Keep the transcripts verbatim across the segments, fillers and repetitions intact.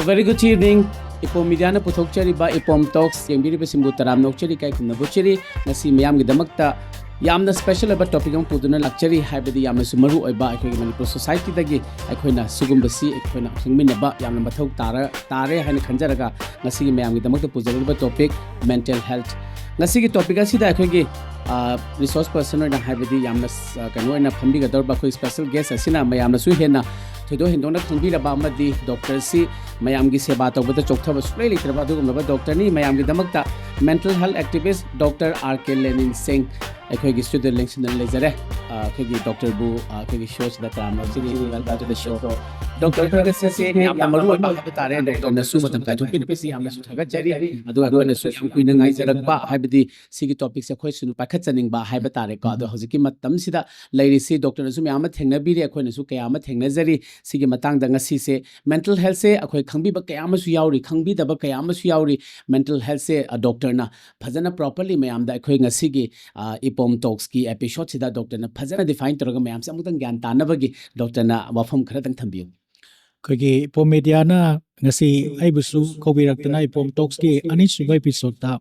Very good evening. ꯏꯄꯣꯝ ꯃꯤꯗꯤꯌꯥꯅ ꯄꯨꯊꯣꯛꯆꯔꯤꯕ ꯏꯄꯣꯝ talks ꯌꯦꯡꯕꯤꯔꯤꯕꯁꯤꯡꯕꯨ ꯇꯔꯥꯝꯅ ꯑꯣꯛꯆꯔꯤ, ꯏꯀꯥꯏ ꯈꯨꯝꯅꯕ ꯎꯠꯆꯔꯤ꯫ ꯉꯁꯤ ꯃꯤꯌꯥꯝꯒꯤꯗꯃꯛꯇ ꯌꯥꯝꯅ ꯁ꯭ꯄꯦꯁꯦꯜ ꯑꯣꯏꯕ ꯇꯣꯄꯤꯛ ꯑꯃ ꯄꯨꯗꯨꯅ ꯂꯥꯛꯆꯔꯤ, ꯍꯥꯏꯕꯗꯤ ꯌꯥꯝꯅꯁꯨ ꯃꯔꯨ ꯑꯣꯏꯕ ꯑꯩꯈꯣꯏꯒꯤ ꯃꯅꯤꯄꯨꯔ ꯁꯣꯁꯥꯏꯇꯤꯗꯒꯤ ꯑꯩꯈꯣꯏꯅ ꯁꯤꯒꯨꯝꯕꯁꯤ ꯑꯩꯈꯣꯏꯅ ꯈꯪꯃꯤꯟꯅꯕ ꯌꯥꯝꯅ ꯃꯊꯧ ꯇꯥꯔ-, ꯇꯥꯔꯦ ꯍꯥꯏꯅ ꯈꯟꯖꯔꯒ ꯉꯁꯤꯒꯤ ꯃꯌꯥꯝꯒꯤꯗꯃꯛꯇ ꯄꯨꯖꯔꯛꯂꯤꯕ ꯇꯣꯄꯤꯛ ꯃꯦꯟꯇꯦꯜ ꯍꯦꯜꯊ꯫ ꯉꯁꯤꯒꯤ ꯇꯣꯄꯤꯛ ꯑꯁꯤꯗ ꯑꯩꯈꯣꯏꯒꯤ ꯔꯤꯁꯣꯔꯁ ꯄꯔꯁꯟ ꯑꯣꯏꯅ, ꯍꯥꯏꯕꯗꯤ ꯌꯥꯝꯅ ꯁ-, ꯀꯩꯅꯣ ꯑꯣꯏꯅ ꯐꯝꯕꯤꯒꯗꯧꯔꯤꯕ ꯑꯩꯈꯣꯏ ꯁ꯭ꯄꯦꯁꯦꯜ ꯒꯦꯁ ꯑꯁꯤꯅ ꯃꯌꯥꯝꯅꯁꯨ ꯍꯦꯟꯅ ꯊꯣꯏꯗꯣꯛ ꯍꯦꯟꯗꯣꯛꯅ ꯈꯪꯕꯤꯔꯕ ꯑꯃꯗꯤ ꯗꯣꯛꯇꯔꯁꯤ ꯃꯌꯥꯝꯒꯤ ꯁꯦꯕꯥ ꯇꯧꯕꯗ ꯆꯣꯛꯊꯕ ꯁꯨꯡꯂꯩ ꯂꯩꯇ꯭ꯔꯕ ꯑꯗꯨꯒꯨꯝꯂꯕ ꯗꯣꯛꯇꯔꯅꯤ꯫ ꯃꯌꯥꯝꯒꯤꯗꯃꯛꯇ ꯃꯦꯟꯇꯦꯜ ꯍꯦꯜꯊ ꯑꯦꯛꯇꯤꯚꯤꯁ꯭ꯠ ꯗꯣꯛꯇꯔ ꯑꯥꯔ ꯀꯦ ꯂꯦꯅꯤꯟ ꯁꯤꯡ ꯑꯩꯈꯣꯏꯒꯤ ꯁ꯭ꯇꯨꯗꯤꯑꯣꯗ ꯂꯦꯡꯁꯤꯟꯗꯨꯅ ꯂꯩꯖꯔꯦ꯫ ꯑ, ꯑꯩꯈꯣꯏꯒꯤ ꯗꯣꯛꯇꯔꯕꯨ, ꯑ, ꯑꯩꯈꯣꯏꯒꯤ ꯁꯣꯁꯤꯗ ꯇꯔꯥꯝꯅ ꯑꯣꯛꯆꯔꯤ, welcome to the show꯫ Doctor ꯈꯔꯒꯁꯦ ꯌꯥꯝꯅ ꯃꯔꯨ ꯑꯣꯏꯕ ꯍꯥꯏꯕ ꯇꯥꯔꯦ꯫ ꯗꯣꯛꯇꯔꯅꯁꯨ ꯃꯇꯝ ꯀꯥꯏꯊꯣꯛꯄꯤꯔꯛꯄꯁꯤ ꯌꯥꯝꯅꯁꯨ ꯊꯥꯒꯠꯆꯔꯤ꯫ ꯑꯗꯨꯒ ꯑꯩꯈꯣꯏꯅꯁꯨ ꯌꯥꯝ ꯀꯨꯏꯅ ꯉꯥꯏꯖꯔꯛꯄ, ꯍꯥꯏꯕꯗꯤ ꯁꯤꯒꯤ ꯇꯣꯄꯤꯛꯁꯦ ꯑꯩꯈꯣꯏꯁꯨ ꯄꯥꯏꯈꯠꯆꯅꯤꯡꯕ ꯍꯥꯏꯕ ꯇꯥꯔꯦꯀꯣ꯫ ꯑꯗꯣ ꯍꯧꯖꯤꯛꯀꯤ ꯃꯇꯝꯁꯤꯗ ꯂꯩꯔꯤꯁꯤ ꯗꯣꯛꯇꯔꯅꯁꯨ ꯃꯌꯥꯝ ꯑꯃ ꯊꯦꯡꯅꯕꯤꯔꯤ, ꯑꯩꯈꯣꯏꯅꯁꯨ ꯀꯌꯥ ꯑꯃ ꯊꯦꯡꯅꯖꯔꯤ꯫ ꯁꯤꯒꯤ ꯃꯇꯥꯡꯗ ꯉꯁꯤꯁꯦ ꯃꯦꯟꯇꯦꯜ ꯍꯦꯜꯊꯁꯦ ꯑꯩꯈꯣꯏ ꯈꯪꯕꯤꯕ ꯀꯌꯥ ꯑꯃꯁꯨ ꯌꯥꯎꯔꯤ, ꯈꯪꯕꯤꯗꯕ ꯀꯌꯥ ꯑꯃꯁꯨ ꯌꯥꯎꯔꯤ꯫ ꯃꯦꯟꯇꯦꯜ ꯍꯦꯜꯊꯁꯦ, ꯑ, ꯗꯣꯛꯇꯔꯅ ꯐꯖꯅ ꯄ꯭ꯔꯣꯄꯔꯂꯤ ꯃꯌꯥꯝꯗ ꯑꯩꯈꯣꯏ ꯉꯁꯤꯒꯤ, ꯑ, ꯏꯄꯣꯝ ꯇꯣꯛꯁꯀꯤ ꯑꯦꯄꯤꯁꯣꯗꯁꯤꯗ ꯗꯣꯛꯇꯔꯅ ꯐꯖꯅ ꯗꯤꯐꯥꯏꯟ ꯇꯧꯔꯒ ꯃꯌꯥꯝꯁꯦ ꯑꯃꯨꯛꯇꯪ ꯒ꯭ꯌꯥꯟ ꯇꯥꯅꯕꯒꯤ ꯗꯣꯛꯇꯔꯅ ꯋꯥꯐꯝ ꯈꯔꯇꯪ ꯊꯝꯕꯤꯌꯨ꯫ ꯑꯩꯈꯣꯏꯒꯤ ꯏꯄꯣꯝ ꯃꯦꯗꯤꯌꯥꯅ ꯉꯁꯤ ꯑꯩꯕꯨꯁꯨ ꯀꯧꯕꯤꯔꯛꯇꯅ ꯏꯄꯣꯝ ꯇꯣꯛꯁꯀꯤ ꯑꯅꯤꯁꯨꯕ ꯑꯦꯄꯤꯁꯣꯗꯇ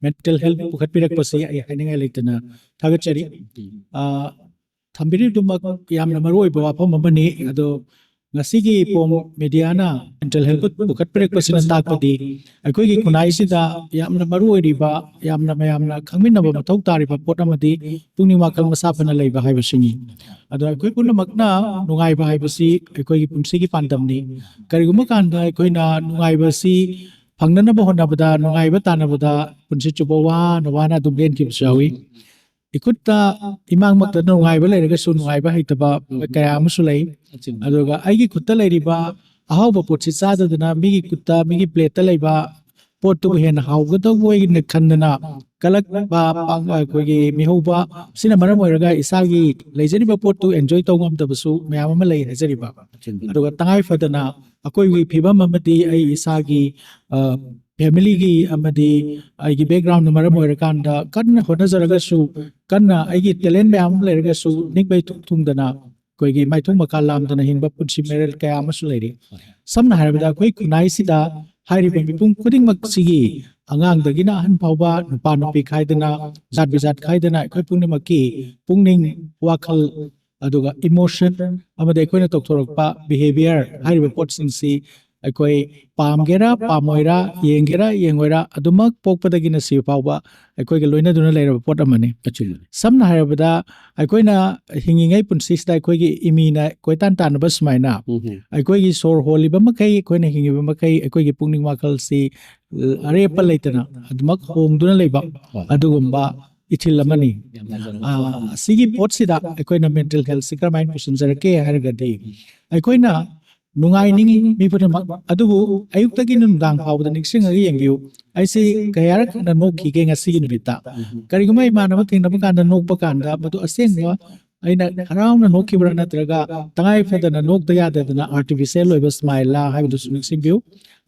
ꯃꯦꯟꯇꯦꯜ ꯍꯦꯜꯊ ꯄꯨꯈꯠꯄꯤꯔꯛꯄꯁꯤ ꯑꯩ ꯍꯥꯏꯅꯤꯡꯉꯥꯏ ꯂꯩꯇꯅ ꯊꯥꯒꯠꯆꯔꯤ꯫ ꯑ, ꯊꯝꯕꯤꯔꯤꯗꯨꯃꯛ ꯌꯥꯝꯅ ꯃꯔꯨ ꯑꯣꯏꯕ ꯋꯥꯐꯝ ꯑꯃꯅꯤ꯫ ꯑꯗꯣ ꯉꯁꯤꯒꯤ ꯏꯄꯣꯝ ꯃꯦꯗꯤꯌꯥꯅ ꯃꯦꯟꯇꯦꯜ ꯍꯦꯜꯊ ꯄꯨꯈꯠꯄꯤꯔꯛꯄꯁꯤꯅ ꯇꯥꯛꯄꯗꯤ ꯑꯩꯈꯣꯏꯒꯤ ꯈꯨꯟꯅꯥꯏꯁꯤꯗ ꯌꯥꯝꯅ ꯃꯔꯨ ꯑꯣꯏꯔꯤꯕ, ꯌꯥꯝꯅ ꯃꯌꯥꯝꯅ ꯈꯪꯃꯤꯟꯅꯕ ꯃꯊꯧ ꯇꯥꯔꯤꯕ ꯄꯣꯠ ꯑꯃꯗꯤ ꯄꯨꯛꯅꯤꯡ ꯋꯥꯈꯜ ꯃꯁꯥ ꯐꯅ ꯂꯩꯕ ꯍꯥꯏꯕꯁꯤꯅꯤ꯫ ꯑꯗꯣ ꯑꯩꯈꯣꯏ ꯄꯨꯝꯅꯃꯛꯅ ꯅꯨꯡꯉꯥꯏꯕ ꯍꯥꯏꯕꯁꯤ ꯑꯩꯈꯣꯏꯒꯤ ꯄꯨꯟꯁꯤꯒꯤ ꯄꯥꯟꯗꯝꯅꯤ꯫ ꯀꯔꯤꯒꯨꯝꯕ ꯀꯥꯟꯗ ꯑꯩꯈꯣꯏꯅ ꯅꯨꯡꯉꯥꯏꯕꯁꯤ ꯐꯪꯅꯅꯕ ꯍꯣꯠꯅꯕꯗ, ꯅꯨꯡꯉꯥꯏꯕ ꯇꯥꯟꯅꯕꯗ ꯄꯨꯟꯁꯤ ꯆꯨꯞꯄ ꯋꯥꯅ ꯋꯥꯅ ꯑꯗꯨꯝ ꯂꯦꯟꯈꯤꯕꯁꯨ ꯌꯥꯎꯏ꯫ ꯏꯈꯨꯠꯇ ꯏꯃꯥꯡꯃꯛꯇ ꯅꯨꯡꯉꯥꯏꯕ ꯂꯩꯔꯒꯁꯨ ꯅꯨꯡꯉꯥꯏꯕ ꯍꯩꯇꯕ ꯎꯝ꯫ ꯀꯌꯥ ꯑꯃꯁꯨ ꯂꯩ꯫ ꯑꯆꯨꯝꯕ꯫ ꯑꯗꯨꯒ ꯑꯩꯒꯤ ꯈꯨꯠꯇ ꯂꯩꯔꯤꯕ ꯑꯍꯥꯎꯕ ꯄꯣꯠꯁꯤ ꯆꯥꯗꯗꯅ ꯃꯤꯒꯤ ꯈꯨꯠꯇ, ꯃꯤꯒꯤ ꯄ꯭ꯂꯦꯠꯇ ꯂꯩꯕ ꯄꯣꯠꯇꯨꯕꯨ ꯍꯦꯟꯅ ꯍꯥꯎꯒꯗꯧꯕ ꯑꯣꯏꯅ ꯈꯟꯗꯅ ꯀꯜꯂꯛꯄ, ꯄꯥꯡ-, ꯑꯩꯈꯣꯏꯒꯤ ꯃꯤꯍꯧꯕ, ꯁꯤꯅ ꯃꯔꯝ ꯑꯣꯏꯔꯒ ꯏꯁꯥꯒꯤ ꯂꯩꯖꯔꯤꯕ ꯄꯣꯠꯇꯨ ꯑꯦꯟꯖꯣꯏ ꯇꯧꯕ ꯉꯝꯗꯕꯁꯨ ꯃꯌꯥꯝ ꯑꯃ ꯂꯩ ꯍꯥꯏꯖꯔꯤꯕ꯫ ꯑꯆꯨꯝꯕ꯫ ꯑꯗꯨꯒ ꯇꯉꯥꯏ ꯐꯗꯅ ꯑꯩꯈꯣꯏꯒꯤ ꯐꯤꯕꯝ ꯑꯃꯗꯤ ꯑꯩ ꯏꯁꯥꯒꯤ, ꯑ, ꯐꯦꯃꯤꯂꯤꯒꯤ ꯑꯃꯗꯤ ꯑꯩꯒꯤ ꯕꯦꯛꯒ꯭ꯔꯥꯎꯟꯅ ꯃꯔꯝ ꯑꯣꯏꯔꯀꯥꯟꯗ ꯀꯟꯅ ꯍꯣꯠꯅꯖꯔꯒꯁꯨ, ꯀꯟꯅ ꯑꯩꯒꯤ ꯇꯦꯂꯦꯟ ꯃꯌꯥꯝ ꯑꯃ ꯂꯩꯔꯒꯁꯨ ꯅꯤꯡꯕ ꯏꯊꯨꯡ ꯊꯨꯡꯗꯅ ꯑꯩꯈꯣꯏꯒꯤ ꯃꯥꯏꯊꯣꯡ ꯃꯀꯥ ꯂꯥꯝꯗꯅ ꯍꯤꯡꯕ ꯄꯨꯟꯁꯤ ꯃꯔꯦꯜ ꯀꯌꯥ ꯑꯃꯁꯨ ꯂꯩꯔꯤ꯫ ꯁꯝꯅ ꯍꯥꯏꯔꯕꯗ, ꯑꯩꯈꯣꯏ ꯈꯨꯟꯅꯥꯏꯁꯤꯗ ꯍꯥꯏꯔꯤꯕ ꯃꯤꯄꯨꯝ ꯈꯨꯗꯤꯡꯃꯛꯁꯤꯒꯤ, ꯑꯉꯥꯡꯗꯒꯤꯅ ꯑꯍꯟ ꯐꯥꯎꯕ, ꯅꯨꯄꯥ ꯅꯨꯄꯤ ꯈꯥꯏꯗꯅ, ꯖꯥꯠ ꯕꯤꯖꯥꯠ ꯈꯥꯏꯗꯅ, ꯑꯩꯈꯣꯏ ꯄꯨꯝꯅꯃꯛꯀꯤ ꯄꯨꯛꯅꯤꯡ, ꯋꯥꯈꯜ, ꯑꯗꯨꯒ emotion, ꯑꯃꯗꯤ ꯑꯩꯈꯣꯏꯅ ꯇꯧꯊꯣꯔꯛꯄ behaviour ꯍꯥꯏꯔꯤꯕ ꯄꯣꯠꯁꯤꯡꯁꯤ ꯑꯩꯈꯣꯏ ꯄꯥꯝꯒꯦꯔꯥ ꯄꯥꯝꯃꯣꯏꯔꯥ, ꯌꯦꯡꯒꯦꯔꯥ ꯌꯦꯡꯉꯣꯏꯔꯥ, ꯑꯗꯨꯃꯛ ꯄꯣꯛꯄꯗꯒꯤꯅ ꯁꯤꯕ ꯐꯥꯎꯕ ꯑꯩꯈꯣꯏꯒ ꯂꯣꯏꯅꯗꯨꯅ ꯂꯩꯔꯕ ꯄꯣꯠ ꯑꯃꯅꯤ꯫ ꯑꯆꯨꯝꯕꯅꯤ꯫ ꯁꯝꯅ ꯍꯥꯏꯔꯕꯗ, ꯑꯩꯈꯣꯏꯅ ꯍꯤꯡꯉꯤꯉꯩ ꯄꯨꯟꯁꯤꯁꯤꯗ ꯑꯩꯈꯣꯏꯒꯤ ꯏꯃꯤꯅ ꯀꯣꯏꯇꯥꯟ ꯇꯥꯟꯅꯕ ꯁꯨꯃꯥꯏꯅ, ꯎꯝ꯫ ꯑꯩꯈꯣꯏꯒꯤ ꯁꯣꯔ ꯍꯣꯜꯂꯤꯕ ꯃꯈꯩ, ꯑꯩꯈꯣꯏꯅ ꯍꯤꯡꯉꯤꯕ ꯃꯈꯩ, ꯑꯩꯈꯣꯏꯒꯤ ꯄꯨꯛꯅꯤꯡ ꯋꯥꯈꯜꯁꯤ ꯑꯔꯦꯞꯄ ꯂꯩꯇꯅ ꯑꯗꯨꯃꯛ ꯍꯣꯡꯗꯨꯅ ꯂꯩꯕ, ꯍꯣꯏ꯫ ꯑꯗꯨꯒꯨꯝꯕ ꯏꯊꯤꯜ ꯑꯃꯅꯤ꯫ ꯌꯥꯝ ꯐꯖꯅ ꯑꯥ, ꯁꯤꯒꯤ ꯄꯣꯠꯁꯤꯗ ꯑꯩꯈꯣꯏꯅ mental health ꯁꯤ ꯀꯔꯝꯍꯥꯏꯅ ꯄꯨꯁꯤꯟꯖꯔꯛꯀꯦ ꯍꯥꯏꯔꯒꯗꯤ, ꯑꯩꯈꯣꯏꯅ ꯅꯨꯡꯉꯥꯏꯅꯤꯡꯉꯤ ꯃꯤ ꯈꯨꯗꯤꯡꯃꯛ, ꯑꯗꯨꯕꯨ ꯑꯌꯨꯛꯇꯒꯤ ꯅꯨꯡꯗꯥꯡ ꯐꯥꯎꯕꯗ ꯅꯤꯡꯁꯤꯡꯉꯒ ꯌꯦꯡꯕꯤꯌꯨ, ꯑꯩꯁꯤ ꯀꯌꯥꯔꯛ ꯍꯦꯟꯅ ꯅꯣꯛꯈꯤꯒꯦ ꯉꯁꯤꯒꯤ ꯅꯨꯃꯤꯠꯇ꯫ ꯀꯔꯤꯒꯨꯝꯕ ꯏꯃꯥꯟꯅꯕ ꯊꯦꯡꯅꯕ ꯀꯥꯟꯗ ꯅꯣꯛꯄ ꯀꯥꯟꯗ, ꯃꯗꯨ ꯑꯁꯦꯡꯕ ꯑꯩꯅ ꯍꯔꯥꯎꯅ ꯅꯣꯛꯈꯤꯕ꯭ꯔꯥ, ꯅꯠꯇ꯭ꯔꯒ ꯇꯉꯥꯏ ꯐꯗꯅ ꯅꯣꯛꯇ ꯌꯥꯗꯗꯅ artificial ꯑꯣꯏꯕ smile ꯂꯥ ꯍꯥꯏꯕꯗꯨꯁꯨ ꯅꯤꯡꯁꯤꯡꯕꯤꯌꯨ꯫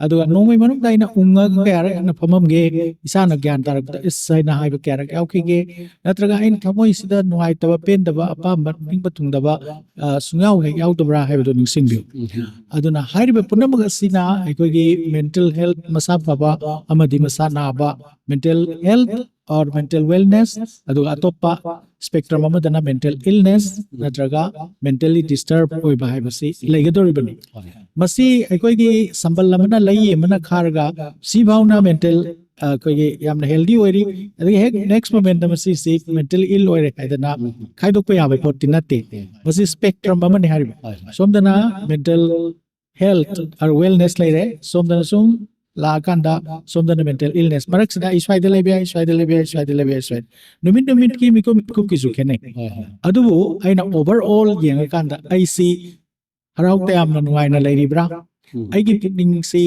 ꯑꯗꯨꯒ ꯅꯣꯡꯃꯒꯤ ꯃꯅꯨꯡꯗ ꯑꯩꯅ ꯎꯪꯉꯒ ꯀꯌꯥꯔꯛ ꯍꯦꯟꯅ ꯐꯝꯃꯝꯒꯦ, ꯏꯁꯥꯅ ꯒ꯭ꯌꯥꯟ ꯇꯥꯔꯛꯄꯗ "ꯏꯁ" ꯍꯥꯏꯅ ꯍꯥꯏꯕ ꯀꯌꯥꯔꯛ ꯌꯥꯎꯈꯤꯒꯦ, ꯅꯠꯇ꯭ꯔꯒ ꯑꯩꯅ ꯊꯃꯣꯏꯁꯤꯗ ꯅꯨꯡꯉꯥꯏꯇꯕ, ꯄꯦꯟꯗꯕ, ꯑꯄꯥꯝꯕ, ꯅꯤꯡꯕ ꯊꯨꯡꯗꯕ, ꯑ, ꯁꯨꯡꯌꯥꯎ ꯍꯦꯛ ꯌꯥꯎꯗꯕ꯭ꯔꯥ ꯍꯥꯏꯕꯗꯨ ꯅꯤꯡꯁꯤꯡꯕꯤꯌꯨ꯫ ꯑꯗꯨꯅ ꯍꯥꯏꯔꯤꯕ ꯄꯨꯝꯅꯃꯛ ꯑꯁꯤꯅ ꯑꯩꯈꯣꯏꯒꯤ mental health, ꯃꯁꯥ ꯐꯕ ꯑꯃꯗꯤ ꯃꯁꯥ ꯅꯥꯕ, mental health or mental wellness, ꯑꯗꯨꯒ ꯑꯇꯣꯞꯄ spectrum ꯑꯃꯗꯅ mental illness ꯅꯠꯇ꯭ꯔꯒ mentally disturb ꯑꯣꯏꯕ ꯍꯥꯏꯕꯁꯤ ꯂꯩꯒꯗꯧꯔꯤꯕꯅꯤ꯫ ꯃꯁꯤ ꯑꯩꯈꯣꯏꯒꯤ ꯁꯝꯕꯜ ꯑꯃꯅ ꯂꯩ ꯑꯃꯅ ꯈꯥꯔꯒ ꯁꯤꯐꯥꯎꯅ mental, ꯑ, ꯑꯩꯈꯣꯏꯒꯤ ꯌꯥꯝꯅ healthy ꯑꯣꯏꯔꯤ, ꯑꯗꯒꯤ ꯍꯦꯛ next moment ꯃꯁꯤꯁꯤ mental ill ꯑꯣꯏꯔꯦ ꯍꯥꯏꯗꯅ ꯈꯥꯏꯗꯣꯛꯄ ꯌꯥꯕ ꯄꯣꯠꯇꯤ ꯅꯠꯇꯦ꯫ ꯃꯁꯤ spectrum ꯑꯃꯅꯤ ꯍꯥꯏꯔꯤꯕ꯫ ꯁꯣꯝꯗꯅ mental health or wellness ꯂꯩꯔꯦ, ꯁꯣꯝꯗꯅ ꯁꯨꯝ ꯂꯥꯛꯑꯀꯥꯟꯗ ꯁꯣꯝꯗꯅ mental illness, ꯃꯔꯛꯁꯤꯗ ꯑꯩ ꯁ꯭ꯋꯥꯏꯗ ꯂꯩꯕ ꯌꯥꯏ, ꯁ꯭ꯋꯥꯏꯗ ꯂꯩꯕ ꯌꯥꯏ, ꯁ꯭ꯋꯥꯏꯗ ꯂꯩꯕ ꯌꯥꯏ, ꯁ꯭ꯋꯥꯏꯗ, ꯅꯨꯃꯤꯠ ꯅꯨꯃꯤꯠꯀꯤ ꯃꯤꯀꯨꯞ ꯃꯤꯀꯨꯞꯀꯤꯁꯨ ꯈꯦꯠꯅꯩ꯫ ꯑꯗꯨꯕꯨ ꯑꯩꯅ overall ꯌꯦꯡꯉꯀꯥꯟꯗ ꯑꯩꯁꯤ ꯍꯔꯥꯎ ꯇꯌꯥꯝꯅ ꯅꯨꯡꯉꯥꯏꯅ ꯂꯩꯔꯤꯕ꯭ꯔꯥ? ꯑꯩꯒꯤ ꯄꯨꯛꯅꯤꯡꯁꯤ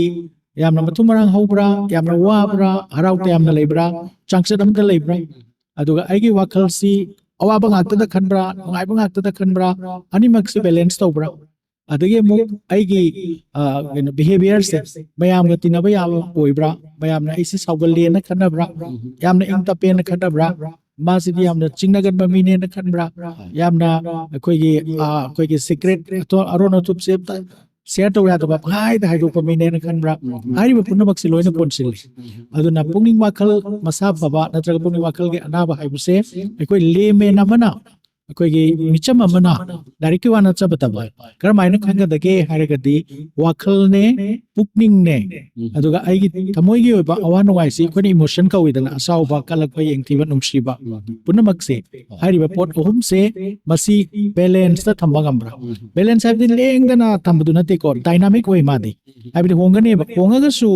ꯌꯥꯝꯅ ꯃꯊꯨꯝ ꯃꯔꯥꯡ ꯍꯧꯕ꯭ꯔꯥ? ꯌꯥꯝꯅ ꯋꯥꯕ꯭ꯔꯥ? ꯍꯔꯥꯎ ꯇꯌꯥꯝꯅ ꯂꯩꯕ꯭ꯔꯥ? ꯆꯥꯡꯆꯠ ꯑꯃꯗ ꯂꯩꯕ꯭ꯔꯥ? ꯑꯗꯨꯒ ꯑꯩꯒꯤ ꯋꯥꯈꯜꯁꯤ ꯑꯋꯥꯕ ꯉꯥꯛꯇꯗ ꯈꯟꯕ꯭ꯔꯥ, ꯅꯨꯡꯉꯥꯏꯕ ꯉꯥꯛꯇꯗ ꯈꯟꯕ꯭ꯔꯥ? ꯑꯅꯤꯃꯛꯁꯤ balance ꯇꯧꯕ꯭ꯔꯥ? ꯑꯗꯒꯤ ꯑꯃꯨꯛ ꯑꯩꯒꯤ, ꯑ, ꯀꯩꯅꯣ, behaviourꯁꯦ ꯃꯌꯥꯝꯒ ꯇꯤꯟꯅꯕ ꯌꯥꯕ ꯑꯣꯏꯕ꯭ꯔꯥ? ꯃꯌꯥꯝꯅ ꯑꯩꯁꯤ ꯁꯥꯎꯒꯜꯂꯦꯅ ꯈꯟꯅꯕ꯭ꯔꯥ? ꯌꯥꯝꯅ ꯏꯪ ꯇꯞꯄꯦꯅ ꯈꯟꯅꯕ꯭ꯔꯥ? ꯃꯥꯁꯤꯗꯤ ꯌꯥꯝꯅ ꯆꯤꯡꯅꯒꯟꯕ ꯃꯤꯅꯦꯅ ꯈꯟꯕ꯭ꯔꯥ? ꯌꯥꯝꯅ ꯑꯩꯈꯣꯏꯒꯤ ꯑꯩꯈꯣꯏꯒꯤ ꯁꯤꯀ꯭ꯔꯦꯠ ꯑꯔꯣꯟ ꯑꯊꯨꯞꯁꯦ ꯁꯤꯌꯔ ꯇꯧ ꯌꯥꯗꯕ ꯄꯪꯍꯥꯏꯗ ꯍꯥꯏꯗꯣꯛꯄ ꯃꯤꯅꯦꯅ ꯈꯟꯕ꯭ꯔꯥ? ꯍꯥꯏꯔꯤꯕ ꯄꯨꯝꯅꯃꯛꯁꯤ ꯂꯣꯏꯅ ꯄꯨꯟꯁꯤꯜꯂꯤ꯫ ꯑꯗꯨꯅ ꯄꯨꯛꯅꯤꯡ ꯋꯥꯈꯜ ꯃꯁꯥ ꯐꯕ ꯅꯠꯇ꯭ꯔꯒ ꯄꯨꯛꯅꯤꯡ ꯋꯥꯈꯜꯒꯤ ꯑꯅꯥꯕ ꯍꯥꯏꯕꯁꯦ ꯑꯩꯈꯣꯏ ꯂꯦꯃꯦꯟ ꯑꯃꯅ, ꯑꯩꯈꯣꯏꯒꯤ ꯃꯤꯆꯝ ꯑꯃꯅ, ꯂꯥꯏꯔꯤꯛꯀꯤ ꯋꯥ ꯅꯠꯆꯕꯗꯕ ꯀꯔꯝꯍꯥꯏꯅ ꯈꯪꯒꯗꯒꯦ ꯍꯥꯏꯔꯒꯗꯤ, ꯋꯥꯈꯜꯅꯦ, ꯄꯨꯛꯅꯤꯡꯅꯦ, ꯑꯗꯨꯒ ꯑꯩꯒꯤ ꯊꯃꯣꯏꯒꯤ ꯑꯣꯏꯕ ꯑꯋꯥ ꯅꯨꯡꯉꯥꯏꯁꯤ ꯑꯩꯈꯣꯏꯅ ꯏꯃꯣꯁꯟ ꯀꯧꯏꯗꯅ, ꯑꯁꯥꯎꯕ, ꯀꯜꯂꯛꯄ, ꯌꯦꯡꯊꯤꯕ, ꯅꯨꯡꯁꯤꯕ, ꯄꯨꯝꯅꯃꯛꯁꯦ, ꯍꯥꯏꯔꯤꯕ ꯄꯣꯠ ꯑꯍꯨꯝꯁꯦ, ꯃꯁꯤ ꯕꯦꯂꯦꯟꯁꯇ ꯊꯝꯕ ꯉꯝꯕ꯭ꯔꯥ? ꯕꯦꯂꯦꯟꯁ ꯍꯥꯏꯕꯗꯤ ꯂꯦꯡꯗꯅ ꯊꯝꯕꯗꯨ ꯅꯠꯇꯦꯀꯣ, ꯗꯥꯏꯅꯥꯃꯤꯛ ꯑꯣꯏ ꯃꯥꯗꯤ꯫ ꯍꯥꯏꯕꯗꯤ ꯍꯣꯡꯒꯅꯦꯕ, ꯍꯣꯡꯉꯒꯁꯨ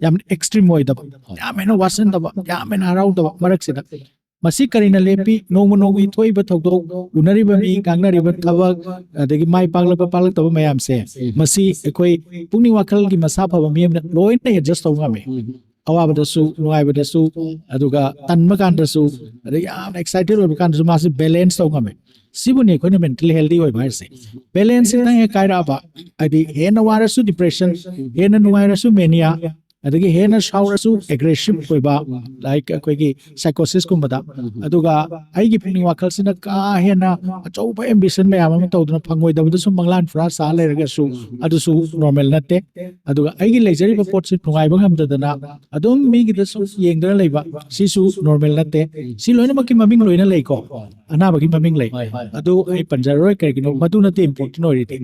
ꯌꯥꯝ ꯑꯦꯛꯁꯇ꯭ꯔꯤꯝ ꯑꯣꯏꯗꯕ, ꯌꯥꯝ ꯍꯦꯟꯅ ꯋꯥꯁꯟꯗꯕ, ꯌꯥꯝ ꯍꯦꯟꯅ ꯍꯔꯥꯎꯗꯕ ꯃꯔꯛꯁꯤꯗ꯫ ꯃꯁꯤ ꯀꯔꯤꯅ ꯂꯦꯞꯄꯤ? ꯅꯣꯡꯃ ꯅꯣꯡꯃꯒꯤ ꯊꯣꯛꯏꯕ ꯊꯧꯗꯣꯛ, ꯎꯅꯔꯤꯕ ꯃꯤ, ꯉꯥꯡꯅꯔꯤꯕ ꯊꯕꯛ, ꯑꯗꯒꯤ ꯃꯥꯏ ꯄꯥꯛꯂꯛꯄ ꯄꯥꯛꯂꯛꯇꯕ ꯃꯌꯥꯝꯁꯦ, ꯃꯁꯤ ꯑꯩꯈꯣꯏ ꯄꯨꯛꯅꯤꯡ ꯋꯥꯈꯜꯒꯤ ꯃꯁꯥ ꯐꯕ ꯃꯤ ꯑꯃꯅ ꯂꯣꯏꯅ ꯑꯦꯗꯖꯁ ꯇꯧꯕ ꯉꯝꯃꯤ꯫ ꯑꯋꯥꯕꯗꯁꯨ, ꯅꯨꯡꯉꯥꯏꯕꯗꯁꯨ, ꯑꯗꯨꯒ ꯇꯟꯕ ꯀꯥꯟꯗꯁꯨ, ꯑꯗꯩ ꯌꯥꯝꯅ ꯑꯦꯛꯁꯥꯏꯇꯦꯠ ꯑꯣꯏꯕ ꯀꯥꯟꯗꯁꯨ ꯃꯥꯁꯤ ꯕꯦꯂꯦꯟꯁ ꯇꯧ ꯉꯝꯃꯤ꯫ ꯁꯤꯕꯨꯅꯦ ꯑꯩꯈꯣꯏꯅ ꯃꯦꯟꯇꯦꯜꯂꯤ ꯍꯦꯜꯗꯤ ꯑꯣꯏꯕ ꯍꯥꯏꯁꯦ꯫ ꯕꯦꯂꯦꯟꯁ ꯈꯤꯇꯪ ꯍꯦꯛ ꯀꯥꯏꯔꯛꯑꯕ, ꯍꯥꯏꯗꯤ ꯍꯦꯟꯅ ꯋꯥꯔꯁꯨ ꯗꯤꯄ꯭ꯔꯦꯁꯟ, ꯍꯦꯟꯅ ꯅꯨꯡꯉꯥꯏꯔꯁꯨ ꯃꯦꯅꯤꯌꯥ, ꯑꯗꯒꯤ ꯍꯦꯟꯅ ꯁꯥꯎꯔꯁꯨ ꯑꯦꯒ꯭ꯔꯦꯁꯤꯞ ꯑꯣꯏꯕ, ꯂꯥꯏꯛ ꯑꯩꯈꯣꯏꯒꯤ ꯁꯥꯏꯀꯣꯁꯤꯁꯀꯨꯝꯕꯗ꯫ ꯑꯗꯨꯒ ꯑꯩꯒꯤ ꯄꯨꯛꯅꯤꯡ ꯋꯥꯈꯜꯁꯤꯅ ꯀꯥ ꯍꯦꯟꯅ ꯑꯆꯧꯕ ꯑꯦꯝꯕꯤꯁꯟ ꯃꯌꯥꯝ ꯑꯃ ꯇꯧꯗꯨꯅ ꯐꯪꯉꯣꯏꯗꯕꯗꯁꯨ ꯃꯪꯂꯥꯟ ꯐꯨꯔꯥ ꯁꯥ ꯂꯩꯔꯒꯁꯨ, ꯑꯗꯨꯁꯨ ꯅꯣꯔꯃꯦꯜ ꯅꯠꯇꯦ꯫ ꯑꯗꯨꯒ ꯑꯩꯒꯤ ꯂꯩꯖꯔꯤꯕ ꯄꯣꯠꯁꯤ ꯅꯨꯡꯉꯥꯏꯕ ꯉꯝꯗꯗꯅ ꯑꯗꯨꯝ ꯃꯤꯒꯤꯗ ꯁꯨꯝ ꯌꯦꯡꯗꯨꯅ ꯂꯩꯕ, ꯁꯤꯁꯨ ꯅꯣꯔꯃꯦꯜ ꯅꯠꯇꯦ꯫ ꯁꯤ ꯂꯣꯏꯅꯃꯛꯀꯤ ꯃꯃꯤꯡ ꯂꯣꯏꯅ ꯂꯩꯀꯣ, ꯑꯅꯥꯕꯒꯤ ꯃꯃꯤꯡ ꯂꯩ꯫ ꯑꯗꯨ ꯑꯩ ꯄꯟꯖꯔꯔꯣꯏ, ꯀꯔꯤꯒꯤꯅꯣ, ꯃꯗꯨ ꯅꯠꯇꯦ ꯏꯝꯄꯣꯔꯇꯦꯟ ꯑꯣꯏꯔꯤꯗꯤ꯫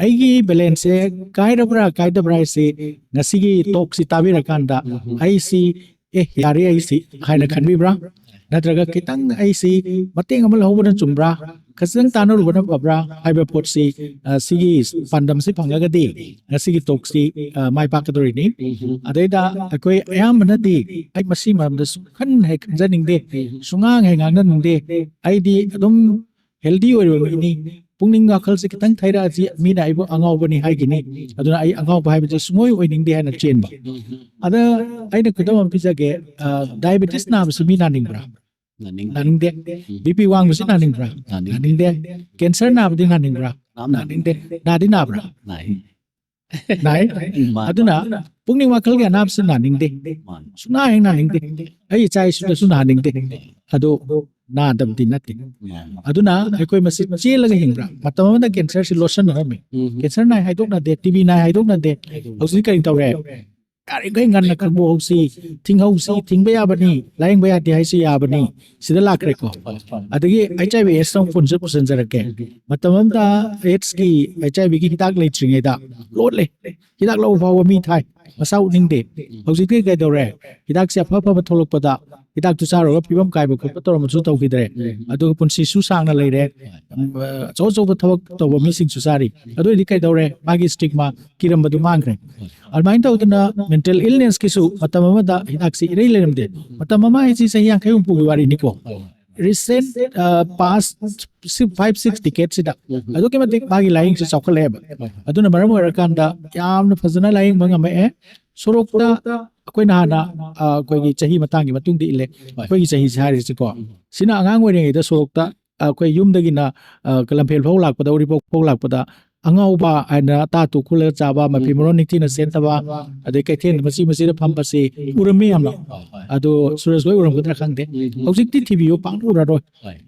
ꯑꯩꯒꯤ ꯕꯦꯂꯦꯟꯁꯁꯦ ꯀꯥꯏꯔꯕ꯭ꯔꯥ ꯀꯥꯏꯗꯕ꯭ꯔꯥ ꯍꯥꯏꯁꯤ ꯉꯁꯤꯒꯤ ꯇꯣꯛꯁꯤ ꯇꯥꯕꯤꯔꯀꯥꯟꯗ ꯑꯩꯁꯤ, "ꯑꯦ, ꯌꯥꯔꯦ ꯑꯩꯁꯤ" ꯍꯥꯏꯅ ꯈꯟꯕꯤꯕ꯭ꯔꯥ? ꯅꯠꯇ꯭ꯔꯒ ꯈꯤꯇꯪ ꯑꯩꯁꯤ ꯃꯇꯦꯡ ꯑꯃ ꯂꯧꯍꯧꯕꯅ ꯆꯨꯝꯕ꯭ꯔꯥ, ꯈꯖꯤꯛꯇꯪ ꯇꯥꯟꯅꯔꯨꯕꯅ ꯐꯕ꯭ꯔꯥ ꯍꯥꯏꯕ ꯄꯣꯠꯁꯤ, ꯑ, ꯁꯤꯒꯤ ꯄꯥꯟꯗꯝꯁꯤ ꯐꯪꯉꯒꯗꯤ ꯉꯁꯤꯒꯤ ꯇꯣꯛꯁꯤ, ꯑ, ꯃꯥꯏ ꯄꯥꯛꯀꯗꯧꯔꯤꯅꯤ꯫ ꯑꯗꯩꯗ ꯑꯩꯈꯣꯏ ꯑꯌꯥꯝꯕꯅꯗꯤ ꯑꯩ ꯃꯁꯤ ꯃꯔꯝꯗ ꯁꯨꯡꯈꯟ ꯍꯦꯛ ꯈꯟꯖꯅꯤꯡꯗꯦ, ꯁꯨꯡꯉꯥꯡ ꯍꯦꯛ ꯉꯥꯡꯅꯅꯤꯡꯗꯦ꯫ ꯑꯩꯗꯤ ꯑꯗꯨꯝ ꯍꯦꯜꯗꯤ ꯑꯣꯏꯔꯤꯕ ꯃꯤꯅꯤ꯫ ꯄꯨꯛꯅꯤꯡ ꯋꯥꯈꯜꯁꯦ ꯈꯤꯇꯪ ꯊꯩꯔꯛꯑꯗꯤ ꯃꯤꯅ ꯑꯩꯕꯨ ꯑꯉꯥꯎꯕꯅꯤ ꯍꯥꯏꯈꯤꯅꯤ꯫ ꯑꯗꯨꯅ ꯑꯩ ꯑꯉꯥꯎꯕ ꯍꯥꯏꯕꯁꯦ ꯁꯨꯡꯑꯣꯏ ꯑꯣꯏꯅꯤꯡꯗꯦ ꯍꯥꯏꯅ ꯆꯦꯟꯕ꯫ ꯑꯗ ꯑꯩꯅ ꯈꯨꯗꯝ ꯑꯃ ꯄꯤꯖꯒꯦ꯫ ꯑ, ꯗꯥꯏꯕꯦꯇꯤꯁ ꯅꯥꯕꯁꯤ ꯃꯤ ꯅꯥꯅꯤꯡꯕ꯭ꯔꯥ? ꯅꯥꯅꯤꯡꯗꯦ꯫ ꯕꯤ ꯄꯤ ꯋꯥꯡꯕꯁꯤ ꯅꯥꯅꯤꯡꯕ꯭ꯔꯥ? ꯅꯥꯅꯤꯡꯗꯦ꯫ ꯀꯦꯟꯁꯔ ꯅꯥꯕꯗꯤ ꯅꯥꯅꯤꯡꯕ꯭ꯔꯥ? ꯅꯥꯅꯤꯡꯗꯦ꯫ ꯅꯥꯗꯤ ꯅꯥꯕ꯭ꯔꯥ? ꯅꯥꯏ꯫ ꯑꯗꯨꯅ ꯄꯨꯛꯅꯤꯡ ꯋꯥꯈꯜꯒꯤ ꯑꯅꯥꯕꯁꯤ ꯅꯥꯅꯤꯡꯗꯦ꯫ ꯁꯨꯡꯅꯥ ꯍꯦꯛ ꯅꯥꯅꯤꯡꯗꯦ꯫ ꯑꯩ ꯏꯆꯥ ꯏꯁꯨꯗꯁꯨ ꯅꯥꯍꯟꯅꯤꯡꯗꯦ꯫ ꯑꯗꯣ ꯅꯥꯗꯕꯗꯤ ꯅꯠꯇꯦ꯫ ꯑꯗꯨꯅ ꯑꯩꯈꯣꯏ ꯃꯁꯤ ꯆꯦꯜꯂꯒ ꯍꯤꯡꯕ꯭ꯔꯥ? ꯃꯇꯝ ꯑꯃꯗ ꯀꯦꯟꯁꯔꯁꯤ ꯂꯣꯠꯁꯟꯅꯔꯝꯃꯤ꯫ ꯀꯦꯟꯁꯔ ꯅꯥꯏ ꯍꯥꯏꯗꯣꯛꯅꯗꯦ, ꯇꯤ ꯕꯤ ꯅꯥꯏ ꯍꯥꯏꯗꯣꯛꯅꯗꯦ꯫ ꯍꯧꯖꯤꯛ ꯀꯔꯤ ꯇꯧꯔꯦ? ꯌꯥꯔꯤꯈꯩ ꯉꯟꯅ ꯈꯪꯗꯣꯛꯍꯧꯁꯤ, ꯊꯤꯡꯍꯧꯁꯤ, ꯊꯤꯡꯕ ꯌꯥꯕꯅꯤ, ꯂꯥꯌꯦꯡꯕ ꯌꯥꯗꯦ ꯍꯥꯏꯁꯤ ꯌꯥꯕꯅꯤ꯫ ꯁꯤꯗ ꯂꯥꯛꯈ꯭ꯔꯦꯀꯣ꯫ ꯑꯗꯒꯤ ꯑꯩꯆ ꯑꯥꯏ ꯚꯤ ꯑꯦꯁ ꯑꯃꯨꯛ ꯄꯨꯟꯁꯤ-, ꯄꯨꯁꯤꯟꯖꯔꯛꯀꯦ꯫ ꯃꯇꯝ ꯑꯃꯗ ꯑꯦꯗꯁꯀꯤ, ꯑꯩꯆ ꯑꯥꯏ ꯚꯤꯒꯤ ꯍꯤꯗꯥꯛ ꯂꯩꯇ꯭ꯔꯤꯉꯩꯗ ꯂꯣꯠꯂꯦ꯫ ꯍꯤꯗꯥꯛ ꯂꯧꯕ ꯐꯥꯎꯕ ꯃꯤ ꯊꯥꯏ꯫ ꯃꯁꯥ ꯎꯠꯅꯤꯡꯗꯦ꯫ ꯍꯧꯖꯤꯛꯇꯤ ꯀꯩꯗꯧꯔꯦ? ꯍꯤꯗꯥꯛꯁꯦ ꯑꯐ ꯑꯐꯕ ꯊꯣꯛꯂꯛꯄꯗ ꯍꯤꯗꯥꯛꯇꯨ ꯆꯥꯔꯨꯔꯒ ꯐꯤꯕꯝ ꯀꯥꯏꯕ ꯈꯣꯠꯄ ꯇꯧꯔꯝꯕꯁꯨ ꯇꯧꯈꯤꯗ꯭ꯔꯦ꯫ ꯑꯗꯨꯒ ꯄꯨꯟꯁꯤꯁꯨ ꯁꯥꯡꯅ ꯂꯩꯔꯦ꯫ ꯎꯝ, ꯑꯆꯧ ꯑꯆꯧꯕ ꯊꯕꯛ ꯇꯧꯕ ꯃꯤꯁꯤꯡꯁꯨ ꯆꯥꯔꯤ꯫ ꯑꯗꯨ ꯑꯣꯏꯔꯗꯤ ꯀꯩꯗꯧꯔꯦ? ꯃꯥꯒꯤ stigma ꯀꯤꯔꯝꯕꯗꯨ ꯃꯥꯡꯈ꯭ꯔꯦ꯫ ꯑꯗꯨꯃꯥꯏꯅ ꯇꯧꯗꯅ mental illnessꯀꯤꯁꯨ ꯃꯇꯝ ꯑꯃꯗ ꯍꯤꯗꯥꯛꯁꯤ ꯏꯔꯩ ꯂꯩꯔꯝꯗꯦ꯫ ꯃꯇꯝ ꯑꯃ ꯍꯥꯏꯁꯤ ꯆꯍꯤ ꯌꯥꯡꯈꯩ ꯍꯨꯝꯐꯨꯒꯤ ꯋꯥꯔꯤꯅꯤꯀꯣ꯫ Recent, ꯑ, past five, six decadeꯁꯤꯗ ꯑꯗꯨꯛꯀꯤ ꯃꯇꯤꯛ ꯃꯥꯒꯤ ꯂꯥꯌꯦꯡꯁꯤ ꯆꯥꯎꯈꯠꯂꯛꯑꯦꯕ꯫ ꯑꯗꯨꯅ ꯃꯔꯝ ꯑꯣꯏꯔꯀꯥꯟꯗ ꯌꯥꯝꯅ ꯐꯖꯅ ꯂꯥꯌꯦꯡꯕ ꯉꯝꯃꯛꯑꯦ꯫ ꯁꯣꯔꯣꯛꯇ ꯑꯩꯈꯣꯏꯅ ꯍꯥꯟꯅ, ꯑ, ꯑꯩꯈꯣꯏꯒꯤ ꯆꯍꯤ ꯃꯇꯥꯡꯒꯤ ꯃꯇꯨꯡꯗ ꯏꯜꯂꯦ꯫ ꯑꯩꯈꯣꯏꯒꯤ ꯆꯍꯤꯁꯤ ꯍꯥꯏꯔꯤꯁꯤꯀꯣ꯫ ꯁꯤꯅ ꯑꯉꯥꯡ ꯑꯣꯏꯔꯤꯉꯩꯗ ꯁꯣꯔꯣꯛꯇ, ꯑ, ꯑꯩꯈꯣꯏ ꯌꯨꯝꯗꯒꯤꯅ, ꯑ, ꯂꯝꯐꯦꯜ ꯐꯥꯎ ꯂꯥꯛꯄꯗ, ꯎꯔꯤꯄꯣꯛ ꯐꯥꯎ ꯂꯥꯛꯄꯗ ꯑꯉꯥꯎꯕ ꯍꯥꯏꯅ ꯇꯥ ꯇꯨ ꯈꯨꯜꯂꯒ ꯆꯥꯕ, ꯃꯐꯤ ꯃꯔꯣꯟ ꯅꯤꯡꯊꯤꯅ ꯁꯦꯠꯇꯕ, ꯑꯗꯩ ꯀꯩꯊꯦꯜꯗ ꯃꯆꯤ ꯃꯆꯤꯗ ꯐꯝꯕꯁꯤ ꯎꯔꯝꯃꯤ ꯌꯥꯝꯅ꯫ ꯑꯗꯣ ꯁꯨꯔꯖ ꯍꯣꯏ ꯎꯔꯝꯒꯗ꯭ꯔꯥ ꯈꯪꯗꯦ꯫ ꯍꯧꯖꯤꯛꯇꯤ ꯊꯤꯕꯤꯌꯨ, ꯄꯥꯛꯅ ꯎꯔꯔꯣꯏ꯫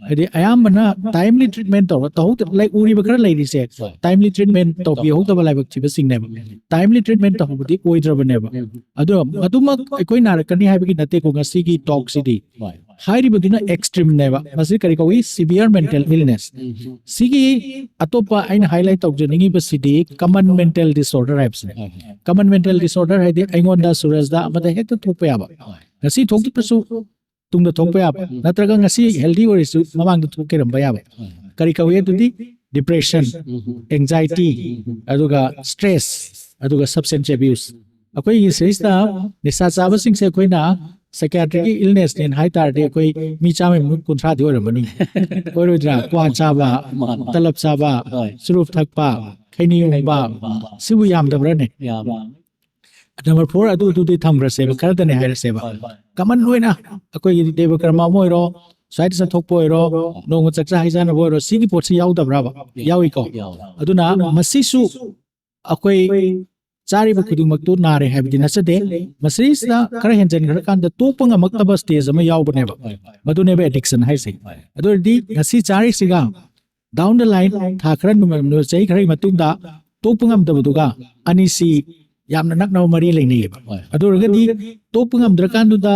ꯍꯥꯏꯗꯤ ꯑꯌꯥꯝꯕꯅ timely treatment ꯇꯧꯔ ꯇꯧꯍꯧꯗ-, ꯂꯩ-, ꯎꯔꯤꯕ ꯈꯔ ꯂꯩꯔꯤꯁꯦ timely treatment ꯇꯧꯕꯤꯍꯧꯗꯕ ꯂꯥꯏꯕꯛ ꯊꯤꯕꯁꯤꯡꯅꯦꯕ꯫ Timely treatment ꯇꯧꯍꯧꯕꯗꯤ ꯑꯣꯏꯗ꯭ꯔꯕꯅꯦꯕ꯫ ꯑꯗꯣ ꯑꯗꯨꯃꯛ ꯑꯩꯈꯣꯏ ꯅꯥꯔꯛꯀꯅꯤ ꯍꯥꯏꯕꯒꯤ ꯅꯠꯇꯦꯀꯣ ꯉꯁꯤꯒꯤ talkꯁꯤꯗꯤ꯫ ꯍꯥꯏꯔꯤꯕꯗꯨꯅ extremeꯅꯦꯕ꯫ ꯃꯁꯤ ꯀꯔꯤ ꯀꯧꯏ? Severe mental illness꯫ ꯁꯤꯒꯤ ꯑꯇꯣꯞꯄ ꯑꯩꯅ highlight ꯇꯧꯖꯅꯤꯡꯉꯤꯕꯁꯤꯗꯤ common mental disorder ꯍꯥꯏꯕꯁꯤꯅꯦ꯫ Common mental disorder ꯍꯥꯏꯗꯤ ꯑꯩꯉꯣꯟꯗ, ꯁꯨꯔꯖꯗ, ꯑꯃꯗ ꯍꯦꯛꯇ ꯊꯣꯛꯄ ꯌꯥꯕ꯫ ꯉꯁꯤ ꯊꯣꯛꯇ꯭ꯔꯁꯨ ꯇꯨꯡꯗ ꯊꯣꯛꯄ ꯌꯥꯕ, ꯅꯠꯇ꯭ꯔꯒ ꯉꯁꯤ healthy ꯑꯣꯏꯔꯁꯨ ꯃꯃꯥꯡꯗ ꯊꯣꯛꯀꯦꯔꯝꯕ ꯌꯥꯕ꯫ ꯀꯔꯤ ꯀꯧꯏ ꯑꯗꯨꯗꯤ? Depression, anxiety, ꯑꯗꯨꯒ stress, ꯑꯗꯨꯒ substance abuse꯫ ꯑꯩꯈꯣꯏꯒꯤ ꯁꯤꯗꯩꯁꯤꯗ ꯅꯤꯁꯥ ꯆꯥꯕꯁꯤꯡꯁꯦ ꯑꯩꯈꯣꯏꯅ psychiatricꯀꯤ illnessꯅꯦꯅ ꯍꯥꯏ ꯇꯥꯔꯗꯤ ꯑꯩꯈꯣꯏ ꯃꯤ ꯆꯥꯝꯃꯒꯤ ꯃꯅꯨꯡꯗ ꯀꯨꯟꯊ꯭ꯔꯥꯗꯤ ꯑꯣꯏꯔꯝꯃꯅꯤ꯫ ꯑꯣꯏꯔꯣꯏꯗ꯭ꯔꯥ? ꯀ꯭ꯋꯥ ꯆꯥꯕ, ꯇꯂꯞ ꯆꯥꯕ, ꯆꯨꯔꯨꯞ ꯊꯛꯄ, ꯈꯩꯅꯤ ꯎꯪꯕ, ꯁꯤꯕꯨ ꯌꯥꯝꯗꯕ꯭ꯔꯅꯦ? Number four ꯑꯗꯨ, ꯑꯗꯨꯗꯤ ꯊꯝꯈ꯭ꯔꯁꯦꯕ, ꯈꯔꯗꯅꯦ ꯍꯥꯏꯔꯁꯦꯕ꯫ Common ꯑꯣꯏꯅ ꯑꯩꯈꯣꯏꯒꯤ ꯗꯦꯕ ꯀꯔꯃ ꯑꯃ ꯑꯣꯏꯔꯣ, ꯁ꯭ꯋꯥꯏꯗ ꯆꯠꯊꯣꯛꯄ ꯑꯣꯏꯔꯣ, ꯅꯣꯡꯃ ꯆꯥꯛꯆꯥ ꯍꯩꯖꯥꯟꯅꯕ ꯑꯣꯏꯔꯣ, ꯁꯤꯒꯤ ꯄꯣꯠꯁꯤ ꯌꯥꯎꯗꯕ꯭ꯔꯕ? ꯌꯥꯎꯏꯀꯣ꯫ ꯑꯗꯨꯅ ꯃꯁꯤꯁꯨ ꯑꯩꯈꯣꯏ ꯆꯥꯔꯤꯕ ꯈꯨꯗꯤꯡꯃꯛꯇꯨ ꯅꯥꯔꯦ ꯍꯥꯏꯕꯗꯤ ꯅꯠꯆꯗꯦ꯫ ꯃꯁꯤꯗꯩꯁꯤꯗ ꯈꯔ ꯍꯦꯟꯖꯟꯈ꯭ꯔꯀꯥꯟꯗ ꯇꯣꯛꯄ ꯉꯝꯃꯛꯇꯕ ꯁ꯭ꯇꯦꯖ ꯑꯃ ꯌꯥꯎꯕꯅꯦꯕ꯫ ꯍꯣꯏ, ꯍꯣꯏ꯫ ꯃꯗꯨꯅꯦꯕ ꯑꯦꯗꯤꯛꯁꯟ ꯍꯥꯏꯁꯦ꯫ ꯍꯣꯏ꯫ ꯑꯗꯨ ꯑꯣꯏꯔꯗꯤ ꯉꯁꯤ ꯆꯥꯔꯤꯁꯤꯒ down the line, ꯊꯥ ꯈꯔ, ꯅꯨꯃꯤꯠ, ꯆꯍꯤ ꯈꯔꯒꯤ ꯃꯇꯨꯡꯗ ꯇꯣꯛꯄ ꯉꯝꯗꯕꯗꯨꯒ ꯑꯅꯤꯁꯤ ꯌꯥꯝꯅ ꯅꯛꯅꯕ ꯃꯔꯤ ꯂꯩꯅꯩꯌꯦꯕ꯫ ꯍꯣꯏ꯫ ꯑꯗꯨ ꯑꯣꯏꯔꯒꯗꯤ ꯇꯣꯛꯄ ꯉꯝꯗ꯭ꯔꯀꯥꯟꯗꯨꯗ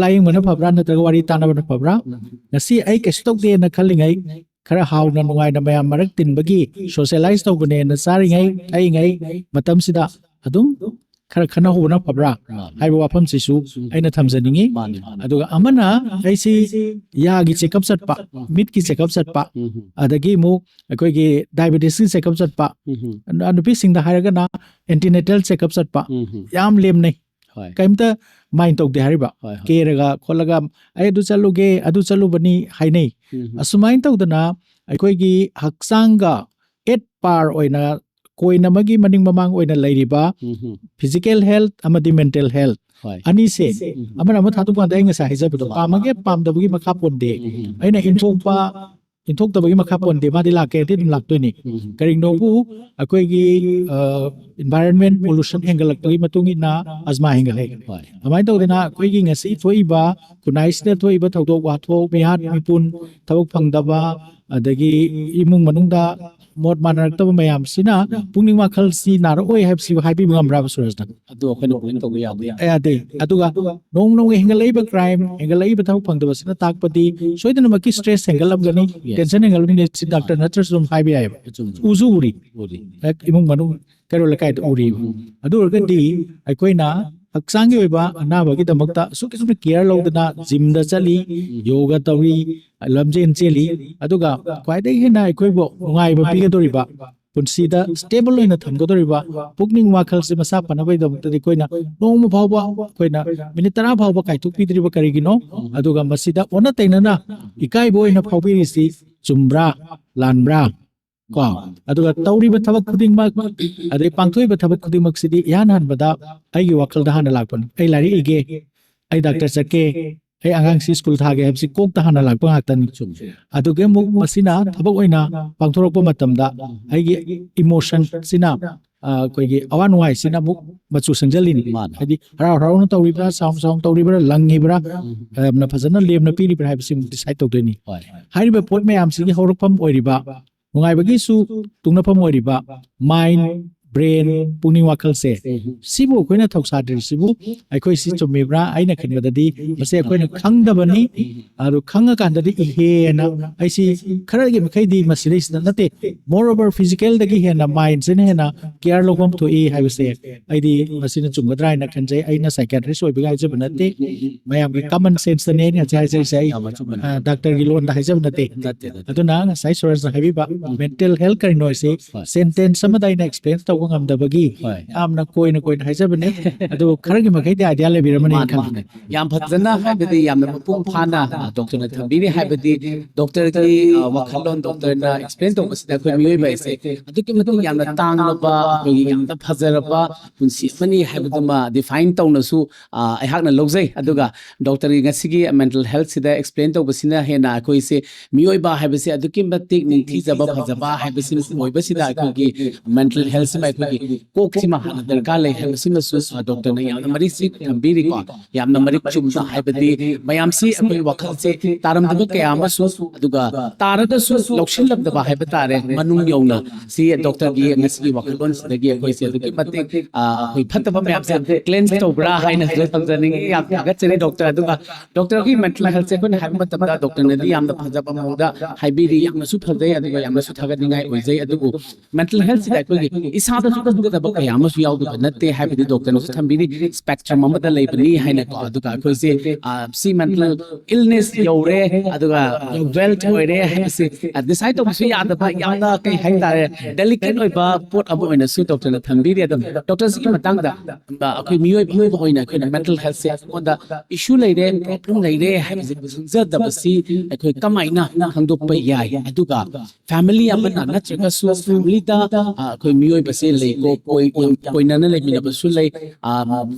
ꯂꯥꯏꯌꯦꯡꯕꯅ ꯐꯕ꯭ꯔꯥ ꯅꯠꯇ꯭ꯔꯒ ꯋꯥꯔꯤ ꯇꯥꯟꯅꯕꯅ ꯐꯕ꯭ꯔꯥ? ꯎꯝ꯫ ꯉꯁꯤ ꯑꯩ ꯀꯩꯁꯨ ꯇꯧꯗꯦꯅ ꯈꯜꯂꯤꯉꯩ, ꯈꯔ ꯍꯥꯎꯅ ꯅꯨꯡꯉꯥꯏꯅ ꯃꯌꯥꯝ ꯃꯔꯛ ꯇꯤꯟꯕꯒꯤ, ꯁꯣꯁꯤꯌꯦꯂꯥꯏꯁ ꯇꯧꯕꯅꯦꯅ ꯆꯥꯔꯤꯉꯩ, ꯊꯛꯏꯉꯩ ꯃꯇꯝꯁꯤꯗ ꯑꯗꯨꯝ ꯈꯔ ꯈꯟꯅꯍꯧꯕꯅ ꯐꯕ꯭ꯔꯥ? ꯃꯥꯅꯤ꯫ ꯍꯥꯏꯕ ꯋꯥꯐꯝꯁꯤꯁꯨ ꯎꯝ꯫ ꯑꯩꯅ ꯊꯝꯖꯅꯤꯡꯉꯤ꯫ ꯃꯥꯅꯤ, ꯃꯥꯅꯤ꯫ ꯑꯗꯨꯒ ꯑꯃꯅ ꯑꯩꯁꯤ ꯌꯥꯒꯤ ꯆꯦꯛꯑꯞ ꯆꯠꯄ, ꯎꯝ꯫ ꯃꯤꯠꯀꯤ ꯆꯦꯛꯑꯞ ꯆꯠꯄ, ꯎꯝ꯫ ꯑꯗꯒꯤ ꯑꯃꯨꯛ ꯑꯩꯈꯣꯏꯒꯤ ꯗꯥꯏꯕꯦꯇꯤꯁꯀꯤ ꯆꯦꯛꯑꯞ ꯆꯠꯄ, ꯎꯝ꯫ ꯅꯨꯄꯤꯁꯤꯡꯗ ꯍꯥꯏꯔꯒꯅ ꯑꯦꯟꯇꯤꯅꯦꯇꯦꯜ ꯆꯦꯛꯑꯞ ꯆꯠꯄ, ꯎꯝ꯫ ꯌꯥꯝ ꯂꯦꯝꯅꯩ꯫ ꯍꯣꯏ꯫ ꯀꯩꯝꯇ ꯃꯥꯏꯟ ꯇꯧꯗꯦ ꯍꯥꯏꯔꯤꯕ꯫ ꯍꯣꯏ, ꯍꯣꯏ꯫ ꯀꯦꯔꯒ ꯈꯣꯠꯂꯒ "ꯑꯩ ꯑꯗꯨ ꯆꯠꯂꯨꯒꯦ, ꯑꯗꯨ ꯆꯠꯂꯨꯕꯅꯤ" ꯍꯥꯏꯅꯩ꯫ ꯎꯝ꯫ ꯑꯁꯨꯃꯥꯏꯅ ꯇꯧꯗꯅ ꯑꯩꯈꯣꯏꯒꯤ ꯍꯛꯆꯥꯡꯒ ꯑꯦꯠ ꯄꯥꯔ ꯑꯣꯏꯅ ꯀꯣꯏꯟ ꯑꯃꯒꯤ ꯃꯅꯤꯡ ꯃꯃꯥꯡ ꯑꯣꯏꯅ ꯂꯩꯔꯤꯕ ꯎꯝ꯫ ꯐꯤꯖꯤꯀꯦꯜ ꯍꯦꯜꯊ ꯑꯃꯗꯤ ꯃꯦꯟꯇꯦꯜ ꯍꯦꯜꯊ ꯍꯣꯏ꯫ ꯑꯅꯤꯁꯦ ꯎꯝ꯫ ꯑꯃꯅ ꯑꯃ ꯊꯥꯗꯣꯛꯄ ꯀꯥꯟꯗ ꯑꯩ ꯉꯁꯥꯏ ꯍꯥꯏꯖꯕꯗꯣ ꯄꯥꯝꯃꯒꯦ ꯄꯥꯝꯗꯕꯒꯤ ꯃꯈꯥ ꯄꯣꯟꯗꯦ꯫ ꯎꯝ꯫ ꯑꯩꯅ ꯏꯟꯊꯣꯛꯄ ꯏꯟꯊꯣꯛꯇꯕꯒꯤ ꯃꯈꯥ ꯄꯣꯟꯗꯦ, ꯃꯥꯗꯤ ꯂꯥꯛꯀꯦꯗꯤ ꯑꯗꯨꯝ ꯂꯥꯛꯇꯣꯏꯅꯤ꯫ ꯎꯝ꯫ ꯀꯔꯤꯒꯤꯅꯣꯕꯨ ꯑꯩꯈꯣꯏꯒꯤ, ꯑ, ꯏꯟꯚꯥꯏꯔꯟꯃꯦꯟ ꯄꯣꯂꯨꯁꯟ ꯍꯦꯟꯒꯠꯂꯛꯄꯒꯤ ꯃꯇꯨꯡ ꯏꯟꯅ ꯑꯖꯃꯥ ꯍꯦꯟꯒꯠꯂꯛꯏ꯫ ꯍꯣꯏ꯫ ꯑꯗꯨꯃꯥꯏꯅ ꯇꯧꯗꯅ ꯑꯩꯈꯣꯏꯒꯤ ꯉꯁꯤ ꯊꯣꯛꯏꯕ ꯈꯨꯟꯅꯥꯏꯁꯤꯗ ꯊꯣꯛꯏꯕ ꯊꯧꯗꯣꯛ ꯋꯥꯊꯣꯛ, ꯃꯤꯍꯥꯠ ꯃꯤꯄꯨꯟ, ꯊꯕꯛ ꯐꯪꯗꯕ, ꯑꯗꯒꯤ ꯏꯃꯨꯡ ꯃꯅꯨꯡꯗ ꯃꯣꯠ ꯃꯥꯟꯅꯔꯛꯇꯕ ꯃꯌꯥꯝꯁꯤꯅ ꯄꯨꯛꯅꯤꯡ ꯋꯥꯈꯜꯁꯤ ꯅꯥꯔꯛꯑꯣꯏ ꯍꯥꯏꯕꯁꯤꯕꯨ ꯍꯥꯏꯕꯤꯕ ꯉꯝꯕ꯭ꯔꯥꯕ ꯁꯨꯔꯖꯅ? ꯑꯗꯨ ꯑꯩꯈꯣꯏꯅ ꯄꯣꯏꯟ ꯇꯧꯕ ꯌꯥꯕ ꯌꯥꯏ꯫ ꯌꯥꯗꯦ꯫ ꯑꯗꯨꯒ ꯅꯣꯡꯃ ꯅꯣꯡꯃꯒꯤ ꯍꯦꯟꯒꯠꯂꯛꯏꯕ ꯀ꯭ꯔꯥꯏꯝ, ꯍꯦꯟꯒꯠꯂꯛꯏꯕ ꯊꯕꯛ ꯐꯪꯗꯕꯁꯤꯅ ꯇꯥꯛꯄꯗꯤ ꯁꯣꯏꯗꯅꯃꯛꯀꯤ ꯁ꯭ꯇ꯭ꯔꯦꯁ ꯍꯦꯟꯒꯠꯂꯝꯒꯅꯤ, ꯌꯦꯁ꯫ ꯇꯦꯟꯁꯟ ꯍꯦꯟꯒꯠꯂꯝꯒꯅꯤ, ꯁꯤ ꯗꯥꯛꯇꯔ ꯅꯠꯇ꯭ꯔꯁꯨ ꯑꯗꯨꯝ ꯍꯥꯏꯕ ꯌꯥꯏꯑꯕ꯫ ꯑꯆꯨꯝꯕ꯫ ꯎꯁꯨ ꯎꯔꯤ꯫ ꯎꯔꯤ꯫ ꯍꯦꯛ ꯏꯃꯨꯡ ꯃꯅꯨꯡ ꯀꯩꯔꯣꯜ ꯂꯩꯀꯥꯏꯗ ꯎꯔꯤꯕ꯫ ꯎꯝ꯫ ꯑꯗꯨ ꯑꯣꯏꯔꯒꯗꯤ ꯑꯩꯈꯣꯏꯅ ꯍꯛꯆꯥꯡꯒꯤ ꯑꯣꯏꯕ ꯑꯅꯥꯕꯒꯤꯗꯃꯛꯇ ꯑꯁꯨꯛꯀꯤ ꯃꯇꯤꯛ ꯀꯤꯌꯔ ꯂꯧꯗꯅ ꯖꯤꯝꯗ ꯆꯠꯂꯤ, ꯎꯝ꯫ ꯌꯣꯒ ꯇꯧꯔꯤ, ꯂꯝꯖꯦꯟ ꯆꯦꯜꯂꯤ, ꯑꯗꯨꯒ ꯈ꯭ꯋꯥꯏꯗꯒꯤ ꯍꯦꯟꯅ ꯑꯩꯈꯣꯏꯕꯨ ꯅꯨꯡꯉꯥꯏꯕ ꯄꯤꯒꯗꯧꯔꯤꯕ, ꯄꯨꯟꯁꯤꯗ ꯁ꯭ꯇꯦꯕꯜ ꯑꯣꯏꯅ ꯊꯝꯒꯗꯧꯔꯤꯕ ꯄꯨꯛꯅꯤꯡ ꯋꯥꯈꯜꯁꯦ ꯃꯁꯥ ꯐꯅꯕꯒꯤꯗꯃꯛꯇꯗꯤ ꯑꯩꯈꯣꯏꯅ ꯅꯣꯡꯃ ꯐꯥꯎꯕ, ꯑꯩꯈꯣꯏꯅ ꯃꯤꯅꯤꯠ ꯇꯔꯥ ꯐꯥꯎꯕ ꯀꯥꯏꯊꯣꯛꯄꯤꯗ꯭ꯔꯤꯕ ꯀꯔꯤꯒꯤꯅꯣ? ꯑꯗꯨꯒ ꯃꯁꯤꯗ ꯑꯣꯟꯅ ꯇꯩꯅꯅ ꯏꯀꯥꯏꯕ ꯑꯣꯏꯅ ꯐꯥꯎꯕꯤꯔꯤꯁꯤ ꯆꯨꯝꯕ꯭ꯔꯥ, ꯂꯥꯟꯕ꯭ꯔꯥ? ꯀꯣ? ꯑꯗꯨꯒ ꯇꯧꯔꯤꯕ ꯊꯕꯛ ꯈꯨꯗꯤꯡꯃꯛ, ꯑꯗꯩ ꯄꯥꯡꯊꯣꯛꯏꯕ ꯊꯕꯛ ꯈꯨꯗꯤꯡꯃꯛꯁꯤꯗꯤ ꯏꯍꯥꯟ ꯍꯥꯟꯕꯗ ꯑꯩꯒꯤ ꯋꯥꯈꯜꯗ ꯍꯥꯟꯅ ꯂꯥꯛꯄꯅꯤ꯫ ꯑꯩ ꯂꯥꯏꯔꯤꯛ ꯏꯒꯦ, ꯑꯩ ꯗꯥꯛꯇꯔ ꯆꯠꯀꯦ, ꯑꯩ ꯑꯉꯥꯡꯁꯤ ꯁ꯭ꯀꯨꯜ ꯊꯥꯒꯦ ꯍꯥꯏꯕꯁꯤ ꯀꯣꯛꯇ ꯍꯥꯟꯅ ꯂꯥꯛꯄ ꯉꯥꯛꯇꯅꯤ꯫ ꯑꯗꯨꯒꯤ ꯑꯃꯨꯛ ꯃꯁꯤꯅ ꯊꯕꯛ ꯑꯣꯏꯅ ꯄꯥꯡꯊꯣꯔꯛꯄ ꯃꯇꯝꯗ ꯑꯩꯒꯤ ꯏꯃꯣꯁꯟꯁꯤꯅ, ꯑ, ꯑꯩꯈꯣꯏꯒꯤ ꯑꯋꯥ ꯅꯨꯡꯉꯥꯏꯁꯤꯅ ꯑꯃꯨꯛ ꯃꯆꯨ ꯁꯪꯖꯜꯂꯤꯅꯤ꯫ ꯃꯥꯅꯦ꯫ ꯍꯥꯏꯗꯤ ꯍꯔꯥꯎ ꯍꯔꯥꯎꯅ ꯇꯧꯔꯤꯕ꯭ꯔꯥ, ꯁꯥꯎ ꯁꯥꯎꯅ ꯇꯧꯔꯤꯕ꯭ꯔꯥ, ꯂꯪꯉꯤꯕ꯭ꯔꯥ, ꯌꯥꯝꯅ ꯐꯖꯅ ꯂꯦꯝꯅ ꯄꯤꯔꯤꯕ꯭ꯔꯥ ꯍꯥꯏꯕꯁꯤ ꯑꯃꯨꯛ ꯗꯤꯁꯥꯏꯗ ꯇꯧꯗꯣꯏꯅꯤ꯫ ꯍꯣꯏ꯫ ꯍꯥꯏꯔꯤꯕ ꯄꯣꯠ ꯃꯌꯥꯝꯁꯤꯒꯤ ꯍꯧꯔꯛꯐꯝ ꯑꯣꯏꯔꯤꯕ, ꯅꯨꯡꯉꯥꯏꯕꯒꯤꯁꯨ ꯇꯨꯡꯅꯐꯝ ꯑꯣꯏꯔꯤꯕ ꯃꯥꯏꯟ, ꯕ꯭ꯔꯦꯟ, ꯄꯨꯛꯅꯤꯡ ꯋꯥꯈꯜꯁꯦ, ꯁꯤꯕꯨ ꯑꯩꯈꯣꯏꯅ ꯊꯧꯁꯥꯗ꯭ꯔꯤꯁꯤꯕꯨ ꯑꯩꯈꯣꯏ ꯁꯤ ꯆꯨꯝꯃꯤꯕ꯭ꯔꯥ? ꯑꯩꯅ ꯈꯟꯕꯗꯗꯤ ꯃꯁꯤ ꯑꯩꯈꯣꯏꯅ ꯈꯪꯗꯕꯅꯤ꯫ ꯑꯗꯨ ꯈꯪꯉꯀꯥꯟꯗꯗꯤ ꯏꯍꯦꯅ ꯑꯩꯁꯤ ꯈꯔꯒꯤ ꯃꯈꯩꯗꯤ ꯃꯁꯤꯗꯩꯁꯤꯗ ꯅꯠꯇꯦ, ꯃꯣꯔ ꯑꯣꯚꯔ ꯐꯤꯖꯤꯀꯦꯜꯗꯒꯤ ꯍꯦꯟꯅ ꯃꯥꯏꯟꯁꯤꯅ ꯍꯦꯟꯅ ꯀꯤꯌꯔ ꯂꯧꯐꯝ ꯊꯣꯛꯏ ꯍꯥꯏꯕꯁꯦ ꯑꯩꯗꯤ ꯃꯁꯤꯅ ꯆꯨꯝꯒꯗ꯭ꯔꯥ ꯍꯥꯏꯅ ꯈꯟꯖꯩ꯫ ꯑꯩꯅ ꯁꯥꯏꯀꯤꯌꯥꯇ꯭ꯔꯤꯁ ꯑꯣꯏꯕꯒꯤ ꯍꯥꯏꯖꯕ ꯅꯠꯇꯦ, ꯃꯌꯥꯝꯒꯤ ꯀꯃꯟ ꯁꯦꯟꯁꯇꯅꯦ ꯑꯩꯅ ꯍꯧꯖꯤꯛ ꯍꯥꯏꯖꯔꯤꯁꯦ꯫ ꯑꯩ, ꯌꯥꯝ ꯑꯆꯨꯝꯕꯅꯦ꯫ ꯑ, ꯗꯥꯛꯇꯔꯒꯤ ꯂꯣꯟꯗ ꯍꯥꯏꯖꯕ ꯅꯠꯇꯦ꯫ ꯅꯠꯇꯦ, ꯅꯠꯇꯦ꯫ ꯑꯗꯨꯅ ꯉꯁꯥꯏ ꯁꯨꯔꯖꯅ ꯍꯥꯏꯕꯤꯕ ꯃꯦꯟꯇꯦꯜ ꯍꯦꯜꯊ ꯀꯔꯤꯅꯣ ꯍꯥꯏꯁꯦ ꯍꯣꯏ꯫ ꯁꯦꯟꯇꯦꯟꯁ ꯑꯃꯗ ꯑꯩꯅ ꯑꯦꯛꯁꯄ꯭ꯂꯦꯟ ꯇꯧꯕ ꯉꯝꯗꯕꯒꯤ ꯍꯣꯏ꯫ ꯌꯥꯝꯅ ꯀꯣꯏꯅ ꯀꯣꯏꯅ ꯍꯥꯏꯖꯕꯅꯦ꯫ ꯑꯗꯨ ꯈꯔꯒꯤ ꯃꯈꯩꯗꯤ ꯑꯥꯏꯗꯤꯌꯥ ꯂꯩꯕꯤꯔꯝꯃꯅꯤ ꯃꯥꯅꯦ, ꯈꯜꯂꯤ꯫ ꯃꯥꯅꯦ꯫ ꯌꯥꯝ ꯐꯖꯅ ꯍꯥꯏꯕꯗꯤ ꯌꯥꯝꯅ ꯃꯄꯨꯡ ꯐꯥꯅ, ꯑ, ꯗꯣꯛꯇꯔꯅ ꯊꯝꯕꯤꯔꯤ꯫ ꯍꯥꯏꯕꯗꯤ ꯗꯣꯛꯇꯔꯒꯤ, ꯑ, ꯋꯥꯈꯜꯂꯣꯟ, ꯗꯣꯛꯇꯔꯅ ꯑꯦꯛꯁꯄ꯭ꯂꯦꯟ ꯇꯧꯕꯁꯤꯗ ꯑꯩꯈꯣꯏ ꯃꯤꯑꯣꯏꯕ ꯍꯥꯏꯁꯦ ꯑꯗꯨꯛꯀꯤ ꯃꯇꯤꯛ ꯌꯥꯝꯅ ꯇꯥꯡꯂꯕ, ꯑꯩꯈꯣꯏꯒꯤ ꯌꯥꯝꯅ ꯐꯖꯔꯕ ꯄꯨꯟꯁꯤ ꯑꯃꯅꯤ ꯍꯥꯏꯕꯗꯨꯃ ꯗꯤꯐꯥꯏꯟ ꯇꯧꯅꯁꯨ, ꯑ, ꯑꯩꯍꯥꯛꯅ ꯂꯧꯖꯩ꯫ ꯑꯗꯨꯒ ꯗꯣꯛꯇꯔꯒꯤ ꯉꯁꯤꯒꯤ ꯃꯦꯟꯇꯦꯜ ꯍꯦꯜꯊꯁꯤꯗ ꯑꯦꯛꯁꯄ꯭ꯂꯦꯟ ꯇꯧꯕꯁꯤꯅ ꯍꯦꯟꯅ ꯑꯩꯈꯣꯏꯁꯦ ꯃꯤꯑꯣꯏꯕ ꯍꯥꯏꯕꯁꯦ ꯑꯗꯨꯛꯀꯤ ꯃꯇꯤꯛ ꯅꯤꯡꯊꯤꯖꯕ ꯐꯖꯕ ꯍꯥꯏꯕꯁꯤꯃ ꯑꯣꯏꯕꯁꯤꯗ ꯑꯩꯈꯣꯏꯒꯤ ꯃꯦꯟꯇꯦꯜ ꯍꯦꯜꯊꯁꯤꯃ ꯑꯩꯈꯣꯏꯒꯤ ꯀꯣꯛꯁꯤꯃ ꯍꯥꯟꯅ ꯗꯔꯀꯥꯔ ꯂꯩ ꯍꯥꯏꯕꯁꯤꯃꯁꯨ, ꯑ, ꯗꯣꯛꯇꯔꯅ ꯌꯥꯝꯅ ꯃꯔꯤꯛ ꯆꯨꯝꯅ ꯊꯝꯕꯤꯔꯤꯀꯣ꯫ ꯌꯥꯝꯅ ꯃꯔꯤꯛ ꯆꯨꯝꯅ ꯍꯥꯏꯕꯗꯤ ꯃꯌꯥꯝꯁꯤ ꯑꯩꯈꯣꯏ ꯋꯥꯈꯜꯁꯦ ꯇꯥꯔꯝꯗꯕ ꯀꯌꯥ ꯑꯃꯁꯨ, ꯑꯗꯨꯒ ꯇꯥꯔꯒꯁꯨ ꯂꯧꯁꯤꯜꯂꯝꯗꯕ ꯍꯥꯏꯕ ꯇꯥꯔꯦ, ꯃꯅꯨꯡ ꯌꯧꯅ ꯁꯤ ꯗꯣꯛꯇꯔꯒꯤ ꯉꯁꯤꯒꯤ ꯋꯥꯈꯜꯂꯣꯟꯁꯤꯗꯒꯤ ꯑꯩꯈꯣꯏꯁꯦ ꯑꯗꯨꯛꯀꯤ ꯃꯇꯤꯛ, ꯑ, ꯑꯩꯈꯣꯏ ꯐꯠꯇꯕ ꯃꯌꯥꯝꯁꯦ ꯀ꯭ꯂꯦꯟꯁ ꯇꯧꯕ꯭ꯔꯥ ꯍꯥꯏꯅꯁꯨ ꯊꯝꯖꯅꯤꯡꯉꯤ꯫ ꯌꯥꯝ ꯊꯥꯒꯠꯆꯔꯤ ꯗꯣꯛꯇꯔ꯫ ꯑꯗꯨꯒ ꯗꯣꯛꯇꯔꯒꯤ ꯃꯦꯟꯇꯦꯜ ꯍꯦꯜꯊꯁꯦ ꯑꯩꯈꯣꯏꯅ ꯍꯥꯏꯕ ꯃꯇꯝꯗ ꯗꯣꯛꯇꯔꯅꯗꯤ ꯌꯥꯝꯅ ꯐꯖꯕ ꯃꯑꯣꯡꯗ ꯍꯥꯏꯕꯤꯔꯤ, ꯌꯥꯝꯅꯁꯨ ꯐꯖꯩ, ꯑꯗꯨꯒ ꯌꯥꯝꯅꯁꯨ ꯊꯥꯒꯠꯅꯤꯡꯉꯥꯏ ꯑꯣꯏꯖꯩ꯫ ꯑꯗꯨꯕꯨ ꯃꯦꯟꯇꯦꯜ ꯍꯦꯜꯊꯁꯤꯗ ꯑꯩꯈꯣꯏꯒꯤ ꯏꯁꯥꯗꯁꯨ ꯈꯪꯒꯗꯕ ꯀꯌꯥ ꯑꯃꯁꯨ ꯌꯥꯎꯗꯕ ꯅꯠꯇꯦ, ꯍꯥꯏꯕꯗꯤ ꯗꯣꯛꯇꯔꯅꯁꯨ ꯊꯝꯕꯤꯔꯤ, ꯁ꯭ꯄꯦꯛꯇ꯭ꯔꯝ ꯑꯃꯗ ꯂꯩꯕꯅꯤ ꯍꯥꯏꯅꯀꯣ꯫ ꯑꯗꯨꯒ ꯑꯩꯈꯣꯏꯁꯦ, ꯑ, ꯁꯤ ꯃꯦꯟꯇꯦꯜ ꯏꯜꯅꯦꯁ ꯌꯧꯔꯦ, ꯑꯗꯨꯒ ꯋꯦꯜꯊ ꯑꯣꯏꯔꯦ ꯍꯥꯏꯕꯁꯤ, ꯑ, ꯗꯤꯁꯥꯏꯗ ꯇꯧꯕꯁꯨ ꯌꯥꯗꯕ, ꯌꯥꯝꯅ ꯀꯩ ꯍꯥꯏꯇꯥꯔꯦ, ꯗꯦꯂꯤꯀꯦꯠ ꯑꯣꯏꯕ ꯄꯣꯠ ꯑꯃ ꯑꯣꯏꯅꯁꯨ ꯗꯣꯛꯇꯔꯅ ꯊꯝꯕꯤꯔꯤ꯫ ꯑꯗꯣ ꯗꯣꯛꯇꯔꯁꯤꯒꯤ ꯃꯇꯥꯡꯗ, ꯑ, ꯑꯩꯈꯣꯏ ꯃꯤꯑꯣꯏꯕ ꯑꯃ ꯑꯣꯏꯅ ꯑꯩꯈꯣꯏꯅ ꯃꯦꯟꯇꯦꯜ ꯍꯦꯜꯊꯁꯦ ꯑꯩꯉꯣꯟꯗ ꯏꯁꯨ ꯂꯩꯔꯦ, ꯄ꯭ꯔꯣꯕ꯭ꯂꯦꯝ ꯂꯩꯔꯦ ꯍꯥꯏꯕꯁꯦ ꯈꯪꯖꯗꯕꯁꯤ ꯑꯩꯈꯣꯏ ꯀꯃꯥꯏꯅ ꯈꯪꯗꯣꯛꯄ ꯌꯥꯏ? ꯑꯗꯨꯒ ꯐꯦꯃꯤꯂꯤ ꯑꯃꯅ ꯅꯠꯇ꯭ꯔꯒꯁꯨ ꯐꯦꯃꯤꯂꯤꯗ, ꯑ, ꯑꯩꯈꯣꯏ ꯃꯤꯑꯣꯏꯕꯁꯦ ꯂꯩꯀꯣ, ꯀꯣꯏ-, ꯌꯥꯝ ꯀꯣꯏꯅꯅ ꯂꯩꯃꯤꯟꯅꯕꯁꯨ ꯂꯩ꯫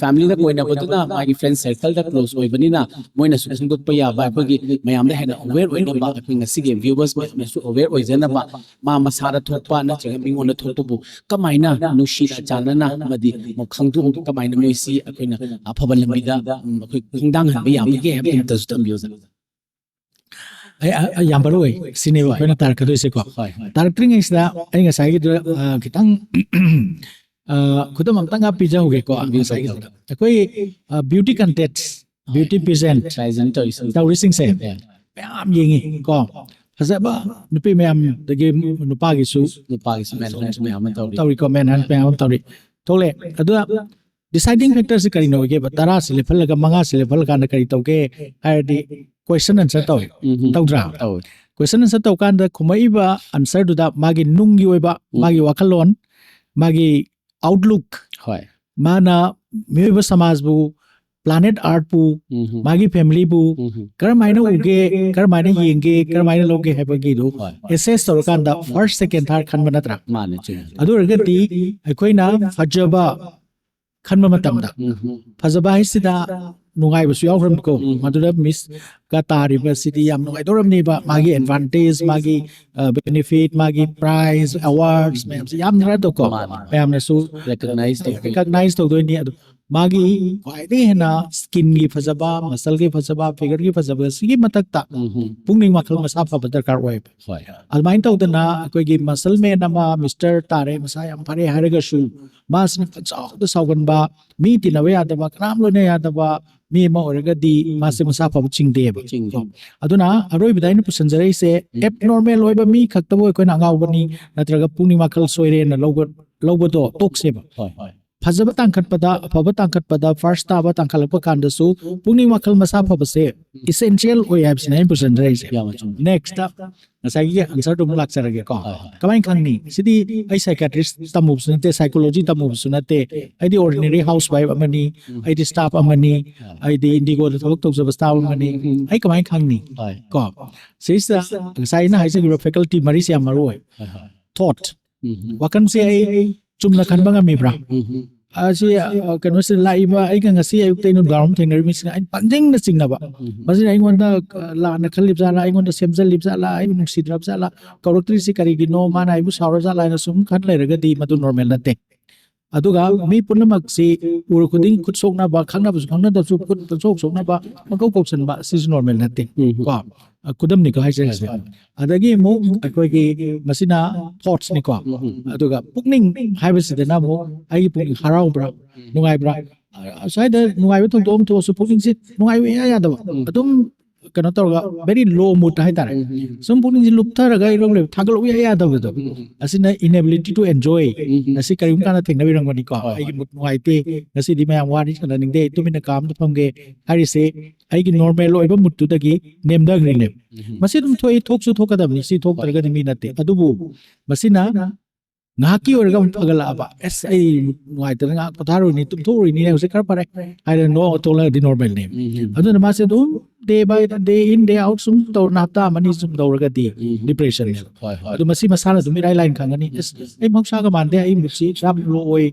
ꯐꯦꯃꯤꯂꯤꯅ ꯀꯣꯏꯅꯕꯗꯨꯅ ꯃꯥꯒꯤ ꯐ꯭ꯔꯦꯟ ꯁꯔꯀꯜꯗ ꯀ꯭ꯂꯣꯖ ꯑꯣꯏꯕꯅꯤꯅ ꯃꯣꯏꯅꯁꯨ ꯈꯪꯗꯣꯛꯄ ꯌꯥꯕ, ꯑꯩꯈꯣꯏꯒꯤ ꯃꯌꯥꯝꯗ ꯍꯦꯟꯅ ꯑꯋꯦꯔ ꯑꯣꯏꯅꯕ ꯑꯩꯈꯣꯏ ꯉꯁꯤꯒꯤ ꯚ꯭ꯌꯨꯋꯔꯁ ꯃꯌꯥꯝꯅꯁꯨ ꯑꯋꯦꯔ ꯑꯣꯏꯖꯅꯕ, ꯃꯥ ꯃꯁꯥꯗ ꯊꯣꯛꯄ ꯅꯠꯇ꯭ꯔꯒ ꯃꯤꯉꯣꯟꯗ ꯊꯣꯛꯄꯕꯨ ꯀꯃꯥꯏꯅ ꯅꯨꯡꯁꯤꯅ ꯆꯥꯟꯅꯅ ꯑꯃꯗꯤ ꯈꯪꯗꯣꯛ, ꯀꯃꯥꯏꯅ ꯃꯣꯏꯁꯤ ꯑꯩꯈꯣꯏꯅ ꯑꯐꯕ ꯂꯝꯕꯤꯗ, ꯎꯝ, ꯑꯩꯈꯣꯏ ꯈꯣꯡꯗꯥꯡꯍꯟꯕ ꯌꯥꯕꯒꯦ ꯍꯥꯏꯕꯗꯨ ꯑꯝꯇꯁꯨ ꯊꯝꯕꯤꯌꯨ, ꯁꯥꯔ꯫ ꯑꯩ, ꯑ, ꯑ, ꯌꯥꯝ ꯃꯔꯨ ꯑꯣꯏ꯫ ꯁꯤꯅꯦꯕ ꯑꯩꯈꯣꯏꯅ ꯇꯥꯔꯛꯀꯗꯣꯏꯁꯦꯀꯣ꯫ ꯍꯣꯏ, ꯍꯣꯏ꯫ ꯇꯥꯔꯛꯇ꯭ꯔꯤꯉꯩꯁꯤꯗ ꯑꯩ ꯉꯁꯥꯏꯒꯤꯗꯨ, ꯑ, ꯈꯤꯇꯪ, ꯑ, ꯈꯨꯗꯝ ꯑꯝꯇꯪꯒ ꯄꯤꯖꯍꯧꯒꯦꯀꯣ꯫ ꯄꯤꯖꯍꯧꯒꯦ꯫ ꯉꯁꯥꯏꯒꯤꯗꯨꯗ ꯑꯩꯈꯣꯏ, ꯑ, ꯕ꯭ꯌꯨꯇꯤ ꯀꯟꯇꯦꯁ, ꯕ꯭ꯌꯨꯇꯤ ꯄꯦꯖꯦꯟ ꯄꯦꯖꯦꯟ ꯇꯧꯔꯤꯁꯦ꯫ ꯇꯧꯔꯤꯁꯤꯡꯁꯦ ꯃꯌꯥꯝ ꯌꯦꯡꯉꯤ ꯀꯣ꯫ ꯐꯖꯕ ꯅꯨꯄꯤ ꯃꯌꯥꯝꯗꯒꯤ ꯅꯨꯄꯥꯒꯤꯁꯨ, ꯅꯨꯄꯥꯒꯤꯁꯨ, ꯃꯦꯟ ꯍꯥꯏꯔꯁꯨ ꯃꯌꯥꯝ ꯑꯃ ꯇꯧꯔꯤ꯫ ꯇꯧꯔꯤꯀꯣ, ꯃꯦꯟ ꯍꯥꯏꯔꯁꯨ ꯃꯌꯥꯝ ꯑꯃ ꯇꯧꯔꯤ꯫ ꯊꯣꯛꯂꯛꯑꯦ꯫ ꯑꯗꯨꯗ ꯗꯤꯁꯥꯏꯗꯤꯡ ꯐꯦꯛꯇꯔꯁꯦ ꯀꯔꯤꯅꯣ ꯑꯣꯏꯒꯦꯕ? ꯇꯔꯥꯁꯦ ꯂꯦꯞꯍꯜꯂꯒ ꯃꯉꯥꯁꯦ ꯂꯦꯞꯍꯜꯂꯀꯥꯟꯗ ꯀꯔꯤ ꯇꯧꯒꯦ ꯍꯥꯏꯔꯗꯤ ꯀ꯭ꯋꯦꯁꯟ ꯑꯟꯁꯔ ꯇꯧꯋꯦ꯫ ꯎꯝ꯫ ꯇꯧꯗ꯭ꯔꯥ? ꯇꯧꯋꯦ꯫ ꯀ꯭ꯋꯦꯁꯟ ꯑꯟꯁꯔ ꯇꯧꯀꯥꯟꯗ ꯈꯨꯝꯃꯛꯏꯕ ꯑꯟꯁꯔꯗꯨꯗ ꯃꯥꯒꯤ ꯅꯨꯡꯒꯤ ꯑꯣꯏꯕ, ꯎꯝ꯫ ꯃꯥꯒꯤ ꯋꯥꯈꯜꯂꯣꯟ, ꯃꯥꯒꯤ ꯑꯥꯎꯠꯂꯨꯛ, ꯍꯣꯏ꯫ ꯃꯥꯅ ꯃꯤꯑꯣꯏꯕ ꯁꯃꯥꯖꯕꯨ, ꯄ꯭ꯂꯥꯅꯦꯠ ꯑꯥꯔꯠꯄꯨ, ꯎꯝ꯫ ꯃꯥꯒꯤ ꯐꯦꯃꯤꯂꯤꯕꯨ ꯎꯝ꯫ ꯀꯔꯝꯍꯥꯏꯅ ꯎꯒꯦ, ꯀꯔꯝꯍꯥꯏꯅ ꯌꯦꯡꯒꯦ, ꯀꯔꯝꯍꯥꯏꯅ ꯂꯧꯒꯦ ꯍꯥꯏꯕꯒꯤꯗꯨ ꯍꯣꯏ꯫ ꯑꯦꯁꯦꯁ ꯇꯧꯔꯀꯥꯟꯗ ꯐꯥꯔꯁ, ꯁꯦꯀꯦꯟ, ꯊꯥꯔꯠ ꯈꯟꯕ ꯅꯠꯇ꯭ꯔꯥ? ꯃꯥꯅꯦ, ꯆꯨꯝꯃꯦ꯫ ꯑꯗꯨ ꯑꯣꯏꯔꯒꯗꯤ ꯑꯩꯈꯣꯏꯅ ꯐꯖꯕ ꯈꯟꯕ ꯃꯇꯝꯗ ꯎꯝ꯫ ꯐꯖꯕ ꯍꯥꯏꯁꯤꯗ ꯅꯨꯡꯉꯥꯏꯕꯁꯨ ꯌꯥꯎꯈ꯭ꯔꯕꯅꯤꯀꯣ꯫ ꯎꯝ꯫ ꯃꯗꯨꯗ ꯃꯤꯁꯀ ꯇꯥꯔꯤꯕꯁꯤꯗꯤ ꯌꯥꯝ ꯅꯨꯡꯉꯥꯏꯗꯧꯔꯕꯅꯤꯕ꯫ ꯃꯥꯒꯤ ꯑꯦꯗꯚꯥꯟꯇꯦꯖ, ꯃꯥꯒꯤ, ꯑ, ꯕꯦꯅꯤꯐꯤꯠ, ꯃꯥꯒꯤ ꯄ꯭ꯔꯥꯏꯖ, ꯑꯦꯋꯥꯔꯗꯁ ꯃꯌꯥꯝꯁꯦ ꯌꯥꯝ ꯅꯨꯡꯉꯥꯏꯗꯧꯀꯣ꯫ ꯃꯥꯅꯦ꯫ ꯃꯌꯥꯝꯅꯁꯨ ꯔꯦꯀꯒꯅꯥꯏꯖ ꯇꯧꯕ꯫ ꯔꯦꯀꯒꯅꯥꯏꯖ ꯇꯧꯗꯣꯏꯅꯤ꯫ ꯑꯗꯨ ꯃꯥꯒꯤ ꯈ꯭ꯋꯥꯏꯗꯒꯤ ꯍꯦꯟꯅ ꯁ꯭ꯀꯤꯟꯒꯤ ꯐꯖꯕ, ꯃꯁꯜꯒꯤ ꯐꯖꯕ, ꯐꯤꯒꯔꯒꯤ ꯐꯖꯕ, ꯁꯤꯒꯤ ꯃꯊꯛꯇ ꯎꯝ꯫ ꯄꯨꯛꯅꯤꯡ ꯋꯥꯈꯜ ꯃꯁꯥ ꯐꯕ ꯗꯔꯀꯥꯔ ꯑꯣꯏꯌꯦꯕ꯫ ꯍꯣꯏ꯫ ꯑꯗꯨꯃꯥꯏꯅ ꯇꯧꯗꯅ ꯑꯩꯈꯣꯏꯒꯤ ꯃꯁꯜ ꯃꯦꯟ ꯑꯃ, ꯃꯤꯁꯇꯔ ꯇꯥꯔꯦ, ꯃꯁꯥ ꯌꯥꯝ ꯐꯔꯦ ꯍꯥꯏꯔꯒꯁꯨ ꯃꯥꯁꯤꯅ ꯄꯪꯁꯥꯎꯗ ꯁꯥꯎꯒꯟꯕ, ꯃꯤ ꯇꯤꯟꯅꯕ ꯌꯥꯗꯕ, ꯀꯅꯥꯝ ꯂꯣꯏꯅ ꯌꯥꯗꯕ ꯃꯤ ꯑꯃ ꯑꯣꯏꯔꯒꯗꯤ ꯃꯥꯁꯦ ꯃꯁꯥ ꯐꯕ ꯆꯤꯡꯗꯦꯕ꯫ ꯆꯤꯡꯗꯦ꯫ ꯑꯗꯨꯅ ꯑꯔꯣꯏꯕꯗ ꯑꯩꯅ ꯄꯨꯁꯤꯟꯖꯔꯛꯏꯁꯦ, ꯎꯝ꯫ ꯑꯦꯕꯅꯣꯔꯃꯦꯜ ꯑꯣꯏꯕ ꯃꯤ ꯈꯛꯇꯕꯨ ꯑꯩꯈꯣꯏꯅ ꯑꯉꯥꯎꯕꯅꯤ ꯅꯠꯇ꯭ꯔꯒ ꯄꯨꯛꯅꯤꯡ ꯋꯥꯈꯜ ꯁꯣꯏꯔꯦꯅ ꯂꯧꯕ, ꯂꯧꯕꯗꯣ ꯇꯣꯛꯁꯦꯕ꯫ ꯍꯣꯏ, ꯍꯣꯏ꯫ ꯐꯖꯕ ꯇꯥꯡꯈꯠꯄꯗ, ꯑꯐꯕ ꯇꯥꯡꯈꯠꯄꯗ, ꯐꯥꯔꯁ ꯇꯥꯕ ꯇꯥꯡꯈꯠꯂꯛꯄ ꯀꯥꯟꯗꯁꯨ ꯄꯨꯛꯅꯤꯡ ꯋꯥꯈꯜ ꯃꯁꯥ ꯐꯕꯁꯦ ꯎꯝ꯫ ꯏꯁꯦꯟꯁꯤꯌꯦꯜ ꯑꯣꯏ ꯍꯥꯏꯕꯁꯤꯅ ꯑꯩꯅ ꯄꯨꯁꯤꯟꯖꯔꯛꯏꯁꯦ꯫ ꯌꯥꯝ ꯑꯆꯨꯝꯕ꯫ ꯅꯦꯛꯁꯇ ꯉꯁꯥꯏꯒꯤ ꯑꯟꯁꯔꯗꯨ ꯑꯃꯨꯛ ꯂꯥꯛꯆꯔꯒꯦꯀꯣ꯫ ꯍꯣꯏ, ꯍꯣꯏ꯫ ꯀꯃꯥꯏꯅ ꯈꯪꯅꯤ? ꯁꯤꯗꯤ ꯑꯩ ꯁꯥꯏꯀꯥꯇ꯭ꯔꯤꯁ ꯇꯝꯃꯨꯕꯁꯨ ꯅꯠꯇꯦ, ꯁꯥꯏꯀꯣꯂꯣꯖꯤ ꯇꯝꯃꯨꯕꯁꯨ ꯅꯠꯇꯦ, ꯑꯩꯗꯤ ꯑꯣꯔꯗꯤꯅꯔꯤ ꯍꯥꯎꯁ ꯋꯥꯏꯐ ꯑꯃꯅꯤ, ꯎꯝ꯫ ꯑꯩꯗꯤ ꯁ꯭ꯇꯥꯐ ꯑꯃꯅꯤ, ꯍꯣꯏ꯫ ꯑꯩꯗꯤ ꯏꯟꯗꯤꯒꯣꯗ ꯊꯕꯛ ꯇꯧꯖꯕ ꯁ꯭ꯇꯥꯐ ꯑꯃꯅꯤ꯫ ꯎꯝ꯫ ꯑꯩ ꯀꯃꯥꯏꯅ ꯈꯪꯅꯤ? ꯍꯣꯏ꯫ ꯀꯣ, ꯁꯤꯁꯤꯗ ꯉꯁꯥꯏ ꯑꯩꯅ ꯍꯥꯏꯖꯈꯤꯕ ꯐꯦꯀꯜꯇꯤ ꯃꯔꯤꯁꯦ ꯌꯥꯝ ꯃꯔꯨ ꯑꯣꯏ꯫ ꯍꯣꯏ, ꯍꯣꯏ꯫ ꯊꯣꯠ꯫ ꯎꯝ꯫ ꯋꯥꯈꯜꯁꯦ ꯑꯩ ꯆꯨꯝꯅ ꯈꯟꯕ ꯉꯝꯃꯤꯕ꯭ꯔꯥ? ꯎꯝ. ꯑꯁꯤ ꯑ, ꯀꯩꯅꯣꯁꯤꯗ ꯂꯥꯛꯏꯕ ꯑꯩꯒ ꯉꯁꯤ ꯑꯌꯨꯛꯇꯩ ꯅꯨꯡꯗꯥꯡꯋꯥꯏꯔꯝ ꯊꯦꯡꯅꯔꯤꯕꯁꯤꯅ ꯑꯩꯅ ꯄꯪꯖꯤꯡꯗ ꯆꯤꯡꯅꯕ꯫ ꯎꯝ. ꯃꯁꯤꯅ ꯑꯩꯉꯣꯟꯗ ꯑ, ꯂꯥꯟꯅ ꯈꯜꯂꯤꯕ ꯖꯥꯠꯂꯥ, ꯑꯩꯉꯣꯟꯗ ꯁꯦꯝꯖꯜꯂꯤꯕ ꯖꯥꯠꯂꯥ, ꯑꯩꯕꯨ ꯅꯨꯡꯁꯤꯗ꯭ꯔꯕ ꯖꯥꯠꯂꯥ, ꯀꯧꯔꯛꯇ꯭ꯔꯤꯁꯤ ꯀꯔꯤꯒꯤꯅꯣ, ꯃꯥꯅ ꯑꯩꯕꯨ ꯁꯥꯎꯔ ꯖꯥꯠꯂꯥ ꯍꯥꯏꯅ ꯁꯨꯝ ꯈꯟ ꯂꯩꯔꯒꯗꯤ ꯃꯗꯨ ꯅꯣꯔꯃꯦꯜ ꯅꯠꯇꯦ꯫ ꯑꯗꯨꯒ ꯃꯤ ꯄꯨꯝꯅꯃꯛꯁꯤ ꯎꯔ ꯈꯨꯗꯤꯡ ꯈꯨꯠ ꯁꯣꯛꯅꯕ, ꯈꯪꯅꯕꯁꯨ ꯈꯪꯅꯗꯕꯁꯨ ꯈꯨꯠ ꯄꯪꯁꯣꯛ ꯁꯣꯛꯅꯕ, ꯄꯪꯀꯧ ꯀꯧꯁꯟꯕ, ꯁꯤꯁꯨ ꯅꯣꯔꯃꯦꯜ ꯅꯠꯇꯦ꯫ ꯎꯝ. ꯀꯣ ꯑ, ꯈꯨꯗꯝꯅꯤꯀꯣ ꯍꯥꯏꯖꯔꯤꯁꯦ꯫ ꯍꯣꯏ. ꯑꯗꯒꯤ ꯑꯃꯨꯛ ꯑꯩꯈꯣꯏꯒꯤ ꯃꯁꯤꯅ ꯊꯣꯠꯁꯅꯤꯀꯣ꯫ ꯎꯝ. ꯑꯗꯨꯒ ꯄꯨꯛꯅꯤꯡ ꯍꯥꯏꯕꯁꯤꯗꯅ ꯑꯃꯨꯛ ꯑꯩꯒꯤ ꯄꯨꯛꯅꯤꯡ ꯍꯔꯥꯎꯕ꯭ꯔꯥ, ꯅꯨꯡꯉꯥꯏꯕ꯭ꯔꯥ? ꯑ, ꯁ꯭ꯋꯥꯏꯗ ꯅꯨꯡꯉꯥꯏꯕ ꯊꯧꯗꯣꯛ ꯑꯃ ꯊꯣꯛꯑꯁꯨ ꯄꯨꯛꯅꯤꯡꯁꯦ ꯅꯨꯡꯉꯥꯏꯕ ꯏꯌꯥ ꯌꯥꯗꯕ, ꯎꯝ. ꯑꯗꯨꯝ ꯀꯩꯅꯣ ꯇꯧꯔꯒ very low mood ꯍꯥꯏꯇꯥꯔꯦ꯫ ꯎꯝ. ꯁꯨꯝ ꯄꯨꯛꯅꯤꯡꯁꯦ ꯂꯨꯞꯊꯔꯒ ꯏꯔꯣꯝ ꯂꯩꯕ, ꯊꯥꯒꯠꯂꯛꯎ ꯏꯌꯥ ꯌꯥꯗꯕꯗꯣ꯫ ꯎꯝ. ꯑꯁꯤꯅ inability to enjoy꯫ ꯎꯝ. ꯉꯁꯤ ꯀꯔꯤꯒꯨꯝꯕ ꯀꯥꯟꯗ ꯊꯦꯡꯅꯕꯤꯔꯝꯒꯅꯤꯀꯣ꯫ ꯍꯣꯏ, ꯍꯣꯏ. ꯑꯩꯒꯤ mood ꯅꯨꯡꯉꯥꯏꯇꯦ, ꯉꯁꯤꯗꯤ ꯃꯌꯥꯝ ꯋꯥꯔꯤ ꯁꯥꯟꯅꯅꯤꯡꯗꯦ, ꯇꯨꯃꯤꯟꯅ ꯀꯥ ꯑꯃꯗ ꯐꯝꯒꯦ ꯍꯥꯏꯔꯤꯁꯦ ꯑꯩꯒꯤ ꯅꯣꯔꯃꯦꯜ ꯑꯣꯏꯕ ꯃꯨꯠꯇꯨꯗꯒꯤ ꯅꯦꯝꯊꯈ꯭ꯔꯤꯅꯦꯕ꯫ ꯎꯝ. ꯃꯁꯤ ꯑꯗꯨꯝ ꯊꯣꯛꯏ, ꯊꯣꯛꯁꯨ ꯊꯣꯛꯀꯗꯕꯅꯤ, ꯁꯤ ꯊꯣꯛꯇ꯭ꯔꯒꯗꯤ ꯃꯤ ꯅꯠꯇꯦ꯫ ꯑꯗꯨꯕꯨ ꯃꯁꯤꯅ ꯉꯥꯏꯍꯥꯛꯀꯤ ꯑꯣꯏꯔꯒ ꯑꯃꯨꯛ ꯐꯒꯠꯂꯛꯑꯕ, ꯑꯁ, ꯑꯩ ꯅꯨꯡꯉꯥꯏꯇꯅ ꯉꯥꯏꯍꯥꯛ ꯄꯣꯊꯥꯔꯨꯔꯤꯅꯤꯅꯦ, ꯍꯧꯖꯤꯛ ꯈꯔ ꯐꯔꯦ ꯍꯥꯏꯔ ꯅꯣꯛꯑꯒ ꯊꯣꯛꯂꯛꯑꯗꯤ ꯅꯣꯔꯃꯦꯜꯅꯦꯕ꯫ ꯎꯝ. ꯑꯗꯨꯅ ꯃꯥꯁꯦ ꯑꯗꯨꯝ day by day, in day out ꯁꯨꯝ ꯇꯧꯔ, ꯍꯞꯇꯥ ꯑꯃꯅꯤ ꯁꯨꯝ ꯇꯧꯔꯒꯗꯤ ꯎꯝ. ꯗꯤꯄ꯭ꯔꯦꯁꯟꯅꯦꯕ꯫ ꯍꯣꯏ, ꯍꯣꯏ. ꯑꯗꯨ ꯃꯁꯤ ꯃꯁꯥꯅ ꯑꯗꯨꯝ ꯏꯔꯥꯏ ꯂꯥꯏꯅ ꯈꯪꯒꯅꯤ, "ꯑꯁ, ꯑꯩ ꯃꯍꯧꯁꯥꯒ ꯃꯥꯟꯗꯦ, ꯑꯩ ꯃꯨꯠꯁꯤ ꯌꯥꯝ ꯂꯣ ꯑꯣꯏ",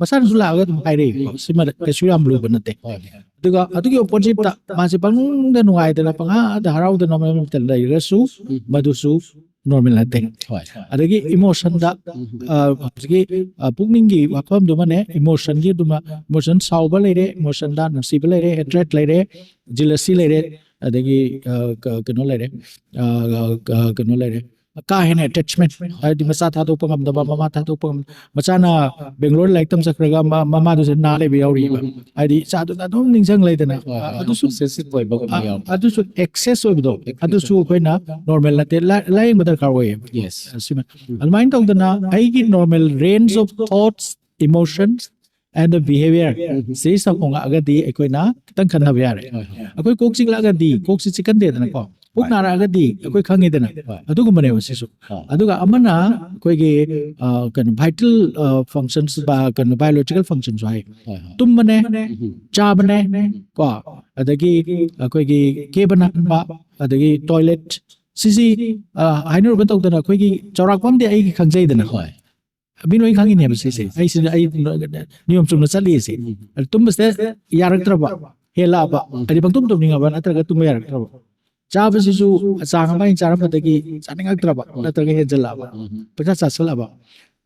ꯃꯁꯥꯅꯁꯨ ꯂꯥꯛꯑꯒ ꯑꯗꯨꯝ ꯍꯥꯏꯔꯛꯏꯀꯣ꯫ ꯁꯤꯃ ꯀꯩꯁꯨ ꯌꯥꯝ ꯂꯨꯕ ꯅꯠꯇꯦ꯫ ꯍꯣꯏ. ꯑꯗꯨꯒ ꯑꯗꯨꯒꯤ ꯑꯣꯄꯣꯖꯤꯠꯇ ꯃꯥꯁꯦ ꯄꯪꯅꯨꯡꯗ ꯅꯨꯡꯉꯥꯏꯗꯅ, ꯄꯪꯍꯥꯗ ꯍꯔꯥꯎꯗꯅ ꯃꯔꯛ ꯃꯔꯛꯇ ꯂꯩꯔꯒꯁꯨ ꯎꯝ. ꯃꯗꯨꯁꯨ ꯅꯣꯔꯃꯦꯜ ꯅꯠꯇꯦ꯫ ꯍꯣꯏ. ꯑꯗꯒꯤ ꯏꯃꯣꯁꯟꯗ, ꯎꯝ. ꯑ, ꯍꯧꯖꯤꯛꯀꯤ, ꯑ, ꯄꯨꯛꯅꯤꯡꯒꯤ ꯋꯥꯐꯝꯗꯨꯃꯅꯦ, ꯏꯃꯣꯁꯟꯒꯤ ꯑꯗꯨꯃ, ꯏꯃꯣꯁꯟ ꯁꯥꯎꯕ ꯂꯩꯔꯦ, ꯏꯃꯣꯁꯟꯗ ꯅꯨꯡꯁꯤꯕ ꯂꯩꯔꯦ, ꯍꯦꯇ꯭ꯔꯦꯠ ꯂꯩꯔꯦ, ꯖꯤꯂꯁꯤ ꯂꯩꯔꯦ, ꯑꯗꯒꯤ, ꯑ, ꯀ-, ꯀꯩꯅꯣ ꯂꯩꯔꯦ, ꯑ, ꯑ, ꯀꯩꯅꯣ ꯂꯩꯔꯦ, ꯀꯥ ꯍꯦꯟꯅ ꯑꯦꯇꯦꯆꯃꯦꯟ, ꯍꯥꯏꯗꯤ ꯃꯆꯥ ꯊꯥꯗꯣꯛꯄ ꯉꯝꯗꯕ, ꯃꯃꯥ ꯊꯥꯗꯣꯛꯄ ꯉꯝꯗꯕ, ꯃꯆꯥꯅ ꯕꯦꯡꯒ꯭ꯂꯣꯔ ꯂꯥꯏꯔꯤꯛ ꯇꯝ ꯆꯠꯈ꯭ꯔꯒ ꯃ-, ꯃꯃꯥꯗꯨꯁꯦ ꯅꯥ ꯂꯩꯕ ꯌꯥꯎꯔꯤꯕ꯫ ꯍꯥꯏꯗꯤ ꯏꯆꯥꯗꯨꯅ ꯑꯗꯨꯝ ꯅꯤꯡꯁꯤꯡ ꯂꯩꯗꯅ꯫ ꯍꯣꯏ, ꯍꯣꯏ. ꯑꯗꯨꯁꯨ ꯑꯣꯕꯁꯦꯁꯤꯚ ꯑꯣꯏꯕꯒꯨꯝꯕ ꯑ, ꯌꯥꯎꯕ. ꯑꯗꯨꯁꯨ ꯑꯦꯛꯁꯦꯁ ꯑꯣꯏꯕꯗꯣ, ꯑꯦꯛꯁꯦꯁ ꯑꯗꯨꯁꯨ ꯑꯩꯈꯣꯏꯅ ꯅꯣꯔꯃꯦꯜ ꯅꯠꯇꯦ, ꯂꯥ-, ꯂꯥꯌꯦꯡꯕ ꯗꯔꯀꯥꯔ ꯑꯣꯏꯌꯦꯕ꯫ ꯌꯦꯁ. ꯑ, ꯁꯤꯃ꯫ ꯑꯗꯨꯃꯥꯏꯅ ꯇꯧꯗꯅ ꯑꯩꯒꯤ normal range of thoughts, emotions and the behavior ꯁꯤ ꯁꯛ ꯍꯣꯡꯉꯛꯑꯒꯗꯤ ꯑꯩꯈꯣꯏꯅ ꯈꯤꯇꯪ ꯈꯟꯅꯕ ꯌꯥꯔꯦ꯫ ꯍꯣꯏ, ꯍꯣꯏ. ꯑꯩꯈꯣꯏ ꯀꯣꯛ ꯆꯤꯛꯂꯛꯑꯒꯗꯤ ꯀꯣꯛꯁꯤ ꯆꯤꯛꯀꯟꯗꯦꯗꯅꯀꯣ꯫ ꯄꯨꯛ ꯍꯣꯏ. ꯅꯥꯔꯛꯑꯒꯗꯤ ꯑꯩꯈꯣꯏ ꯈꯪꯉꯤꯗꯅ꯫ ꯍꯣꯏ. ꯑꯗꯨꯒꯨꯝꯕꯅꯦꯕ ꯁꯤꯁꯨ꯫ ꯍꯣꯏ. ꯑꯗꯨꯒ ꯑꯃꯅ ꯑꯩꯈꯣꯏꯒꯤ, ꯑ, ꯀꯩꯅꯣ, vital, ꯑ, functions ꯕ-, ꯀꯩꯅꯣ, biological functions ꯍꯥꯏ꯫ ꯍꯣꯏ, ꯍꯣꯏ. ꯇꯨꯝꯕꯅꯦ, ꯎꯝ. ꯆꯥꯕꯅꯦ, ꯀꯣ, ꯑꯗꯒꯤ ꯑꯩꯈꯣꯏꯒꯤ ꯀꯦꯕ ꯅꯥꯟꯕ, ꯑꯗꯒꯤ toilet, ꯁꯤꯁꯤ, ꯑ, ꯍꯥꯏꯅꯔꯨꯕ ꯇꯧꯗꯅ ꯑꯩꯈꯣꯏꯒꯤ ꯆꯥꯎꯔꯥꯛꯄ ꯑꯃꯗꯤ ꯑꯩꯒꯤ ꯈꯪꯖꯩꯗꯅ꯫ ꯍꯣꯏ. ꯃꯤ ꯂꯣꯏ ꯈꯪꯉꯤꯅꯦꯕ ꯁꯤꯁꯦ꯫ ꯑꯩ ꯁꯤꯗ ꯑꯩ ꯅꯤꯌꯣꯝ ꯆꯨꯝꯅ ꯆꯠꯂꯤꯁꯦ꯫ ꯑꯗꯨ ꯇꯨꯝꯕꯁꯦ ꯌꯥꯔꯛꯇ꯭ꯔꯕ, ꯍꯦꯜꯂꯛꯑꯕ, ꯍꯥꯏꯗꯤ ꯄꯪꯇꯨꯝ ꯇꯨꯝꯅꯤꯡꯉꯕ ꯅꯠꯇ꯭ꯔꯒ ꯇꯨꯝꯕ ꯌꯥꯔꯛꯇ꯭ꯔꯕ꯫ ꯆꯥꯕꯁꯤꯁꯨ ꯆꯥꯡ ꯑꯃ ꯑꯩꯅ ꯆꯥꯔꯝꯕꯗꯒꯤ ꯆꯥꯅꯤꯡꯉꯛꯇ꯭ꯔꯕ ꯅꯠꯇ꯭ꯔꯒ ꯍꯦꯟꯖꯜꯂꯛꯑꯕ, ꯄꯪꯆꯥ ꯆꯥꯁꯤꯜꯂꯛꯑꯕ꯫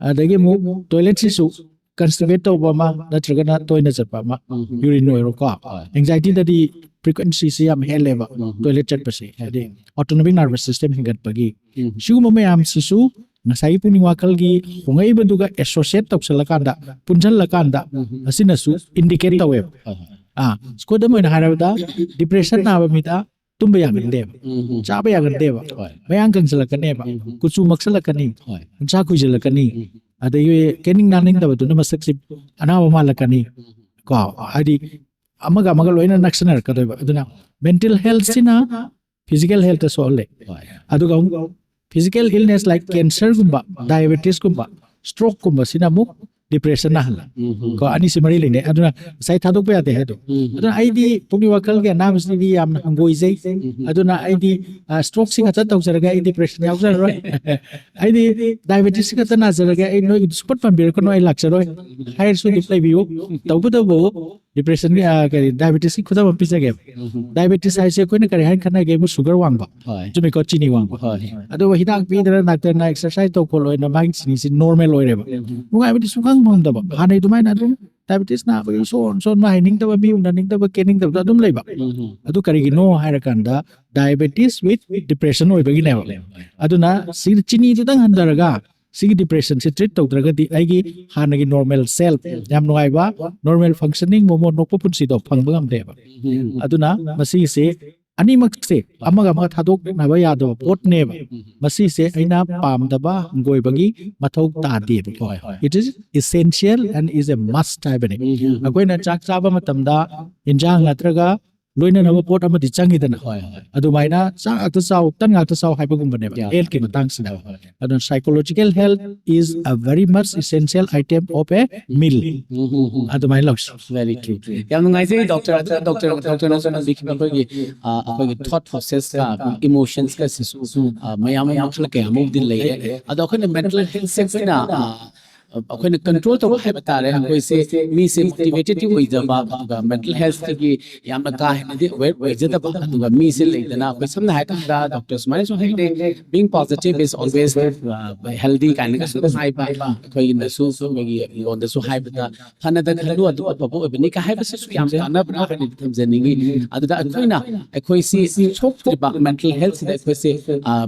ꯑꯗꯒꯤ ꯑꯃꯨꯛ ꯇꯣꯏꯂꯦꯠꯁꯤꯁꯨ ꯀꯟꯁꯇꯤꯄꯦꯠ ꯇꯧꯕ ꯑꯃ ꯅꯠꯇ꯭ꯔꯒꯅ ꯇꯣꯏꯅ ꯆꯠꯄ ꯑꯃ, ꯌꯨꯔꯤꯟ ꯑꯣꯏꯔꯣꯀꯣ꯫ ꯑꯦꯡꯖꯥꯏꯇꯤꯗꯗꯤ ꯐ꯭ꯔꯤꯀ꯭ꯋꯦꯟꯁꯤꯁꯤ ꯌꯥꯝ ꯍꯦꯜꯂꯦꯕ, ꯇꯣꯏꯂꯦꯠ ꯆꯠꯄꯁꯦ, ꯍꯥꯏꯗꯤ ꯑꯣꯇꯣꯅꯣꯃꯤꯛ ꯅꯔꯚꯁ ꯁꯤꯁꯇꯦꯝ ꯍꯦꯟꯒꯠꯄꯒꯤ꯫ ꯁꯤꯒꯨꯝꯕ ꯃꯌꯥꯝꯁꯤꯁꯨ ꯉꯁꯥꯏꯒꯤ ꯄꯨꯛꯅꯤꯡ ꯋꯥꯈꯜꯒꯤ ꯍꯣꯡꯉꯛꯏꯕꯗꯨꯒ ꯑꯦꯁꯣꯁꯤꯌꯦꯠ ꯇꯧꯁꯜꯂꯀꯥꯟꯗ, ꯄꯨꯟꯁꯤꯜꯂꯀꯥꯟꯗ, ꯑꯁꯤꯅꯁꯨ ꯏꯟꯗꯤꯀꯦꯠ ꯇꯧꯋꯦꯕ꯫ ꯑꯥ, ꯈꯨꯗꯝ ꯑꯣꯏꯅ ꯍꯥꯏꯔꯕꯗ, ꯗꯤꯄ꯭ꯔꯦꯁꯟ ꯅꯥꯕ ꯃꯤꯗ ꯇꯨꯝꯕ ꯌꯥꯒꯟꯗꯦꯕ, ꯆꯥꯕ ꯌꯥꯒꯟꯗꯦꯕ, ꯃꯌꯥꯡ ꯀꯪꯁꯤꯜꯂꯛꯀꯅꯦꯕ, ꯀꯨꯆꯨ ꯃꯛꯁꯤꯜꯂꯛꯀꯅꯤ, ꯎꯟꯁꯥ ꯈꯨꯏꯖꯤꯜꯂꯛꯀꯅꯤ, ꯑꯗꯒꯤ ꯀꯦꯅꯤꯡ ꯅꯥꯅꯤꯡꯗꯕꯗꯨꯅ ꯃꯁꯛꯁꯤ ꯑꯅꯥꯕ ꯃꯥꯜꯂꯛꯀꯅꯤ꯫ ꯀꯣ, ꯍꯥꯏꯗꯤ ꯑꯃꯒ ꯑꯃꯒ ꯂꯣꯏꯅ ꯅꯛꯁꯤꯟꯅꯔꯛꯀꯗꯣꯏꯕ꯫ ꯑꯗꯨꯅ ꯃꯦꯟꯇꯦꯜ ꯍꯦꯜꯊꯁꯤꯅ ꯐꯤꯖꯤꯀꯦꯜ ꯍꯦꯜꯊꯇ ꯁꯣꯛꯍꯜꯂꯦ꯫ ꯑꯗꯨꯒ ꯑꯃꯨꯛ ꯐꯤꯖꯤꯀꯦꯜ ꯏꯜꯅꯦꯁ ꯂꯥꯏꯛ ꯀꯦꯟꯁꯔꯒꯨꯝꯕ, ꯗꯥꯏꯕꯦꯇꯤꯁꯀꯨꯝꯕ, ꯁ꯭ꯇ꯭ꯔꯣꯛꯀꯨꯝꯕꯁꯤꯅ ꯑꯃꯨꯛ ꯗꯤꯄ꯭ꯔꯦꯁꯟ ꯅꯥꯍꯜꯂꯦ꯫ ꯀꯣ, ꯑꯅꯤꯁꯤ ꯃꯔꯤ ꯂꯩꯅꯩ꯫ ꯑꯗꯨꯅ ꯉꯁꯥꯏ ꯊꯥꯗꯣꯛꯄ ꯌꯥꯗꯦ ꯍꯥꯏꯗꯣ꯫ ꯑꯗꯨꯅ ꯑꯩꯗꯤ ꯄꯨꯛꯅꯤꯡ ꯋꯥꯈꯜꯒꯤ ꯑꯅꯥꯕꯁꯤꯗꯤ ꯌꯥꯝꯅ ꯍꯪꯒꯣꯏꯖꯩ꯫ ꯑꯗꯨꯅ ꯑꯩꯗꯤ ꯁ꯭ꯇ꯭ꯔꯣꯛꯁꯤ ꯈꯛꯇ ꯇꯧꯖꯔꯒ ꯑꯩ ꯗꯤꯄ꯭ꯔꯦꯁꯟ ꯌꯥꯎꯖꯔꯔꯣꯏ꯫ ꯑꯩꯗꯤ ꯗꯥꯏꯕꯦꯇꯤꯁ ꯈꯛꯇ ꯅꯥꯖꯔꯒ ꯑꯩ ꯅꯣꯏꯒꯤꯗꯤ ꯁꯨꯡꯄꯟ ꯄꯟꯕꯤꯔꯛꯀꯅꯨ, ꯑꯩ ꯂꯥꯛꯆꯔꯣꯏ ꯍꯥꯏꯔꯁꯨ ꯑꯗꯨꯝ ꯂꯩꯕꯤꯌꯨ꯫ ꯇꯧꯕꯇꯕꯨ ꯗꯤꯄ꯭ꯔꯦꯁꯟꯒꯤ, ꯑ, ꯀꯔꯤ, ꯗꯥꯏꯕꯦꯇꯤꯁꯀꯤ ꯈꯨꯗꯝ ꯑꯃ ꯄꯤꯖꯒꯦꯕ꯫ ꯗꯥꯏꯕꯦꯇꯤꯁ ꯍꯥꯏꯁꯦ ꯑꯩꯈꯣꯏꯅ ꯀꯔꯤ ꯍꯥꯏꯅ ꯈꯟꯅꯒꯦꯕꯨ ꯁꯨꯒꯔ ꯋꯥꯡꯕ, ꯍꯣꯏ꯫ ꯆꯨꯝꯃꯤꯀꯣ, ꯆꯤꯅꯤ ꯋꯥꯡꯕ꯫ ꯍꯣꯏ꯫ ꯑꯗꯨꯒ ꯍꯤꯗꯥꯛ ꯄꯤꯗꯅ ꯗꯥꯛꯇꯔꯅ ꯑꯦꯛꯁꯔꯁꯥꯏꯁ ꯇꯧ ꯈꯣꯠꯂꯣ ꯍꯥꯏꯅ ꯃꯥꯒꯤ ꯆꯤꯅꯤꯁꯤ ꯅꯣꯔꯃꯦꯜ ꯑꯣꯏꯔꯦꯕ꯫ ꯅꯨꯡꯉꯥꯏꯕꯗꯤ ꯁꯨꯡꯈꯪ ꯐꯪꯗꯕ꯫ ꯍꯥꯟꯅꯩ ꯑꯗꯨꯃꯥꯏꯅ ꯑꯗꯨꯝ ꯗꯥꯏꯕꯦꯇꯤꯁ ꯅꯥꯕꯒꯤ ꯁꯣꯟ ꯁꯣꯟꯕ, ꯍꯥꯏꯅꯤꯡꯗꯕ, ꯃꯤ ꯎꯅꯅꯤꯡꯗꯕ, ꯀꯦꯅꯤꯡꯗꯕꯗꯣ ꯑꯗꯨꯝ ꯂꯩꯕ꯫ ꯑꯗꯨ ꯀꯔꯤꯒꯤꯅꯣ ꯍꯥꯏꯔꯀꯥꯟꯗ diabetes with depression ꯑꯣꯏꯕꯒꯤꯅꯦꯕ꯫ ꯑꯗꯨꯅ ꯁꯤ ꯆꯤꯅꯤꯗꯨꯗꯪ ꯍꯟꯊꯔꯒ ꯁꯤꯒꯤ ꯗꯤꯄ꯭ꯔꯦꯁꯟꯁꯦ ꯇ꯭ꯔꯤꯠ ꯇꯧꯗ꯭ꯔꯒꯗꯤ ꯑꯩꯒꯤ ꯍꯥꯟꯅꯒꯤ ꯅꯣꯔꯃꯦꯜ ꯁꯦꯜꯐ, ꯌꯥꯝ ꯅꯨꯡꯉꯥꯏꯕ, ꯅꯣꯔꯃꯦꯜ ꯐꯪꯁꯅꯤꯡ, ꯃꯣꯃꯣꯟ ꯅꯣꯛꯄ ꯄꯨꯟꯁꯤꯗꯣ ꯐꯪꯕ ꯉꯝꯗꯦꯕ꯫ ꯑꯗꯨꯅ ꯃꯁꯤꯁꯦ ꯑꯅꯤꯃꯛꯁꯦ ꯑꯃꯒ ꯑꯃꯒ ꯊꯥꯗꯣꯛꯅꯕ ꯌꯥꯗꯕ ꯄꯣꯠꯅꯦꯕ꯫ ꯃꯁꯤꯁꯦ ꯑꯩꯅ ꯄꯥꯝꯗꯕ, ꯍꯪꯒꯣꯏꯕꯒꯤ ꯃꯊꯧ ꯇꯥꯗꯦꯕꯀꯣ꯫ It is essential and is a must ꯍꯥꯏꯕꯅꯤ꯫ ꯑꯩꯈꯣꯏꯅ ꯆꯥꯛ ꯆꯥꯕ ꯃꯇꯝꯗ ꯏꯟꯖꯥꯡ ꯅꯠꯇ꯭ꯔꯒ ꯂꯣꯏꯅꯅꯕ ꯄꯣꯠ ꯑꯃꯗꯤ ꯆꯪꯉꯤꯗꯅ꯫ ꯑꯗꯨꯃꯥꯏꯅ ꯆꯥꯛ ꯉꯥꯛꯇ ꯆꯥꯎ, ꯇꯟ ꯉꯥꯛꯇ ꯆꯥꯎ ꯍꯥꯏꯕꯒꯨꯝꯕꯅꯦꯕ ꯍꯦꯜꯊꯀꯤ ꯃꯇꯥꯡꯁꯤꯗ꯫ ꯑꯗꯨꯅ psychological health is a very much essential item of a meal꯫ ꯑꯗꯨꯃꯥꯏꯅ ꯂꯧꯁꯤ꯫ Very true. ꯌꯥꯝ ꯅꯨꯡꯉꯥꯏꯖꯩ ꯗꯣꯛꯇꯔ꯫ ꯑꯗꯨꯅ ꯗꯣꯛꯇꯔ, ꯗꯣꯛꯇꯔꯅꯁꯨ ꯍꯧꯖꯤꯛ ꯑꯩꯈꯣꯏꯒꯤ, ꯑ, ꯑꯩꯈꯣꯏꯒꯤ ꯊꯣꯠ ꯄ꯭ꯔꯣꯁꯦꯁꯀ ꯏꯃꯣꯁꯟꯁꯀꯁꯤꯁꯨ, ꯑ, ꯃꯌꯥꯝ ꯑꯃ ꯃꯈꯜ ꯀꯌꯥ ꯑꯃꯕꯨꯗꯤ ꯂꯩꯔꯦ꯫ ꯑꯗꯣ ꯑꯩꯈꯣꯏꯅ ꯃꯦꯟꯇꯦꯜ ꯍꯦꯜꯊ ꯁꯦꯛꯇꯔꯅ, ꯑ, ꯑꯩꯈꯣꯏꯅ ꯀꯟꯇ꯭ꯔꯣꯜ ꯇꯧꯕ ꯍꯥꯏꯕ ꯇꯥꯔꯦ꯫ ꯑꯩꯈꯣꯏꯁꯦ ꯃꯤꯁꯦ ꯃꯣꯇꯤꯚꯦꯇꯦꯠ ꯑꯣꯏꯗꯕ, ꯑꯗꯨꯒ ꯃꯦꯟꯇꯦꯜ ꯍꯦꯜꯊꯀꯤ ꯌꯥꯝꯅ ꯀꯥ ꯍꯦꯟꯅꯗꯤ ꯑꯋꯦꯌꯔ ꯑꯣꯏꯖꯗꯕ, ꯑꯗꯨꯒ ꯃꯤꯁꯦ ꯂꯩꯗꯅ ꯑꯩꯈꯣꯏ ꯁꯝꯅ ꯍꯥꯏꯔꯀꯥꯟꯗ ꯗꯣꯛꯇꯔ ꯁꯨꯃꯥꯏꯅꯁꯨ ꯍꯥꯏꯅꯩ, being positive is always healthy ꯀꯥꯏꯅꯒꯁꯨ ꯑꯗꯨꯝ ꯍꯥꯏꯕ, ꯑꯩꯈꯣꯏꯅꯁꯨ ꯑꯩꯈꯣꯏꯒꯤ ꯂꯣꯟꯗꯁꯨ ꯍꯥꯏꯕꯗ ꯐꯅꯗ ꯈꯜꯂꯨ ꯑꯗꯨ ꯑꯐꯕ ꯑꯣꯏꯕꯅꯤ ꯀ ꯍꯥꯏꯕꯁꯤꯁꯨ ꯌꯥꯝ ꯀꯥꯟꯅꯕ꯭ꯔꯥ ꯍꯥꯏꯅ ꯊꯝꯖꯅꯤꯡꯉꯤ꯫ ꯑꯗꯨꯗ ꯑꯩꯈꯣꯏꯅ ꯑꯩꯈꯣꯏꯁꯤ ꯁꯣꯛꯇ꯭ꯔꯤꯕ ꯃꯦꯟꯇꯦꯜ ꯍꯦꯜꯊꯁꯤꯗ ꯑꯩꯈꯣꯏꯁꯦ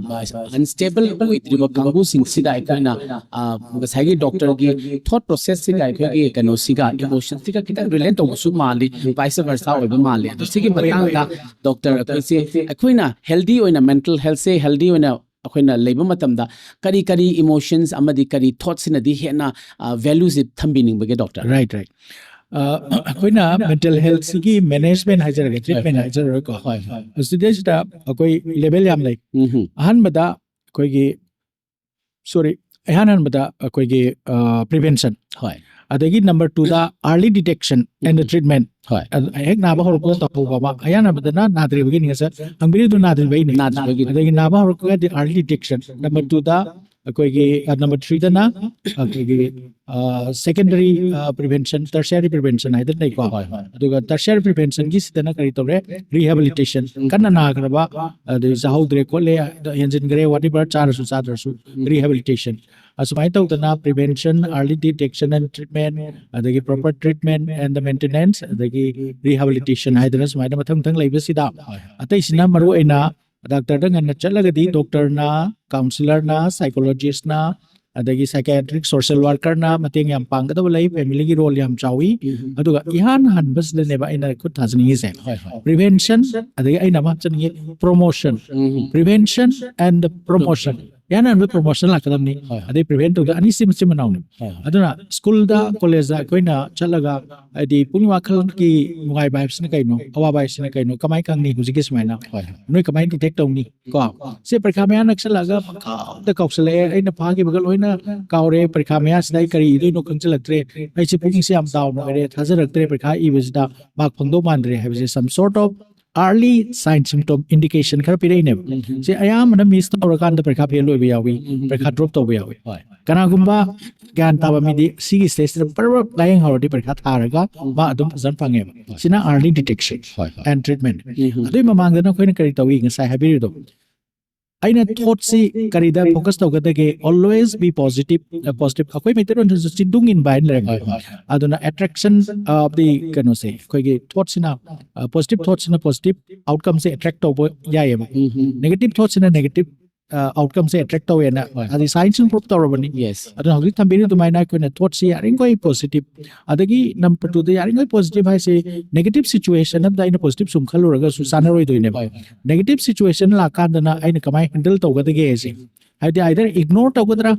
ꯑꯟꯁꯇꯦꯕꯜ ꯑꯣꯏꯗ꯭ꯔꯤꯕ ꯀꯥꯡꯕꯨꯁꯤꯡꯁꯤꯗ ꯑꯩꯈꯣꯏꯅ ꯑ, ꯉꯁꯥꯏꯒꯤ ꯗꯣꯛꯇꯔꯒꯤ ꯊꯣꯠ ꯄ꯭ꯔꯣꯁꯦꯁꯁꯤꯒ ꯑꯩꯈꯣꯏꯒꯤ ꯀꯩꯅꯣꯁꯤꯒ ꯏꯃꯣꯁꯟꯁꯤꯒ ꯈꯤꯇꯪ ꯔꯤꯂꯦꯠ ꯇꯧꯕꯁꯨ ꯃꯥꯜꯂꯤ, ꯚꯥꯏꯁ ꯚꯔꯁꯥ ꯑꯣꯏꯕ ꯃꯥꯜꯂꯤ꯫ ꯑꯗꯣ ꯁꯤꯒꯤ ꯃꯇꯥꯡꯗ ꯗꯣꯛꯇꯔ ꯑꯩꯈꯣꯏꯁꯦ ꯑꯩꯈꯣꯏꯅ ꯍꯦꯜꯗꯤ ꯑꯣꯏꯅ ꯃꯦꯟꯇꯦꯜ ꯍꯦꯜꯊꯁꯦ ꯍꯦꯜꯗꯤ ꯑꯣꯏꯅ ꯑꯩꯈꯣꯏꯅ ꯂꯩꯕ ꯃꯇꯝꯗ ꯀꯔꯤ ꯀꯔꯤ ꯏꯃꯣꯁꯟꯁ ꯑꯃꯗꯤ ꯀꯔꯤ ꯊꯣꯠꯁꯤꯅꯗꯤ ꯍꯦꯟꯅ ꯚꯦꯂꯨꯁꯦ ꯊꯝꯕꯤꯅꯤꯡꯕꯒꯦ ꯗꯣꯛꯇꯔ? ꯔꯥꯏꯠ ꯔꯥꯏꯠ ꯑꯩꯈꯣꯏꯅ ꯃꯦꯟꯇꯦꯜ ꯍꯦꯜꯊꯁꯤꯒꯤ ꯃꯦꯅꯦꯖꯃꯦꯟ ꯍꯥꯏꯖꯔꯒꯦ, ꯇ꯭ꯔꯤꯠꯃꯦꯟ ꯍꯥꯏꯖꯔꯔꯣꯏꯀꯣ꯫ ꯍꯣꯏ ꯍꯣꯏ ꯃꯁꯤꯗꯩꯁꯤꯗ ꯑꯩꯈꯣꯏ ꯂꯦꯚꯦꯜ ꯌꯥꯝ ꯂꯩ꯫ ꯎꯝ ꯑꯍꯥꯟꯕꯗ ꯑꯩꯈꯣꯏꯒꯤ, ꯁꯣꯔꯤ, ꯏꯍꯥꯟ ꯍꯥꯟꯕꯗ ꯑꯩꯈꯣꯏꯒꯤ ꯄ꯭ꯔꯤꯚꯦꯟꯁꯟ, ꯍꯣꯏ ꯑꯗꯒꯤ ꯅꯝꯕꯔ ꯇꯨꯗ early detection and treatment, ꯍꯣꯏ ꯍꯦꯛ ꯅꯥꯕ ꯍꯧꯔꯛꯄꯗ ꯇꯧꯍꯧꯕ ꯑꯃ꯫ ꯑꯌꯥꯝꯕꯗ ꯅꯥꯗ꯭ꯔꯤꯕꯒꯤꯅꯤ ꯉꯁꯥꯏ ꯍꯪꯕꯤꯔꯤꯗꯨ ꯅꯥꯗ꯭ꯔꯤꯕꯩꯅꯤ꯫ ꯅꯥꯗ꯭ꯔꯤꯕꯒꯤꯅꯤ꯫ ꯑꯗꯒꯤ ꯅꯥꯕ ꯍꯧꯔꯛꯄꯒꯗꯤ early detection꯫ ꯅꯝꯕꯔ ꯇꯨꯗ ꯑꯩꯈꯣꯏꯒꯤ, ꯅꯝꯕꯔ ꯊ꯭ꯔꯤꯗꯅ ꯑꯩꯈꯣꯏꯒꯤ secondary prevention, tertiary prevention ꯍꯥꯏꯗꯅ ꯂꯩꯀꯣ꯫ ꯍꯣꯏ ꯍꯣꯏ ꯑꯗꯨꯒ tertiary preventionꯒꯤꯁꯤꯗꯅ ꯀꯔꯤ ꯇꯧꯔꯦ? Rehabilitation꯫ ꯀꯟꯅ ꯅꯥꯈ꯭ꯔꯕ, ꯑꯗꯩ ꯆꯥꯍꯧꯗ꯭ꯔꯦ ꯈꯣꯠꯂꯦ, ꯍꯦꯟꯖꯤꯟꯈ꯭ꯔꯦ, whatever, ꯆꯥꯔꯁꯨ ꯆꯥꯗ꯭ꯔꯁꯨ rehabilitation꯫ ꯑꯁꯨꯃꯥꯏꯅ ꯇꯧꯗꯅ prevention, early detection and treatment, ꯑꯗꯒꯤ proper treatment and the maintenance, ꯑꯗꯒꯤ rehabilitation ꯍꯥꯏꯗꯅ ꯁꯨꯃꯥꯏꯅ ꯃꯊꯪ ꯃꯊꯪ ꯂꯩꯕꯁꯤꯗ, ꯍꯣꯏ ꯑꯇꯩꯁꯤꯅ ꯃꯔꯨ ꯑꯣꯏꯅ ꯗꯥꯛꯇꯔꯗ ꯉꯟꯅ ꯆꯠꯂꯒꯗꯤ ꯗꯣꯛꯇꯔꯅ, ꯀꯥꯎꯟꯁꯤꯂꯔꯅ, ꯁꯥꯏꯀꯣꯂꯣꯖꯤꯁꯅ, ꯑꯗꯒꯤ psychiatric social workerꯅ ꯃꯇꯦꯡ ꯌꯥꯝ ꯄꯥꯡꯒꯗꯕ ꯂꯩ꯫ ꯐꯦꯃꯤꯂꯤꯒꯤ ꯔꯣꯜ ꯌꯥꯝ ꯆꯥꯎꯏ꯫ ꯑꯗꯨꯒ ꯏꯍꯥꯟ ꯍꯥꯟꯕꯁꯤꯗꯅꯦꯕ ꯑꯩꯅ ꯈꯨꯠ ꯊꯥꯖꯅꯤꯡꯉꯤꯁꯦ꯫ ꯍꯣꯏ ꯍꯣꯏ Prevention, ꯑꯗꯒꯤ ꯑꯩꯅ ꯑꯃ ꯍꯥꯞꯆꯅꯤꯡꯉꯤ, promotion꯫ Um Prevention and promotion꯫ ꯏꯍꯥꯟ ꯍꯥꯟꯕ promotion ꯂꯥꯛꯀꯗꯕꯅꯤ꯫ ꯍꯣꯏ꯫ ꯑꯗꯩ prevent ꯇꯧꯗ, ꯑꯅꯤꯁꯤ ꯃꯆꯤꯟ ꯃꯅꯥꯎꯅꯤ꯫ ꯍꯣꯏ ꯍꯣꯏ ꯑꯗꯨꯅ ꯁ꯭ꯀꯨꯜꯗ, ꯀꯣꯂꯦꯖꯇ ꯑꯩꯈꯣꯏꯅ ꯆꯠꯂꯒ, ꯍꯥꯏꯗꯤ ꯄꯨꯛꯅꯤꯡ ꯋꯥꯈꯜꯒꯤ ꯅꯨꯡꯉꯥꯏꯕ ꯍꯥꯏꯕꯁꯤꯅ ꯀꯩꯅꯣ, ꯑꯋꯥꯕ ꯍꯥꯏꯕꯁꯤꯅ ꯀꯩꯅꯣ, ꯀꯃꯥꯏꯅ ꯈꯪꯅꯤ ꯍꯧꯖꯤꯛꯀꯤ ꯁꯨꯃꯥꯏꯅ? ꯍꯣꯏ ꯍꯣꯏ ꯅꯣꯏ ꯀꯃꯥꯏꯅ detect ꯇꯧꯅꯤ? ꯀꯣ, ꯁꯤ ꯄꯔꯤꯈꯥ ꯃꯌꯥ ꯅꯛꯁꯜꯂꯛꯑꯒ ꯄꯪꯀꯥꯎꯗ ꯀꯥꯎꯁꯜꯂꯛꯑꯦ, ꯑꯩꯅ ꯐꯥꯈꯤꯕꯒ ꯂꯣꯏꯅ ꯀꯥꯎꯔꯦ, ꯄꯔꯤꯈꯥ ꯃꯌꯥꯁꯤꯗ ꯑꯩ ꯀꯔꯤ ꯏꯗꯣꯏꯅꯣ ꯈꯪꯖꯤꯜꯂꯛꯇ꯭ꯔꯦ, ꯑꯩꯁꯦ ꯄꯨꯛꯅꯤꯡꯁꯦ ꯌꯥꯝ ꯗꯥꯎꯟ ꯑꯣꯏꯔꯦ, ꯊꯥꯖꯔꯛꯇ꯭ꯔꯦ, ꯄꯔꯤꯈꯥ ꯏꯕꯁꯤꯗ ꯃꯥꯔꯛ ꯐꯪꯗꯧ ꯃꯥꯟꯗ꯭ꯔꯦ ꯍꯥꯏꯕꯁꯦ some sort of early sign symptom indication ꯈꯔ ꯄꯤꯔꯛꯏꯅꯦꯕ꯫ ꯁꯤ ꯑꯌꯥꯝꯕꯅ ꯃꯤꯁ ꯇꯧꯔꯀꯥꯟꯗ ꯄꯔꯤꯈꯥ ꯐꯦꯜ ꯑꯣꯏꯕ ꯌꯥꯎꯏ, ꯄꯔꯤꯈꯥ ꯗ꯭ꯔꯣꯞ ꯇꯧꯕ ꯌꯥꯎꯏ꯫ ꯍꯣꯏ꯫ ꯀꯅꯥꯒꯨꯝꯕ ꯒ꯭ꯌꯥꯟ ꯇꯥꯕ ꯃꯤꯗꯤ ꯁꯤꯒꯤ ꯁ꯭ꯇꯦꯖꯁꯤꯗ ꯄꯔꯞ ꯂꯥꯏꯌꯦꯡꯍꯧꯔꯗꯤ ꯄꯔꯤꯈꯥ ꯊꯥꯔꯒ ꯃꯥ ꯑꯗꯨꯝ ꯐꯖꯅ ꯐꯪꯉꯦꯕ꯫ ꯁꯤꯅ early detection ꯍꯣꯏ, ꯍꯣꯏ꯫ and treatment꯫ ꯑꯗꯨꯒꯤ ꯃꯃꯥꯡꯗꯅ ꯑꯩꯈꯣꯏꯅ ꯀꯔꯤ ꯇꯧꯏ? ꯉꯁꯥꯏ ꯍꯥꯏꯕꯤꯔꯤꯗꯣ, ꯑꯩꯅ ꯊꯣꯠꯁꯤ ꯀꯔꯤꯗ ꯐꯣꯀꯁ ꯇꯧꯒꯗꯒꯦ? Always be positive, positive꯫ ꯑꯩꯈꯣꯏ ꯃꯩꯇꯩꯂꯣꯟꯗꯁꯨ ꯆꯤꯟꯗꯨꯡ ꯏꯟꯕ ꯍꯥꯏꯅ ꯂꯩꯔꯦ꯫ ꯍꯣꯏ, ꯍꯣꯏ꯫ ꯑꯗꯨꯅ attraction of the ꯀꯩꯅꯣꯁꯦ, ꯑꯩꯈꯣꯏꯒꯤ ꯊꯣꯠꯁꯤꯅ, positive ꯊꯣꯠꯁꯤꯅ positive outcomeꯁꯦ attract ꯇꯧꯕ ꯌꯥꯏꯑꯕ꯫ Negative ꯊꯣꯠꯁꯤꯅ negative outcomeꯁꯦ attract ꯇꯧꯋꯦꯅ ꯍꯣꯏ꯫ ꯍꯥꯏꯗꯤ scienceꯅ prove ꯇꯧꯔꯕꯅꯤ꯫ Yes꯫ ꯑꯗꯨꯅ ꯍꯧꯖꯤꯛ ꯊꯝꯕꯤꯔꯤ ꯑꯗꯨꯃꯥꯏꯅ ꯑꯩꯈꯣꯏꯅ ꯊꯣꯠꯁꯤ ꯌꯥꯔꯤꯈꯣꯏ positive, ꯑꯗꯒꯤ number twoꯗ ꯌꯥꯔꯤꯈꯣꯏ positive ꯍꯥꯏꯁꯦ negative situation ꯑꯝꯗ ꯑꯩꯅ positive ꯁꯨꯝ ꯈꯜꯂꯨꯔꯒꯁꯨ ꯆꯥꯟꯅꯔꯣꯏꯗꯣꯏꯅꯦꯕ꯫ ꯍꯣꯏ, ꯍꯣꯏ꯫ Negative situation ꯂꯥꯛꯀꯥꯟꯗꯅ ꯑꯩꯅ ꯀꯃꯥꯏꯅ handle ꯇꯧꯒꯗꯒꯦ ꯁꯤ, ꯍꯥꯏꯕꯗꯤ either ignore ꯇꯧꯒꯗ꯭ꯔꯥ,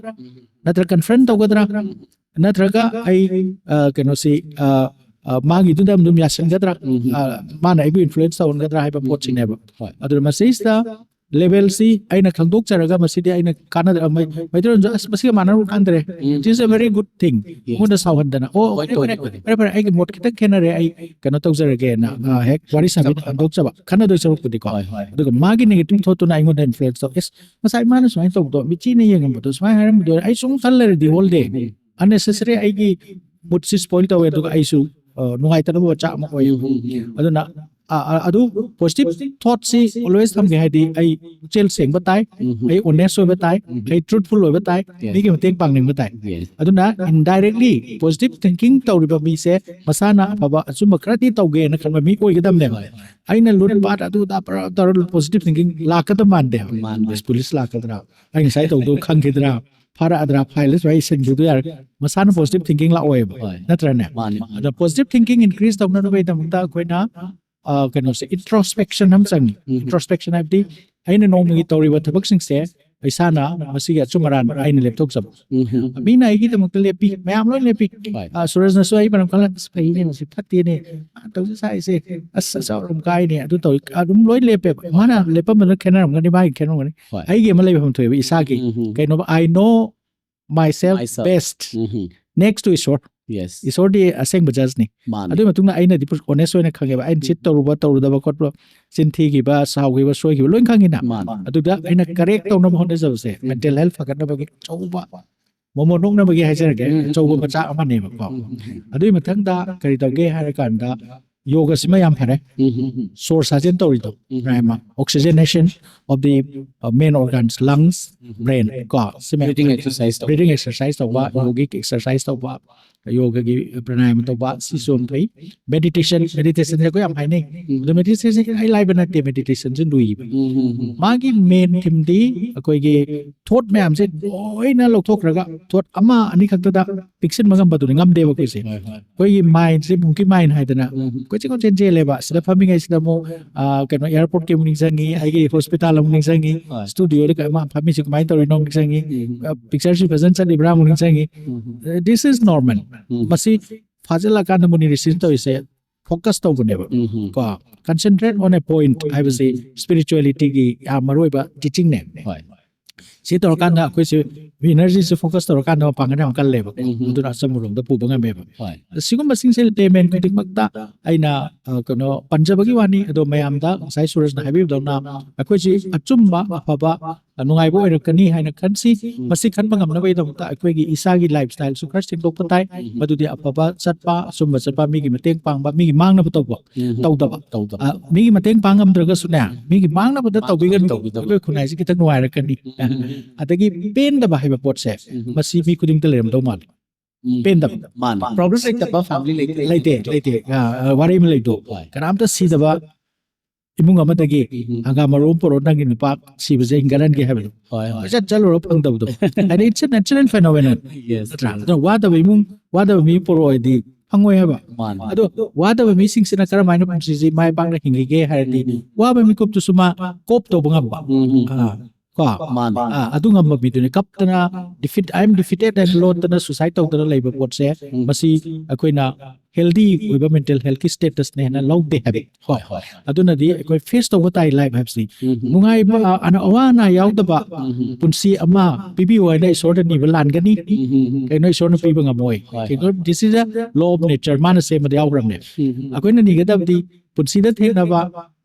ꯅꯠꯇ꯭ꯔꯒ confront ꯇꯧꯒꯗ꯭ꯔꯥ, ꯅꯠꯇ꯭ꯔꯒ ꯑꯩ, ꯑ, ꯀꯩꯅꯣꯁꯤ, ꯑ, ꯑ, ꯃꯥꯒꯤꯗꯨꯗ ꯑꯗꯨꯝ ꯌꯥꯁꯟꯒꯗ꯭ꯔꯥ, ꯑ, ꯃꯥꯅ ꯑꯩꯕꯨ influence ꯇꯧꯍꯟꯒꯗ꯭ꯔꯥ ꯍꯥꯏꯕ ꯄꯣꯠꯁꯤꯅꯦꯕ꯫ ꯍꯣꯏ꯫ ꯑꯗꯨꯅ ꯃꯁꯤꯁꯤꯗ levelꯁꯤ ꯑꯩꯅ ꯈꯪꯗꯣꯛꯆꯔꯒ ꯃꯁꯤꯗꯤ ꯑꯩꯅ ꯀꯥꯟꯅꯗ-, ꯃꯩ-, ꯃꯩꯇꯩꯂꯣꯟꯁꯨ "ꯑꯁ, ꯃꯁꯤꯒ ꯃꯥꯟꯅꯔꯨ ꯀꯥꯟꯗ꯭ꯔꯦ", "It is a very good thing", ꯑꯩꯉꯣꯟꯗ ꯁꯥꯎꯍꯟꯗꯅ, "ꯑꯣ, ꯍꯣꯏ, ꯐꯔꯦ, ꯐꯔꯦ, ꯍꯣꯏ꯫ ꯐꯔꯦ, ꯐꯔꯦ, ꯑꯩꯒꯤ ꯃꯣꯠ ꯈꯤꯇꯪ ꯈꯦꯠꯅꯔꯦ, ꯑꯩ ꯀꯩꯅꯣ ꯇꯧꯖꯔꯒꯦꯅ", ꯑ, ꯍꯦꯛ ꯋꯥꯔꯤ ꯁꯥꯕꯤ ꯍꯟꯗꯣꯛꯆꯕ, ꯈꯟꯅꯗꯣꯏ ꯁꯔꯨꯛꯄꯨꯗꯤꯀꯣ꯫ ꯍꯣꯏ, ꯍꯣꯏ꯫ ꯑꯗꯨꯒ ꯃꯥꯒꯤ negative thoughtꯇꯨꯅ ꯑꯩꯉꯣꯟꯗ influence ꯇꯧ, "ꯑꯦꯁ, ꯉꯁꯥꯏ ꯃꯥꯅ ꯁꯨꯃꯥꯏꯅ ꯇꯧꯕꯗꯣ, ꯃꯤꯆꯤꯅ ꯌꯦꯡꯉꯝꯕꯗꯣ, ꯁꯨꯃꯥꯏꯅ ꯍꯥꯏꯔꯝꯕꯗꯣ, ꯑꯩ ꯁꯨꯝ ꯈꯜ ꯂꯩꯔꯗꯤ whole day unnecessary ꯑꯩꯒꯤ moodꯁꯤ spoil ꯇꯧꯋꯦ, ꯑꯗꯨꯒ ꯑꯩꯁꯨ, ꯑ, ꯅꯨꯡꯉꯥꯏꯇꯅꯕ ꯃꯆꯥꯛ ꯑꯃ ꯑꯣꯏ"꯫ ꯑꯗꯨꯅ, ꯑ, ꯑ, ꯑꯗꯨ positive thoughtꯁꯤ always ꯊꯝꯒꯦ ꯍꯥꯏꯗꯤ ꯑꯩ ꯄꯨꯛꯆꯦꯜ ꯁꯦꯡꯕ ꯇꯥꯏ, ꯑꯩ honest ꯑꯣꯏꯕ ꯇꯥꯏ, ꯑꯩ truthful ꯑꯣꯏꯕ ꯇꯥꯏ, Yes. ꯃꯤꯒꯤ ꯃꯇꯦꯡ ꯄꯥꯡꯅꯤꯡꯕ ꯇꯥꯏ꯫ Yes. ꯑꯗꯨꯅ indirectly positive thinking ꯇꯧꯔꯤꯕ ꯃꯤꯁꯦ ꯃꯁꯥꯅ ꯑꯐꯕ ꯑꯆꯨꯝꯕ ꯈꯔꯗꯤ ꯇꯧꯒꯦꯅ ꯈꯟꯕ ꯃꯤ ꯑꯣꯏꯒꯗꯕꯅꯦꯕ꯫ ꯑꯩꯅ ꯂꯨꯠ ꯄꯥꯠ ꯑꯗꯨ ꯑꯗꯥ ꯄꯨꯔꯥ ꯇꯧꯔ positive thinking ꯂꯥꯛꯀꯗꯕ ꯃꯥꯟꯗꯦ꯫ ꯃꯥꯟꯗꯦ꯫ ꯑꯁ, ꯄꯨꯂꯤꯁ ꯂꯥꯛꯀꯗ꯭ꯔꯥ? ꯑꯩ ꯉꯁꯥꯏ ꯇꯧꯗꯧ ꯈꯪꯈꯤꯗ꯭ꯔꯥ? ꯐꯥꯔꯛꯑꯗ꯭ꯔꯥ? File ꯁꯨꯃꯥꯏꯅ ꯏꯁꯤꯟꯈꯤꯕꯗꯣ ꯌꯥꯔꯦ꯫ ꯃꯁꯥꯅ positive thinking ꯂꯥꯛꯑꯣꯏꯕ꯫ ꯍꯣꯏ꯫ ꯅꯠꯇ꯭ꯔꯅꯦ? ꯃꯥꯅꯤ, ꯃꯥꯅꯤ꯫ ꯑꯗ positive thinking increase ꯇꯧꯅꯅꯕꯒꯤꯗꯃꯛꯇ ꯑꯩꯈꯣꯏꯅ, ꯑ, ꯀꯩꯅꯣꯁꯦ, introspection ꯑꯃ ꯆꯪꯉꯤ꯫ Introspection ꯍꯥꯏꯕꯗꯤ ꯑꯩꯅ ꯅꯣꯡꯃꯒꯤ ꯇꯧꯔꯤꯕ ꯊꯕꯛꯁꯤꯡꯁꯦ ꯏꯁꯥꯅ ꯃꯁꯤꯒꯤ ꯑꯆꯨꯝ ꯑꯔꯥꯟ ꯑꯩꯅ ꯂꯦꯞꯊꯣꯛꯆꯕ꯫ ꯃꯤꯅ ꯑꯩꯒꯤꯗꯃꯛꯇ ꯂꯦꯞꯄꯤ, ꯃꯌꯥꯝ ꯂꯣꯏ ꯂꯦꯞꯄꯤ꯫ ꯍꯣꯏ꯫ ꯑ, ꯁꯨꯔꯖꯅꯁꯨ ꯑꯩ ꯃꯔꯝ ꯈꯜꯂ, "ꯑꯁ, ꯐꯩꯅꯦ, ꯃꯁꯤ ꯐꯠꯇꯦꯅꯦ, ꯃꯥꯅ ꯇꯧꯖ ꯁꯥꯏꯁꯦ, ꯑꯁ, ꯑꯆꯧ ꯑꯔꯨꯝ ꯀꯥꯏꯅꯦ", ꯑꯗꯨ ꯇꯧꯏ, ꯑꯗꯨꯝ ꯂꯣꯏ ꯂꯦꯞꯄꯦꯕ꯫ ꯃꯥꯅ ꯂꯦꯞꯄꯝꯕꯗ ꯈꯦꯠꯅꯔꯝꯒꯅꯤ, ꯃꯥꯒꯤ ꯈꯦꯠꯅꯔꯝꯒꯅꯤ꯫ ꯍꯣꯏ꯫ ꯑꯩꯒꯤ ꯑꯃ ꯂꯩꯐꯝ ꯊꯣꯛꯑꯦꯕ ꯏꯁꯥꯒꯤ꯫ ꯀꯩꯅꯣꯕ, "I know myself Myself. best um. next to ꯏꯁꯣꯔ"꯫ Yes. ꯏꯁꯣꯔꯗꯤ ꯑꯁꯦꯡꯕ ꯖꯁꯅꯤ꯫ ꯃꯥꯅꯤ꯫ ꯑꯗꯨꯒꯤ ꯃꯇꯨꯡꯗ ꯑꯩꯅꯗꯤ ꯑꯣꯅꯦꯁ ꯑꯣꯏꯅ ꯈꯪꯉꯦꯕ, ꯑꯩꯅ ꯆꯤꯠ ꯇꯧꯔꯨꯕ ꯇꯧꯔꯨꯗꯕ ꯈꯣꯠꯄ, ꯆꯤꯟ ꯊꯤꯈꯤꯕ, ꯁꯥꯎꯈꯤꯕ, ꯁꯣꯏꯈꯤꯕ ꯂꯣꯏ ꯈꯪꯉꯤꯅ꯫ ꯃꯥꯅꯤ꯫ ꯑꯗꯨꯗ ꯑꯩꯅ ꯀꯔꯦꯛ ꯇꯧꯅꯕ ꯍꯣꯠꯅꯖꯕꯁꯦ, ꯃꯦꯟꯇꯦꯜ ꯍꯦꯜꯊ ꯐꯒꯠꯅꯕꯒꯤ ꯑꯆꯧꯕ ꯃꯣꯃꯣ ꯅꯣꯛꯅꯕꯒꯤ ꯍꯥꯏꯖꯔꯒꯦ, ꯎꯝ, ꯎꯝ, ꯑꯆꯧꯕ ꯎꯝ, ꯃꯆꯥꯛ ꯑꯃꯅꯦꯕꯀꯣ꯫ ꯎꯝ, ꯎꯝ, ꯎꯝ, ꯑꯗꯨꯒꯤ ꯃꯊꯪꯗ ꯀꯔꯤ ꯇꯧꯒꯦ ꯍꯥꯏꯔ ꯀꯥꯟꯗ, ꯌꯣꯒꯁꯤꯃ ꯌꯥꯝ ꯐꯔꯦ꯫ ꯎꯝ, ꯎꯝ, ꯎꯝ, ꯁꯣꯔ ꯁꯥꯖꯦꯟ ꯇꯧꯔꯤꯗꯣ, ꯎꯝ, ꯄ꯭ꯔꯥꯅꯥꯌꯥꯃ, oxygenation of the main organs, lungs, brain, ꯀꯣ, ꯁꯤꯃ breathing exercise ꯇꯧꯕ꯫ Breathing exercise ꯇꯧꯕ, ꯎꯝ, ꯎꯝ꯫ yogic exercise ꯇꯧꯕ, ꯌꯣꯒꯒꯤ ꯄ꯭ꯔꯥꯅꯥꯌꯥꯃ ꯇꯧꯕ, ꯁꯤꯁꯨ ꯌꯥꯝ ꯐꯩ꯫ ꯃꯦꯗꯤꯇꯦꯁꯟ, ꯃꯦꯗꯤꯇꯦꯁꯟꯁꯦ ꯑꯩꯈꯣꯏ ꯌꯥꯝ ꯍꯥꯏꯅꯩ꯫ ꯎꯝ꯫ ꯑꯗꯣ ꯃꯦꯗꯤꯇꯦꯁꯟꯁꯦ ꯏꯔꯥꯏ ꯂꯥꯏꯕ ꯅꯠꯇꯦ, ꯃꯦꯗꯤꯇꯦꯁꯟꯁꯦ ꯂꯨꯏꯕ꯫ ꯎꯝ, ꯎꯝ, ꯎꯝ꯫ ꯃꯥꯒꯤ ꯃꯦꯟ ꯊꯤꯝꯗꯤ ꯑꯩꯈꯣꯏꯒꯤ ꯊꯣꯠ ꯃꯌꯥꯝꯁꯦ ꯂꯣꯏꯅ ꯂꯧꯊꯣꯛꯈ꯭ꯔꯒ ꯊꯣꯠ ꯑꯃ ꯑꯅꯤ ꯈꯛꯇꯗ ꯄꯤꯛꯁꯤꯟꯕ ꯉꯝꯕꯗꯨꯅꯤ, ꯉꯝꯗꯦꯕ ꯑꯩꯈꯣꯏꯁꯦ꯫ ꯍꯣꯏ, ꯍꯣꯏ꯫ ꯑꯩꯈꯣꯏꯒꯤ ꯃꯥꯏꯟꯁꯦ monkey mind ꯍꯥꯏꯗꯅ ꯎꯝ꯫ ꯀꯣꯏꯆꯦꯟ ꯀꯣꯏꯆꯦꯟ ꯆꯦꯜꯂꯦꯕ꯫ ꯁꯤꯗ ꯐꯝꯃꯤꯉꯩꯁꯤꯗ ꯑꯃꯨꯛ, ꯑ, ꯀꯩꯅꯣ, ꯑꯦꯌꯥꯔꯄꯣꯔꯠꯀꯤ ꯑꯃꯨꯛ ꯅꯤꯡꯁꯤꯡꯉꯤ, ꯑꯩꯒꯤ ꯍꯣꯁꯄꯤꯇꯥꯜ ꯑꯃꯨꯛ ꯅꯤꯡꯁꯤꯡꯉꯤ, ꯍꯣꯏ꯫ ꯁ꯭ꯇꯨꯗꯤꯑꯣꯗ ꯀꯩ ꯑꯃ ꯐꯝꯃꯤꯁꯤ ꯀꯃꯥꯏꯅ ꯇꯧꯔꯤꯅꯣ ꯑꯃꯨꯛ ꯅꯤꯡꯁꯤꯡꯉꯤ, ꯎꯝ꯫ ꯑ, ꯄꯤꯛꯆꯔꯁꯤ ꯐꯖꯅ ꯆꯠꯂꯤꯕ꯭ꯔꯥ ꯑꯃꯨꯛ ꯅꯤꯡꯁꯤꯡꯉꯤ꯫ ꯎꯝ꯫ This is normal. ꯎꯝ꯫ ꯃꯁꯤ ꯐꯥꯖꯤꯜꯂꯀꯥꯟꯗ ꯃꯨꯅꯤ ꯔꯤꯁꯤꯅ ꯇꯧꯔꯤꯁꯦ ꯐꯣꯀꯁ ꯇꯧꯕꯅꯦꯕ꯫ ꯎꯝ, ꯎꯝ꯫ ꯀꯣ, concentrate on a point ꯍꯥꯏꯕꯁꯤ spirituality ꯒꯤ ꯌꯥꯝ ꯃꯔꯨ ꯑꯣꯏꯕ teaching ꯅꯦ꯫ ꯍꯣꯏ꯫ ꯁꯤ ꯇꯧꯔꯀꯥꯟꯗ ꯑꯩꯈꯣꯏꯁꯦ energy ꯁꯦ ꯐꯣꯀꯁ ꯇꯧꯔꯀꯥꯟꯗ ꯃꯄꯥꯡꯒꯜ ꯌꯥꯝ ꯀꯜꯂꯦꯕ꯫ ꯎꯝ, ꯎꯝ꯫ ꯑꯗꯨꯅ ꯑꯆꯝꯕꯔꯣꯝꯗ ꯄꯨꯕ ꯉꯝꯃꯦꯕ꯫ ꯍꯣꯏ꯫ ꯑꯁꯤꯒꯨꯝꯕꯁꯤꯡꯁꯦ ꯂꯦꯃꯦꯟ ꯈꯨꯗꯤꯡꯃꯛꯇ ꯑꯩꯅ, ꯑ, ꯀꯩꯅꯣ, ꯄꯟꯖꯕꯒꯤ ꯋꯥꯅꯤ, ꯑꯗꯣ ꯃꯌꯥꯝꯗ ꯉꯁꯥꯏ ꯁꯨꯔꯖꯅ ꯍꯥꯏꯕꯤꯕꯗꯧꯅ ꯑꯩꯈꯣꯏꯁꯤ ꯑꯆꯨꯝꯕ, ꯑꯐꯕ, ꯑ, ꯅꯨꯡꯉꯥꯏꯕ ꯑꯣꯏꯔꯛꯀꯅꯤ ꯍꯥꯏꯅ ꯈꯟꯁꯤ꯫ ꯃꯁꯤ ꯈꯟꯕ ꯉꯝꯅꯕꯒꯤꯗꯃꯛꯇ ꯑꯩꯈꯣꯏꯒꯤ ꯏꯁꯥꯒꯤ ꯂꯥꯏꯐ ꯁ꯭ꯇꯥꯏꯜꯁꯨ ꯈꯔ ꯁꯦꯡꯗꯣꯛꯄ ꯇꯥꯏ꯫ ꯃꯗꯨꯗꯤ ꯑꯐꯕ ꯆꯠꯄ, ꯑꯆꯨꯝꯕ ꯆꯠꯄ, ꯃꯤꯒꯤ ꯃꯇꯦꯡ ꯄꯥꯡꯕ, ꯃꯤꯒꯤ ꯃꯥꯡꯅꯕ ꯇꯧꯕ, ꯎꯝ꯫ ꯇꯧꯗꯕ꯫ ꯇꯧꯗꯕ꯫ ꯑ, ꯃꯤꯒꯤ ꯃꯇꯦꯡ ꯄꯥꯡ ꯉꯝꯗ꯭ꯔꯒꯁꯨꯅꯦ, ꯃꯤꯒꯤ ꯃꯥꯡꯅꯕꯗ ꯇꯧꯕꯤꯒꯅꯨ꯫ ꯇꯧꯕꯤꯗꯕ꯫ ꯑꯩꯈꯣꯏ ꯈꯨꯟꯅꯥꯏꯁꯤ ꯈꯤꯇꯪ ꯅꯨꯡꯉꯥꯏꯔꯛꯀꯅꯤ꯫ ꯎꯝ꯫ ꯑꯗꯒꯤ ꯄꯦꯟꯗꯕ ꯍꯥꯏꯕ ꯄꯣꯠꯁꯦ, ꯎꯝ꯫ ꯃꯁꯤ ꯃꯤ ꯈꯨꯗꯤꯡꯗ ꯂꯩꯔꯝꯗꯧ ꯃꯥꯜꯂꯤ꯫ ꯎꯝ꯫ ꯄꯦꯟꯗꯕ꯫ ꯃꯥꯅꯤ꯫ ꯄ꯭ꯔꯣꯕ꯭ꯂꯦꯝ ꯂꯩꯇꯕ ꯐꯦꯃꯤꯂꯤ ꯂꯩꯇꯦ꯫ ꯂꯩꯇꯦ, ꯂꯩꯇꯦ꯫ ꯑ, ꯑ, ꯋꯥꯔꯤ ꯑꯃ ꯂꯩꯕꯗꯣ, ꯍꯣꯏ꯫ ꯀꯅꯥꯝꯇ ꯁꯤꯗꯕ ꯏꯃꯨꯡ ꯑꯃꯗꯒꯤ ꯎꯝ꯫ ꯍꯪꯒꯥꯝ ꯃꯔꯨ ꯑꯃ ꯄꯨꯔꯛꯑꯣ, ꯅꯪꯒꯤ ꯅꯨꯄꯥ ꯁꯤꯕꯁꯦ ꯍꯤꯡꯒꯠꯍꯟꯒꯦ ꯍꯥꯏꯕꯗꯣ꯫ ꯍꯣꯏ, ꯍꯣꯏ꯫ ꯀꯣꯏꯆꯠ ꯆꯠꯂꯨꯔ ꯐꯪꯗꯕꯗꯣ꯫ And it's a natural phenomenon. Yes. ꯅꯠꯇ꯭ꯔꯥ? ꯑꯗꯨꯅ ꯋꯥꯗꯕ ꯏꯃꯨꯡ, ꯋꯥꯗꯕ ꯃꯤ ꯄꯨꯔꯛꯑꯣꯗꯤ ꯐꯪꯉꯣꯏ ꯍꯥꯏꯕ꯫ ꯃꯥꯅꯤ꯫ ꯑꯗꯣ ꯋꯥꯗꯕ ꯃꯤꯁꯤꯡꯁꯤꯅ ꯀꯔꯝꯍꯥꯏꯅ ꯄꯨꯟꯁꯤꯁꯤ ꯃꯥꯏ ꯄꯥꯛꯅ ꯍꯤꯡꯈꯤꯒꯦ ꯍꯥꯏꯔꯗꯤ, ꯎꯝ꯫ ꯋꯥꯕ ꯃꯤꯀꯨꯞꯇꯨꯁꯨ ꯃꯥ ꯀꯣꯞ ꯇꯧꯕ ꯉꯝꯕ꯫ ꯎꯝ, ꯎꯝ꯫ ꯑꯥ, ꯀꯣ? ꯃꯥꯅꯤ꯫ ꯑꯥ, ꯑꯗꯨ ꯉꯝꯕ ꯃꯤꯗꯨꯅꯤ꯫ ꯀꯞꯇꯅ, defeat, "I am defeated" ꯍꯥꯏꯅ ꯂꯣꯠꯇꯅ, suicide ꯇꯧꯗꯅ ꯂꯩꯕ ꯄꯣꯠꯁꯦ, ꯎꯝ꯫ ꯃꯁꯤ ꯑꯩꯈꯣꯏꯅ ꯍꯦꯜꯗꯤ ꯑꯣꯏꯕ ꯃꯦꯟꯇꯦꯜ ꯍꯦꯜꯊꯀꯤ ꯁ꯭ꯇꯦꯇꯁꯅꯦ ꯍꯥꯏꯅ ꯂꯧꯗꯦ ꯍꯥꯏꯕ꯫ ꯍꯣꯏ ꯍꯣꯏ ꯑꯗꯨꯅꯗꯤ ꯑꯩꯈꯣꯏ ꯐꯦꯁ ꯇꯧꯕ ꯇꯥꯏ ꯂꯥꯏꯐ ꯍꯥꯏꯕꯁꯤ꯫ ꯅꯨꯡꯉꯥꯏꯕ, ꯑꯅ ꯑꯋꯥ ꯑꯅꯥ ꯌꯥꯎꯗꯕ ꯄꯨꯟꯁꯤ ꯑꯃ ꯄꯤꯕꯤꯌꯨ ꯍꯥꯏꯅ ꯏꯁꯣꯔꯗ ꯅꯤꯕ ꯂꯥꯟꯒꯅꯤ꯫ ꯀꯩꯅꯣ, ꯏꯁꯣꯔꯅ ꯄꯤꯕ ꯉꯝꯃꯣꯏ꯫ ꯀꯩꯅꯣ, this is a law of nature, ꯃꯥꯅ ꯁꯦꯝꯕꯗ ꯌꯥꯎꯈ꯭ꯔꯕꯅꯦ꯫ ꯑꯩꯈꯣꯏꯅ ꯅꯤꯒꯗꯕꯗꯤ ꯄꯨꯟꯁꯤꯗ ꯊꯦꯡꯅꯕ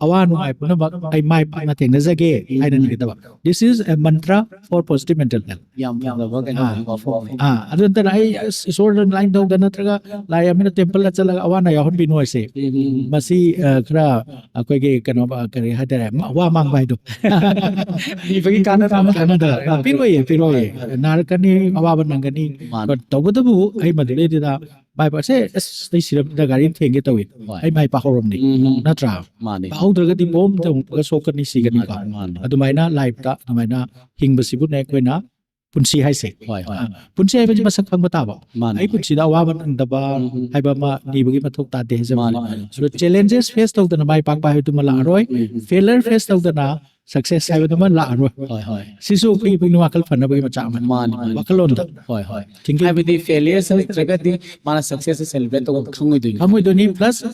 ꯑꯋꯥ ꯅꯨꯡꯉꯥꯏ ꯄꯨꯝꯅꯃꯛ ꯑꯩ ꯃꯥꯏ ꯄꯥꯛꯅ ꯊꯦꯡꯅꯖꯒꯦ ꯍꯥꯏꯅ ꯅꯤꯒꯗꯕ꯫ This is a mantra for positive mental health. ꯌꯥꯝ ꯐꯖꯕ ꯀꯩꯅꯣ ꯑꯥ꯫ ꯋꯥꯐꯝ ꯑꯥ, ꯑꯗꯨ ꯅꯠꯇꯅ ꯑꯩ ꯑꯁ, ꯏꯁꯣꯔꯗ ꯂꯥꯏꯟ ꯇꯧꯗ ꯅꯠꯇ꯭ꯔꯒ ꯂꯥꯏ ꯑꯃꯅ ꯇꯦꯝꯄꯜꯗ ꯆꯠꯂꯒ ꯑꯋꯥ ꯑꯅꯥ ꯌꯥꯎꯍꯟꯕꯤꯅꯨ ꯍꯥꯏꯁꯦ꯫ ꯃꯁꯤ ꯑ, ꯈꯔ ꯑꯩꯈꯣꯏꯒꯤ ꯀꯩꯅꯣ, ꯑ, ꯀꯔꯤ ꯍꯥꯏꯇꯥꯔꯦ, ꯃ- ꯋꯥ ꯃꯥꯡꯕ ꯍꯥꯏꯗꯣ꯫ ꯅꯤꯕꯒꯤ ꯀꯥꯟꯅꯕ ꯑꯃ ꯀꯥꯟꯅꯗ ꯑ, ꯄꯤꯔꯣꯏꯌꯦ, ꯄꯤꯔꯣꯏꯌꯦ꯫ ꯅꯥꯔꯛꯀꯅꯤ, ꯑꯋꯥꯕ ꯅꯪꯒꯅꯤ꯫ ꯃꯥꯅꯦ꯫ But ꯇꯧꯕꯇꯕꯨ ꯑꯩ ꯃꯗꯨꯗꯩꯗꯨꯗ ꯃꯥꯏ ꯄꯥꯛꯁꯦ, ꯑꯁ, ꯑꯩ ꯁꯤꯔꯝꯗ ꯒꯥꯔꯤ ꯑꯃ ꯊꯦꯡꯒꯦ ꯇꯧꯏ꯫ ꯍꯣꯏ꯫ ꯑꯩ ꯃꯥꯏ ꯄꯥꯛꯍꯧꯔꯝꯅꯤ꯫ ꯎꯝ꯫ ꯅꯠꯇ꯭ꯔꯥ? ꯃꯥꯅꯦ꯫ ꯄꯥꯛꯍꯧꯗ꯭ꯔꯒꯗꯤ ꯕꯣꯝ ꯊꯣꯡꯉꯒ ꯁꯣꯛꯀꯅꯤ, ꯁꯤꯒꯅꯤꯀꯣ꯫ ꯃꯥꯅꯦ, ꯃꯥꯅꯦ꯫ ꯑꯗꯨꯃꯥꯏꯅ ꯂꯥꯏꯐꯇ ꯑꯗꯨꯃꯥꯏꯅ ꯍꯤꯡꯕꯁꯤꯕꯨꯅꯦ ꯑꯩꯈꯣꯏꯅ ꯄꯨꯟꯁꯤ ꯍꯥꯏꯁꯦ꯫ ꯍꯣꯏ, ꯍꯣꯏ꯫ ꯑ, ꯄꯨꯟꯁꯤ ꯍꯥꯏꯕꯁꯤ ꯃꯁꯛ ꯈꯪꯕ ꯇꯥꯕ꯫ ꯃꯥꯅꯦ, ꯑꯩ ꯃꯥꯅꯦ꯫ ꯄꯨꯟꯁꯤꯗ ꯑꯋꯥꯕ ꯅꯪꯗꯕ ꯎꯝ, ꯎꯝ꯫ ꯍꯥꯏꯕ ꯑꯃ ꯅꯤꯕꯒꯤ ꯃꯊꯧ ꯇꯥꯗꯦ ꯍꯥꯏꯖꯕ꯫ ꯃꯥꯅꯦ, ꯃꯥꯅꯦ꯫ ꯑꯗꯣ ꯆꯦꯂꯦꯟꯖꯦꯁ ꯐꯦꯁ ꯇꯧꯗꯅ ꯃꯥꯏ ꯄꯥꯛꯄ ꯍꯥꯏꯕꯗꯨꯃ ꯂꯥꯛꯑꯔꯣꯏ꯫ ꯎꯝ, ꯎꯝ꯫ ꯐꯦꯂꯔ ꯐꯦꯁ ꯇꯧꯗꯅ ꯁꯛꯁꯦꯁ ꯍꯥꯏꯕꯗꯨꯃ ꯂꯥꯛꯑꯔꯣꯏ꯫ ꯍꯣꯏ, ꯍꯣꯏ꯫ ꯁꯤꯁꯨ ꯑꯩꯈꯣꯏꯒꯤ ꯄꯨꯛꯅꯤꯡ ꯋꯥꯈꯜ ꯐꯅꯕꯒꯤ ꯃꯆꯥꯛ ꯑꯃꯅꯤ꯫ ꯃꯥꯅꯦ, ꯃꯥꯅꯦ꯫ ꯋꯥꯈꯜꯂꯣꯟꯗ꯫ ꯍꯣꯏ, ꯍꯣꯏ꯫ Thinking. ꯍꯥꯏꯕꯗꯤ ꯐꯦꯂꯤꯌꯔꯁ ꯂꯩꯇ꯭ꯔꯒꯗꯤ ꯃꯥꯅ ꯁꯛꯁꯦꯁ ꯁꯦꯂꯦꯕ꯭ꯔꯦꯠ ꯇꯧꯕ ꯈꯪꯉꯣꯏꯗꯣꯏꯅꯤ꯫ ꯈꯪꯉꯣꯏꯗꯣꯏꯅꯤ, ꯄ꯭ꯂꯁ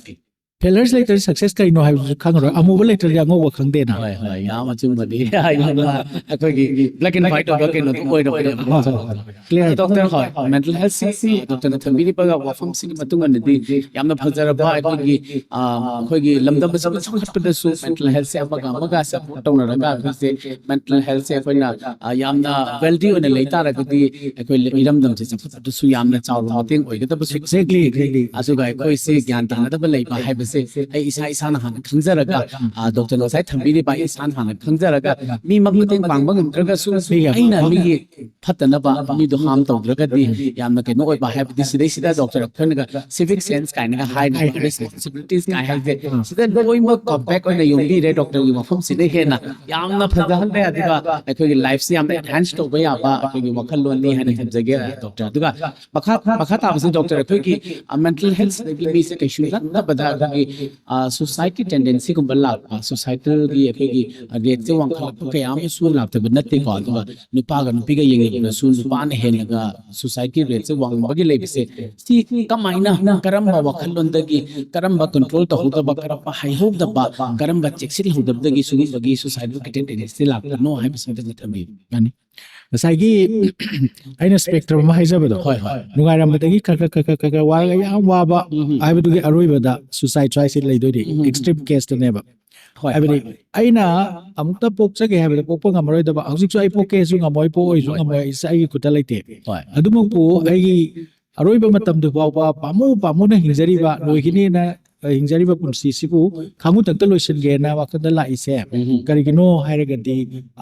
ꯐꯦꯂꯔꯁ ꯂꯩꯇ꯭ꯔꯗꯤ ꯁꯛꯁꯦꯁ ꯀꯔꯤꯅꯣ ꯍꯥꯏꯕꯁꯨ ꯈꯪꯉꯔꯣꯏ꯫ ꯑꯃꯨꯕ ꯂꯩꯇ꯭ꯔꯗꯤ ꯑꯉꯧꯕ ꯈꯪꯗꯦꯅ꯫ ꯍꯣꯏ, ꯍꯣꯏ, ꯌꯥꯝ ꯑꯆꯨꯝꯕꯅꯤ꯫ ꯌꯥꯝꯅ ꯑꯩꯈꯣꯏꯒꯤ ꯕ꯭ꯂꯦꯛ ꯑꯦꯟ ꯋꯥꯏꯠ ꯑꯣꯏꯕ ꯀꯩꯅꯣꯗꯣ ꯑꯣꯏꯔꯕꯅꯦꯕ꯫ ꯍꯣꯏ, ꯍꯣꯏ, ꯍꯣꯏ꯫ Clear. ꯗꯣꯛꯇꯔ, ꯍꯣꯏ, ꯃꯦꯟꯇꯦꯜ ꯍꯦꯜꯊꯁꯤ ꯗꯣꯛꯇꯔꯅ ꯊꯝꯕꯤꯔꯤꯕ ꯋꯥꯐꯝꯁꯤꯒꯤ ꯃꯇꯨꯡ ꯏꯟꯅꯗꯤ ꯌꯥꯝꯅ ꯐꯖꯔꯕ ꯑꯩꯈꯣꯏꯒꯤ, ꯑ, ꯑꯩꯈꯣꯏꯒꯤ ꯂꯝꯗꯝ ꯑꯁꯤꯕꯨ ꯆꯥꯎꯈꯠꯄꯗꯁꯨ ꯃꯦꯟꯇꯦꯜ ꯍꯦꯜꯊꯁꯦ ꯑꯃꯒ ꯑꯃꯒ ꯁꯞꯄꯣꯔꯠ ꯇꯧꯅꯔꯒ ꯑꯩꯈꯣꯏꯁꯦ ꯃꯦꯟꯇꯦꯜ ꯍꯦꯜꯊꯁꯦ ꯑꯩꯈꯣꯏꯅ, ꯑ, ꯌꯥꯝꯅ ꯋꯦꯜꯗꯤ ꯑꯣꯏꯅ ꯂꯩ ꯇꯥꯔꯒꯗꯤ ꯑꯩꯈꯣꯏ ꯏꯔꯝꯗꯝꯁꯦ ꯆꯥꯎꯈꯠꯄꯗꯁꯨ ꯌꯥꯝꯅ ꯆꯥꯎꯕ ꯃꯇꯦꯡ ꯑꯣꯏꯒꯗꯕꯁꯨ Exactly, exactly. ꯑꯗꯨꯒ ꯑꯩꯈꯣꯏꯁꯦ ꯒ꯭ꯌꯥꯟ ꯇꯥꯅꯗꯕ ꯂꯩꯕ ꯍꯥꯏꯕꯁꯦ ꯑꯩ ꯏꯁꯥ ꯏꯁꯥꯅ ꯍꯥꯟꯅ ꯈꯪꯖꯔꯒ, ꯑ, ꯗꯣꯛꯇꯔꯅ ꯉꯁꯥꯏ ꯊꯝꯕꯤꯔꯤꯕ ꯑꯩ ꯏꯁꯥꯅ ꯍꯥꯟꯅ ꯈꯪꯖꯔꯒ ꯃꯤꯃꯛ ꯃꯇꯦꯡ ꯄꯥꯡꯕ ꯉꯝꯗ꯭ꯔꯒꯁꯨ ꯃꯤꯒꯤ ꯑꯩꯅ ꯃꯤꯒꯤ ꯐꯠꯇꯅꯕ, ꯃꯤꯗꯣ ꯍꯥꯝ ꯇꯧꯗ꯭ꯔꯒꯗꯤ ꯌꯥꯝꯅ ꯀꯩꯅꯣ ꯑꯣꯏꯕ ꯍꯥꯏꯕꯗꯤ ꯁꯤꯗꯩꯁꯤꯗ ꯗꯣꯛꯇꯔ ꯑꯩꯈꯣꯏꯅꯒ ꯁꯤꯚꯤꯛ ꯁꯦꯟꯁ ꯀꯥꯏꯅꯒ ꯍꯥꯏꯔꯤꯕ ꯔꯦꯁꯄꯣꯟꯁꯤꯕꯤꯂꯤꯇꯤꯁ ꯀꯥꯏ ꯍꯥꯏꯁꯦ ꯁꯤꯗ ꯂꯣꯏꯅꯃꯛ ꯀꯝꯄꯦꯛ ꯑꯣꯏꯅ ꯌꯣꯝꯕꯤꯔꯦ꯫ ꯗꯣꯛꯇꯔꯒꯤ ꯃꯐꯝꯁꯤꯗ ꯍꯦꯟꯅ ꯌꯥꯝꯅ ꯐꯖꯍꯜꯂꯦ, ꯑꯗꯨꯒ ꯑꯩꯈꯣꯏꯒꯤ ꯂꯥꯏꯐꯁꯤ ꯌꯥꯝꯅ ꯑꯦꯟꯍꯥꯟꯁ ꯇꯧꯕ ꯌꯥꯕ, ꯑꯩꯈꯣꯏꯒꯤ ꯋꯥꯈꯜꯂꯣꯟꯅꯤ ꯍꯥꯏꯅ ꯊꯝꯖꯒꯦ ꯗꯣꯛꯇꯔ꯫ ꯑꯗꯨꯒ ꯃꯈꯥ ꯃꯈꯥ ꯇꯥꯕꯁꯤ ꯗꯣꯛꯇꯔ, ꯑꯩꯈꯣꯏꯒꯤ ꯃꯦꯟꯇꯦꯜ ꯍꯦꯜꯊꯁꯤꯗꯒꯤ ꯃꯤꯁꯦ ꯀꯩꯁꯨ ꯅꯠꯇꯕꯗ ꯑꯩꯈꯣꯏꯒꯤ ꯁꯨꯁꯥꯏꯠꯀꯤ ꯇꯦꯟꯗꯦꯟꯁꯤꯒꯨꯝꯕ ꯂꯥꯛꯄ, ꯁꯨꯁꯥꯏꯇꯦꯜꯒꯤ ꯑꯩꯈꯣꯏꯒꯤ ꯔꯦꯠꯁꯦ ꯋꯥꯡꯈꯠꯂꯛꯄ ꯀꯌꯥ ꯑꯃꯁꯨ ꯂꯥꯛꯇꯕ ꯅꯠꯇꯦꯀꯣ꯫ ꯑꯗꯨꯒ ꯅꯨꯄꯥꯒ ꯅꯨꯄꯤꯒ ꯌꯦꯡꯅꯕꯗꯁꯨ ꯅꯨꯄꯥꯅ ꯍꯦꯟꯅꯒ ꯁꯨꯁꯥꯏꯠꯀꯤ ꯔꯦꯠꯁꯦ ꯋꯥꯡꯕꯒꯤ ꯂꯩꯕꯁꯦ, ꯁꯤ ꯀꯃꯥꯏꯅ, ꯀꯔꯝꯕ ꯋꯥꯈꯜꯂꯣꯟꯗꯒꯤ, ꯀꯔꯝꯕ ꯀꯟꯇ꯭ꯔꯣꯜ ꯇꯧꯍꯧꯗꯕ, ꯀꯔꯝꯕ ꯍꯩꯍꯧꯗꯕ, ꯀꯔꯝꯕ ꯆꯦꯛꯁꯤꯜꯍꯧꯗꯕꯗꯒꯤ ꯁꯤꯒꯨꯝꯕꯒꯤ ꯁꯨꯁꯥꯏꯠꯀꯤ ꯇꯦꯟꯗꯦꯟꯁꯤ ꯂꯥꯛꯄꯅꯣ ꯍꯥꯏꯕꯁꯤꯃꯇꯪ ꯊꯝꯕꯤꯌꯨ꯫ ꯌꯥꯅꯤ꯫ ꯉꯁꯥꯏꯒꯤ ꯑꯩꯅ ꯁ꯭ꯄꯦꯛꯇ꯭ꯔꯝ ꯑꯃ ꯍꯥꯏꯖꯕꯗꯣ, ꯍꯣꯏ, ꯍꯣꯏ꯫ ꯅꯨꯡꯉꯥꯏꯔꯝꯕꯗꯒꯤ ꯈꯔ ꯈꯔ ꯈꯔ ꯈꯔ ꯈꯔ ꯋꯥꯔꯒ ꯌꯥꯝ ꯋꯥꯕ ꯎꯝ, ꯎꯝ꯫ ꯍꯥꯏꯕꯗꯨꯒꯤ ꯑꯔꯣꯏꯕꯗ ꯁꯨꯁꯥꯏꯠ ꯍꯥꯏꯁꯤ ꯂꯩꯗꯣꯏꯅꯤ꯫ ꯎꯝ, ꯎꯝ꯫ ꯑꯦꯛꯁꯇ꯭ꯔꯤꯝ ꯀꯦꯁꯇꯅꯦꯕ꯫ ꯍꯣꯏ, ꯍꯥꯏꯕꯗꯤ ꯍꯣꯏ, ꯍꯣꯏ꯫ ꯑꯩꯅ ꯑꯃꯨꯛꯇ ꯄꯣꯛꯆꯒꯦ ꯍꯥꯏꯕꯗ ꯄꯣꯛꯄ ꯉꯝꯃꯔꯣꯏꯗꯕ, ꯍꯧꯖꯤꯛꯁꯨ ꯑꯩ ꯄꯣꯛꯀꯦꯁꯨ ꯉꯝꯃꯣꯏ, ꯄꯣꯛꯑꯣꯏꯁꯨ ꯍꯣꯏ, ꯉꯝꯃꯣꯏ, ꯍꯣꯏ꯫ ꯑꯩꯁꯦ ꯑꯩꯒꯤ ꯈꯨꯠꯇ ꯂꯩꯇꯦ꯫ ꯍꯣꯏ꯫ ꯑꯗꯨꯃꯛꯄꯨ ꯑꯩꯒꯤ ꯑꯔꯣꯏꯕ ꯃꯇꯝꯗꯨ ꯐꯥꯎꯕ ꯄꯥꯝꯃꯨ ꯄꯥꯝꯃꯨꯅ ꯍꯤꯡꯖꯔꯤꯕ, ꯂꯣꯏꯈꯤꯅꯦꯅ ꯍꯤꯡꯖꯔꯤꯕ ꯄꯨꯟꯁꯤꯁꯤꯕꯨ ꯈꯥꯡꯉꯨ ꯇꯛꯇ ꯂꯣꯏꯁꯤꯟꯒꯦꯅ ꯋꯥꯈꯜꯗ ꯂꯥꯛꯏꯁꯦ꯫ ꯎꯝ꯫ ꯀꯔꯤꯒꯤꯅꯣ ꯍꯥꯏꯔꯒꯗꯤ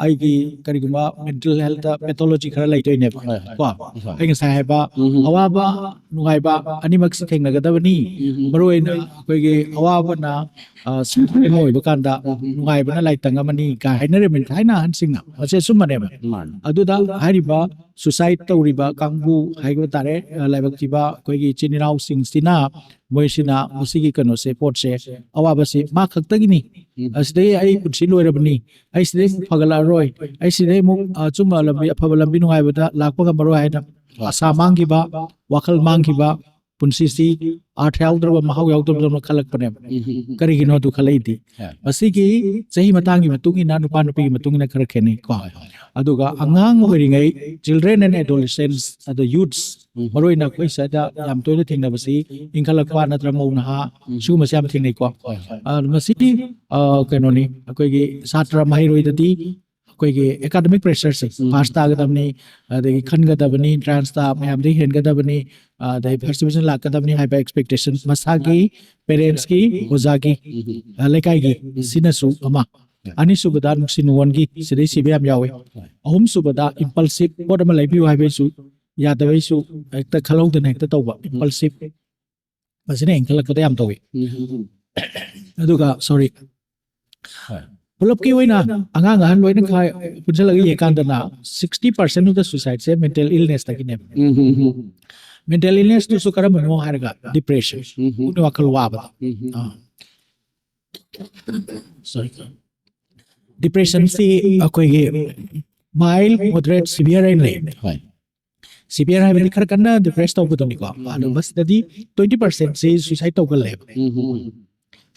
ꯑꯩꯒꯤ ꯀꯔꯤꯒꯨꯝꯕ ꯃꯦꯟꯇꯦꯜ ꯍꯦꯜꯇ ꯄꯦꯊꯣꯂꯣꯖꯤ ꯈꯔ ꯂꯩꯗꯣꯏꯅꯦꯕ꯫ ꯍꯣꯏ, ꯍꯣꯏ꯫ ꯀꯣ? ꯍꯣꯏ꯫ ꯑꯩ ꯉꯁꯥꯏ ꯍꯥꯏꯕ ꯎꯝ꯫ ꯑꯋꯥꯕ ꯅꯨꯡꯉꯥꯏꯕ ꯑꯅꯤꯃꯛꯁꯤ ꯊꯦꯡꯅꯒꯗꯕꯅꯤ꯫ ꯎꯝ꯫ ꯃꯔꯨꯑꯣꯏꯅ ꯑꯩꯈꯣꯏꯒꯤ ꯑꯋꯥꯕꯅ, ꯑ, ꯁꯤꯡꯊꯥꯅꯤꯡ ꯑꯣꯏꯕ ꯀꯥꯟꯗ ꯎꯝ꯫ ꯅꯨꯡꯉꯥꯏꯕꯅ ꯂꯥꯏꯇꯪ ꯑꯃꯅꯤ ꯀꯥꯏ ꯍꯥꯏꯅꯔꯝꯃꯤ ꯊꯥꯏꯅ ꯑꯍꯟꯁꯤꯡꯅ꯫ ꯃꯁꯤ ꯑꯆꯨꯝꯕꯅꯦꯕ꯫ ꯃꯥꯅꯤ꯫ ꯑꯗꯨꯗ ꯍꯥꯏꯔꯤꯕ ꯁꯨꯁꯥꯏꯠ ꯇꯧꯔꯤꯕ ꯀꯥꯡꯕꯨ ꯍꯥꯏꯕ ꯇꯥꯔꯦ, ꯑ, ꯂꯥꯏꯕꯛ ꯊꯤꯕ ꯑꯩꯈꯣꯏꯒꯤ ꯏꯆꯤꯟ ꯏꯅꯥꯎꯁꯤꯡꯁꯤꯅ ꯃꯣꯏꯁꯤꯅ ꯃꯁꯤꯒꯤ ꯀꯩꯅꯣꯁꯦ, ꯄꯣꯠꯁꯦ, ꯑꯋꯥꯕꯁꯤ ꯃꯥ ꯈꯛꯇꯒꯤꯅꯤ, ꯎꯝ꯫ ꯑꯁꯤꯗꯒꯤ ꯑꯩ ꯄꯨꯟꯁꯤ ꯂꯣꯏꯔꯕꯅꯤ, ꯑꯩ ꯁꯤꯗꯩ ꯑꯃꯨꯛ ꯐꯒꯠꯂꯛꯑꯔꯣꯏ, ꯑꯩ ꯁꯤꯗꯩ ꯑꯃꯨꯛ ꯑꯆꯨꯝꯕ ꯂꯝꯕꯤ, ꯑꯐꯕ ꯂꯝꯕꯤ ꯅꯨꯡꯉꯥꯏꯕꯗ ꯂꯥꯛꯄ ꯉꯝꯃꯔꯣꯏ ꯍꯥꯏꯅ ꯍꯣꯏ꯫ ꯑꯁꯥ ꯃꯥꯡꯈꯤꯕ, ꯋꯥꯈꯜ ꯃꯥꯡꯈꯤꯕ, ꯄꯨꯟꯁꯤꯁꯤ ꯑꯥꯔꯊ ꯌꯥꯎꯗ꯭ꯔꯕ, ꯃꯍꯥꯎ ꯌꯥꯎꯗ꯭ꯔꯕꯗꯧꯅ ꯈꯜꯂꯛꯄꯅꯦꯕ꯫ ꯎꯝ꯫ ꯀꯔꯤꯒꯤꯅꯣ ꯑꯗꯨ ꯈꯜꯂꯛꯏꯗꯤ? ꯍꯣꯏ꯫ ꯃꯁꯤꯒꯤ ꯆꯍꯤ ꯃꯇꯥꯡꯒꯤ ꯃꯇꯨꯡ ꯏꯟꯅ, ꯅꯨꯄꯥ ꯅꯨꯄꯤꯒꯤ ꯃꯇꯨꯡ ꯏꯟꯅ ꯈꯔ ꯈꯦꯠꯅꯩ ꯀꯣ꯫ ꯍꯣꯏ, ꯍꯣꯏ꯫ ꯑꯗꯨꯒ ꯑꯉꯥꯡ ꯑꯣꯏꯔꯤꯉꯩ, children and adolescents, ꯑꯗ youths, ꯎꯝ꯫ ꯃꯔꯨꯑꯣꯏꯅ ꯑꯩꯈꯣꯏ ꯁ꯭ꯋꯥꯏꯗ ꯌꯥꯝ ꯇꯣꯏꯅ ꯊꯦꯡꯅꯕꯁꯤ ꯏꯟꯈꯠꯂꯛꯄ ꯅꯠꯇ꯭ꯔꯒ ꯃꯧ ꯅꯍꯥ, ꯎꯝ꯫ ꯁꯤꯒꯨꯝꯕꯁꯦ ꯌꯥꯝ ꯊꯦꯡꯅꯩꯀꯣ꯫ ꯍꯣꯏ, ꯍꯣꯏ꯫ ꯑ, ꯃꯁꯤꯗꯤ, ꯑ, ꯀꯩꯅꯣꯅꯤ, ꯑꯩꯈꯣꯏꯒꯤ ꯁꯥꯇ꯭ꯔ ꯃꯍꯩꯔꯣꯏꯗꯗꯤ ꯑꯩꯈꯣꯏꯒꯤ ꯑꯦꯀꯥꯗꯃꯤꯛ ꯄ꯭ꯔꯦꯁꯔꯁꯦ, ꯎꯝ꯫ ꯄꯥꯁ ꯇꯥꯒꯗꯕꯅꯤ, ꯑꯗꯒꯤ ꯈꯟꯒꯗꯕꯅꯤ, ꯇ꯭ꯔꯥꯟꯁ ꯇꯥ ꯃꯌꯥꯝꯗꯒꯤ ꯍꯦꯟꯒꯗꯕꯅꯤ, ꯑꯗꯩ ꯐꯥꯔꯁ ꯗꯤꯕꯤꯖꯟ ꯂꯥꯛꯀꯗꯕꯅꯤ ꯍꯥꯏꯕ ꯑꯦꯛꯁꯄꯦꯛꯇꯦꯁꯟ ꯃꯁꯥꯒꯤ ꯄꯦꯔꯦꯟꯁꯀꯤ, ꯎꯝ꯫ ꯑꯣꯖꯥꯒꯤ, ꯎꯝ꯫ ꯑ, ꯂꯩꯀꯥꯏꯒꯤ, ꯎꯝ꯫ ꯁꯤꯅꯁꯨ ꯑꯃ꯫ ꯎꯝ꯫ ꯑꯅꯤꯁꯨꯕꯗ ꯅꯨꯡꯁꯤ ꯅꯨꯡꯉꯣꯟꯒꯤ, ꯁꯤꯗꯩ ꯁꯤꯕ ꯌꯥꯝ ꯌꯥꯎꯋꯤ꯫ ꯍꯣꯏ꯫ ꯑꯍꯨꯝꯁꯨꯕꯗ ꯏꯝꯄꯜꯁꯤꯞ ꯄꯣꯠ ꯑꯃ ꯂꯩꯕꯤꯌꯨ ꯍꯥꯏꯕꯩꯁꯨ ꯌꯥꯗꯕꯩꯁꯨ ꯍꯦꯛꯇ ꯈꯜꯍꯧꯗꯅ ꯍꯦꯛꯇ ꯇꯧꯕ, ꯏꯝꯄꯜꯁꯤꯞ꯫ ꯃꯁꯤꯅ ꯍꯦꯟꯒꯠꯂꯛꯄꯗ ꯌꯥꯝ ꯇꯧꯋꯤ꯫ ꯎꯝ, ꯎꯝ, ꯎꯝ꯫ ꯑꯗꯨꯒ, ꯁꯣꯔꯤ, ꯍꯣꯏ꯫ ꯄꯨꯂꯞꯀꯤ ꯑꯣꯏꯅ ꯑꯉꯥꯡ ꯑꯍꯟ ꯂꯣꯏꯅ ꯈꯥꯏ-, ꯄꯨꯟꯁꯤꯜꯂꯒ ꯌꯦꯡꯀꯥꯟꯗꯅ sixty percent of the suicideꯁꯦ mental illnessꯇꯒꯤꯅꯦꯕ꯫ Um, um, um. Mental illness ꯇꯨꯁꯨ ꯀꯔꯝꯕꯅꯣ ꯍꯥꯏꯔꯒ depression, ꯎꯝ ꯍꯝ꯫ ꯄꯨꯛꯅꯤꯡ ꯋꯥꯈꯜ ꯋꯥꯕꯗꯣ꯫ ꯎꯝ ꯍꯝ꯫ ꯑꯥ꯫ Sorry꯫ Depression ꯁꯤ ꯑꯩꯈꯣꯏꯒꯤ mild, moderate, severe ꯍꯥꯏꯅ ꯂꯩ꯫ ꯍꯣꯏ꯫ Severe ꯍꯥꯏꯕꯗꯤ ꯈꯔ ꯀꯟꯅ depress ꯇꯧꯕꯗꯨꯅꯤꯀꯣ꯫ ꯑꯗꯨ ꯃꯁꯤꯗꯗꯤ twenty percent ꯁꯤ suicide ꯇꯧꯒꯜꯂꯦꯕ꯫ ꯎꯝ ꯍꯝ꯫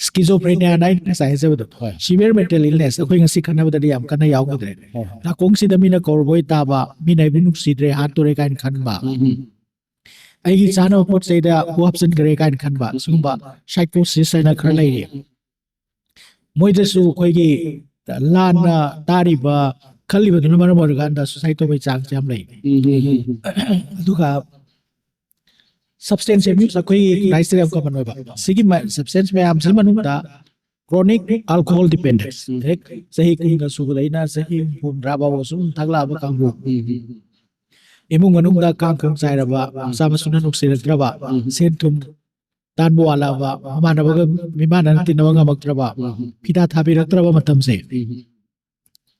Schizophrenia ꯍꯥꯏꯅ ꯑꯩꯅ ꯉꯁꯥꯏ ꯍꯥꯏꯖꯕꯗꯣ꯫ ꯍꯣꯏ꯫ Severe mental illness ꯑꯩꯈꯣꯏ ꯉꯁꯤ ꯈꯟꯅꯕꯗꯗꯤ ꯌꯥꯝ ꯀꯟꯅ ꯌꯥꯎꯈꯤꯗ꯭ꯔꯦ꯫ ꯍꯣꯏ ꯍꯣꯏ꯫ ꯅꯥꯀꯣꯡꯁꯤꯗ ꯃꯤꯅ ꯀꯧꯔꯕꯣꯏ ꯇꯥꯕ, ꯃꯤꯅ ꯑꯩꯕꯨ ꯅꯨꯡꯁꯤꯗ꯭ꯔꯦ, ꯍꯥꯠꯇꯣꯔꯦ ꯀꯥꯏꯅ ꯈꯟꯕ꯫ ꯎꯝ ꯍꯝ꯫ ꯑꯩꯒꯤ ꯆꯥꯅꯕ ꯄꯣꯠ ꯆꯩꯗ ꯍꯨ ꯍꯥꯞꯆꯤꯟꯈ꯭ꯔꯦ ꯀꯥꯏꯅ ꯈꯟꯕ, ꯁꯤꯒꯨꯝꯕ psychosis ꯍꯥꯏꯅ ꯈꯔ ꯂꯩꯔꯤ꯫ ꯃꯣꯏꯗꯁꯨ ꯑꯩꯈꯣꯏꯒꯤ ꯂꯥꯟꯅ ꯇꯥꯔꯤꯕ, ꯈꯜꯂꯤꯕꯗꯨꯅ ꯃꯔꯝ ꯑꯣꯏꯔꯀꯥꯟꯗ suicide ꯇꯧꯕꯒꯤ ꯆꯥꯡꯁꯦ ꯌꯥꯝ ꯂꯩ꯫ ꯎꯝ ꯍꯝ ꯍꯝ ꯍꯝ꯫ ꯑꯗꯨꯒ substance abuse ꯑꯩꯈꯣꯏꯒꯤ ꯈꯨꯟꯅꯥꯏꯁꯤꯗ ꯌꯥꯝ common ꯑꯣꯏꯕ꯫ ꯁꯤꯒꯤ substance ꯃꯌꯥꯝꯁꯤꯒꯤ ꯃꯅꯨꯡꯗ chronic alcohol dependence, ꯍꯦꯛ ꯆꯍꯤ ꯀꯨꯟꯒ ꯁꯨꯕꯗꯩꯅ ꯆꯍꯤ ꯍꯨꯝꯐꯨ ꯍꯨꯝꯗ꯭ꯔꯥ ꯐꯥꯎꯕ ꯁꯨꯝ ꯊꯛꯂꯛꯑꯕ ꯀꯥꯡꯕꯨ, ꯎꯝ ꯍꯝ ꯍꯝ꯫ ꯏꯃꯨꯡ ꯃꯅꯨꯡꯗ ꯀꯥꯡ ꯈꯣꯡ ꯆꯥꯏꯔꯕ, ꯃꯆꯥ ꯃꯁꯨꯅ ꯅꯨꯡꯁꯤꯔꯛꯇ꯭ꯔꯕ, ꯁꯦꯟ ꯊꯨꯝ ꯇꯥꯟꯕ ꯋꯥꯠꯂꯛꯑꯕ, ꯃꯃꯥꯟꯅꯕꯒ ꯃꯤꯃꯥꯟꯅꯅ ꯇꯤꯟꯅꯕ ꯉꯝꯃꯛꯇ꯭ꯔꯕ, ꯎꯝ ꯍꯝ꯫ ꯐꯤꯗꯥ ꯊꯥꯕꯤꯔꯛꯇ꯭ꯔꯕ ꯃꯇꯝꯁꯦ ꯎꯝ ꯍꯝ꯫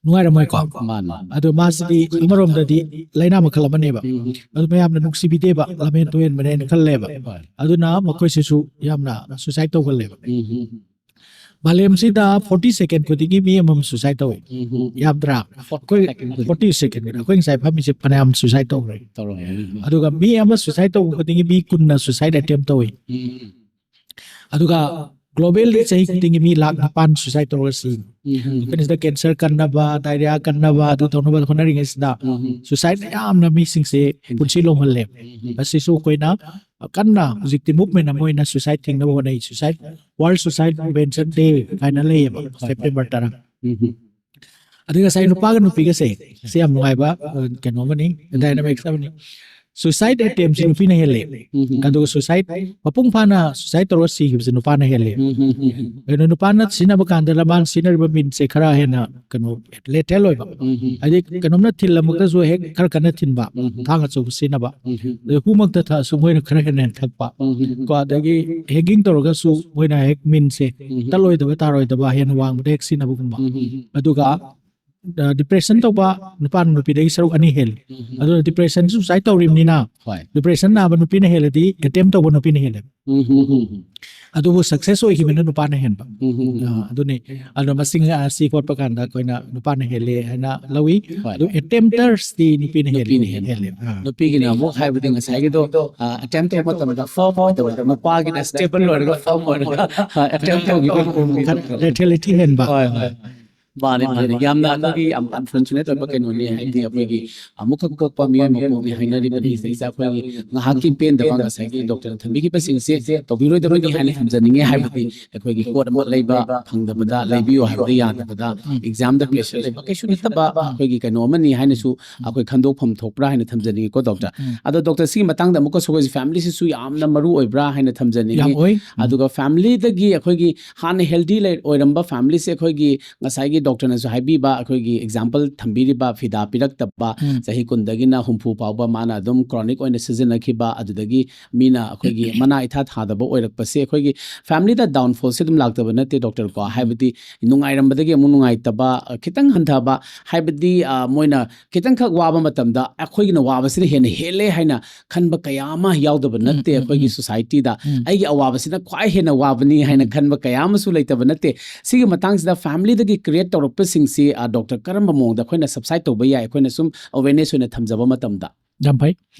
ꯅꯨꯡꯉꯥꯏꯔꯝꯃꯣꯏꯀꯣ꯫ ꯃꯥꯅꯦ꯫ ꯑꯗꯣ ꯃꯥꯁꯤꯗꯤ ꯑꯃꯔꯣꯝꯗꯗꯤ ꯂꯥꯏꯅꯥ ꯃꯈꯜ ꯑꯃꯅꯦꯕ꯫ ꯎꯝ ꯍꯝ꯫ ꯑꯗꯨ ꯃꯌꯥꯝꯅ ꯅꯨꯡꯁꯤꯕꯤꯗꯦꯕ, ꯂꯝꯍꯦꯟ ꯇꯨꯍꯦꯟꯕꯅꯦꯅ ꯈꯜꯂꯦꯕ꯫ ꯍꯣꯏ꯫ ꯑꯗꯨꯅ ꯃꯈꯣꯏꯁꯤꯁꯨ ꯌꯥꯝꯅ suicide ꯇꯧꯒꯜꯂꯦꯕ꯫ ꯎꯝ ꯍꯝ꯫ ꯃꯥꯂꯦꯝꯁꯤꯗ forty second ꯈꯨꯗꯤꯡꯒꯤ ꯃꯤ ꯑꯃꯃꯝ suicide ꯇꯧꯏ꯫ ꯎꯝ ꯍꯝ꯫ ꯌꯥꯝꯗ꯭ꯔꯥ? Forty ꯑꯩꯈꯣꯏ second. Forty second, ꯑꯩꯈꯣꯏ ꯉꯁꯥꯏ ꯐꯝꯃꯤꯁꯦ ꯐꯅꯌꯥꯝ suicide ꯇꯧꯈ꯭ꯔꯦ꯫ ꯇꯧꯔꯝꯃꯦ꯫ ꯎꯝ ꯍꯝ꯫ ꯑꯗꯨꯒ ꯃꯤ ꯑꯃ suicide ꯇꯧꯕ ꯈꯨꯗꯤꯡꯒꯤ ꯃꯤ ꯀꯨꯟꯅ suicide attempt ꯇꯧꯏ꯫ ꯎꯝ ꯍꯝ꯫ ꯑꯗꯨꯒ globally ꯆꯍꯤ ꯈꯨꯗꯤꯡꯒꯤ ꯃꯤ ꯂꯥꯛ ꯅꯤꯄꯥꯟ suicide ꯇꯧꯔꯒ ꯁꯤ꯫ ꯎꯝ ꯍꯝ꯫ ꯑꯩꯈꯣꯏꯅ ꯁꯤꯗ cancer ꯀꯟꯅꯕ, diarrhea ꯀꯟꯅꯕ, ꯑꯗꯨ ꯇꯧꯅꯕ ꯍꯣꯠꯅꯔꯤꯉꯩꯁꯤꯗ ꯎꯝ ꯍꯝ꯫ suicide ꯌꯥꯝꯅ ꯃꯤꯁꯤꯡꯁꯦ ꯄꯨꯟꯁꯤ ꯂꯣꯝꯍꯜꯂꯦ꯫ ꯎꯝ ꯍꯝ꯫ ꯑꯁꯤꯁꯨ ꯑꯩꯈꯣꯏꯅ ꯀꯟꯅ ꯍꯧꯖꯤꯛꯇꯤ movement ꯑꯃ ꯑꯣꯏꯅ suicide ꯊꯤꯡꯅꯕ ꯍꯣꯠꯅꯩ꯫ Suicide, World Suicide Prevention Day ꯀꯥꯏꯅ ꯂꯩꯌꯦꯕ, September ꯇꯔꯥ꯫ ꯎꯝ ꯍꯝ꯫ ꯑꯗꯩ ꯉꯁꯥꯏ ꯅꯨꯄꯥꯒ ꯅꯨꯄꯤꯒꯁꯦ, ꯁꯤ ꯌꯥꯝ ꯅꯨꯡꯉꯥꯏꯕ, ꯑ, ꯀꯩꯅꯣ ꯑꯃꯅꯤ, dynamics ꯑꯃꯅꯤ꯫ Suicide attempt ꯁꯤ ꯅꯨꯄꯤꯅ ꯍꯦꯜꯂꯦ꯫ ꯎꯝ ꯍꯝ꯫ ꯑꯗꯨꯒ suicide, ꯃꯄꯨꯡ ꯐꯥꯅ suicide ꯇꯧꯔꯒ ꯁꯤꯈꯤꯕꯁꯦ ꯅꯨꯄꯥꯅ ꯍꯦꯜꯂꯦ꯫ ꯎꯝ ꯍꯝ ꯍꯝ ꯍꯝ꯫ ꯀꯩꯅꯣ, ꯅꯨꯄꯥꯅ ꯁꯤꯖꯤꯟꯅꯕ ꯀꯥꯟꯗ ꯃꯥꯅ ꯁꯤꯖꯤꯟꯅꯔꯤꯕ means ꯁꯦ ꯈꯔ ꯍꯦꯟꯅ, ꯀꯩꯅꯣ, lethal ꯑꯣꯏꯕ꯫ ꯎꯝ ꯍꯝ꯫ ꯍꯥꯏꯗꯤ ꯀꯩꯅꯣꯝꯅ ꯊꯤꯜꯂꯝꯃꯒꯁꯨ ꯍꯦꯛ ꯈꯔ ꯀꯟꯅ ꯊꯤꯟꯕ, ꯎꯝ ꯍꯝ꯫ ꯊꯥꯡ ꯑꯆꯧꯕ ꯁꯤꯖꯤꯟꯅꯕ꯫ ꯎꯝ ꯍꯝ꯫ ꯑꯗꯩ ꯍꯨꯃꯛꯇ ꯊꯛꯑꯁꯨ ꯃꯣꯏꯅ ꯈꯔ ꯍꯦꯟꯅ ꯍꯦꯟꯅ ꯊꯛꯄ꯫ ꯎꯝ ꯍꯝ꯫ ꯀꯣ, ꯑꯗꯒꯤ hanging ꯇꯧꯔꯒꯁꯨ ꯃꯣꯏꯅ ꯍꯦꯛ means ꯁꯦ ꯎꯝ ꯍꯝ꯫ ꯇꯠꯂꯣꯏꯗꯕ ꯇꯥꯔꯣꯏꯗꯕ ꯍꯦꯟꯅ ꯋꯥꯡꯕꯗ ꯍꯦꯛ ꯁꯤꯖꯤꯟꯅꯕꯒꯨꯝꯕ꯫ ꯎꯝ ꯍꯝ꯫ ꯑꯗꯨꯒ ꯗꯤꯄ꯭ꯔꯦꯁꯟ ꯇꯧꯕ ꯅꯨꯄꯥꯅ ꯅꯨꯄꯤꯗꯒꯤ ꯁꯔꯨꯛ ꯑꯅꯤ ꯍꯦꯜꯂꯤ꯫ ꯑꯗꯨꯅ ꯗꯤꯄ꯭ꯔꯦꯁꯟ ꯁꯨꯁꯥꯏꯠ ꯇꯧꯔꯤꯕꯅꯤꯅ, ꯍꯣꯏ꯫ ꯗꯤꯄ꯭ꯔꯦꯁꯟ ꯅꯥꯕ ꯅꯨꯄꯤꯅ ꯍꯦꯜꯂꯗꯤ ꯑꯦꯇꯦꯝ ꯇꯧꯕ ꯅꯨꯄꯤꯅ ꯍꯦꯜꯂꯦ꯫ ꯎꯝ, ꯎꯝ, ꯎꯝ, ꯎꯝ꯫ ꯑꯗꯨꯕꯨ ꯁꯛꯁꯦꯁ ꯑꯣꯏꯈꯤꯕꯅ ꯅꯨꯄꯥꯅ ꯍꯦꯟꯕ꯫ ꯎꯝ, ꯎꯝ, ꯎꯝ꯫ ꯑ, ꯑꯗꯨꯅꯤ꯫ ꯑꯗꯣ ꯃꯁꯤꯡ ꯑꯁꯤ ꯍꯣꯠꯄ ꯀꯥꯟꯗ ꯑꯩꯈꯣꯏꯅ ꯅꯨꯄꯥꯅ ꯍꯦꯜꯂꯦ ꯍꯥꯏꯅ ꯂꯧꯏ꯫ ꯍꯣꯏ, ꯑꯗꯨ ꯍꯣꯏ꯫ ꯑꯦꯇꯦꯝꯞꯇꯔꯁꯇꯤ ꯅꯨꯄꯤꯅ ꯍꯦꯜꯂꯦ꯫ ꯅꯨꯄꯤꯅ ꯍꯦꯜꯂꯦ꯫ ꯍꯦꯜꯂꯦ꯫ ꯑꯥ꯫ ꯅꯨꯄꯤꯒꯤꯅ ꯑꯃꯨꯛ ꯍꯥꯏꯕꯗꯤ ꯉꯁꯥꯏꯒꯤꯗꯣ, ꯑ, ꯑꯦꯇꯦꯝꯞ ꯇꯧꯕ ꯃꯇꯝꯗ ꯐ꯭ꯂꯣꯞ ꯑꯣꯏꯗꯕ, ꯅꯨꯄꯥꯒꯤꯅ ꯁ꯭ꯇꯦꯕꯜ ꯑꯣꯏꯔꯒ ꯐꯥꯔꯝ ꯑꯣꯏꯔꯒ, ꯑ, ꯑꯦꯇꯦꯝꯞ ꯇꯧꯈꯤꯕ꯫ ꯂꯦꯊꯦꯂꯤꯇꯤ ꯍꯦꯟꯕ꯫ ꯍꯣꯏ, ꯍꯣꯏ꯫ ꯃꯥꯅꯤ, ꯃꯥꯅꯤ꯫ ꯌꯥꯝꯅ ꯑꯩꯈꯣꯏꯒꯤ ꯌꯥꯝ ꯑꯟꯐꯣꯔꯆꯨꯅꯦꯠ ꯑꯣꯏꯕ ꯀꯩꯅꯣꯅꯤ, ꯍꯥꯏꯗꯤ ꯑꯩꯈꯣꯏꯒꯤ ꯑꯃꯨꯛꯈꯛ ꯄꯣꯛꯄ ꯃꯤꯑꯣꯏ ꯃꯄꯣꯛꯅꯤ ꯍꯥꯏꯅꯔꯤꯕꯅꯤ꯫ ꯁꯤꯗꯩꯁꯤꯗ ꯑꯩꯈꯣꯏꯒꯤ ꯉꯥꯏꯍꯥꯛꯀꯤ ꯄꯦꯟꯗꯕ ꯉꯁꯥꯏꯒꯤ ꯗꯣꯛꯇꯔꯅ ꯊꯝꯕꯤꯈꯤꯕꯁꯤꯡꯁꯦ ꯇꯧꯕꯤꯔꯣꯏꯗꯕꯅꯤ ꯍꯥꯏꯅ ꯊꯝꯖꯅꯤꯡꯉꯦ꯫ ꯍꯥꯏꯕꯗꯤ ꯑꯩꯈꯣꯏꯒꯤ ꯄꯣꯠ ꯑꯃ ꯂꯩꯕ ꯐꯪꯗꯕꯗ, ꯂꯩꯕꯤꯌꯨ ꯍꯥꯏꯕꯗ ꯌꯥꯗꯕꯗ, ꯑꯦꯛꯖꯥꯝꯗ ꯄ꯭ꯔꯦꯁꯔ ꯂꯩꯕ ꯀꯩꯁꯨ ꯅꯠꯇꯕ ꯑꯩꯈꯣꯏꯒꯤ ꯀꯩꯅꯣ ꯑꯃꯅꯤ ꯍꯥꯏꯅꯁꯨ ꯑꯩꯈꯣꯏ ꯈꯟꯗꯣꯛꯐꯝ ꯊꯣꯛꯄ꯭ꯔꯥ ꯍꯥꯏꯅ ꯊꯝꯖꯅꯤꯡꯉꯤꯀꯣ, ꯗꯣꯛꯇꯔ꯫ ꯑꯗꯣ ꯗꯣꯛꯇꯔ, ꯁꯤꯒꯤ ꯃꯇꯥꯡꯗ ꯑꯃꯨꯛꯀꯁꯨ ꯑꯩꯈꯣꯏꯁꯦ ꯐꯦꯃꯤꯂꯤꯁꯤꯁꯨ ꯌꯥꯝꯅ ꯃꯔꯨ ꯑꯣꯏꯕ꯭ꯔꯥ ꯍꯥꯏꯅ ꯊꯝꯖꯅꯤꯡꯉꯤ꯫ ꯌꯥꯝ ꯑꯣꯏ꯫ ꯎꯝ꯫ ꯑꯗꯨꯒ ꯐꯦꯃꯤꯂꯤꯗꯒꯤ ꯑꯩꯈꯣꯏꯒꯤ ꯍꯥꯟꯅ ꯍꯦꯜꯗꯤ ꯂꯩ-, ꯑꯣꯏꯔꯝꯕ ꯐꯦꯃꯤꯂꯤꯁꯦ ꯑꯩꯈꯣꯏꯒꯤ ꯉꯁꯥꯏꯒꯤ ꯗꯣꯛꯇꯔꯅꯁꯨ ꯍꯥꯏꯕꯤꯕ ꯑꯩꯈꯣꯏꯒꯤ ꯑꯦꯛꯖꯥꯝꯄꯜ ꯊꯝꯕꯤꯔꯤꯕ ꯐꯤꯗꯥ ꯄꯤꯔꯛꯇꯕ, ꯎꯝ꯫ ꯆꯍꯤ ꯀꯨꯟꯗꯒꯤꯅ ꯍꯨꯝꯐꯨ ꯐꯥꯎꯕ ꯃꯥꯅ ꯑꯗꯨꯝ ꯀ꯭ꯔꯣꯅꯤꯛ ꯑꯣꯏꯅ ꯁꯤꯖꯤꯟꯅꯈꯤꯕ, ꯑꯗꯨꯗꯒꯤ ꯃꯤꯅ ꯑꯩꯈꯣꯏꯒꯤ ꯃꯅꯥ ꯏꯊꯥ ꯊꯥꯗꯕ ꯑꯣꯏꯔꯛꯄꯁꯦ ꯑꯩꯈꯣꯏꯒꯤ ꯐꯦꯃꯤꯂꯤꯗ ꯗꯥꯎꯟꯐꯣꯜꯁꯦ ꯑꯗꯨꯝ ꯂꯥꯛꯇꯕ ꯅꯠꯇꯦ, ꯗꯣꯛꯇꯔ ꯀꯣ꯫ ꯍꯥꯏꯕꯗꯤ ꯅꯨꯡꯉꯥꯏꯔꯝꯕꯗꯒꯤ ꯑꯃꯨꯛ ꯅꯨꯡꯉꯥꯏꯇꯕ, ꯑ, ꯈꯤꯇꯪ ꯍꯟꯊꯕ, ꯍꯥꯏꯕꯗꯤ, ꯑ, ꯃꯣꯏꯅ ꯈꯤꯇꯪꯈꯛ ꯋꯥꯕ ꯃꯇꯝꯗ ꯑꯩꯈꯣꯏꯒꯤꯅ ꯋꯥꯕꯁꯤꯅ ꯍꯦꯟꯅ ꯍꯦꯜꯂꯦ ꯍꯥꯏꯅ ꯈꯟꯕ ꯀꯌꯥ ꯑꯃ ꯌꯥꯎꯗꯕ ꯅꯠꯇꯦ꯫ ꯎꯝ, ꯑꯩꯈꯣꯏꯒꯤ ꯎꯝ꯫ ꯁꯣꯁꯥꯏꯇꯤꯗ ꯎꯝ꯫ ꯑꯩꯒꯤ ꯑꯋꯥꯕꯁꯤꯅ ꯈ꯭ꯋꯥꯏ ꯍꯦꯟꯅ ꯋꯥꯕꯅꯤ ꯍꯥꯏꯅ ꯈꯟꯕ ꯀꯌꯥ ꯑꯃꯁꯨ ꯂꯩꯇꯕ ꯅꯠꯇꯦ꯫ ꯁꯤꯒꯤ ꯃꯇꯥꯡꯁꯤꯗ ꯐꯦꯃꯤꯂꯤꯗꯒꯤ ꯀ꯭ꯔꯤꯌꯦꯠ ꯇꯧꯔꯛꯄꯁꯤꯡꯁꯤ, ꯑ, ꯗꯣꯛꯇꯔ, ꯀꯔꯝꯕ ꯃꯑꯣꯡꯗ ꯑꯩꯈꯣꯏꯅ ꯁꯕꯁꯥꯏꯠ ꯇꯧꯕ ꯌꯥꯏ, ꯑꯩꯈꯣꯏꯅ ꯁꯨꯝ ꯑꯋꯦꯔꯅꯦꯁ ꯑꯣꯏꯅ ꯊꯝꯖꯕ ꯃꯇꯝꯗ? ꯌꯥꯝ ꯐꯩ꯫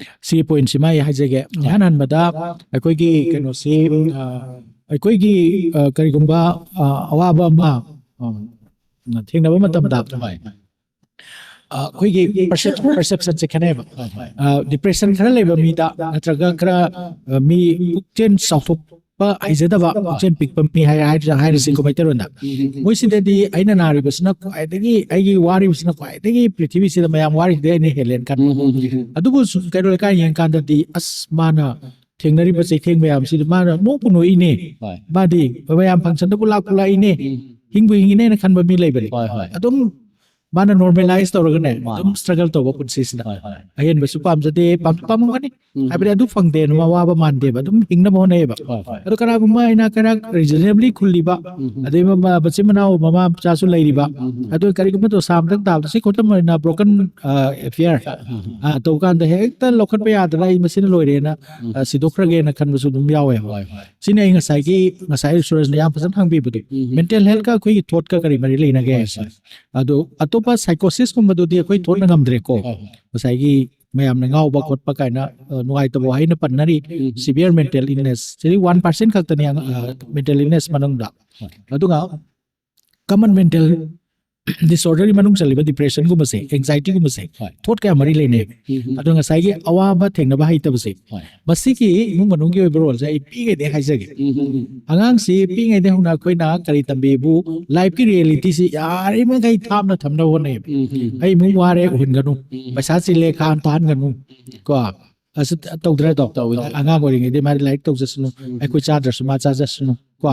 ꯁꯤꯒꯤ ꯄꯣꯏꯟꯠꯁꯤꯃ ꯑꯩ ꯍꯥꯏꯖꯒꯦ꯫ ꯏꯍꯥꯟ ꯍꯥꯟꯕꯗ ꯑꯩꯈꯣꯏꯒꯤ ꯀꯩꯅꯣꯁꯤ, ꯑ, ꯑꯩꯈꯣꯏꯒꯤ, ꯑ, ꯀꯔꯤꯒꯨꯝꯕ, ꯑ, ꯑꯋꯥꯕ ꯑꯃ, ꯑ, ꯊꯦꯡꯅꯕ ꯃꯇꯝꯗ, ꯍꯣꯏ꯫ ꯑ, ꯑꯩꯈꯣꯏꯒꯤ ꯄꯔꯁꯦꯞ-, ꯄꯔꯁꯦꯞꯁꯟꯁꯦ ꯈꯦꯠꯅꯩꯕ꯫ ꯍꯣꯏ, ꯍꯣꯏ꯫ ꯑ, ꯗꯤꯄ꯭ꯔꯦꯁꯟ ꯈꯔ ꯂꯩꯕ ꯃꯤꯗ ꯅꯠꯇ꯭ꯔꯒ ꯈꯔ, ꯑ, ꯃꯤ ꯄꯨꯛꯆꯦꯜ ꯆꯥꯎꯊꯣꯛꯄ ꯍꯩꯖꯗꯕ, ꯄꯨꯛꯆꯦꯜ ꯄꯤꯛꯄ ꯃꯤ ꯍꯥꯏ-, ꯍꯥꯏ-, ꯍꯥꯏꯔꯁꯤꯀꯣ ꯃꯩꯇꯩꯂꯣꯟꯗ꯫ ꯃꯣꯏꯁꯤꯗꯗꯤ ꯑꯩꯅ ꯅꯥꯔꯤꯕꯁꯤꯅ ꯈ꯭ꯋꯥꯏꯗꯒꯤ, ꯑꯩꯒꯤ ꯋꯥꯔꯤꯕꯁꯤꯅ ꯈ꯭ꯋꯥꯏꯗꯒꯤ ꯄ꯭ꯔꯤꯊꯤꯕꯤꯁꯤꯗ ꯃꯌꯥꯝ ꯋꯥꯔꯤꯁꯤꯗꯩ ꯑꯩꯅ ꯍꯦꯜꯂꯦꯅ ꯈꯟꯕ꯫ ꯑꯗꯨꯕꯨ ꯁꯨꯝ ꯀꯩꯔꯣꯜ ꯂꯩꯀꯥꯏ ꯌꯦꯡꯀꯥꯟꯗꯗꯤ, ꯑꯁ, ꯃꯥꯅ ꯊꯦꯡꯅꯔꯤꯕ ꯆꯩꯊꯦꯡ ꯃꯌꯥꯝꯁꯤꯗꯤ ꯃꯥꯅ ꯅꯣꯛꯄꯨ ꯅꯣꯛꯏꯅꯦ꯫ ꯍꯣꯏ꯫ ꯃꯥꯗꯤ ꯃꯌꯥꯝ ꯐꯪꯁꯟꯗꯕꯨ ꯂꯥꯛꯄꯨ ꯂꯥꯛꯏꯅꯦ꯫ ꯎꯝ꯫ ꯍꯤꯡꯕꯨ ꯍꯤꯡꯉꯤꯅꯦꯅ ꯈꯟꯕ ꯃꯤ ꯂꯩꯕꯅꯤ꯫ ꯍꯣꯏ, ꯍꯣꯏ꯫ ꯑꯗꯨꯝ ꯃꯥꯅ ꯅꯣꯔꯃꯦꯂꯥꯏꯁ ꯇꯧꯔꯒꯅꯦ ꯃꯥꯅꯦ꯫ ꯑꯗꯨꯝ ꯁ꯭ꯇ꯭ꯔꯒꯜ ꯇꯧꯕ ꯄꯨꯟꯁꯤꯁꯤꯗ꯫ ꯍꯣꯏ ꯍꯣꯏ ꯑꯍꯦꯟꯕꯁꯨ ꯄꯥꯝꯖꯗꯦ, ꯄꯥꯝꯁꯨ ꯄꯥꯝꯃꯝꯒꯅꯤ꯫ ꯎꯝ꯫ ꯍꯥꯏꯕꯗꯤ ꯑꯗꯨ ꯐꯪꯗꯦꯅ ꯃꯋꯥꯕ ꯃꯥꯟꯗꯦꯕ, ꯑꯗꯨꯝ ꯍꯤꯡꯅꯕ ꯍꯣꯠꯅꯩꯌꯦꯕ꯫ ꯍꯣꯏ ꯍꯣꯏ ꯑꯗꯣ ꯀꯅꯥꯒꯨꯝꯕ ꯑꯩꯅ ꯈꯔ ꯔꯤꯖꯅꯦꯕꯂꯤ ꯈꯨꯜꯂꯤꯕ, ꯎꯝ꯫ ꯑꯗꯩ ꯃꯃꯥ ꯃꯆꯤꯟ ꯃꯅꯥꯎ ꯃꯃꯥ ꯃꯆꯥꯁꯨ ꯂꯩꯔꯤꯕ, ꯎꯝ꯫ ꯑꯗꯨ ꯀꯔꯤꯒꯨꯝꯕ ꯗꯣꯁꯥ ꯑꯃꯇꯪ ꯇꯥꯕꯗ ꯁꯤ ꯈꯨꯗꯝ ꯑꯣꯏꯅ ꯕ꯭ꯔꯣꯀꯟ ꯑꯦꯐꯤꯌꯔ ꯇꯧꯕ ꯀꯥꯟꯗ ꯍꯦꯛꯇ ꯂꯧꯈꯠꯄ ꯌꯥꯗꯅ ꯑꯩ ꯃꯁꯤꯅ ꯂꯣꯏꯔꯦꯅ ꯎꯝ꯫ ꯑ, ꯁꯤꯗꯣꯛꯈ꯭ꯔꯒꯦꯅ ꯈꯟꯕꯁꯨ ꯑꯗꯨꯝ ꯌꯥꯎꯋꯦꯕ꯫ ꯍꯣꯏ ꯍꯣꯏ ꯁꯤꯅꯤ ꯑꯩ ꯉꯁꯥꯏꯒꯤ ꯉꯁꯥꯏ ꯁꯨꯔꯖꯅ ꯌꯥꯝ ꯐꯖꯅ ꯍꯪꯕꯤꯕꯗꯣ, ꯎꯝ꯫ ꯃꯦꯟꯇꯦꯜ ꯍꯦꯜꯊꯀ ꯑꯩꯈꯣꯏꯒꯤ ꯊꯣꯠꯀ ꯀꯔꯤ ꯃꯔꯤ ꯂꯩꯅꯒꯦ ꯍꯣꯏ ꯍꯥꯏꯁꯦ꯫ ꯍꯣꯏ ꯑꯗꯣ ꯑꯇꯣꯞꯄ ꯁꯥꯏꯀꯣꯁꯤꯁꯀꯨꯝꯕꯗꯨꯗꯤ ꯑꯩꯈꯣꯏ ꯊꯣꯠꯅ ꯉꯝꯗ꯭ꯔꯦꯀꯣ꯫ ꯍꯣꯏ ꯍꯣꯏ ꯉꯁꯥꯏꯒꯤ ꯃꯌꯥꯝꯅ ꯉꯥꯎꯕ ꯈꯣꯠꯄ ꯀꯥꯏꯅ ꯑ, ꯅꯨꯡꯉꯥꯏꯇꯕ ꯋꯥꯍꯩꯅ ꯄꯟꯅꯔꯤ꯫ ꯎꯝ꯫ ꯁꯤꯚꯤꯌꯔ ꯃꯦꯟꯇꯦꯜ ꯏꯜꯅꯦꯁ ꯁꯤꯗꯤ ꯋꯥꯟ ꯄꯥꯔꯁꯦꯟ ꯈꯛꯇꯅꯤ ꯃꯦꯟꯇꯦꯜ ꯏꯜꯅꯦꯁ ꯃꯅꯨꯡꯗ꯫ ꯍꯣꯏ꯫ ꯑꯗꯨꯒ ꯀꯃꯟ ꯃꯦꯟꯇꯦꯜ ꯗꯤꯁꯑꯣꯔꯗꯔꯒꯤ ꯃꯅꯨꯡ ꯆꯜꯂꯤꯕ ꯗꯤꯄ꯭ꯔꯦꯁꯟꯒꯨꯝꯕꯁꯦ, ꯑꯦꯡꯖꯥꯏꯇꯤꯒꯨꯝꯕꯁꯦ ꯍꯣꯏ꯫ ꯊꯣꯠ ꯀꯌꯥ ꯃꯔꯤ ꯂꯩꯅꯩ꯫ ꯎꯝ꯫ ꯑꯗꯣ ꯉꯁꯥꯏꯒꯤ ꯑꯋꯥꯕ ꯊꯦꯡꯅꯕ ꯍꯩꯇꯕꯁꯦ, ꯍꯣꯏ꯫ ꯃꯁꯤꯒꯤ ꯏꯃꯨꯡ ꯃꯅꯨꯡꯒꯤ ꯑꯣꯏꯕ ꯔꯣꯜꯁꯦ ꯑꯩ ꯄꯤꯛꯏꯉꯩꯗꯩ ꯍꯥꯏꯖꯒꯦ꯫ ꯎꯝ, ꯎꯝ, ꯎꯝ꯫ ꯑꯉꯥꯡꯁꯤ ꯄꯤꯛꯏꯉꯩꯗꯩ ꯍꯧꯅ ꯑꯩꯈꯣꯏꯅ ꯀꯔꯤ ꯇꯝꯕꯤꯕꯨ, ꯂꯥꯏꯐꯀꯤ ꯔꯤꯌꯦꯂꯤꯇꯤꯁꯤ ꯌꯥꯔꯤꯃꯈꯩ ꯊꯥꯞꯅ ꯊꯝꯅꯕ ꯍꯣꯠꯅꯩꯌꯦꯕ꯫ ꯎꯝ, ꯎꯝ, ꯎꯝ꯫ ꯑꯩ ꯏꯃꯨꯡ ꯋꯥꯔꯦ, ꯎꯍꯟꯒꯅꯨ꯫ ꯎꯝ꯫ ꯄꯩꯁꯥ ꯆꯤꯜꯂꯦ, ꯈꯥ ꯑꯝꯇ ꯍꯟꯒꯅꯨ꯫ ꯀꯣ ꯑꯁꯤ ꯇꯧꯗ꯭ꯔꯦ ꯑꯗꯣ꯫ ꯇꯧꯋꯦ꯫ ꯑꯉꯥꯡ ꯑꯣꯏꯔꯤꯉꯩꯗꯩ ꯃꯥꯗꯤ ꯂꯥꯏꯔꯤꯛ ꯇꯧꯖꯁꯅꯨ, ꯎꯝ꯫ ꯑꯩꯈꯣꯏ ꯆꯥꯗ꯭ꯔꯁꯨ ꯃꯥ ꯆꯥꯖꯁꯅꯨ꯫ ꯀꯣ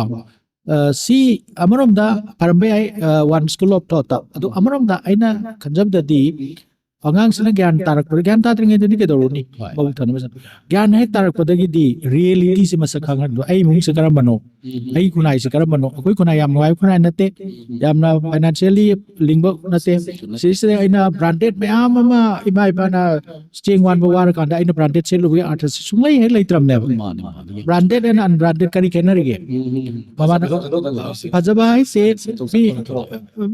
ꯑ, ꯁꯤ ꯑꯃꯔꯣꯝꯗ ꯐꯔꯝꯕ ꯌꯥꯏ, ꯋꯥꯟ ꯁ꯭ꯀꯨꯜ ꯑꯣꯐ ꯊꯣꯠꯇ꯫ ꯑꯗꯨ ꯑꯃꯔꯣꯝꯗ ꯑꯩꯅ ꯈꯟꯖꯕꯗꯗꯤ ꯑꯉꯥꯡꯁꯤꯅ ꯒ꯭ꯌꯥꯟ ꯇꯥꯔꯛꯄꯗ, ꯒ꯭ꯌꯥꯟ ꯇꯥꯗ꯭ꯔꯤꯉꯩꯗꯗꯤ ꯀꯩꯗꯧꯔꯨꯅꯤ? ꯍꯣꯏ꯫ ꯃꯕꯨꯛ ꯊꯟꯅꯕ ꯆꯠ-, ꯒ꯭ꯌꯥꯟ ꯍꯦꯛ ꯇꯥꯔꯛꯄꯗꯒꯤꯗꯤ ꯔꯤꯌꯦꯂꯤꯇꯤꯁꯤ ꯃꯁꯛ ꯈꯪꯍꯟꯕ, ꯑꯩ ꯏꯃꯨꯡꯁꯦ ꯀꯔꯝꯕꯅꯣ, ꯎꯝ꯫ ꯑꯩ ꯈꯨꯟꯅꯥꯏꯁꯦ ꯀꯔꯝꯕꯅꯣ, ꯑꯩꯈꯣꯏ ꯈꯨꯟꯅꯥꯏ ꯌꯥꯝ ꯅꯨꯡꯉꯥꯏꯕ ꯈꯨꯟꯅꯥꯏ ꯅꯠꯇꯦ, ꯌꯥꯝꯅ ꯐꯥꯏꯅꯥꯟꯁꯤꯌꯦꯜꯂꯤ ꯂꯤꯡꯕ ꯅꯠꯇꯦ꯫ ꯁꯤꯁꯤꯗ ꯑꯩꯅ ꯕ꯭ꯔꯥꯟꯗꯦꯗ ꯃꯌꯥꯝ ꯑꯃ, ꯏꯃꯥ ꯏꯄꯥꯅ ꯆꯦꯡ ꯋꯥꯟꯕ ꯋꯥꯔꯀꯥꯟꯗ ꯑꯩꯅ ꯕ꯭ꯔꯥꯟꯗꯦꯗ ꯁꯦꯠꯂꯨꯕꯒꯤ ꯑꯥꯔꯊꯁꯤ ꯁꯨꯡꯂꯩ ꯍꯦꯛ ꯂꯩꯇ꯭ꯔꯕꯅꯦꯕ꯫ ꯃꯥꯅꯤ, ꯃꯥꯅꯤ꯫ ꯕ꯭ꯔꯥꯟꯗꯦꯗ ꯑꯦꯟ ꯑꯟꯕ꯭ꯔꯥꯟꯗꯦꯗ ꯀꯔꯤ ꯈꯦꯠꯅꯔꯤꯒꯦ? ꯎꯝ, ꯎꯝ, ꯎꯝ꯫ ꯃꯃꯥꯅ ꯐꯖꯕ ꯍꯥꯏꯁꯦ ꯃꯤ,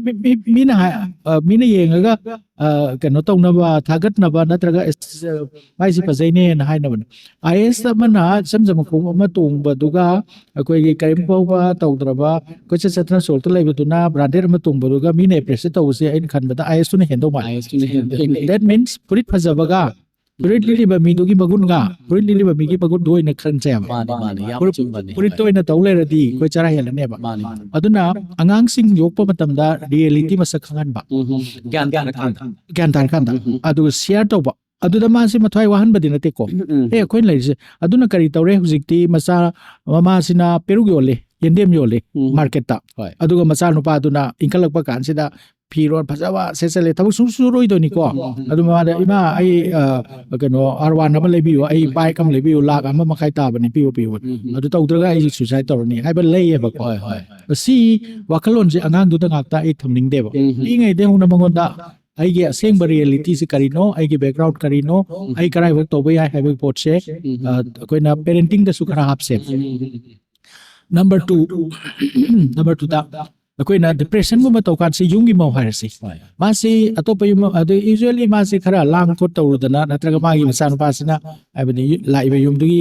ꯃꯤ, ꯃꯤ, ꯃꯤꯅ ꯍꯥꯏ-, ꯑ, ꯃꯤꯅ ꯌꯦꯡꯉꯒ, ꯑ, ꯀꯩꯅꯣ ꯇꯧꯅꯕ, ꯊꯥꯒꯠꯅꯕ ꯅꯠꯇ꯭ꯔꯒ, "ꯑꯁ, ꯃꯥꯏꯁꯤ ꯐꯖꯩꯅꯦꯅ" ꯍꯥꯏꯅꯕꯅꯦ꯫ ꯑꯥꯏ ꯑꯦꯁ ꯑꯃꯅ ꯏꯆꯝ ꯆꯝꯕ ꯈꯣꯡꯎꯞ ꯑꯃ ꯇꯣꯡꯕꯗꯨꯒ ꯑꯩꯈꯣꯏꯒꯤ ꯀꯔꯤꯝ ꯐꯥꯎꯕ ꯇꯧꯗ꯭ꯔꯕ ꯀꯣꯏꯆꯠ ꯆꯠꯇꯅ ꯁꯣꯔꯣꯛꯇ ꯂꯩꯕꯗꯨꯅ ꯕ꯭ꯔꯥꯟꯗꯦꯗ ꯑꯃ ꯇꯣꯡꯕꯗꯨꯒ ꯃꯤꯅ ꯑꯦꯄ꯭ꯔꯤꯁꯤꯌꯦꯠ ꯇꯧꯕꯁꯦ ꯑꯩꯅ ꯈꯟꯕꯗ ꯑꯥꯏ ꯑꯦꯁꯇꯨꯅ ꯍꯦꯟꯗꯧ ꯃꯥꯜꯂꯦ꯫ ꯑꯥꯏ ꯑꯦꯁꯇꯨꯅ ꯍꯦꯟꯗꯣꯏꯅꯦ꯫ That means ꯐꯨꯔꯤꯠ ꯐꯖꯕꯒ ꯐꯨꯔꯤꯠ ꯂꯤꯠꯂꯤꯕ ꯃꯤꯗꯨꯒꯤ ꯃꯒꯨꯟꯒ ꯐꯨꯔꯤꯠ ꯂꯤꯠꯂꯤꯕ ꯃꯤꯒꯤ ꯃꯒꯨꯟꯗꯨ ꯑꯣꯏꯅ ꯈꯟꯁꯦꯕ꯫ ꯃꯥꯅꯤ, ꯃꯥꯅꯤ, ꯌꯥꯝ ꯐꯨꯔꯤꯠ-, ꯆꯨꯝꯕꯅꯤ꯫ ꯐꯨꯔꯤꯠꯇ ꯑꯣꯏꯅ ꯇꯧ ꯂꯩꯔꯗꯤ ꯑꯩꯈꯣꯏ ꯆꯔꯥ ꯍꯦꯜꯂꯅꯦꯕ꯫ ꯃꯥꯅꯤ, ꯃꯥꯅꯤ꯫ ꯑꯗꯨꯅ ꯑꯉꯥꯡꯁꯤꯡ ꯌꯣꯛꯄ ꯃꯇꯝꯗ ꯔꯤꯌꯦꯂꯤꯇꯤ ꯃꯁꯛ ꯈꯪꯍꯟꯕ, ꯎꯝ, ꯎꯝ꯫ ꯒ꯭ꯌꯥꯟ ꯇꯥꯔꯀꯥꯟꯗ꯫ ꯒ꯭ꯌꯥꯟ ꯇꯥꯔꯀꯥꯟꯗ, ꯑꯗꯨꯒ ꯁꯤꯌꯔ ꯇꯧꯕ, ꯑꯗꯨꯗ ꯃꯥꯁꯦ ꯃꯊ꯭ꯋꯥꯏ ꯋꯥꯍꯟꯕꯗꯤ ꯅꯠꯇꯦꯀꯣ꯫ ꯎꯝ꯫ ꯑꯦ, ꯑꯩꯈꯣꯏꯅ ꯂꯩꯔꯤꯁꯦ꯫ ꯑꯗꯨꯅ ꯀꯔꯤ ꯇꯧꯔꯦ ꯍꯧꯖꯤꯛꯇꯤ? ꯃꯆꯥ, ꯃꯃꯥꯁꯤꯅ ꯄꯦꯔꯨꯛ ꯌꯣꯜꯂꯤ, ꯌꯦꯟꯗꯦꯝ ꯌꯣꯜꯂꯤ ꯎꯝ. ꯃꯥꯔꯀꯦꯠꯇ꯫ ꯍꯣꯏ. ꯑꯗꯨꯒ ꯃꯆꯥꯅꯨꯄꯥꯗꯨꯅ ꯏꯟꯈꯠꯂꯛꯄ ꯀꯥꯟꯁꯤꯗ ꯐꯤꯔꯣꯜ ꯐꯖꯕ ꯁꯦꯠꯆꯜꯂꯦ, ꯊꯕꯛ ꯁꯨꯡ ꯁꯨꯔꯣꯏꯗꯣꯏꯅꯤꯀꯣ꯫ ꯎꯝ. ꯑꯗꯨ ꯃꯃꯥꯗ, "ꯏꯃꯥ, ꯑꯩ ꯑ, ꯀꯩꯅꯣ ꯑꯥꯔ ꯋꯥꯟ ꯑꯃ ꯂꯩꯕꯤꯌꯨ, ꯑꯩ ꯕꯥꯏꯛ ꯑꯃ ꯂꯩꯕꯤꯌꯨ, ꯂꯥꯛ ꯑꯃ ꯃꯈꯥꯏ ꯇꯥꯕꯅꯤ, ꯄꯤꯌꯨ ꯄꯤꯌꯨ, ꯎꯝ. ꯑꯗꯨ ꯇꯧꯗ꯭ꯔꯒ ꯑꯩ ꯁꯨꯏꯁꯥꯏꯠ ꯇꯧꯔꯅꯤ" ꯍꯥꯏꯕ ꯂꯩꯌꯦꯕꯀꯣ꯫ ꯍꯣꯏ ꯍꯣꯏ. ꯁꯤ ꯋꯥꯈꯜꯂꯣꯟꯁꯦ ꯑꯉꯥꯡꯗꯨꯗ ꯉꯥꯛꯇ ꯑꯩ ꯊꯝꯅꯤꯡꯗꯦꯕ꯫ ꯎꯝ. ꯄꯤꯛꯏꯉꯩꯗꯒꯤ ꯍꯧꯅ ꯃꯉꯣꯟꯗ ꯑꯩꯒꯤ ꯑꯁꯦꯡꯕ ꯔꯤꯌꯦꯂꯤꯇꯤꯁꯦ ꯀꯔꯤꯅꯣ, ꯑꯩꯒꯤ ꯕꯦꯛꯒ꯭ꯔꯥꯎꯟ ꯀꯔꯤꯅꯣ, ꯑꯩ ꯀꯔꯥꯏꯐꯥꯎ ꯇꯧꯕ ꯌꯥꯏ ꯍꯥꯏꯕꯒꯤ ꯄꯣꯠꯁꯦ ꯎꯝ. ꯑ, ꯑꯩꯈꯣꯏꯅ ꯄꯦꯔꯦꯟꯇꯤꯡꯗꯁꯨ ꯈꯔ ꯍꯥꯞꯁꯦ꯫ ꯎꯝ. ꯅꯝꯕꯔ ꯇꯨ, ꯅꯝꯕꯔ ꯇꯨꯗ ꯑꯩꯈꯣꯏꯅ ꯗꯤꯄ꯭ꯔꯦꯁꯟꯒꯨꯝꯕ ꯇꯧꯀꯥꯟꯁꯤ, ꯌꯨꯝꯒꯤ ꯃꯧ ꯍꯥꯏꯔꯁꯤ, ꯍꯣꯏ. ꯃꯥꯁꯤ ꯑꯇꯣꯞꯄ ꯌꯨꯝ, ꯑꯗꯨ ꯌꯨꯖ꯭ꯋꯦꯂꯤ ꯃꯥꯁꯤ ꯈꯔ ꯂꯥꯡ ꯈꯣꯠ ꯇꯧꯔꯨꯗꯅ, ꯅꯠꯇ꯭ꯔꯒ ꯃꯥꯒꯤ ꯃꯆꯥꯅꯨꯄꯥꯁꯤꯅ, ꯍꯥꯏꯕꯗꯤ ꯂꯥꯛꯏꯕ ꯌꯨꯝꯗꯨꯒꯤ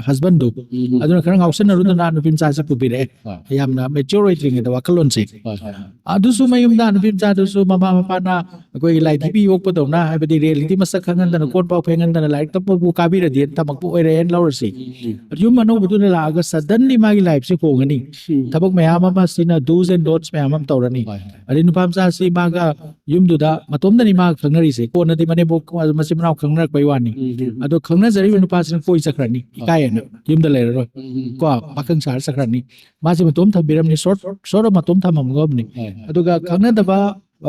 ꯍꯁꯕꯦꯟꯗꯨ, ꯎꯝ. ꯑꯗꯨꯅ ꯈꯔ ꯉꯥꯎꯁꯟꯅꯔꯨꯗꯅ ꯅꯨꯄꯤ ꯃꯆꯥꯁꯦ ꯄꯨꯕꯤꯔꯛꯑꯦ꯫ ꯍꯣꯏ. ꯌꯥꯝꯅ ꯃꯦꯆ꯭ꯌꯣꯔ ꯑꯣꯏꯗ꯭ꯔꯤꯉꯩꯗ ꯋꯥꯈꯜꯂꯣꯟꯁꯦ꯫ ꯍꯣꯏ ꯍꯣꯏ. ꯑꯗꯨꯁꯨ ꯃꯌꯨꯝꯗ ꯅꯨꯄꯤ ꯃꯆꯥꯗꯨꯁꯨ ꯃꯃꯥ ꯃꯄꯥꯅ ꯑꯩꯈꯣꯏꯒꯤ ꯂꯥꯏꯙꯤꯕꯤ ꯌꯣꯛꯄꯗꯧꯅ, ꯍꯥꯏꯕꯗꯤ ꯔꯤꯌꯦꯂꯤꯇꯤ ꯃꯁꯛ ꯈꯪꯍꯟꯗꯅ, ꯀꯣꯟ ꯄꯥꯎ ꯐꯦꯡꯍꯟꯗꯅ, ꯂꯥꯏꯔꯤꯛ ꯇꯝꯕꯕꯨ ꯀꯥꯕꯤꯔꯗꯤ ꯊꯝꯃꯛꯄ ꯑꯣꯏꯔꯦꯅ ꯂꯧꯔꯁꯤ꯫ ꯎꯝ. ꯌꯨꯝ ꯑꯅꯧꯕꯗꯨꯅ ꯂꯥꯛꯑꯒ ꯁꯗꯟꯂꯤ ꯃꯥꯒꯤ ꯂꯥꯏꯐꯁꯦ ꯍꯣꯡꯉꯅꯤ꯫ ꯎꯝ. ꯊꯕꯛ ꯃꯌꯥꯝ ꯑꯃ ꯁꯤꯅ ꯗꯨꯁ ꯑꯦꯟ ꯗꯣꯟꯠꯁ ꯃꯌꯥꯝ ꯑꯃ ꯇꯧꯔꯅꯤ꯫ ꯍꯣꯏ ꯍꯣꯏ. ꯑꯗꯩ ꯅꯨꯄꯥ ꯃꯆꯥꯁꯤ ꯃꯥꯒ ꯌꯨꯝꯗꯨꯗ ꯃꯇꯣꯝꯗꯅꯤ ꯃꯥꯒ ꯈꯪꯅꯔꯤꯁꯦ꯫ ꯀꯣꯟꯅꯗꯤ ꯃꯅꯦꯝꯕꯣꯛ ꯃꯆꯤꯟ ꯃꯅꯥꯎ ꯈꯪꯅꯔꯛꯄꯩ ꯋꯥꯅꯤ꯫ ꯎꯝ. ꯑꯗꯣ ꯈꯪꯅꯖꯔꯤꯕ ꯅꯨꯄꯥꯁꯤꯅ ꯀꯣꯏ ꯆꯠꯈ꯭ꯔꯅꯤ, ꯏꯀꯥꯏꯌꯦꯅ, ꯌꯨꯝꯗ ꯂꯩꯔꯔꯣꯏ꯫ ꯎꯝ. ꯀꯣ, ꯄꯥꯈꯪ ꯁꯥꯔ ꯆꯠꯈ꯭ꯔꯅꯤ꯫ ꯃꯥꯁꯦ ꯃꯇꯣꯝ ꯊꯝꯕꯤꯔꯝꯅꯤ, ꯁꯣꯔꯠ ꯁꯣꯔꯠ ꯃꯇꯣꯝ ꯊꯝꯃꯝꯒꯕꯅꯤ꯫ ꯍꯣꯏ ꯍꯣꯏ. ꯑꯗꯨꯒ ꯈꯪꯅꯗꯕ,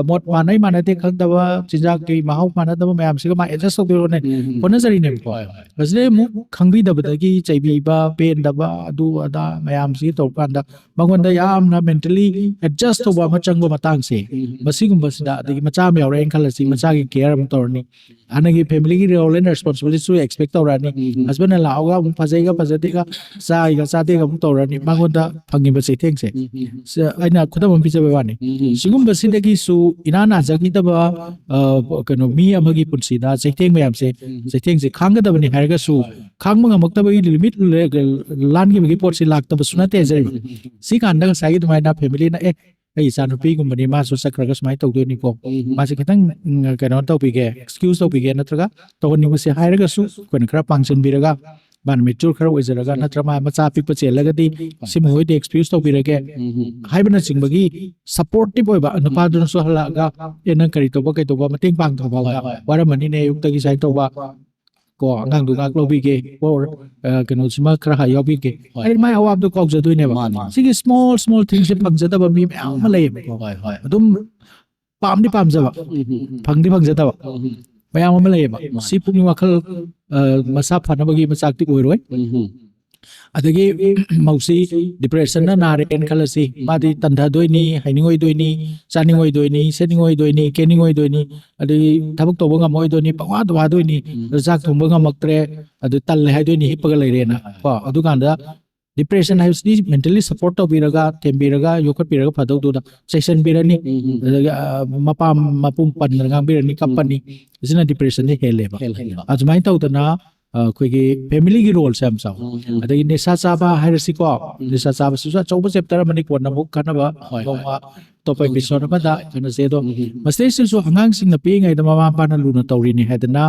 ꯃꯣꯠ ꯃꯥꯟꯅꯩ ꯃꯥꯟꯅꯗꯦ ꯈꯪꯗꯕ, ꯆꯤꯟꯖꯥꯛꯀꯤ ꯃꯍꯥꯎ ꯃꯥꯟꯅꯗꯕ ꯃꯌꯥꯝꯁꯤꯒ ꯃꯥ ꯑꯦꯗꯖꯁ ꯇꯧꯕꯤꯔꯣꯅꯦ, ꯎꯝ. ꯍꯣꯠꯅꯖꯔꯤꯅꯦꯕꯀꯣ꯫ ꯍꯣꯏ ꯍꯣꯏ. ꯃꯁꯤꯗꯩ ꯑꯃꯨꯛ ꯈꯪꯕꯤꯗꯕꯗꯒꯤ ꯆꯩꯕꯤꯕ, ꯄꯦꯟꯗꯕ, ꯑꯗꯨ ꯑꯗꯥ ꯃꯌꯥꯝꯁꯤ ꯇꯧꯔꯀꯥꯟꯗ ꯃꯉꯣꯟꯗ ꯌꯥꯝꯅ ꯃꯦꯟꯇꯦꯜꯂꯤ ꯑꯦꯗꯖꯁ ꯇꯧꯕ ꯑꯃ ꯆꯪꯕ ꯃꯇꯥꯡꯁꯦ, ꯎꯝ. ꯃꯁꯤꯒꯨꯝꯕꯁꯤꯗ, ꯑꯗꯒꯤ ꯃꯆꯥ ꯑꯃ ꯌꯥꯎꯔꯛꯑꯦꯅ ꯈꯜꯂꯁꯤ, ꯃꯆꯥꯒꯤ ꯀꯦꯌꯔ ꯑꯃꯨꯛ ꯇꯧꯔꯅꯤ, ꯍꯥꯟꯅꯒꯤ ꯐꯦꯃꯤꯂꯤꯒꯤ ꯔꯣꯜ ꯑꯦꯟ ꯔꯦꯁꯄꯣꯟꯁꯤꯕꯤꯂꯤꯇꯤꯁꯨ ꯑꯦꯛꯁꯄꯦꯛ ꯇꯧꯔꯛꯑꯅꯤ꯫ ꯎꯝ. ꯍꯁꯕꯦꯟꯅ ꯂꯥꯛꯑꯒ ꯑꯃꯨꯛ ꯐꯖꯩꯒ ꯐꯖꯗꯦꯒ, ꯆꯥꯏꯒ ꯆꯥꯗꯦꯒ ꯑꯃꯨꯛ ꯇꯧꯔꯅꯤ꯫ ꯃꯉꯣꯟꯗ ꯐꯪꯉꯤꯕ ꯆꯩꯊꯦꯡꯁꯦ, ꯎꯝ. ꯁ-, ꯑꯩꯅ ꯈꯨꯗꯝ ꯑꯃ ꯄꯤꯖꯕꯩ ꯋꯥꯅꯤ꯫ ꯎꯝ. ꯁꯤꯒꯨꯝꯕꯁꯤꯗꯒꯤꯁꯨ ꯏꯅꯥ ꯅꯥꯖꯈꯤꯗꯕ, ꯑ, ꯀꯩꯅꯣ, ꯃꯤ ꯑꯃꯒꯤ ꯄꯨꯟꯁꯤꯗ ꯆꯩꯊꯦꯡ ꯃꯌꯥꯝꯁꯦ, ꯎꯝ. ꯆꯩꯊꯦꯡꯁꯦ ꯈꯥꯡꯒꯗꯕꯅꯤ ꯍꯥꯏꯔꯒꯁꯨ, ꯈꯥꯡꯕ ꯉꯝꯃꯛꯇꯕꯒꯤ ꯂꯤꯃꯤꯠ ꯂꯦ-, ꯂꯥꯟꯈꯤꯕꯒꯤ ꯄꯣꯠꯁꯤ ꯂꯥꯛꯇꯕꯁꯨ ꯅꯠꯇꯦ ꯍꯥꯏꯖꯔꯤꯕ꯫ ꯁꯤ ꯀꯥꯟꯗ ꯉꯁꯥꯏꯒꯤ ꯑꯗꯨꯃꯥꯏꯅ ꯐꯦꯃꯤꯂꯤꯅ, "ꯑꯦ, ꯑꯩ ꯏꯆꯥꯅꯨꯄꯤꯒꯨꯝꯕꯅꯤ, ꯃꯥꯁꯨ ꯆꯠꯈ꯭ꯔꯒ ꯁꯨꯃꯥꯏꯅ ꯇꯧꯗꯣꯏꯅꯤꯀꯣ, ꯎꯝ. ꯃꯥꯁꯦ ꯈꯤꯇꯪ, ꯎꯝ, ꯀꯩꯅꯣ ꯇꯧꯕꯤꯒꯦ, ꯑꯦꯛꯁꯀ꯭ꯌꯨꯁ ꯇꯧꯕꯤꯒꯦ, ꯅꯠꯇ꯭ꯔꯒ ꯇꯧꯍꯟꯅꯤꯡꯕꯁꯦ" ꯍꯥꯏꯔꯒꯁꯨ ꯑꯩꯈꯣꯏꯅ ꯈꯔ ꯄꯥꯡꯁꯤꯟꯕꯤꯔꯒ, ꯃꯥꯅ ꯃꯦꯆ꯭ꯌꯨꯔ ꯈꯔ ꯑꯣꯏꯖꯔꯒ, ꯅꯠꯇ꯭ꯔꯒ ꯃꯥ ꯃꯆꯥ ꯑꯄꯤꯛꯄ ꯆꯦꯜꯂꯒꯗꯤ ꯁꯤ ꯃꯈꯣꯏꯗ ꯑꯦꯛꯁꯀ꯭ꯌꯨꯁ ꯇꯧꯕꯤꯔꯒꯦ ꯎꯝ. ꯍꯥꯏꯕꯅꯆꯤꯡꯕꯒꯤ ꯁꯄꯣꯔꯇꯤꯞ ꯑꯣꯏꯕ, ꯅꯨꯄꯥꯗꯨꯅꯁꯨ ꯍꯜꯂꯛꯑꯒ, "ꯑꯦ, ꯅꯪ ꯀꯔꯤ ꯇꯧꯕ, ꯀꯩ ꯇꯧꯕ, ꯃꯇꯦꯡ ꯄꯥꯡꯗ꯭ꯔꯣ ꯐꯥꯎꯕ? ꯍꯣꯏ, ꯍꯣꯏ. ꯋꯥꯔꯝꯃꯅꯤꯅꯦ, ꯑꯌꯨꯛꯇꯒꯤ ꯁꯨꯃꯥꯏꯅ ꯇꯧꯕ, ꯀꯣ, ꯑꯉꯥꯡꯗꯣ ꯉꯥꯛ ꯂꯧꯕꯤꯒꯦ, or ꯀꯩꯅꯣꯁꯤꯃ ꯈꯔ ꯍꯥ ꯌꯥꯎꯕꯤꯒꯦ ꯍꯣꯏ꯫ ꯍꯥꯏꯗꯤ ꯃꯥꯏ ꯑꯋꯥꯕꯗꯣ ꯀꯥꯎꯖꯗꯣꯏꯅꯦꯕ꯫ ꯃꯥꯅꯤ, ꯃꯥꯅꯤ꯫ ꯁꯤꯒꯤ small small thingꯁꯦ ꯐꯪꯖꯗꯕ ꯃꯤ ꯃꯌꯥꯝ ꯑꯃ ꯂꯩꯌꯦꯕꯀꯣ꯫ ꯍꯣꯏ, ꯍꯣꯏ꯫ ꯑꯗꯨꯝ ꯄꯥꯝꯗꯤ ꯄꯥꯝꯖꯕ, ꯎꯝ, ꯎꯝ, ꯎꯝ, ꯐꯪꯗꯤ ꯐꯪꯖꯗꯕ ꯎꯝ, ꯎꯝ, ꯃꯌꯥꯝ ꯑꯃ ꯂꯩꯌꯦꯕ꯫ ꯃꯥꯅꯤ꯫ ꯁꯤ ꯄꯨꯛꯅꯤꯡ ꯋꯥꯈꯜ ꯑ, ꯃꯁꯥ ꯐꯅꯕꯒꯤ ꯃꯆꯥꯛꯇꯤ ꯑꯣꯏꯔꯣꯏ꯫ ꯎꯝ, ꯎꯝ꯫ ꯑꯗꯒꯤ ꯃꯧꯁꯤ depressionꯅ ꯅꯥꯔꯦꯅ ꯈꯜꯂꯁꯤ, ꯃꯥꯗꯤ ꯇꯟꯊꯗꯣꯏꯅꯤ, ꯍꯩꯅꯤꯡꯉꯣꯏꯗꯣꯏꯅꯤ, ꯆꯥꯅꯤꯡꯉꯣꯏꯗꯣꯏꯅꯤ, ꯁꯦꯠꯅꯤꯡꯉꯣꯏꯗꯣꯏꯅꯤ, ꯀꯦꯅꯤꯡꯉꯣꯏꯗꯣꯏꯅꯤ, ꯑꯗꯒꯤ ꯊꯕꯛ ꯇꯧꯕ ꯉꯝꯃꯣꯏꯗꯣꯏꯅꯤ, ꯄꯪꯋꯥꯗ ꯋꯥꯗꯣꯏꯅꯤ, ꯎꯝ꯫ ꯑꯗ ꯆꯥꯛ ꯊꯣꯡꯕ ꯉꯝꯃꯛꯇ꯭ꯔꯦ, ꯑꯗꯨ ꯇꯜꯂꯦ ꯍꯥꯏꯗꯣꯏꯅꯤ, ꯍꯤꯞꯄꯒ ꯂꯩꯔꯦꯅ ꯀꯣ꯫ ꯑꯗꯨꯀꯥꯟꯗ depression ꯍꯥꯏꯕꯁꯤꯗꯤ mentally support ꯇꯧꯕꯤꯔꯒ, ꯊꯦꯝꯕꯤꯔꯒ, ꯌꯣꯛꯈꯠꯄꯤꯔꯒ ꯐꯗꯧꯗꯨꯗ ꯆꯩꯁꯟꯕꯤꯔꯅꯤ꯫ ꯎꯝ, ꯎꯝ꯫ ꯑꯗꯒꯤ ꯑ, ꯃꯄꯥ ꯃꯄꯨꯡ ꯄꯟꯗꯅ ꯉꯥꯡꯕꯤꯔꯅꯤ, ꯀꯞꯄꯅꯤ꯫ ꯑꯁꯤꯅ depressionꯁꯦ ꯍꯦꯜꯂꯦꯕ꯫ ꯍꯦꯜ-, ꯍꯦꯜꯂꯦꯕ꯫ ꯑꯗꯨꯃꯥꯏꯅ ꯇꯧꯗꯅ ꯑ, ꯑꯩꯈꯣꯏꯒꯤ familyꯒꯤ roleꯁꯦ ꯌꯥꯝ ꯆꯥꯎꯋꯤ꯫ ꯎꯝ, ꯎꯝ꯫ ꯑꯗꯒꯤ ꯅꯤꯁꯥ ꯆꯥꯕ ꯍꯥꯏꯔꯁꯤꯀꯣ, ꯅꯤꯁꯥ ꯆꯥꯕꯁꯤꯁꯨ ꯑꯆꯧꯕ chapter ꯑꯃꯅꯤ, ꯀꯣꯟꯅ ꯑꯃꯨꯛ ꯈꯟꯅꯕ ꯍꯣꯏ, ꯍꯣꯏ, ꯅꯣꯡꯃ ꯍꯣꯏ꯫ ꯑꯇꯣꯞꯄ episode ꯑꯃꯗ ꯈꯟꯅꯁꯦ꯫ ꯑꯗꯣ ꯎꯝ, ꯎꯝ꯫ ꯃꯁꯤꯗꯩꯁꯤꯗꯁꯨ ꯑꯉꯥꯡꯁꯤꯡꯅ ꯄꯤꯛꯏꯉꯩꯗ ꯃꯃꯥ ꯃꯄꯥꯅ ꯂꯨꯅ ꯇꯧꯔꯤꯅꯤ ꯍꯥꯏꯗꯅ,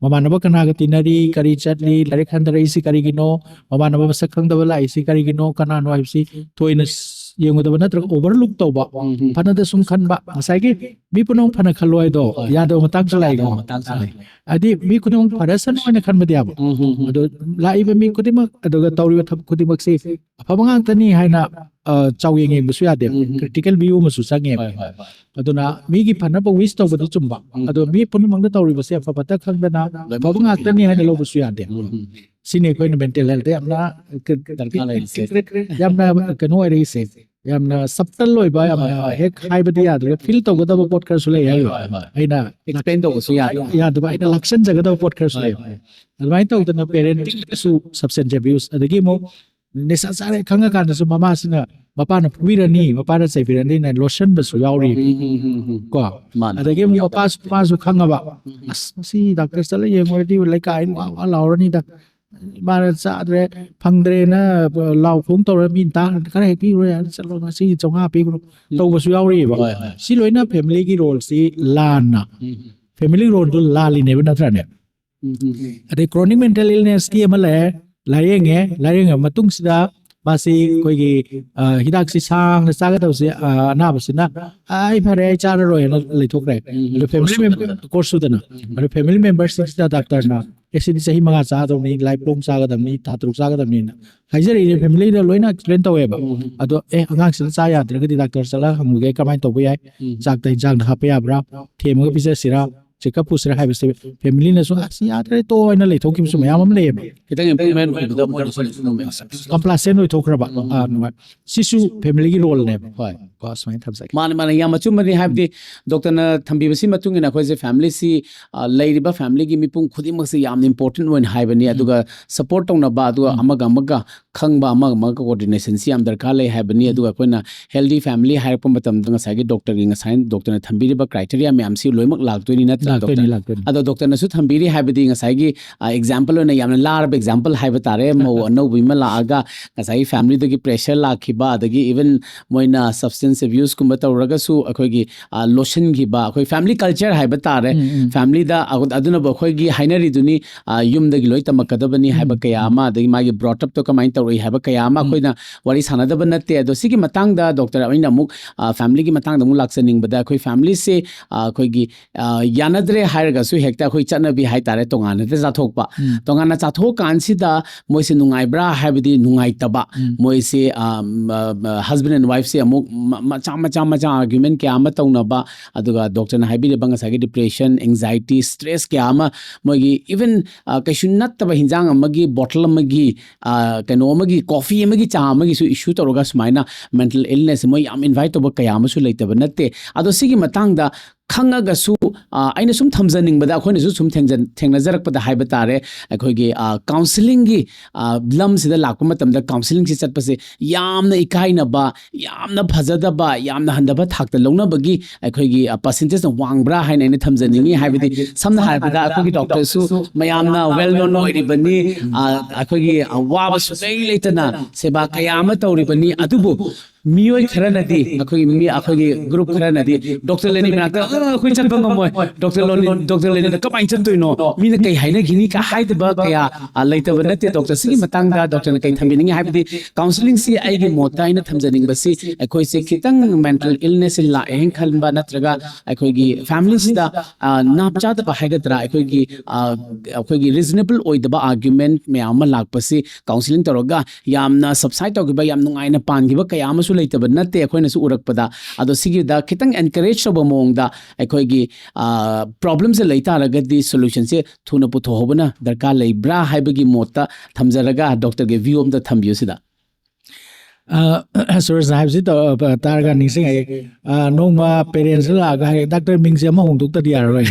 ꯃꯃꯥꯟꯅꯕ ꯀꯅꯥꯒ ꯇꯤꯟꯅꯔꯤ, ꯀꯔꯤ ꯆꯠꯂꯤ, ꯂꯥꯏꯔꯤꯛ ꯍꯟꯊꯔꯛꯏꯁꯤ ꯀꯔꯤꯒꯤꯅꯣ, ꯃꯃꯥꯟꯅꯕ ꯃꯁꯛ ꯈꯪꯗꯕ ꯂꯥꯛꯏꯁꯤ ꯀꯔꯤꯒꯤꯅꯣ, ꯀꯅꯥꯅꯣ ꯍꯥꯏꯕꯁꯤ ꯊꯣꯏꯅ ꯁ-, ꯌꯦꯡꯉꯨꯗꯕ ꯅꯠꯇ꯭ꯔꯒ overlook ꯇꯧꯕ, ꯎꯝ, ꯎꯝ꯫ ꯐꯅꯗ ꯁꯨꯝ ꯈꯟꯕ, ꯉꯁꯥꯏꯒꯤ ꯃꯤ ꯄꯨꯝꯅꯃꯛ ꯐꯅ ꯈꯜꯂꯣ ꯍꯥꯏꯗꯣ ꯍꯣꯏ꯫ ꯌꯥꯗꯕ ꯃꯇꯥꯡꯁꯨ ꯂꯥꯛꯏꯀꯣ꯫ ꯌꯥꯗꯕ ꯃꯇꯥꯡꯁꯨ ꯂꯥꯛꯏ꯫ ꯍꯥꯏꯗꯤ ꯃꯤ ꯈꯨꯗꯤꯡꯃꯛ ꯐꯔꯁꯅꯨ ꯍꯥꯏꯅ ꯈꯟꯕꯗꯤ ꯌꯥꯕ꯫ ꯎꯝ, ꯎꯝ, ꯎꯝ꯫ ꯑꯗꯣ ꯂꯥꯛꯏꯕ ꯃꯤ ꯈꯨꯗꯤꯡꯃꯛ ꯑꯗꯨꯒ ꯇꯧꯔꯤꯕ ꯊꯕꯛ ꯈꯨꯗꯤꯡꯃꯛꯁꯤ ꯑꯐꯕ ꯉꯥꯛꯇꯅꯤ ꯍꯥꯏꯅ, ꯑ, ꯆꯥꯎꯌꯦꯡ ꯌꯦꯡꯕꯁꯨ ꯌꯥꯗꯦ꯫ ꯎꯝ, ꯎꯝ꯫ Critical view ꯑꯃꯁꯨ ꯆꯪꯉꯦꯕ꯫ ꯍꯣꯏ, ꯍꯣꯏ, ꯍꯣꯏ꯫ ꯑꯗꯨꯅ ꯃꯤꯒꯤ ꯐꯅꯕ wish ꯇꯧꯕꯗꯤ ꯆꯨꯝꯕ꯫ ꯎꯝ꯫ ꯑꯗꯣ ꯃꯤ ꯄꯨꯝꯅꯃꯛꯅ ꯇꯧꯔꯤꯕꯁꯦ ꯑꯐ ꯐꯠꯇ ꯈꯪꯗꯅ ꯂꯣꯏꯅꯃꯛ ꯑꯐꯕ ꯉꯥꯛꯇꯅꯤ ꯍꯥꯏꯅ ꯂꯧꯕꯁꯨ ꯌꯥꯗꯦ꯫ ꯎꯝ, ꯎꯝ꯫ ꯁꯤꯅꯤ ꯑꯩꯈꯣꯏꯅ mental health ꯌꯥꯝꯅ ꯗꯔꯀꯥꯔ ꯂꯩꯔꯤꯁꯦ꯫ ꯌꯥꯝꯅ ꯀꯩꯅꯣ ꯑꯣꯏꯔꯛꯏꯁꯦ꯫ ꯌꯥꯝꯅ subtle ꯑꯣꯏꯕ, ꯌꯥꯝꯅ ꯍꯣꯏ, ꯍꯣꯏ꯫ ꯍꯦꯛ ꯍꯥꯏꯕꯗꯤ ꯌꯥꯗ꯭ꯔꯒ feel ꯇꯧꯒꯗꯕ ꯄꯣꯠ ꯈꯔꯁꯨ ꯂꯩ ꯍꯥꯏꯕ꯫ ꯍꯣꯏ, ꯍꯣꯏ꯫ ꯑꯩꯅ Explain ꯇꯧꯕꯁꯨ ꯌꯥꯗꯦ꯫ ꯌꯥꯗꯕ, ꯑꯩꯅ ꯂꯥꯛꯁꯟꯖꯒꯗꯕ ꯄꯣꯠ ꯈꯔꯁꯨ ꯍꯣꯏ, ꯂꯩ꯫ ꯍꯣꯏ꯫ ꯑꯗꯨꯃꯥꯏꯅ ꯇꯧꯗꯅ parentingꯗꯁꯨ substance abuse, ꯑꯗꯒꯤ ꯑꯃꯨꯛ ꯅꯤꯁꯥ ꯆꯥꯔꯦ ꯈꯪꯉꯀꯥꯟꯗꯁꯨ ꯃꯃꯥꯁꯤꯅ, ꯃꯄꯥꯅ ꯐꯨꯕꯤꯔꯅꯤ, ꯃꯄꯥꯅ ꯆꯩꯕꯤꯔꯅꯤꯅ ꯂꯣꯠꯁꯤꯟꯕꯁꯨ ꯌꯥꯎꯔꯤ꯫ ꯎꯝ, ꯎꯝ, ꯎꯝ, ꯎꯝ꯫ ꯀꯣ꯫ ꯃꯥꯅꯦ꯫ ꯑꯗꯒꯤ ꯑꯃꯨꯛ ꯃꯄꯥꯁꯨ, ꯃꯄꯥꯁꯨ ꯈꯪꯉꯕ, "ꯑꯁ, ꯉꯁꯤ ꯗꯥꯛꯇꯔ ꯆꯠꯂ ꯌꯦꯡꯉꯨꯔꯗꯤ ꯂꯩꯀꯥꯏ ꯋꯥ ꯋꯥ ꯂꯥꯎꯔꯅꯤꯗ, ꯏꯃꯥꯅ ꯆꯥꯗ꯭ꯔꯦ, ꯐꯪꯗ꯭ꯔꯦꯅ ꯂꯥꯎ ꯈꯣꯡ ꯇꯧꯔ ꯃꯤ ꯇꯥ-, ꯈꯔ ꯍꯦꯛ ꯄꯤꯈ꯭ꯔꯣ ꯌꯥꯔꯦ, ꯆꯠꯂꯣ, ꯉꯁꯤꯒꯤ ꯆꯥꯝꯃꯉꯥ ꯄꯤꯈ꯭ꯔꯣ" ꯇꯧꯕꯁꯨ ꯌꯥꯎꯔꯤꯑꯕ꯫ ꯍꯣꯏ, ꯍꯣꯏ꯫ ꯁꯤ ꯂꯣꯏꯅ familyꯒꯤ roleꯁꯤ ꯂꯥꯟꯅ, ꯎꯝ, family roleꯗꯨ ꯂꯥꯜꯂꯤꯅꯦꯕ, ꯅꯠꯇ꯭ꯔꯅꯦ? ꯎꯝ, ꯎꯝ, ꯎꯝ꯫ ꯑꯗꯩ chronic mental illnessꯀꯤ ꯑꯃ ꯂꯩꯔꯦ, ꯂꯥꯏꯌꯦꯡꯉꯦ, ꯂꯥꯏꯌꯦꯡꯉ ꯃꯇꯨꯡꯁꯤꯗ ꯃꯥꯁꯤ ꯑꯩꯈꯣꯏꯒꯤ ꯑ, ꯍꯤꯗꯥꯛꯁꯤ ꯁꯥꯡꯅ ꯆꯥꯒꯗꯕꯁꯦ, ꯑ, ꯑꯅꯥꯕꯁꯤꯅ "ꯑ, ꯑꯩ ꯐꯔꯦ, ꯑꯩ ꯆꯥꯔꯔꯣꯏ" ꯍꯥꯏꯅ ꯂꯩꯊꯣꯛꯈ꯭ꯔꯦ꯫ ꯑꯗꯣ ꯐꯦꯃꯤꯂꯤ ꯃꯦꯝꯕꯔ ꯀꯣꯔꯁ ꯁꯨꯗꯅ, ꯑꯗꯣ ꯐꯦꯃꯤꯂꯤ ꯃꯦꯝꯕꯔꯁꯤꯡꯁꯤꯗ ꯗꯥꯛꯇꯔꯅ "ꯑꯦ, ꯁꯤꯗꯤ ꯆꯍꯤ ꯃꯉꯥ ꯆꯥꯒꯗꯕꯅꯤ, ꯂꯥꯏꯐ ꯂꯣꯡ ꯆꯥꯒꯗꯕꯅꯤ, ꯊꯥ ꯇꯔꯨꯛ ꯆꯥꯒꯗꯕꯅꯤꯅ" ꯍꯥꯏꯖꯔꯛꯏꯅꯦ꯫ ꯐꯦꯃꯤꯂꯤꯗ ꯂꯣꯏꯅ ꯑꯦꯛꯁꯄ꯭ꯂꯦꯟ ꯇꯧꯋꯦꯕ꯫ ꯑꯗꯣ "ꯑꯦ, ꯑꯉꯥꯡꯁꯤꯅ ꯆꯥ ꯌꯥꯗ꯭ꯔꯒꯗꯤ ꯗꯥꯛꯇꯔ ꯆꯠꯂꯒ ꯍꯪꯉꯨꯒꯦ, ꯀꯃꯥꯏꯅ ꯇꯧꯕ ꯌꯥꯏ? ꯆꯥꯛꯇ ꯏꯟꯖꯥꯡꯗ ꯍꯥꯞꯄ ꯌꯥꯕ꯭ꯔꯥ? ꯊꯦꯝꯃꯒ ꯄꯤꯖꯁꯤꯔꯥ? ꯆꯦꯛꯑꯞ ꯄꯨꯁꯤꯔꯥ?" ꯍꯥꯏꯕꯁꯦ ꯐꯦꯃꯤꯂꯤꯅꯁꯨ "ꯑꯁ, ꯌꯥꯗ꯭ꯔꯦ, ꯇꯣꯛꯑꯣ" ꯍꯥꯏꯅ ꯂꯩꯊꯣꯛꯈꯤꯕꯁꯨ ꯃꯌꯥꯝ ꯑꯃ ꯂꯩꯌꯦꯕ꯫ ꯈꯤꯇꯪ ꯏꯝꯄ꯭ꯔꯨꯚꯃꯦꯟ ꯑꯣꯏꯕꯗ ꯃꯣꯏꯅꯁꯨ ꯑꯗꯨꯝ ꯀꯝꯄ꯭ꯂꯥꯁꯦꯟ ꯑꯣꯏꯊꯣꯛꯈ꯭ꯔꯕ꯫ ꯑꯥ, ꯅꯨꯡꯉꯥꯏ꯫ ꯁꯤꯁꯨ ꯐꯦꯃꯤꯂꯤꯒꯤ ꯔꯣꯜꯅꯦꯕ꯫ ꯍꯣꯏ, ꯀꯣ, ꯁꯨꯃꯥꯏꯅ ꯊꯝꯖꯒꯦ꯫ ꯃꯥꯅꯦ, ꯃꯥꯅꯦ, ꯌꯥꯝ ꯑꯆꯨꯝꯕꯅꯤ꯫ ꯍꯥꯏꯕꯗꯤ ꯗꯣꯛꯇꯔꯅ ꯊꯝꯕꯤꯕꯁꯤ ꯃꯇꯨꯡ ꯏꯟꯅ ꯑꯩꯈꯣꯏꯁꯦ ꯐꯦꯃꯤꯂꯤꯁꯤ, ꯑ, ꯂꯩꯔꯤꯕ ꯐꯦꯃꯤꯂꯤꯒꯤ ꯃꯤꯄꯨꯝ ꯈꯨꯗꯤꯡꯃꯛꯁꯤ ꯌꯥꯝꯅ ꯏꯝꯄꯣꯔꯇꯦꯟ ꯑꯣꯏꯅ ꯍꯥꯏꯕꯅꯤ꯫ ꯑꯗꯨꯒ ꯁꯄꯣꯔꯠ ꯇꯧꯅꯕ, ꯑꯗꯨꯒ ꯑꯃꯒ ꯑꯃꯒ ꯈꯪꯕ, ꯑꯃꯒ ꯑꯃꯒ ꯀꯣꯑꯣꯔꯗꯤꯅꯦꯁꯟꯁꯤ ꯌꯥꯝ ꯗꯔꯀꯥꯔ ꯂꯩ ꯍꯥꯏꯕꯅꯤ꯫ ꯑꯗꯨꯒ ꯑꯩꯈꯣꯏꯅ ꯍꯦꯜꯗꯤ ꯐꯦꯃꯤꯂꯤ ꯍꯥꯏꯔꯛꯄ ꯃꯇꯝꯗ ꯉꯁꯥꯏꯒꯤ ꯗꯣꯛꯇꯔꯒꯤ, ꯉꯁꯥꯏ ꯗꯣꯛꯇꯔꯅ ꯊꯝꯕꯤꯔꯤꯕ ꯀ꯭ꯔꯥꯏꯇꯦꯔꯤꯌꯥ ꯃꯌꯥꯝꯁꯤ ꯂꯣꯏꯅꯃꯛ ꯂꯥꯛꯇꯣꯏꯅꯤ, ꯅꯠꯇ꯭ꯔꯥ, ꯂꯥꯛꯇꯣꯏꯅꯤ, ꯗꯣꯛꯇꯔ? ꯂꯥꯛꯇꯣꯏꯅꯤ꯫ ꯑꯗꯣ ꯗꯣꯛꯇꯔꯅꯁꯨ ꯊꯝꯕꯤꯔꯤ ꯍꯥꯏꯕꯗꯤ ꯉꯁꯥꯏꯒꯤ, ꯑ, ꯑꯦꯛꯖꯥꯝꯄꯜ ꯑꯣꯏꯅ, ꯌꯥꯝꯅ ꯂꯥꯔꯕ ꯑꯦꯛꯖꯥꯝꯄꯜ ꯍꯥꯏꯕ ꯇꯥꯔꯦ, ꯃꯧ ꯑꯅꯧꯕꯤ ꯑꯃ ꯂꯥꯛꯑꯒ ꯉꯁꯥꯏꯒꯤ ꯐꯦꯃꯤꯂꯤꯗꯒꯤ ꯄ꯭ꯔꯦꯁꯔ ꯂꯥꯛꯈꯤꯕ, ꯑꯗꯒꯤ ꯏꯚꯟ ꯃꯣꯏꯅ ꯁꯕꯁꯇꯦꯟꯁ ꯑꯦꯕ꯭ꯌꯨꯁꯀꯨꯝꯕ ꯇꯧꯔꯒꯁꯨ ꯑꯩꯈꯣꯏꯒꯤ, ꯑ, ꯂꯣꯠꯁꯤꯟꯈꯤꯕ, ꯑꯩꯈꯣꯏ ꯐꯦꯃꯤꯂꯤ ꯀꯜꯆꯔ ꯍꯥꯏꯕ ꯇꯥꯔꯦ꯫ ꯐꯦꯃꯤꯂꯤꯗ ꯑ-, ꯑꯗꯨꯅꯕꯨ ꯑꯩꯈꯣꯏꯒꯤ ꯍꯥꯏꯅꯔꯤꯗꯨꯅꯤ, ꯑ, ꯌꯨꯝꯗꯒꯤ ꯂꯣꯏ ꯇꯝꯃꯛꯀꯗꯕꯅꯤ ꯍꯥꯏꯕ ꯀꯌꯥ ꯑꯃ, ꯑꯗꯒꯤ ꯃꯥꯒꯤ ꯕ꯭ꯔꯣꯠ ꯑꯞꯇꯣ ꯀꯃꯥꯏꯅ ꯇꯧꯔꯛꯏ ꯍꯥꯏꯕ ꯀꯌꯥ ꯑꯃ ꯑꯩꯈꯣꯏꯅ ꯋꯥꯔꯤ ꯁꯥꯟꯅꯗꯕ ꯅꯠꯇꯦ꯫ ꯑꯗꯣ ꯁꯤꯒꯤ ꯃꯇꯥꯡꯗ ꯗꯣꯛꯇꯔ, ꯑꯩꯅ ꯑꯃꯨꯛ, ꯑ, ꯐꯦꯃꯤꯂꯤꯒꯤ ꯃꯇꯥꯡꯗ ꯑꯃꯨꯛ ꯂꯥꯛꯆꯅꯤꯡꯕꯗ, ꯑꯩꯈꯣꯏ ꯐꯦꯃꯤꯂꯤꯁꯦ, ꯑ, ꯑꯩꯈꯣꯏꯒꯤ, ꯑ, ꯌꯥꯅꯗ꯭ꯔꯦ ꯍꯥꯏꯔꯒꯁꯨ ꯍꯦꯛꯇ ꯑꯩꯈꯣꯏ ꯆꯠꯅꯕꯤ ꯍꯥꯏ ꯇꯥꯔꯦ, ꯇꯣꯉꯥꯟꯅ ꯍꯦꯛꯇ ꯆꯥꯊꯣꯛꯄ꯫ ꯇꯣꯉꯥꯟꯅ ꯆꯥꯊꯣꯛꯑꯀꯥꯟꯁꯤꯗ ꯃꯣꯏꯁꯦ ꯅꯨꯡꯉꯥꯏꯕ꯭ꯔꯥ ꯍꯥꯏꯕꯗꯤ ꯅꯨꯡꯉꯥꯏꯇꯕ꯫ ꯃꯣꯏꯁꯦ, ꯑ, ꯍꯁꯕꯦꯟ ꯑꯦꯟ ꯋꯥꯏꯐꯁꯦ ꯑꯃꯨꯛ ꯃ-, ꯃꯆꯥ ꯃꯆꯥ ꯃꯆꯥ ꯑꯥꯔꯒ꯭ꯌꯨꯃꯦꯟ ꯀꯌꯥ ꯑꯃ ꯇꯧꯅꯕ, ꯑꯗꯨꯒ ꯗꯣꯛꯇꯔꯅ ꯍꯥꯏꯕꯤꯔꯤꯕ ꯉꯁꯥꯏꯒꯤ ꯗꯤꯄ꯭ꯔꯦꯁꯟ, ꯑꯦꯡꯖꯥꯏꯇꯤ, ꯁ꯭ꯇ꯭ꯔꯦꯁ ꯀꯌꯥ ꯑꯃ, ꯃꯣꯏꯒꯤ ꯏꯚꯟ, ꯑ, ꯀꯩꯁꯨ ꯅꯠꯇꯕ ꯍꯤꯟꯖꯥꯡ ꯑꯃꯒꯤ ꯕꯣꯇꯜ ꯑꯃꯒꯤ, ꯑ, ꯀꯩꯅꯣ ꯑꯃꯒꯤ, ꯀꯣꯐꯤ ꯑꯃꯒꯤ, ꯆꯥ ꯑꯃꯒꯤꯁꯨ ꯏꯁꯨ ꯇꯧꯔꯒ ꯁꯨꯃꯥꯏꯅ ꯃꯦꯟꯇꯦꯜ ꯏꯜꯅꯦꯁꯁꯦ ꯃꯣꯏ ꯌꯥꯝ ꯏꯟꯚꯥꯏꯠ ꯇꯧꯕ ꯀꯌꯥ ꯑꯃꯁꯨ ꯂꯩꯇꯕ ꯅꯠꯇꯦ꯫ ꯑꯗꯣ ꯁꯤꯒꯤ ꯃꯇꯥꯡꯗ ꯈꯪꯉꯒꯁꯨ, ꯑ, ꯑꯩꯅ ꯁꯨꯝ ꯊꯝꯖꯅꯤꯡꯕꯗ, ꯑꯩꯈꯣꯏꯅꯁꯨ ꯁꯨꯝ ꯊꯦꯡꯖ-, ꯊꯦꯡꯅꯖꯔꯛꯄꯗ ꯍꯥꯏꯕ ꯇꯥꯔꯦ, ꯑꯩꯈꯣꯏꯒꯤ, ꯑ, ꯀꯥꯎꯟꯁꯤꯂꯤꯡꯒꯤ, ꯑ, ꯂꯝꯁꯤꯗ ꯂꯥꯛꯄ ꯃꯇꯝꯗ ꯀꯥꯎꯟꯁꯤꯂꯤꯡꯁꯤ ꯆꯠꯄꯁꯦ ꯌꯥꯝꯅ ꯏꯀꯥꯏꯅꯕ, ꯌꯥꯝꯅ ꯐꯖꯗꯕ, ꯌꯥꯝꯅ ꯍꯟꯊꯕ ꯊꯥꯛꯇ ꯂꯧꯅꯕꯒꯤ ꯑꯩꯈꯣꯏꯒꯤ, ꯑ, ꯄꯥꯔꯁꯦꯟꯇꯦꯖꯅ ꯋꯥꯡꯕ꯭ꯔꯥ ꯍꯥꯏꯅ ꯑꯩꯅ ꯊꯝꯖꯅꯤꯡꯉꯤ꯫ ꯍꯥꯏꯕꯗꯤ ꯁꯝꯅ ꯍꯥꯏꯔꯕꯗ ꯑꯩꯈꯣꯏꯒꯤ ꯗꯣꯛꯇꯔꯁꯨ ꯃꯌꯥꯝꯅ ꯋꯦꯜ ꯅꯣꯟ ꯑꯣꯏꯔꯤꯕꯅꯤ, ꯑ, ꯑꯩꯈꯣꯏꯒꯤ, ꯑ, ꯋꯥꯕ ꯁꯨꯡꯂꯩ ꯂꯩꯇꯅ ꯁꯦꯕꯥ ꯀꯌꯥ ꯑꯃ ꯇꯧꯔꯤꯕꯅꯤ꯫ ꯑꯗꯨꯕꯨ ꯃꯤꯑꯣꯏ ꯈꯔꯅꯗꯤ, ꯑꯩꯈꯣꯏꯒꯤ ꯃꯤ, ꯑꯩꯈꯣꯏꯒꯤ ꯒ꯭ꯔꯨꯞ ꯈꯔꯅꯗꯤ ꯗꯣꯛꯇꯔ ꯂꯦꯅꯤ ꯃꯅꯥꯛꯇ "ꯑ, ꯑꯩꯈꯣꯏ ꯆꯠꯄ ꯉꯝꯃꯣꯏ, ꯗꯣꯛꯇꯔ ꯂꯣꯅꯤ-, ꯗꯣꯛꯇꯔ ꯂꯦꯅꯤꯗ ꯀꯃꯥꯏꯅ ꯆꯠꯇꯣꯏꯅꯣ, ꯃꯤꯅ ꯀꯩ ꯍꯥꯏꯅꯈꯤꯅꯤ" ꯀ ꯍꯥꯏꯗꯕ ꯀꯌꯥ, ꯑ, ꯂꯩꯇꯕ ꯅꯠꯇꯦ꯫ ꯗꯣꯛꯇꯔ, ꯁꯤꯒꯤ ꯃꯇꯥꯡꯗ ꯗꯣꯛꯇꯔꯅ ꯀꯩ ꯊꯝꯕꯤꯅꯤꯡꯉꯤ? ꯍꯥꯏꯕꯗꯤ ꯀꯥꯎꯟꯁꯤꯂꯤꯡꯁꯤ, ꯑꯩꯒꯤ ꯃꯣꯠꯇ ꯑꯩꯅ ꯊꯝꯖꯅꯤꯡꯕꯁꯤ, ꯑꯩꯈꯣꯏꯁꯦ ꯈꯤꯇꯪ ꯃꯦꯟꯇꯦꯜ ꯏꯜꯅꯦꯁꯁꯤ ꯂꯥꯛꯑꯦ ꯍꯥꯏꯅ ꯈꯟꯕ, ꯅꯠꯇ꯭ꯔꯒ ꯑꯩꯈꯣꯏꯒꯤ ꯐꯦꯃꯤꯂꯤꯁꯤꯗ, ꯑ, ꯅꯥꯞ ꯆꯥꯗꯕ ꯍꯥꯏꯒꯗ꯭ꯔꯥ, ꯑꯩꯈꯣꯏꯒꯤ, ꯑ, ꯑꯩꯈꯣꯏꯒꯤ ꯔꯤꯖꯅꯦꯕꯜ ꯑꯣꯏꯗꯕ ꯑꯥꯔꯒ꯭ꯌꯨꯃꯦꯟ ꯃꯌꯥꯝ ꯑꯃ ꯂꯥꯛꯄꯁꯤ ꯀꯥꯎꯟꯁꯤꯂꯤꯡ ꯇꯧꯔꯒ ꯌꯥꯝꯅ ꯁꯕꯁꯥꯏꯠ ꯇꯧꯈꯤꯕ, ꯌꯥꯝ ꯅꯨꯡꯉꯥꯏꯅ ꯄꯥꯟꯈꯤꯕ ꯀꯌꯥ ꯑꯃꯁꯨ ꯂꯩꯇꯕ ꯅꯠꯇꯦ ꯑꯩꯈꯣꯏꯅꯁꯨ ꯎꯔꯛꯄꯗ꯫ ꯑꯗꯣ ꯁꯤꯒꯤꯗ ꯈꯤꯇꯪ ꯑꯦꯟꯀꯔꯦꯖ ꯇꯧꯕ ꯃꯑꯣꯡꯗ ꯑꯩꯈꯣꯏꯒꯤ, ꯑ, ꯄ꯭ꯔꯣꯕ꯭ꯂꯦꯝꯁꯦ ꯂꯩ ꯇꯥꯔꯒꯗꯤ ꯁꯣꯂꯨꯁꯟꯁꯦ ꯊꯨꯅ ꯄꯨꯊꯣꯛꯍꯧꯕꯅ ꯗꯔꯀꯥꯔ ꯂꯩꯕ꯭ꯔꯥ ꯍꯥꯏꯕꯒꯤ ꯃꯣꯠꯇ ꯊꯝꯖꯔꯒ ꯗꯣꯛꯇꯔꯒꯤ ꯚ꯭ꯌꯨ ꯑꯝꯇ ꯊꯝꯕꯤꯌꯨ ꯁꯤꯗ꯫ ꯑ, ꯁꯨꯔꯖꯅ ꯍꯥꯏꯕꯁꯤ ꯇꯧ-, ꯇꯥꯔꯒ ꯅꯤꯡꯁꯤꯡꯉꯛꯑꯦ꯫ ꯑ, ꯅꯣꯡꯃ ꯄꯦꯔꯦꯟꯁ ꯂꯥꯛꯑꯒ ꯍꯥꯏ, "ꯗꯥꯛꯇꯔ, ꯃꯤꯡꯁꯦ ꯑꯃ ꯍꯣꯡꯗꯣꯛꯇꯗꯤ ꯌꯥꯔꯔꯣꯏ"꯫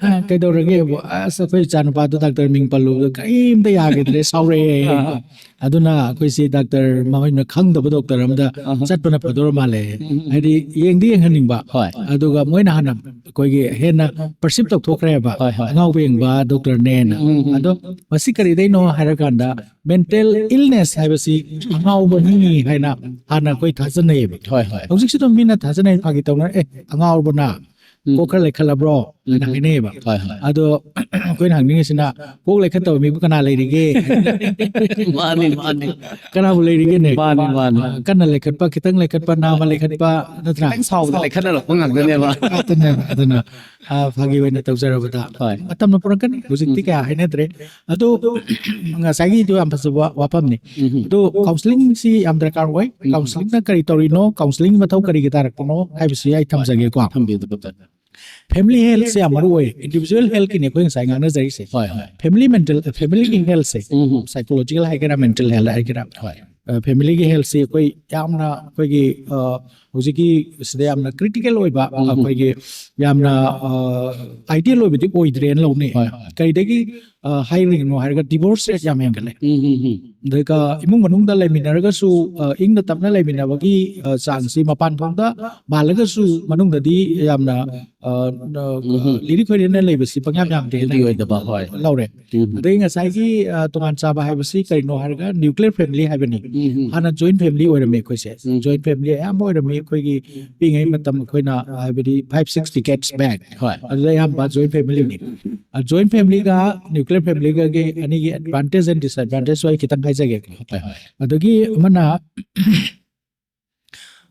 "ꯑ, ꯀꯩꯗꯧꯔꯒꯦꯕꯨ?" "ꯑꯁ, ꯑꯩꯈꯣꯏ ꯏꯆꯥꯅꯨꯄꯥꯗꯣ ꯗꯥꯛꯇꯔ ꯃꯤꯡ ꯄꯜꯂꯨꯕꯗ ꯀꯔꯤꯝꯇ ꯌꯥꯈꯤꯗ꯭ꯔꯦ, ꯁꯥꯎꯔꯛꯑꯦ"꯫ ꯑꯥ꯫ "ꯑꯗꯨꯅ ꯑꯩꯈꯣꯏꯁꯤ ꯗꯥꯛꯇꯔ ꯃꯈꯣꯏꯅ ꯈꯪꯗꯕ ꯗꯣꯛꯇꯔ ꯑꯝꯗ ꯑꯍꯥ꯫ ꯆꯠꯄꯅ ꯐꯗꯧꯔ ꯃꯥꯜꯂꯦ"꯫ ꯎꯝ, ꯎꯝ꯫ ꯍꯥꯏꯗꯤ ꯌꯦꯡꯗꯤ ꯌꯦꯡꯍꯟꯅꯤꯡꯕ꯫ ꯍꯣꯏ꯫ ꯑꯗꯨꯒ ꯃꯣꯏꯅ ꯍꯥꯟꯅ ꯑꯩꯈꯣꯏꯒꯤ ꯍꯦꯟꯅ ꯄꯔꯁꯤꯞ ꯇꯧꯊꯣꯛꯈ꯭ꯔꯦꯕ꯫ ꯍꯣꯏ, ꯍꯣꯏ꯫ "ꯑꯉꯥꯎꯕ ꯌꯦꯡꯕ ꯗꯣꯛꯇꯔꯅꯦꯅ"꯫ ꯎꯝ, ꯎꯝ꯫ ꯑꯗꯣ ꯃꯁꯤ ꯀꯔꯤꯗꯩꯅꯣ ꯍꯥꯏꯔꯀꯥꯟꯗ, ꯃꯦꯟꯇꯦꯜ ꯏꯜꯅꯦꯁ ꯍꯥꯏꯕꯁꯤ ꯑꯉꯥꯎꯕꯅꯤ ꯍꯥꯏꯅ ꯍꯥꯟꯅ ꯑꯩꯈꯣꯏ ꯊꯥꯖꯅꯩꯌꯦꯕ꯫ ꯍꯣꯏ, ꯍꯣꯏ꯫ ꯍꯧꯖꯤꯛꯁꯨ ꯑꯗꯨꯝ ꯃꯤꯅ ꯊꯥꯖꯅꯩ, ꯐꯥꯒꯤ ꯇꯧꯅ, "ꯑꯦ, ꯑꯉꯥꯎꯕꯅ ꯎꯝ꯫ ꯀꯣꯛ ꯈꯔ ꯂꯩꯈꯠꯂꯕ꯭ꯔꯣ?" ꯍꯥꯏꯅ ꯎꯝ꯫ ꯍꯥꯏꯅꯩꯌꯦꯕ꯫ ꯍꯣꯏ, ꯍꯣꯏ꯫ ꯑꯗꯣ ꯑꯩꯈꯣꯏꯅ ꯍꯪꯅꯤꯡꯉꯤꯁꯤꯅ, ꯀꯣꯛ ꯂꯩꯈꯠꯇꯕ ꯃꯤꯕꯨ ꯀꯅꯥ ꯂꯩꯔꯤꯒꯦ? ꯃꯥꯅꯤ, ꯃꯥꯅꯤ꯫ ꯀꯅꯥꯕꯨ ꯂꯩꯔꯤꯒꯦꯅꯦ? ꯃꯥꯅꯤ, ꯃꯥꯅꯤ꯫ ꯀꯟꯅ ꯂꯩꯈꯠꯄ, ꯈꯤꯇꯪ ꯂꯩꯈꯠꯄ, ꯅꯥꯝꯃ ꯂꯩꯈꯠꯄ, ꯅꯠꯇ꯭ꯔꯥ? ꯈꯤꯇꯪ ꯁꯥꯎꯕꯗ ꯂꯩꯈꯠꯅꯔꯛꯄ ꯉꯥꯛꯇꯅꯦꯕ꯫ ꯉꯥꯛꯇꯅꯦꯕ꯫ ꯑꯗꯨꯅ, ꯑ, ꯐꯥꯒꯤ ꯑꯣꯏꯅ ꯇꯧꯖꯔꯕꯗ꯫ ꯍꯣꯏ꯫ ꯃꯇꯝꯅ ꯄꯨꯔꯛꯀꯅꯤ꯫ ꯍꯧꯖꯤꯛꯇꯤ ꯎꯝ꯫ ꯀꯌꯥ ꯍꯥꯏꯅꯗ꯭ꯔꯦ꯫ ꯑꯗꯣ, ꯉꯁꯥꯏꯒꯤꯗꯣ ꯌꯥꯝ ꯐꯖꯕ ꯋꯥꯐꯝꯅꯤ꯫ ꯎꯝ꯫ ꯑꯗꯣ ꯀꯥꯎꯟꯁꯤꯂꯤꯡꯁꯤ ꯌꯥꯝ ꯗꯔꯀꯥꯔ ꯑꯣꯏ꯫ ꯎꯝ꯫ ꯀꯥꯎꯟꯁꯤꯂꯤꯡꯅ ꯀꯔꯤ ꯇꯧꯔꯤꯅꯣ? ꯀꯥꯎꯟꯁꯤꯂꯤꯡꯒꯤ ꯃꯊꯧ ꯀꯔꯤꯒꯤ ꯇꯥꯔꯛꯄꯅꯣ? ꯍꯥꯏꯕꯁꯤ ꯑꯩ ꯊꯝꯖꯒꯦꯀꯣ꯫ ꯊꯝꯕꯤꯌꯨ, ꯗꯣꯛꯇꯔ꯫ ꯐꯦꯃꯤꯂꯤ ꯍꯦꯜꯊꯁꯦ ꯌꯥꯝ ꯃꯔꯨ ꯑꯣꯏ꯫ ꯏꯟꯗꯤꯚꯤꯖꯨꯋꯦꯜ ꯍꯦꯜꯊꯀꯤꯅꯤ ꯑꯩꯈꯣꯏ ꯉꯁꯥꯏ ꯉꯥꯡꯅꯖꯔꯤꯁꯦ꯫ ꯍꯣꯏ, ꯍꯣꯏ꯫ ꯐꯦꯃꯤꯂꯤ ꯃꯦꯟꯇꯦꯜ, ꯐꯦꯃꯤꯂꯤꯒꯤ ꯍꯦꯜꯊꯁꯦ, ꯎꯝ꯫ ꯁꯥꯏꯀꯣꯂꯣꯖꯤꯀꯦꯜ ꯍꯥꯏꯒꯦꯔꯥ, ꯃꯦꯟꯇꯦꯜ ꯍꯦꯜꯊ ꯍꯥꯏꯒꯦꯔꯥ, ꯍꯣꯏ꯫ ꯑ, ꯐꯦꯃꯤꯂꯤꯒꯤ ꯍꯦꯜꯊꯁꯤ ꯑꯩꯈꯣꯏ ꯌꯥꯝꯅ ꯑꯩꯈꯣꯏꯒꯤ, ꯑ, ꯍꯧꯖꯤꯛꯀꯤ ꯁꯤꯗ ꯌꯥꯝꯅ ꯀ꯭ꯔꯤꯇꯤꯀꯦꯜ ꯑꯣꯏꯕ, ꯎꯝ, ꯎꯝ꯫ ꯑꯩꯈꯣꯏꯒꯤ ꯌꯥꯝꯅ, ꯑ, ꯑꯥꯏꯗꯤꯌꯦꯜ ꯑꯣꯏꯕꯗꯤ ꯑꯣꯏꯗ꯭ꯔꯦꯅ ꯂꯧꯅꯩ꯫ ꯍꯣꯏ, ꯍꯣꯏ꯫ ꯀꯔꯤꯗꯒꯤ, ꯑ, ꯍꯥꯏꯔꯤꯅꯣ ꯍꯥꯏꯔꯒ ꯗꯤꯚꯣꯔꯁ ꯔꯦꯠ ꯌꯥꯝ ꯍꯦꯟꯒꯠꯂꯦ꯫ ꯎꯝ, ꯎꯝ, ꯎꯝ꯫ ꯑꯗꯨꯒ ꯏꯃꯨꯡ ꯃꯅꯨꯡꯗ ꯂꯩꯃꯤꯟꯅꯔꯒꯁꯨ, ꯑ, ꯏꯪꯅ ꯇꯞꯅ ꯂꯩꯃꯤꯟꯅꯕꯒꯤ, ꯑ, ꯆꯥꯡꯁꯤ ꯃꯄꯥꯟ ꯊꯣꯡꯗ ꯃꯥꯜꯂꯒꯁꯨ ꯃꯅꯨꯡꯗꯗꯤ ꯌꯥꯝꯅ ꯂꯤꯔꯤ ꯈꯣꯏꯔꯦꯟꯅ ꯂꯩꯕꯁꯤ ꯄꯪꯌꯥꯝ ꯌꯥꯝꯗꯦꯅ ꯑꯗꯨꯗꯤ ꯑꯣꯏꯗꯕ, ꯍꯣꯏ. ꯂꯧꯔꯦ꯫ ꯎꯝ. ꯑꯗꯩ ꯉꯁꯥꯏꯒꯤ ꯑ, ꯇꯣꯉꯥꯟ ꯆꯥꯕ ꯍꯥꯏꯕꯁꯤ ꯀꯔꯤꯅꯣ ꯍꯥꯏꯔꯒ ꯅ꯭ꯌꯨꯀ꯭ꯂꯤꯌꯔ ꯐꯦꯃꯤꯂꯤ ꯍꯥꯏꯕꯅꯤ꯫ ꯎꯝ. ꯍꯥꯟꯅ ꯖꯣꯏꯟ ꯐꯦꯃꯤꯂꯤ ꯑꯣꯏꯔꯝꯃꯦ ꯑꯩꯈꯣꯏꯁꯦ꯫ ꯎꯝ. ꯖꯣꯏꯟ ꯐꯦꯃꯤꯂꯤ ꯑꯌꯥꯝꯕ ꯑꯣꯏꯔꯝꯃꯤ ꯑꯩꯈꯣꯏꯒꯤ ꯄꯤꯛꯏꯉꯩ ꯃꯇꯝ, ꯑꯩꯈꯣꯏꯅ ꯍꯥꯏꯕꯗꯤ five six decades back, ꯍꯣꯏ. ꯑꯗꯨꯗ ꯑꯌꯥꯝꯕ ꯖꯣꯏꯟ ꯐꯦꯃꯤꯂꯤꯅꯤ꯫ ꯖꯣꯏꯟ ꯐꯦꯃꯤꯂꯤꯒ ꯅ꯭ꯌꯨꯀ꯭ꯂꯤꯌꯔ ꯐꯦꯃꯤꯂꯤꯒꯒꯤ ꯑꯅꯤꯒꯤ advantage and disadvantage ꯑꯩ ꯈꯤꯇꯪ ꯍꯥꯏꯖꯒꯦ꯫ ꯍꯣꯏ, ꯍꯣꯏ. ꯑꯗꯒꯤ ꯑꯃꯅ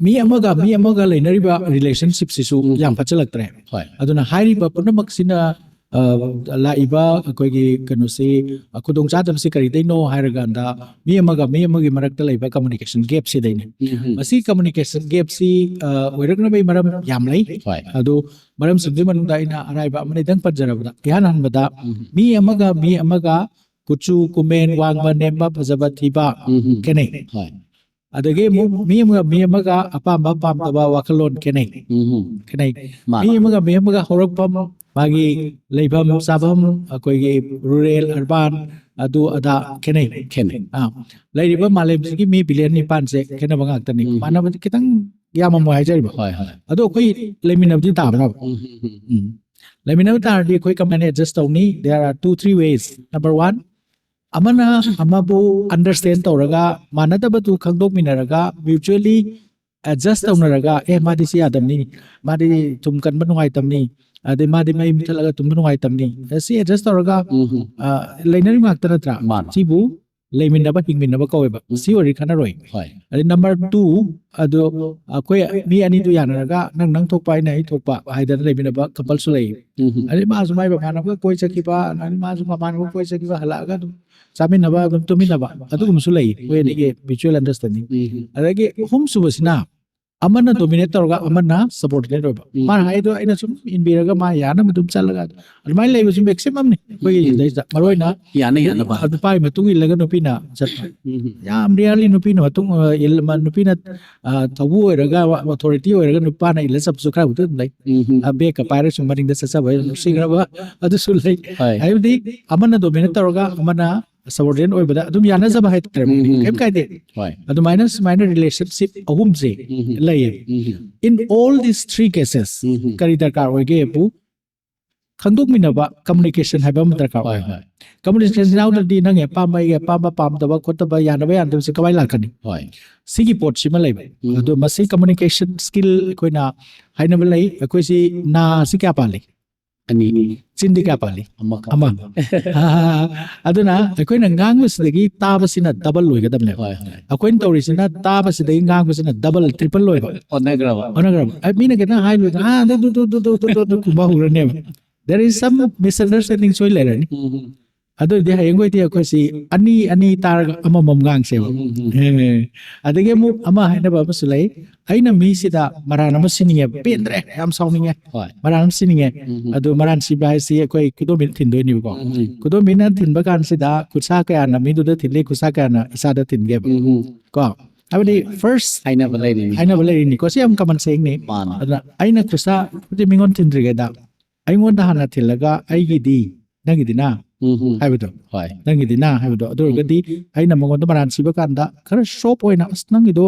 ꯃꯤ ꯑꯃꯒ ꯃꯤ ꯑꯃꯒ ꯂꯩꯅꯔꯤꯕ ꯔꯤꯂꯦꯁꯟꯁꯤꯞꯁꯤꯁꯨ ꯎꯝ. ꯌꯥꯝ ꯐꯠꯆꯜꯂꯛꯇ꯭ꯔꯦ꯫ ꯍꯣꯏ. ꯑꯗꯨꯅ ꯍꯥꯏꯔꯤꯕ ꯄꯨꯝꯅꯃꯛꯁꯤꯅ ꯑ, ꯂꯥꯛꯏꯕ ꯑꯩꯈꯣꯏꯒꯤ ꯀꯩꯅꯣꯁꯤ, ꯑ, ꯈꯨꯗꯣꯡꯆꯥꯗꯕꯁꯤ ꯀꯔꯤꯗꯩꯅꯣ ꯍꯥꯏꯔꯀꯥꯟꯗ ꯃꯤ ꯑꯃꯒ ꯃꯤ ꯑꯃꯒꯤ ꯃꯔꯛꯇ ꯂꯩꯕ ꯀꯝꯃꯨꯅꯤꯀꯦꯁꯟ ꯒꯦꯞꯁꯤꯗꯩꯅꯤ꯫ ꯎꯝ. ꯃꯁꯤ ꯀꯝꯃꯨꯅꯤꯀꯦꯁꯟ ꯒꯦꯞꯁꯤ ꯑ, ꯑꯣꯏꯔꯛꯅꯕꯒꯤ ꯃꯔꯝ ꯌꯥꯝ ꯂꯩ꯫ ꯍꯣꯏ. ꯑꯗꯨ ꯃꯔꯝꯁꯤꯡꯗꯨꯒꯤ ꯃꯅꯨꯡꯗ ꯑꯩꯅ ꯑꯔꯥꯏꯕ ꯑꯃꯅꯤꯗꯪ ꯄꯟꯖꯔꯕꯗ, ꯏꯍꯥꯟ ꯍꯥꯟꯕꯗ ꯎꯝ. ꯃꯤ ꯑꯃꯒ ꯃꯤ ꯑꯃꯒ ꯀꯨꯆꯨ ꯀꯨꯃꯦꯟ, ꯋꯥꯡꯕ ꯅꯦꯝꯕ, ꯐꯖꯕ ꯊꯤꯕ ꯎꯝ. ꯈꯦꯠꯅꯩ꯫ ꯍꯣꯏ. ꯑꯗꯒꯤ ꯑꯃꯨꯛ ꯃꯤ ꯑꯃꯒ ꯃꯤ ꯑꯃꯒ ꯑꯄꯥꯝꯕ ꯄꯥꯝꯗꯕ ꯋꯥꯈꯜꯂꯣꯟ ꯈꯦꯠꯅꯩ꯫ ꯎꯝ. ꯈꯦꯠꯅꯩ꯫ ꯃꯥꯅꯤ. ꯃꯤ ꯑꯃꯒ ꯃꯤ ꯑꯃꯒ ꯍꯧꯔꯛꯐꯝ, ꯃꯥꯒꯤ ꯂꯩꯐꯝ ꯆꯥꯐꯝ, ꯑꯩꯈꯣꯏꯒꯤ ꯔꯨꯔꯦꯜ ꯑꯔꯕꯥꯟ, ꯑꯗꯨ ꯑꯗꯥ ꯈꯦꯠꯅꯩ꯫ ꯈꯦꯠꯅꯩ. ꯑꯥ, ꯂꯩꯔꯤꯕ ꯃꯥꯂꯦꯝꯁꯤꯒꯤ ꯃꯤ ꯕꯤꯂꯤꯌꯟ ꯅꯤꯄꯥꯟꯁꯦ ꯈꯦꯠꯅꯕ ꯉꯥꯛꯇꯅꯤ꯫ ꯎꯝ. ꯃꯥꯟꯅꯕꯗꯤ ꯈꯤꯇꯪ ꯌꯥꯝꯃꯝꯃꯣꯏ ꯍꯥꯏꯖꯔꯤꯕ꯫ ꯍꯣꯏ, ꯍꯣꯏ. ꯑꯗꯣ ꯑꯩꯈꯣꯏ ꯂꯩꯃꯤꯟꯅꯕꯗꯤ ꯇꯥꯕ꯭ꯔꯕ? ꯎꯝ, ꯎꯝ, ꯎꯝ. ꯎꯝ. ꯂꯩꯃꯤꯟꯅꯕ ꯇꯥꯔꯗꯤ ꯑꯩꯈꯣꯏ ꯀꯃꯥꯏꯅ ꯑꯦꯗꯖꯁ ꯇꯧꯅꯤ? There are two three ways. Number one, ꯑꯃꯅ ꯑꯃꯕꯨ ꯑꯟꯗꯔꯁꯇꯦꯟ ꯇꯧꯔꯒ, ꯃꯥꯟꯅꯗꯕꯗꯨ ꯈꯪꯗꯣꯛꯃꯤꯟꯅꯔꯒ, ꯃ꯭ꯌꯨꯆꯨꯋꯦꯂꯤ ꯑꯦꯗꯖꯁ ꯇꯧꯅꯔꯒ, ꯑꯦ, ꯃꯥꯗꯤ ꯁꯤ ꯌꯥꯗꯕꯅꯤ, ꯃꯥꯗꯤ ꯊꯨꯝ ꯀꯟꯕ ꯅꯨꯡꯉꯥꯏꯇꯕꯅꯤ, ꯑꯗꯩ ꯃꯥꯗꯤ ꯃꯩ ꯃꯨꯊꯠꯂꯒ ꯇꯨꯝꯕ ꯅꯨꯡꯉꯥꯏꯇꯕꯅꯤ, ꯑꯦ, ꯁꯤ ꯑꯦꯗꯖꯁ ꯇꯧꯔꯒ ꯎꯝ, ꯎꯝ. ꯑ, ꯂꯩꯅꯔꯤꯕ ꯉꯥꯛꯇ ꯅꯠꯇ꯭ꯔꯥ? ꯃꯥꯅꯤ. ꯁꯤꯕꯨ ꯂꯩꯃꯤꯟꯅꯕ, ꯍꯤꯡꯃꯤꯟꯅꯕ ꯀꯧꯋꯦꯕ꯫ ꯁꯤ ꯑꯣꯏꯔꯗꯤ ꯈꯟꯅꯔꯣꯏ꯫ ꯍꯣꯏ. ꯑꯗꯩ number two, ꯑꯗꯣ ꯑꯩꯈꯣꯏ ꯃꯤ ꯑꯅꯤꯗꯨ ꯌꯥꯅꯔꯒ ꯅꯪ ꯅꯪ ꯊꯣꯛꯄ, ꯑꯩꯅ ꯑꯩ ꯊꯣꯛꯄ ꯍꯥꯏꯗꯅ ꯂꯩꯃꯤꯟꯅꯕ ꯀꯝꯄꯜꯁꯨ ꯂꯩ꯫ ꯎꯝ, ꯎꯝ. ꯑꯗꯩ ꯃꯥꯁꯨ ꯃꯥꯏ ꯃꯃꯥꯟꯅꯕꯒ ꯀꯣꯏ ꯆꯠꯈꯤꯕ, ꯑꯗꯩ ꯃꯥꯁꯨ ꯃꯃꯥꯟꯅꯕ ꯀꯣꯏ ꯆꯠꯈꯤꯕ, ꯍꯜꯂꯛꯑꯒ ꯑꯗꯨꯝ ꯆꯥꯃꯤꯟꯅꯕ, ꯑꯗꯨꯝ ꯇꯨꯃꯤꯟꯅꯕ, ꯑꯗꯨꯒꯨꯝꯕꯁꯨ ꯂꯩ꯫ ꯑꯩꯈꯣꯏ ꯑꯅꯤꯒꯤ mutual understanding. ꯎꯝ. ꯑꯗꯒꯤ ꯑꯍꯨꯝꯁꯨꯕꯁꯤꯅ ꯑꯃꯅ ꯗꯣꯃꯤꯅꯦꯠ ꯇꯧꯔꯒ ꯑꯃꯅ ꯁꯕꯣꯔꯗꯤꯅꯦꯠ ꯑꯣꯏꯕ꯫ ꯎꯝ. ꯃꯥꯅ ꯍꯥꯏꯗꯣ ꯑꯩꯅ ꯁꯨꯝ ꯏꯟꯕꯤꯔꯒ ꯃꯥ ꯌꯥꯅꯕ ꯑꯗꯨꯝ ꯆꯠꯂꯒ ꯑꯗꯨꯃꯥꯏꯅ ꯂꯩꯕꯁꯨ ꯃꯦꯛꯁꯤꯃꯝꯅꯤ ꯑꯩꯈꯣꯏꯒꯤ ꯎꯝ. ꯁꯤꯗꯩꯁꯤꯗ꯫ ꯃꯔꯨ ꯑꯣꯏꯅ ꯌꯥꯅ ꯌꯥꯅꯕ. ꯅꯨꯄꯥꯒꯤ ꯃꯇꯨꯡ ꯏꯜꯂꯒ ꯅꯨꯄꯤꯅ ꯆꯠꯄ꯫ ꯎꯝ. ꯌꯥꯝ ꯔꯤꯌꯔꯂꯤ ꯅꯨꯄꯤꯅ ꯃꯇꯨꯡ, ꯑ, ꯏꯜ-, ꯃ-, ꯅꯨꯄꯤꯅ, ꯑ, ꯊꯧꯕꯨ ꯑꯣꯏꯔꯒ, ꯑꯣꯊꯣꯔꯤꯇꯤ ꯑꯣꯏꯔꯒ ꯅꯨꯄꯥꯅ ꯏꯜꯂ ꯆꯠꯄꯁꯨ ꯈꯔꯕꯨꯗꯤ ꯑꯗꯨꯝ ꯂꯩ꯫ ꯎꯝ. ꯑ, ꯕꯦꯒꯀ ꯄꯥꯏꯔꯒ ꯁꯨꯝ ꯃꯅꯤꯡꯗ ꯆꯠꯆꯕ ꯅꯨꯡꯁꯤꯈ꯭ꯔꯕ ꯑꯗꯨꯁꯨ ꯂꯩ꯫ ꯍꯣꯏ. ꯍꯥꯏꯕꯗꯤ ꯑꯃꯅ ꯗꯣꯃꯤꯅꯦꯠ ꯇꯧꯔꯒ ꯑꯃꯅ subordinate ꯑꯣꯏꯕꯗ ꯑꯗꯨꯝ ꯌꯥꯅꯖꯕ ꯍꯥꯏꯇꯥꯔꯦ꯫ ꯎꯝ, ꯎꯝ, ꯎꯝ꯫ ꯀꯩꯝ ꯀꯥꯏꯗꯦ꯫ ꯍꯣꯏ꯫ ꯑꯗꯨꯃꯥꯏꯅ ꯁꯨꯃꯥꯏꯅ relationship ꯑꯍꯨꯝꯁꯦ ꯎꯝ, ꯎꯝ꯫ ꯂꯩꯌꯦ꯫ ꯎꯝ, ꯎꯝ꯫ In all these three cases, ꯎꯝ, ꯎꯝ꯫ ꯀꯔꯤ ꯗꯔꯀꯥꯔ ꯑꯣꯏꯒꯦꯕꯨ, ꯈꯪꯗꯣꯛꯃꯤꯟꯅꯕ, communication ꯍꯥꯏꯕ ꯑꯃ ꯗꯔꯀꯥꯔ ꯍꯣꯏ, ꯑꯣꯏ꯫ ꯍꯣꯏ꯫ Communication ꯌꯥꯎꯗ꯭ꯔꯗꯤ ꯅꯪꯒꯤ ꯑꯄꯥꯝꯕ, ꯑꯩꯒꯤ ꯑꯄꯥꯝꯕ, ꯄꯥꯝꯗꯕ ꯈꯣꯠꯇꯕ, ꯌꯥꯅꯕ ꯌꯥꯅꯗꯕꯁꯦ ꯀꯃꯥꯏꯅ ꯂꯥꯛꯀꯅꯤ? ꯍꯣꯏ꯫ ꯁꯤꯒꯤ ꯄꯣꯠꯁꯤꯃ ꯂꯩꯕ꯫ ꯎꯝ꯫ ꯑꯗꯣ ꯃꯁꯤ communication skill ꯑꯩꯈꯣꯏꯅ ꯍꯥꯏꯅꯕ ꯂꯩ꯫ ꯑꯩꯈꯣꯏꯁꯤ ꯅꯥꯁꯤ ꯀꯌꯥ ꯄꯥꯜꯂꯤ? ꯑꯅꯤ꯫ ꯆꯤꯟꯗꯤ ꯀꯌꯥ ꯄꯥꯜꯂꯤ? ꯑꯃꯈꯛ꯫ ꯑꯃ꯫ ꯑꯗꯨꯅ ꯑꯩꯈꯣꯏꯅ ꯉꯥꯡꯕꯁꯤꯗꯒꯤ ꯇꯥꯕꯁꯤꯅ double ꯑꯣꯏꯒꯗꯕꯅꯦꯕ꯫ ꯍꯣꯏ, ꯍꯣꯏ꯫ ꯑꯩꯈꯣꯏꯅ ꯇꯧꯔꯤꯁꯤꯅ ꯇꯥꯕꯁꯤꯗꯒꯤ ꯉꯥꯡꯕꯁꯤꯅ double, triple ꯑꯣꯏꯕ꯫ ꯑꯣꯟꯅꯈ꯭ꯔꯕ꯫ ꯑꯣꯟꯅꯈ꯭ꯔꯕ꯫ ꯑꯩ ꯃꯤꯅ ꯈꯤꯇꯪ ꯍꯥꯏꯕꯗ, "ꯑꯥ, ꯑꯗꯨ, ꯑꯗꯨ, ꯑꯗꯨ ꯈꯨꯝꯕ ꯍꯧꯔꯅꯦꯕ꯫ There is some misunderstanding ꯁꯣꯏ ꯂꯩꯔꯅꯤ꯫ ꯎꯝ, ꯎꯝ꯫ ꯑꯗꯨ ꯑꯣꯏꯔꯗꯤ ꯍꯌꯦꯡꯈꯣꯏꯗꯤ ꯑꯩꯈꯣꯏꯁꯤ ꯑꯅꯤ, ꯑꯅꯤ ꯇꯥꯔꯒ ꯑꯃꯃꯝ ꯉꯥꯡꯁꯦꯕ꯫ ꯎꯝ, ꯎꯝ, ꯎꯝ꯫ ꯑꯦ, ꯑꯗꯒꯤ ꯑꯃꯨꯛ ꯑꯃ ꯍꯥꯏꯅꯕ ꯑꯃꯁꯨ ꯂꯩ꯫ ꯑꯩꯅ ꯃꯤꯁꯤꯗ ꯃꯔꯥꯟ ꯑꯃ ꯁꯤꯅꯤꯡꯉꯦꯕ, ꯄꯦꯟꯗ꯭ꯔꯦ, ꯌꯥꯝ ꯁꯥꯎꯅꯤꯡꯉꯦ, ꯍꯣꯏ꯫ ꯃꯔꯥꯟ ꯑꯃ ꯁꯤꯅꯤꯡꯉꯦ꯫ ꯎꯝ, ꯎꯝ꯫ ꯑꯗꯨ ꯃꯔꯥꯟ ꯁꯤꯕ ꯍꯥꯏꯁꯤ ꯑꯩꯈꯣꯏ ꯈꯨꯗꯣꯝꯕꯤꯅ ꯊꯤꯟꯗꯣꯏꯅꯦꯕꯀꯣ꯫ ꯎꯝ, ꯎꯝ꯫ ꯈꯨꯗꯣꯝꯕꯤꯅ ꯊꯤꯟꯕ ꯀꯥꯟꯁꯤꯗ ꯈꯨꯠꯁꯥ ꯀꯌꯥꯅ ꯃꯤꯗꯨꯗ ꯊꯤꯜꯂꯤ, ꯈꯨꯠꯁꯥ ꯀꯌꯥꯅ ꯏꯁꯥꯗ ꯊꯤꯟꯒꯦꯕ꯫ ꯎꯝ, ꯎꯝ꯫ ꯀꯣ? ꯍꯥꯏꯕꯗꯤ first ꯍꯥꯏꯅꯕ ꯂꯩꯔꯤꯅꯤ꯫ ꯍꯥꯏꯅꯕ ꯂꯩꯔꯤꯅꯤꯀꯣ꯫ ꯁꯤ ꯌꯥꯝ common saying ꯅꯤ꯫ ꯃꯥꯅꯦ꯫ ꯑꯗꯨꯅ ꯑꯩꯅ ꯈꯨꯠꯁꯥ ꯍꯧꯖꯤꯛ ꯃꯤꯉꯣꯟ ꯊꯤꯟꯗ꯭ꯔꯤꯉꯩꯗ ꯑꯩꯉꯣꯟꯗ ꯍꯥꯟꯅ ꯊꯤꯜꯂꯒ ꯑꯩꯒꯤꯗꯤ ꯅꯪꯒꯤꯗꯤꯅ ꯎꯝ, ꯎꯝ꯫ ꯍꯥꯏꯕꯗꯣ꯫ ꯍꯣꯏ꯫ ꯅꯪꯒꯤꯗꯤꯅ ꯍꯥꯏꯕꯗꯣ꯫ ꯑꯗꯨ ꯑꯣꯏꯔꯒꯗꯤ ꯑꯩꯅ ꯃꯉꯣꯟꯗ ꯃꯔꯥꯟ ꯁꯤꯕ ꯀꯥꯟꯗ ꯈꯔ soft ꯑꯣꯏꯅ, "ꯑꯁ, ꯅꯪꯒꯤꯗꯣ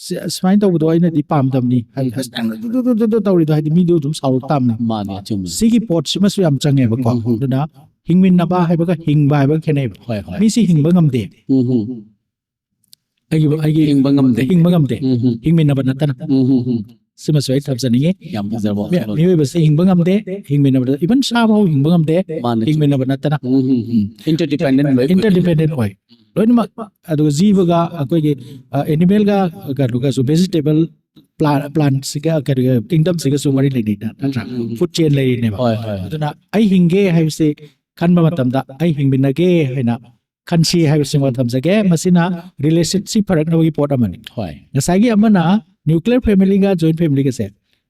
ꯁꯤ-, ꯁꯨꯃꯥꯏꯅ ꯇꯧꯕꯗꯣ ꯑꯩꯅꯗꯤ ꯄꯥꯝꯗꯕꯅꯤ" ꯍꯥꯏ, "ꯑꯁ, ꯅꯪꯅ ꯗꯨ, ꯗꯨ, ꯗꯨ, ꯗꯨ, ꯗꯨ ꯇꯧꯔꯤꯗꯣ", ꯍꯥꯏꯗꯤ ꯃꯤꯗꯨ ꯑꯗꯨꯝ ꯁꯥꯎꯔꯛ ꯇꯥꯕꯅꯤ꯫ ꯃꯥꯅꯦ, ꯑꯆꯨꯝꯕꯅꯤ꯫ ꯁꯤꯒꯤ ꯄꯣꯠꯁꯤꯃꯁꯨ ꯌꯥꯝ ꯆꯪꯉꯦꯕꯀꯣ꯫ ꯎꯝ, ꯎꯝ꯫ ꯑꯗꯨꯅ ꯍꯤꯡꯃꯤꯟꯅꯕ ꯍꯥꯏꯕꯒ ꯍꯤꯡꯕ ꯍꯥꯏꯕꯒ ꯈꯦꯠꯅꯩꯕ꯫ ꯍꯣꯏ, ꯍꯣꯏ꯫ ꯃꯤꯁꯤ ꯍꯤꯡꯕ ꯉꯝꯗꯦ꯫ ꯎꯝ, ꯎꯝ꯫ ꯑꯩꯒꯤ, ꯑꯩꯒꯤ ꯍꯤꯡꯕ ꯉꯝꯗꯦ꯫ ꯍꯤꯡꯕ ꯉꯝꯗꯦ꯫ ꯎꯝ, ꯎꯝ꯫ ꯍꯤꯡꯃꯤꯟꯅꯕ ꯅꯠꯇꯅ꯫ ꯎꯝ, ꯎꯝ, ꯎꯝ꯫ ꯁꯤꯃꯁꯨ ꯑꯩ ꯊꯝꯖꯅꯤꯡꯉꯤ꯫ ꯌꯥꯝ ꯐꯖꯕ ꯃꯤ-, ꯋꯥꯈꯜꯂꯣꯟ꯫ ꯃꯤꯑꯣꯏꯕꯁꯦ ꯍꯤꯡꯕ ꯉꯝꯗꯦ, ꯍꯤꯡꯃꯤꯟꯅꯕꯗ, even ꯁꯥ ꯐꯥꯎ ꯍꯤꯡꯕ ꯉꯝꯗꯦ, ꯃꯥꯅꯦ꯫ ꯍꯤꯡꯃꯤꯟꯅꯕ ꯅꯠꯇꯅ꯫ ꯎꯝ, ꯎꯝ, ꯎꯝ꯫ Interdependent ꯂꯣꯏ ꯑꯣꯏ꯫ Interdependent ꯑꯣꯏ ꯂꯣꯏꯅꯃꯛ꯫ ꯑꯗꯨꯒ ꯖꯤꯕꯒ ꯑꯩꯈꯣꯏꯒꯤ, ꯑ, animal ꯒ ꯀꯩꯅꯣꯒꯁꯨ, vegetable plant, plant ꯁꯤꯒ ꯀꯩꯅꯣꯒ, kingdom ꯁꯤꯒꯁꯨ ꯃꯔꯤ ꯂꯩꯅꯩꯗ, ꯅꯠꯇ꯭ꯔꯥ? ꯎꯝ, ꯎꯝ, ꯎꯝ꯫ Food chain ꯂꯩꯔꯤꯅꯦꯕ꯫ ꯍꯣꯏ, ꯍꯣꯏ, ꯍꯣꯏ꯫ ꯑꯗꯨꯅ ꯑꯩ ꯍꯤꯡꯒꯦ ꯍꯥꯏꯕꯁꯤ ꯈꯟꯕ ꯃꯇꯝꯗ ꯑꯩ ꯍꯤꯡꯃꯤꯟꯅꯒꯦ ꯍꯥꯏꯅ ꯈꯟꯁꯤ ꯍꯥꯏꯕꯁꯤꯃ ꯊꯝꯖꯒꯦ꯫ ꯃꯁꯤꯅ relationship ꯐꯔꯛꯅꯕꯒꯤ ꯄꯣꯠ ꯑꯃꯅꯤ꯫ ꯍꯣꯏ꯫ ꯉꯁꯥꯏꯒꯤ ꯑꯃꯅ nuclear family ꯒ joint family ꯒꯁꯦ꯫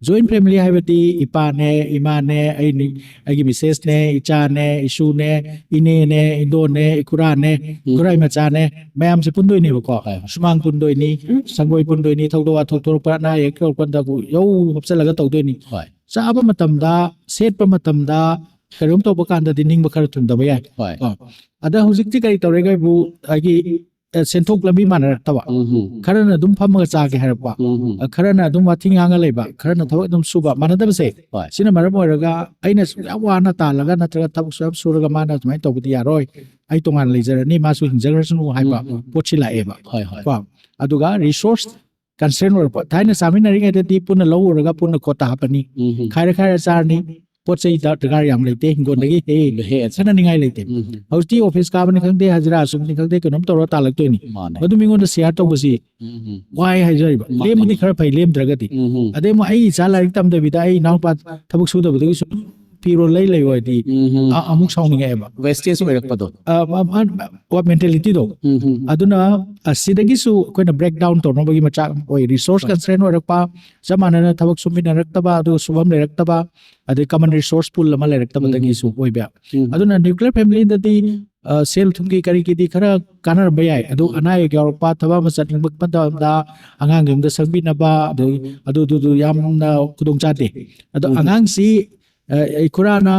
Joint family ꯍꯥꯏꯕꯗꯤ ꯏꯄꯥꯅꯦ, ꯏꯃꯥꯅꯦ, ꯑꯩꯅꯤ, ꯑꯩꯒꯤ ꯃꯤꯁꯦꯁꯅꯦ, ꯏꯆꯥꯅꯦ, ꯏꯁꯨꯅꯦ, ꯏꯅꯦꯅꯦ, ꯏꯟꯗꯣꯟꯅꯦ, ꯏꯈꯨꯔꯥꯅꯦ, ꯎꯝ꯫ ꯏꯈꯨꯔꯥꯏ ꯃꯆꯥꯅꯦ, ꯃꯌꯥꯝꯁꯦ ꯄꯨꯟꯗꯣꯏꯅꯦꯕꯀꯣ꯫ ꯍꯣꯏ꯫ ꯁꯨꯃꯥꯡ ꯄꯨꯟꯗꯣꯏꯅꯤ, ꯁꯪꯒꯣꯏ ꯄꯨꯟꯗꯣꯏꯅꯤ, ꯊꯧꯗꯣꯛ ꯋꯥꯊꯣꯛ ꯊꯣꯛꯂꯛꯄ, ꯑꯅꯥ ꯑꯌꯦꯛ ꯊꯣꯛꯂꯛꯄꯗ ꯌꯧ ꯍꯥꯞꯆꯜꯂꯒ ꯇꯧꯗꯣꯏꯅꯤ꯫ ꯍꯣꯏ꯫ ꯆꯥꯕ ꯃꯇꯝꯗ, ꯁꯦꯠꯄ ꯃꯇꯝꯗ, ꯀꯔꯤꯒꯨꯝ ꯇꯧꯕ ꯀꯥꯟꯗꯗꯤ ꯅꯤꯡꯕ ꯈꯔ ꯊꯨꯡꯗꯕ ꯌꯥꯏ꯫ ꯍꯣꯏ꯫ ꯑꯗ ꯍꯧꯖꯤꯛꯇꯤ ꯀꯔꯤ ꯇꯧꯔꯦꯒ ꯍꯥꯏꯕꯨ ꯑꯩꯒꯤ ꯑ, ꯁꯦꯟꯊꯣꯛ ꯂꯝꯕꯤ ꯃꯥꯟꯅꯔꯛꯇꯕ, ꯎꯝ ꯍꯝ꯫ ꯈꯔꯅ ꯑꯗꯨꯝ ꯐꯝꯃꯒ ꯆꯥꯒꯦ ꯍꯥꯏꯔꯛꯄ, ꯎꯝ ꯍꯝ꯫ ꯑ, ꯈꯔꯅ ꯑꯗꯨꯝ ꯋꯥꯊꯤ ꯉꯥꯡꯉ ꯂꯩꯕ, ꯈꯔꯅ ꯊꯕꯛ ꯑꯗꯨꯝ ꯁꯨꯕ, ꯃꯥꯟꯅꯗꯕꯁꯦ꯫ ꯍꯣꯏ꯫ ꯁꯤꯅ ꯃꯔꯝ ꯑꯣꯏꯔꯒ ꯑꯩꯅ ꯁꯨꯛ ꯌꯥꯝ ꯋꯥꯅ ꯇꯥꯜꯂꯒ ꯅꯠꯇ꯭ꯔꯒ ꯊꯕꯛ ꯁꯨꯛ ꯌꯥꯝ ꯁꯨꯔꯒ ꯃꯥꯅ ꯑꯗꯨꯃꯥꯏꯅ ꯇꯧꯕꯗꯤ ꯌꯥꯔꯣꯏ, ꯑꯩ ꯇꯣꯉꯥꯟꯅ ꯂꯩꯖꯔꯅꯤ, ꯃꯥꯁꯨ ꯍꯤꯡꯖꯈ꯭ꯔꯁꯅꯨ ꯍꯥꯏꯕ ꯎꯝ ꯎꯝ꯫ ꯄꯣꯠꯁꯤ ꯂꯥꯛꯑꯦꯕ꯫ ꯍꯣꯏ ꯍꯣꯏ꯫ ꯀꯣ ꯑꯗꯨꯒ ꯔꯤꯁꯣꯔꯁ ꯀꯟꯁꯔꯟ ꯑꯣꯏꯔꯛꯄ, ꯊꯥꯏꯅ ꯆꯥꯃꯤꯟꯅꯔꯤꯉꯩꯗꯗꯤ ꯄꯨꯟꯅ ꯂꯧ ꯎꯔꯒ ꯄꯨꯟꯅ ꯈꯣꯠꯇ ꯍꯥꯞꯄꯅꯤ, ꯎꯝ ꯍꯝ꯫ ꯈꯥꯏꯔ ꯈꯥꯏꯔ ꯆꯥꯔꯅꯤ, ꯄꯣꯠ ꯆꯩ ꯗꯔꯀꯥꯔ ꯌꯥꯝ ꯂꯩꯇꯦ, ꯍꯤꯡꯒꯣꯜꯗꯒꯤ ꯍꯦꯛ ꯍꯦꯛ ꯁꯅꯅꯤꯡꯉꯥꯏ ꯂꯩꯇꯦ꯫ ꯎꯝ ꯍꯝ꯫ ꯍꯧꯖꯤꯛꯇꯤ ꯑꯣꯐꯤꯁ ꯀꯥꯕꯅꯤ ꯈꯪꯗꯦ, ꯍꯖꯤꯔꯥ ꯁꯨꯕꯅꯤ ꯈꯪꯗꯦ, ꯀꯩꯅꯣꯝ ꯇꯧꯔ ꯇꯥꯜꯂꯛꯇꯣꯏꯅꯤ꯫ ꯃꯥꯅꯦ꯫ ꯃꯗꯨ ꯃꯤꯉꯣꯟꯗ ꯁꯤꯌꯥꯔ ꯇꯧꯕꯁꯤ ꯎꯝ ꯍꯝ꯫ ꯋꯥꯏ ꯍꯥꯏꯖꯔꯤꯕ꯫ ꯃꯥꯅꯦ, ꯂꯦꯝꯕꯗꯤ ꯃꯥꯅꯦ꯫ ꯈꯔ ꯐꯩ, ꯂꯦꯝꯗ꯭ꯔꯒꯗꯤ꯫ ꯎꯝ ꯍꯝ꯫ ꯑꯗꯩ ꯑꯃꯨꯛ ꯑꯩ ꯏꯆꯥ ꯂꯥꯏꯔꯤꯛ ꯇꯝꯗꯕꯤꯗ ꯑꯩ ꯏꯅꯥꯎꯄꯥ ꯊꯕꯛ ꯁꯨꯗꯕꯗꯒꯤ ꯁꯨꯝ ꯐꯤꯔꯣꯜ ꯂꯩ ꯂꯩꯌꯣ ꯍꯥꯏꯗꯤ ꯎꯝ ꯍꯝ꯫ ꯑ-, ꯑꯃꯨꯛ ꯁꯥꯎꯅꯤꯡꯉꯛꯑꯦꯕ꯫ ꯋꯦꯁꯇꯦꯖ ꯑꯣꯏꯔꯛꯄꯗꯣ꯫ ꯃꯦꯟꯇꯦꯂꯤꯇꯤꯗꯣ꯫ ꯎꯝ ꯍꯝ꯫ ꯑꯗꯨꯅ ꯑꯁꯤꯗꯒꯤꯁꯨ ꯑꯩꯈꯣꯏꯅ ꯕ꯭ꯔꯦꯛ ꯗꯥꯎꯟ ꯇꯧꯅꯕꯒꯤ ꯃꯆꯥꯛ ꯑꯣꯏ, ꯔꯤꯁꯣꯔꯁ ꯀꯟꯁꯔꯟ ꯑꯣꯏꯔꯛꯄ, ꯆꯞ ꯃꯥꯟꯅꯅ ꯊꯕꯛ ꯁꯨꯃꯤꯟꯅꯔꯛꯇꯕ, ꯑꯗꯨꯒ ꯁꯨꯐꯝ ꯂꯩꯔꯛꯇꯕ, ꯑꯗꯩ ꯀꯃꯟ ꯔꯤꯁꯣꯔꯁ ꯄꯨꯜ ꯑꯃ ꯂꯩꯔꯛꯇꯕꯗꯒꯤꯁꯨ ꯑꯣꯏꯕ꯫ ꯎꯝ꯫ ꯑꯗꯨꯅ ꯅ꯭ꯌꯨꯀ꯭ꯂꯤꯌꯔ ꯐꯦꯃꯤꯂꯤꯗꯗꯤ, ꯑ, ꯁꯦꯜ ꯊꯨꯝꯒꯤ ꯀꯔꯤꯒꯤꯗꯤ ꯈꯔ ꯀꯥꯟꯅꯔꯝꯕ ꯌꯥꯏ, ꯑꯗꯨ ꯑꯅꯥ ꯑꯌꯦꯛ ꯌꯥꯎꯔꯛꯄ, ꯊꯕꯛ ꯑꯃ ꯆꯠꯅꯤꯡꯕ ꯃꯇꯝꯗ ꯑꯉꯥꯡ ꯌꯨꯝꯗ ꯁꯪꯕꯤꯅꯕ, ꯑꯗꯨ ꯑꯗꯨꯗꯨ ꯌꯥꯝꯅ ꯈꯨꯗꯣꯡ ꯆꯥꯗꯦ꯫ ꯑꯗꯣ ꯎꯝ꯫ ꯑꯉꯥꯡꯁꯤ, ꯑ, ꯑꯩ ꯈꯨꯔꯥꯅ,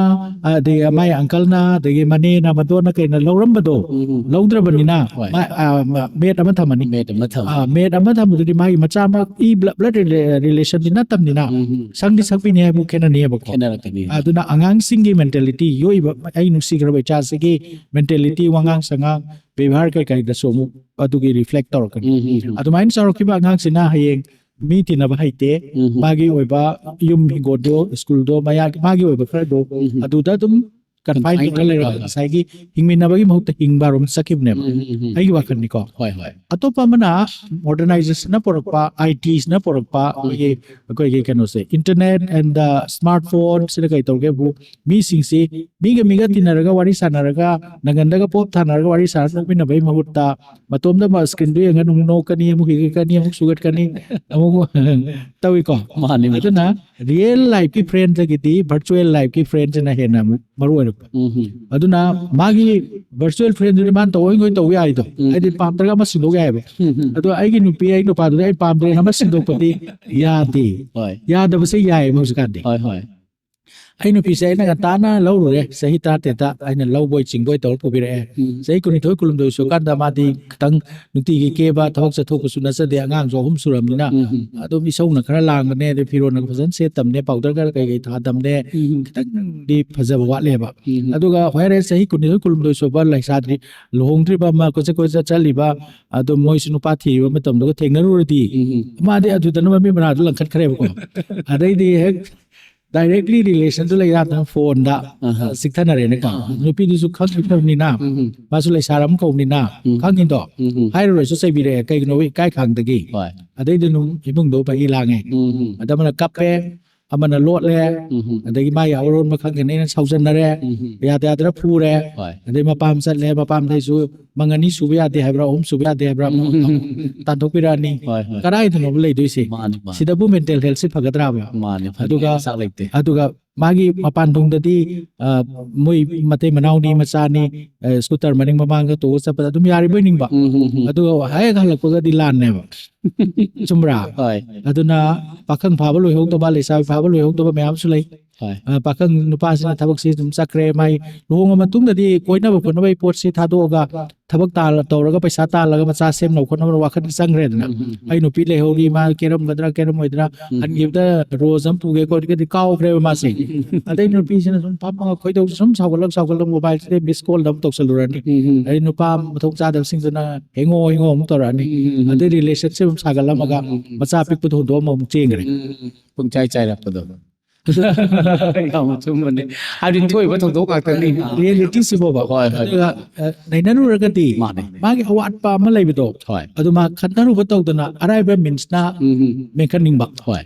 ꯑꯗꯒꯤ ꯃꯥꯏ ꯑꯪꯀꯜꯅ, ꯑꯗꯒꯤ ꯃꯅꯦꯅ, ꯃꯗꯣꯟꯅ ꯀꯩꯅ ꯂꯧꯔꯝꯕꯗꯣ ꯎꯝ꯫ ꯂꯧꯗ꯭ꯔꯕꯅꯤꯅ ꯍꯣꯏ꯫ ꯃꯥ-, ꯑ, ꯃ-, ꯃꯦꯠ ꯑꯃ ꯊꯝꯃꯅꯤ꯫ ꯃꯦꯠ ꯑꯃ ꯊꯝꯃꯅꯤ꯫ ꯑ, ꯃꯦꯠ ꯑꯃ ꯊꯝꯕꯗꯨꯗꯤ ꯃꯥꯒꯤ ꯃꯆꯥꯃꯛ ꯏ ꯕ꯭ꯂ-, ꯕ꯭ꯂꯗ ꯔꯤꯂꯦ-, ꯔꯤꯂꯦꯁꯟꯗꯤ ꯅꯠꯇꯕꯅꯤꯅ ꯎꯝ꯫ ꯁꯪꯗꯤ ꯁꯪꯕꯤꯅꯤ ꯍꯥꯏꯕꯨ ꯈꯦꯠꯅꯅꯤꯕꯀꯣ꯫ ꯈꯦꯠꯅꯔꯛꯀꯅꯤ꯫ ꯑꯗꯨꯅ ꯑꯉꯥꯡꯁꯤꯡꯒꯤ ꯃꯦꯟꯇꯦꯂꯤꯇꯤ, ꯌꯣꯛꯏꯕ ꯑꯩ ꯅꯨꯡꯁꯤꯈ꯭ꯔꯕ ꯏꯆꯥꯁꯤꯒꯤ ꯃꯦꯟꯇꯦꯂꯤꯇꯤ, ꯋꯥꯉꯥꯡ ꯁꯉꯥꯡ, ꯕꯦꯕꯥꯔ ꯀꯩꯀꯩꯗꯁꯨ ꯑꯃꯨꯛ ꯑꯗꯨꯒꯤ ꯔꯤꯐ꯭ꯂꯦꯛ ꯇꯧꯔꯛꯀꯅꯤ꯫ ꯎꯝ, ꯎꯝ, ꯎꯝ꯫ ꯑꯗꯨꯃꯥꯏꯅ ꯆꯥꯎꯔꯛꯈꯤꯕ ꯑꯉꯥꯡꯁꯤꯅ ꯍꯌꯦꯡ ꯃꯤ ꯇꯤꯟꯅꯕ ꯍꯩꯇꯦ, ꯎꯝ, ꯎꯝ꯫ ꯃꯥꯒꯤ ꯑꯣꯏꯕ ꯌꯨꯝ ꯍꯤꯡꯒꯣꯜꯗꯣ, ꯁ꯭ꯀꯨꯜꯗꯣ, ꯃꯌꯥ-, ꯃꯥꯒꯤ ꯑꯣꯏꯕ ꯈꯔꯗꯣ ꯎꯝ, ꯎꯝ꯫ ꯑꯗꯨꯗ ꯑꯗꯨꯝ ꯀꯟꯐꯥꯏꯟ ꯀꯟꯐꯥꯏꯟ ꯇꯧꯔ ꯂꯩꯔꯒ ꯇꯧꯔꯒ꯫ ꯉꯁꯥꯏꯒꯤ ꯍꯤꯡꯃꯤꯟꯅꯕꯒꯤ ꯃꯍꯨꯠꯇ ꯍꯤꯡꯕ ꯔꯣꯝ ꯆꯠꯈꯤꯕꯅꯦꯕ꯫ ꯎꯝ, ꯎꯝ, ꯎꯝ꯫ ꯑꯩꯒꯤ ꯋꯥꯈꯜꯅꯤꯀꯣ꯫ ꯍꯣꯏ, ꯍꯣꯏ꯫ ꯑꯇꯣꯞꯄ ꯑꯃꯅ ꯃꯣꯗꯔꯅꯥꯏꯖꯦꯁꯟꯅ ꯄꯨꯔꯛꯄ, ꯑꯥꯏ ꯇꯤꯁꯤꯅ ꯄꯨꯔꯛꯄ, ꯑꯩꯈꯣꯏꯒꯤ, ꯑꯩꯈꯣꯏꯒꯤ ꯀꯩꯅꯣꯁꯦ, ꯏꯟꯇꯔꯅꯦꯠ ꯑꯦꯟ ꯗ ꯁ꯭ꯃꯥꯔꯠ ꯐꯣꯟꯁꯤꯅ ꯀꯩ ꯇꯧꯒꯦꯕꯨ, ꯃꯤꯁꯤꯡꯁꯤ ꯃꯤꯒ ꯃꯤꯒ ꯇꯤꯟꯅꯔꯒ ꯋꯥꯔꯤ ꯁꯥꯟꯅꯔꯒ, ꯅꯪꯒꯟꯗꯒ ꯄꯣꯞ ꯊꯥꯅꯔꯒ ꯋꯥꯔꯤ ꯁꯥꯟꯅ ꯅꯣꯛꯃꯤꯟꯅꯕꯒꯤ ꯃꯍꯨꯠꯇ, ꯃꯇꯣꯝꯗ ꯃꯥ ꯁ꯭ꯀ꯭ꯔꯤꯟꯗꯨ ꯌꯦꯡꯉ ꯑꯃꯨꯛ ꯅꯣꯛꯀꯅꯤ, ꯑꯃꯨꯛ ꯍꯤꯒꯠꯀꯅꯤ, ꯑꯃꯨꯛ ꯁꯨꯒꯠꯀꯅꯤ, ꯑꯃꯨꯛ ꯇꯧꯏꯀꯣ꯫ ꯃꯥꯅꯤ, ꯃꯥꯅꯤ꯫ ꯑꯗꯨꯅ ꯔꯤꯌꯦꯜ ꯂꯥꯏꯐꯀꯤ ꯐ꯭ꯔꯦꯟꯗꯒꯤꯗꯤ ꯚꯔꯆꯨꯋꯦꯜ ꯂꯥꯏꯐꯀꯤ ꯐ꯭ꯔꯦꯟꯁꯤꯅ ꯍꯦꯟꯅ ꯑꯃꯨꯛ ꯃꯔꯨ ꯑꯣꯏꯔꯛꯄ꯫ ꯎꯝ, ꯎꯝ꯫ ꯑꯗꯨꯅ ꯃꯥꯒꯤ ꯚꯔꯆꯨꯋꯦꯜ ꯐ꯭ꯔꯦꯟꯗꯨꯗꯤ ꯃꯥꯅ ꯇꯧꯑꯣꯏ ꯇꯧꯕ ꯌꯥꯏꯗꯣ꯫ ꯎꯝ꯫ ꯍꯥꯏꯗꯤ ꯄꯥꯝꯗ꯭ꯔꯒ ꯑꯃ ꯁꯤꯟꯗꯣꯛ ꯌꯥꯏꯑꯕ꯫ ꯎꯝ, ꯎꯝ꯫ ꯑꯗꯣ ꯑꯩꯒꯤ ꯅꯨꯄꯤ, ꯑꯩ ꯅꯨꯄꯥꯗꯨꯗꯤ ꯑꯩ ꯄꯥꯝꯗ꯭ꯔꯦꯅ ꯑꯃ ꯁꯤꯟꯗꯣꯛꯄꯗꯤ ꯌꯥꯗꯦ꯫ ꯍꯣꯏ꯫ ꯌꯥꯗꯕꯁꯦ ꯌꯥꯏꯑꯕ ꯍꯧꯖꯤꯛꯀꯥꯟꯗꯤ꯫ ꯍꯣꯏ, ꯍꯣꯏ꯫ ꯑꯩ ꯅꯨꯄꯤꯁꯦ ꯑꯩꯅ ꯉꯟꯇꯥꯅ ꯂꯧꯔꯨꯔꯦ, ꯆꯍꯤ ꯇꯔꯥꯇꯔꯦꯠꯇ ꯑꯩꯅ ꯂꯧꯕꯣꯏ ꯆꯤꯡꯕꯣꯏ ꯇꯧꯔ ꯄꯨꯕꯤꯔꯛꯑꯦ꯫ ꯎꯝ꯫ ꯆꯍꯤ ꯀꯨꯟꯅꯤꯊꯣꯏ ꯀꯨꯟꯍꯨꯝꯗꯣꯏ ꯁꯨꯔꯀꯥꯟꯗ ꯃꯥꯗꯤ ꯈꯤꯇꯪ ꯅꯨꯡꯇꯤꯒꯤ ꯀꯦꯕ, ꯊꯕꯛ ꯆꯠꯊꯣꯛꯄꯁꯨ ꯅꯠꯆꯗꯦ, ꯑꯉꯥꯡꯁꯨ ꯑꯍꯨꯝ ꯁꯨꯔꯕꯅꯤꯅ꯫ ꯎꯝ꯫ ꯑꯗꯨꯝ ꯏꯁꯧꯅ ꯈꯔ ꯂꯥꯡꯕꯅꯦ, ꯑꯗꯩ ꯐꯤꯔꯣꯟꯅ ꯐꯖꯅ ꯁꯦꯠꯇꯕꯅꯦ, ꯄꯥꯎꯗꯔꯒ ꯀꯩꯀꯩ ꯊꯥꯗꯕꯅꯦ, ꯎꯝ꯫ ꯈꯤꯇꯪꯗꯤ ꯐꯖꯕ ꯋꯥꯠꯂꯦꯕ꯫ ꯎꯝ꯫ ꯑꯗꯨꯒ ꯍꯣꯏꯔꯦ, ꯆꯍꯤ ꯀꯨꯟꯅꯤꯊꯣꯏ ꯀꯨꯟꯍꯨꯝꯗꯣꯏ ꯁꯨꯕ ꯂꯩꯁꯥꯗ꯭ꯔꯤ, ꯂꯨꯍꯣꯡꯗ꯭ꯔꯤꯕ ꯑꯃ, ꯀꯣꯏꯆꯠ ꯀꯣꯏꯆꯠ ꯆꯠꯂꯤꯕ, ꯑꯗꯨꯝ ꯃꯣꯏꯁꯨ ꯅꯨꯄꯥ ꯊꯤꯔꯤꯕ ꯃꯇꯝꯗꯨꯒ ꯊꯦꯡꯅꯔꯨꯔꯗꯤ, ꯎꯝ꯫ ꯃꯥꯗꯤ ꯑꯗꯨꯗꯅ ꯃꯃꯤ ꯃꯔꯥꯗꯨ ꯂꯪꯈꯠꯈ꯭ꯔꯦꯕꯀꯣ꯫ ꯑꯗꯩꯗꯤ ꯍꯦꯛ directly relationꯗꯨ ꯂꯩ ꯌꯥꯗꯅ ꯐꯣꯟꯗ ꯑꯍ꯫ ꯆꯤꯛꯊꯅꯔꯦꯅꯦꯀꯣ꯫ ꯑꯍ꯫ ꯅꯨꯄꯤꯗꯨꯁꯨ ꯈꯪꯗ꯭ꯔꯕꯅꯤꯅ, ꯎꯝ꯫ ꯃꯥꯁꯨ ꯂꯩꯁꯥꯔꯝ ꯀꯧꯕꯅꯤꯅ, ꯎꯝ꯫ ꯈꯪꯉꯤꯗꯣ꯫ ꯎꯝ꯫ ꯍꯥꯏꯔꯨꯔꯁꯨ ꯆꯩꯕꯤꯔꯛꯑꯦ, ꯀꯩꯒꯤꯅꯣ ꯏꯀꯥꯏ ꯈꯥꯡꯗꯒꯤ꯫ ꯍꯣꯏ꯫ ꯑꯗꯩꯗꯤ ꯑꯗꯨꯝ ꯏꯃꯨꯡꯗꯣ ꯃꯍꯤ ꯂꯥꯡꯉꯦ꯫ ꯎꯝ꯫ ꯑꯗ ꯑꯃꯅ ꯀꯞꯄꯦ, ꯑꯃꯅ ꯂꯣꯠꯂꯦ, ꯎꯝ꯫ ꯑꯗꯒꯤ ꯃꯥꯒꯤ ꯑꯔꯣꯟꯕ ꯈꯪꯗꯦꯅ ꯑꯩꯅ ꯁꯥꯎꯖꯟꯅꯔꯦ, ꯎꯝ꯫ ꯌꯥꯗ ꯌꯥꯗꯅ ꯐꯨꯔꯦ꯫ ꯍꯣꯏ꯫ ꯑꯗꯩ ꯃꯄꯥꯝ ꯆꯠꯂꯦ, ꯃꯄꯥꯝꯗꯩꯁꯨ ꯃꯪ ꯑꯅꯤ ꯁꯨꯕ ꯌꯥꯗꯦ ꯍꯥꯏꯕ꯭ꯔꯥ, ꯑꯍꯨꯝ ꯁꯨꯕ ꯌꯥꯗꯦ ꯍꯥꯏꯕ꯭ꯔꯥ, ꯑꯃꯨꯛ ꯇꯥꯟꯊꯣꯛꯄꯤꯔꯛꯑꯅꯤ꯫ ꯍꯣꯏ, ꯍꯣꯏ꯫ ꯀꯗꯥꯏꯗꯅꯣꯕ ꯂꯩꯗꯣꯏꯁꯦ? ꯃꯥꯅꯤ, ꯃꯥꯅꯤ꯫ ꯁꯤꯗꯕꯨ mental healthꯁꯤ ꯐꯒꯗ꯭ꯔꯥꯕ? ꯃꯥꯅꯤ, ꯐꯅꯤ꯫ ꯑꯗꯨꯒ, ꯆꯥꯛ ꯂꯩꯇꯦ꯫ ꯑꯗꯨꯒ ꯃꯥꯒꯤ ꯃꯄꯥꯟ ꯊꯣꯡꯗꯗꯤ, ꯑ, ꯃꯣꯏ ꯃꯇꯩ ꯃꯅꯥꯎꯅꯤ, ꯃꯆꯥꯅꯤ, ꯑ, scooter ꯃꯅꯤꯡ ꯃꯃꯥꯡꯗ ꯇꯣꯡꯉ ꯆꯠꯄꯗ ꯑꯗꯨꯝ ꯌꯥꯔꯤꯕꯣꯏ ꯅꯤꯡꯕ꯫ ꯎꯝ, ꯎꯝ, ꯎꯝ꯫ ꯑꯗꯨꯒ ꯍꯦꯛ ꯍꯜꯂꯛꯄꯒꯗꯤ ꯂꯥꯟꯅꯦꯕ꯫ ꯆꯨꯝꯕ꯭ꯔꯥ? ꯍꯣꯏ꯫ ꯑꯗꯨꯅ ꯄꯥꯈꯪ ꯐꯥꯕ ꯂꯣꯏꯍꯧꯗꯕ, ꯂꯩꯁꯥꯕꯤ ꯐꯥꯕ ꯂꯣꯏꯍꯧꯗꯕ ꯃꯌꯥꯝꯁꯨ ꯂꯩ꯫ ꯍꯣꯏ꯫ ꯑ, ꯄꯥꯈꯪ ꯅꯨꯄꯥꯁꯤꯅ ꯊꯕꯛꯁꯤ ꯑꯗꯨꯝ ꯆꯠꯈ꯭ꯔꯦ, ꯃꯥꯏ ꯂꯨꯍꯣꯡꯉ ꯃꯇꯨꯡꯗꯗꯤ ꯀꯣꯏꯅꯕ ꯈꯣꯠꯅꯕꯒꯤ ꯄꯣꯠꯁꯤ ꯊꯥꯗꯣꯛꯑꯒ ꯊꯕꯛ ꯇꯥꯜꯂ-, ꯇꯧꯔꯒ ꯄꯩꯁꯥ ꯇꯥꯜꯂꯒ ꯃꯆꯥ ꯁꯦꯝꯅꯕ ꯈꯣꯠꯅꯕ ꯋꯥꯈꯜꯗꯤ ꯆꯪꯈ꯭ꯔꯦꯗꯅ꯫ ꯎꯝ, ꯎꯝ, ꯎꯝ꯫ ꯑꯩ ꯅꯨꯄꯤ ꯂꯩꯍꯧꯔꯤ, ꯃꯥ ꯀꯦꯔꯝꯒꯗ꯭ꯔꯥ ꯀꯦꯔꯝꯃꯣꯏꯗ꯭ꯔꯥ, ꯎꯝ꯫ ꯍꯟꯈꯤꯕꯗ rose ꯑꯃ ꯄꯨꯒꯦ ꯈꯣꯠꯀꯦꯗꯤ ꯀꯥꯎꯈ꯭ꯔꯦꯕ ꯃꯥꯁꯦ꯫ ꯎꯝ, ꯎꯝ, ꯎꯝ꯫ ꯑꯗꯩ ꯅꯨꯄꯤꯁꯤꯅ ꯁꯨꯝ ꯐꯝꯃꯒ ꯈꯣꯏꯗꯧꯁꯦ ꯁꯨꯝ ꯁꯥꯎꯒꯠꯂꯛ ꯁꯥꯎꯒꯠꯂꯛ mobileꯁꯤꯗ miss call ꯑꯃꯨꯛ ꯇꯧꯁꯜꯂꯨꯔꯅꯤ꯫ ꯎꯝ, ꯎꯝ꯫ ꯑꯗꯩ ꯅꯨꯄꯥ ꯃꯊꯣꯡ ꯆꯥꯗꯕꯁꯤꯡꯗꯨꯅ ꯍꯦꯡꯉꯣ ꯍꯦꯡꯉꯣ ꯑꯃꯨꯛ ꯇꯧꯔꯛꯑꯅꯤ꯫ ꯎꯝ, ꯎꯝ, ꯎꯝ꯫ ꯑꯗꯩ relationship ꯑꯃ ꯁꯥꯒꯠꯂꯝꯃꯒ ꯎꯝ, ꯎꯝ, ꯎꯝ꯫ ꯃꯆꯥ ꯄꯤꯛꯄꯗꯣ ꯍꯨꯟꯗꯣꯛꯑꯝꯃ ꯑꯃꯨꯛ ꯆꯦꯟꯈ꯭ꯔꯦ꯫ ꯎꯝ, ꯎꯝ, ꯎꯝ꯫ ꯄꯨꯡꯆꯥꯏ ꯆꯥꯏꯔꯛꯄꯗꯣ꯫ ꯌꯥꯝ ꯆꯨꯝꯕꯅꯦ꯫ ꯍꯥꯏꯕꯗꯤ ꯊꯣꯛꯏꯕ ꯊꯧꯗꯣꯛ ꯉꯥꯛꯇꯅꯤ꯫ Realityꯁꯤꯕꯣꯕ꯫ ꯍꯣꯏ, ꯍꯣꯏ꯫ ꯑꯗꯨꯒ, ꯑ, ꯅꯩꯅꯔꯨꯔꯒꯗꯤ ꯃꯥꯅꯦ꯫ ꯃꯥꯒꯤ ꯑꯋꯥꯠꯄ ꯑꯃ ꯂꯩꯕꯗꯣ, ꯍꯣꯏ꯫ ꯑꯗꯨ ꯃꯥ ꯈꯟꯊꯔꯨꯕ ꯇꯧꯗꯅ ꯑꯔꯥꯏꯕ meansꯅ ꯎꯝ, ꯎꯝ꯫ ꯃꯦꯟꯈꯠꯅꯤꯡꯕ꯫ ꯍꯣꯏ꯫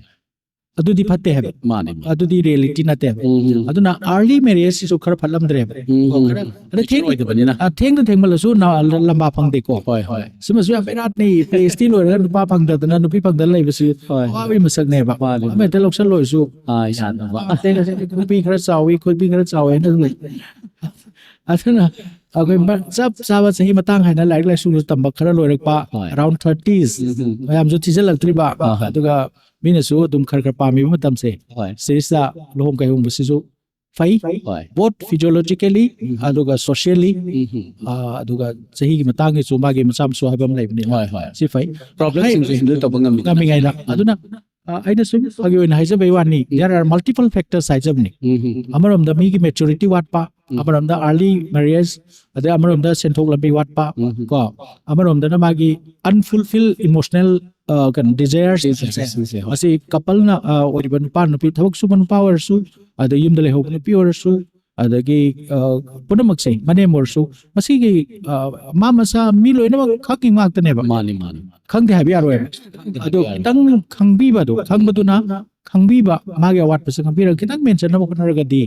ꯑꯗꯨꯗꯤ ꯐꯠꯇꯦ ꯍꯥꯏꯕ꯫ ꯃꯥꯅꯦ, ꯃꯥꯅꯦ꯫ ꯑꯗꯨꯗꯤ reality ꯅꯠꯇꯦꯕ꯫ ꯎꯝ, ꯎꯝ꯫ ꯑꯗꯨꯅ early marriageꯁꯤꯁꯨ ꯈꯔ ꯐꯠꯂꯝꯗ꯭ꯔꯦꯕ꯫ ꯎꯝ, ꯎꯝ꯫ ꯈꯔ, ꯑꯗ ꯊꯦꯡ-, ꯑꯣꯏꯗꯕꯅꯤꯅ꯫ ꯑ, ꯊꯦꯡꯅ ꯊꯦꯡꯃꯜꯂꯁꯨ ꯅ-, ꯂꯝꯕꯥ ꯐꯪꯗꯦꯀꯣ꯫ ꯍꯣꯏ, ꯍꯣꯏ꯫ ꯁꯤꯃꯁꯨ ꯌꯥꯝ ꯕꯦꯔꯥꯅꯤ꯫ PhD ꯂꯣꯏꯔꯒ ꯅꯨꯄꯥ ꯐꯪꯗꯗꯅ ꯅꯨꯄꯤ ꯐꯪꯗꯅ ꯂꯩꯕꯁꯤ ꯍꯣꯏ꯫ ꯑꯋꯥꯕꯒꯤ ꯃꯁꯛꯅꯦꯕ꯫ ꯃꯥꯅꯦ, ꯑꯃ ꯍꯦꯛꯇ ꯃꯥꯅꯦ꯫ ꯂꯧꯁꯜꯂꯣꯏꯁꯨ꯫ ꯑꯥ, ꯌꯥꯅꯕ꯫ ꯑꯇꯩ ꯉꯁꯥꯏꯗꯤ ꯈꯨꯕꯤ ꯈꯔ ꯆꯥꯎꯏ, ꯈꯨꯕꯤ ꯈꯔ ꯆꯥꯎꯏ ꯍꯥꯏꯅ ꯂꯩ꯫ ꯑꯗꯨꯅ ꯑꯩꯈꯣꯏ ꯃ- ꯆꯞ ꯆꯥꯕ ꯆꯍꯤ ꯃꯇꯥꯡ ꯍꯥꯏꯅ ꯂꯥꯏꯔꯤꯛ ꯂꯥꯏꯁꯨ ꯇꯝꯕ ꯈꯔ ꯂꯣꯏꯔꯛꯄ, ꯍꯣꯏ. ꯑꯦꯔꯥꯎꯟ ꯊꯥꯔꯇꯤꯁ, ꯎꯝ. ꯃꯌꯥꯝꯁꯨ ꯊꯤꯖꯤꯜꯂꯛꯇ꯭ꯔꯤꯕ, ꯑꯥ, ꯍꯣꯏ. ꯑꯗꯨꯒ ꯃꯤꯅꯁꯨ ꯑꯗꯨꯝ ꯈꯔ ꯈꯔ ꯄꯥꯝꯃꯤꯕ ꯃꯇꯝꯁꯦ, ꯍꯣꯏ. ꯁꯤꯔꯤꯁꯇ ꯂꯨꯍꯣꯡ ꯀꯩꯍꯣꯡꯕꯁꯤꯁꯨ ꯐꯩ, ꯍꯣꯏ. ꯕꯣꯠ ꯐꯤꯖꯤꯌꯣꯂꯣꯖꯤꯀꯦꯂꯤ, ꯎꯝ. ꯑꯗꯨꯒ ꯁꯣꯁꯤꯌꯦꯂꯤ, ꯎꯝ. ꯑꯗꯨꯒ ꯆꯍꯤꯒꯤ ꯃꯇꯥꯡꯒꯤꯁꯨ ꯃꯥꯒꯤ ꯃꯆꯥ ꯃꯁꯨ ꯍꯥꯏꯕ ꯑꯃ ꯂꯩꯕꯅꯤꯅ, ꯍꯣꯏ, ꯍꯣꯏ. ꯁꯤ ꯐꯩ. ꯄ꯭ꯔꯣꯕ꯭ꯂꯦꯝꯁꯤꯡꯁꯨ ꯍꯦꯟꯗꯜ ꯇꯧꯕ ꯉꯝꯃꯤ. ꯉꯝꯃꯤꯉꯩꯗ, ꯑꯗꯨꯅ ꯑ, ꯑꯩꯅ ꯁꯨꯝ ꯐꯥꯒꯤ ꯑꯣꯏꯅ ꯍꯥꯏꯖꯕꯩ ꯋꯥꯅꯤ, there are multiple factors ꯍꯥꯏꯖꯕꯅꯤ. ꯎꯝ. ꯑꯃꯔꯣꯝꯗ ꯃꯤꯒꯤ ꯃꯦꯆꯨꯔꯤꯇꯤ ꯋꯥꯠꯄ, ꯎꯝ. ꯑꯃꯔꯣꯝꯗ ꯑꯥꯔꯂꯤ ꯃꯦꯔꯤꯌꯦꯖ, ꯑꯗꯩ ꯑꯃꯔꯣꯝꯗ ꯁꯦꯟꯊꯣꯛ ꯂꯝꯕꯤ ꯋꯥꯠꯄ, ꯎꯝ. ꯀꯣ, ꯑꯃꯔꯣꯝꯗꯅ ꯃꯥꯒꯤ ꯑꯟꯐꯨꯜꯐꯤꯜ ꯏꯃꯣꯁꯅꯦꯜ ꯀꯩꯅꯣ, ꯗꯤꯖꯥꯌꯔꯁ, Desires ꯁꯤꯡꯁꯦ, ꯍꯣꯏ. ꯃꯁꯤ ꯀꯄꯜꯅ, ꯑ, ꯑꯣꯏꯔꯤꯕ ꯅꯨꯄꯥ ꯅꯨꯄꯤ, ꯊꯕꯛ ꯁꯨꯕ ꯅꯨꯄꯥ ꯑꯣꯏꯔꯁꯨ, ꯑꯗꯩ ꯌꯨꯝꯗ ꯂꯩꯍꯧꯕ ꯅꯨꯄꯤ ꯑꯣꯏꯔꯁꯨ, ꯑꯗꯒꯤ ꯑ, ꯄꯨꯝꯅꯃꯛꯁꯦ, ꯃꯅꯦꯝ ꯑꯣꯏꯔꯁꯨ, ꯃꯁꯤꯒꯤ, ꯑ, ꯃꯥ ꯃꯁꯥ ꯃꯤ ꯂꯣꯏꯅꯃꯛ ꯈꯪꯉꯤ ꯉꯥꯛꯇꯅꯦꯕ. ꯃꯥꯅꯤ, ꯃꯥꯅꯤ. ꯈꯪꯗꯦ ꯍꯥꯏꯕ ꯌꯥꯔꯣꯏꯕ. ꯑꯗꯣ ꯈꯤꯇꯪ ꯈꯪꯕꯤꯕꯗꯣ, ꯈꯪꯕꯗꯨꯅ, ꯈꯪꯕꯤꯕ, ꯃꯥꯒꯤ ꯑꯋꯥꯠꯄꯁꯦ ꯈꯪꯕꯤꯔꯒ ꯈꯤꯇꯪ ꯃꯦꯟꯁꯤꯟꯅꯕ ꯍꯣꯠꯅꯔꯒꯗꯤ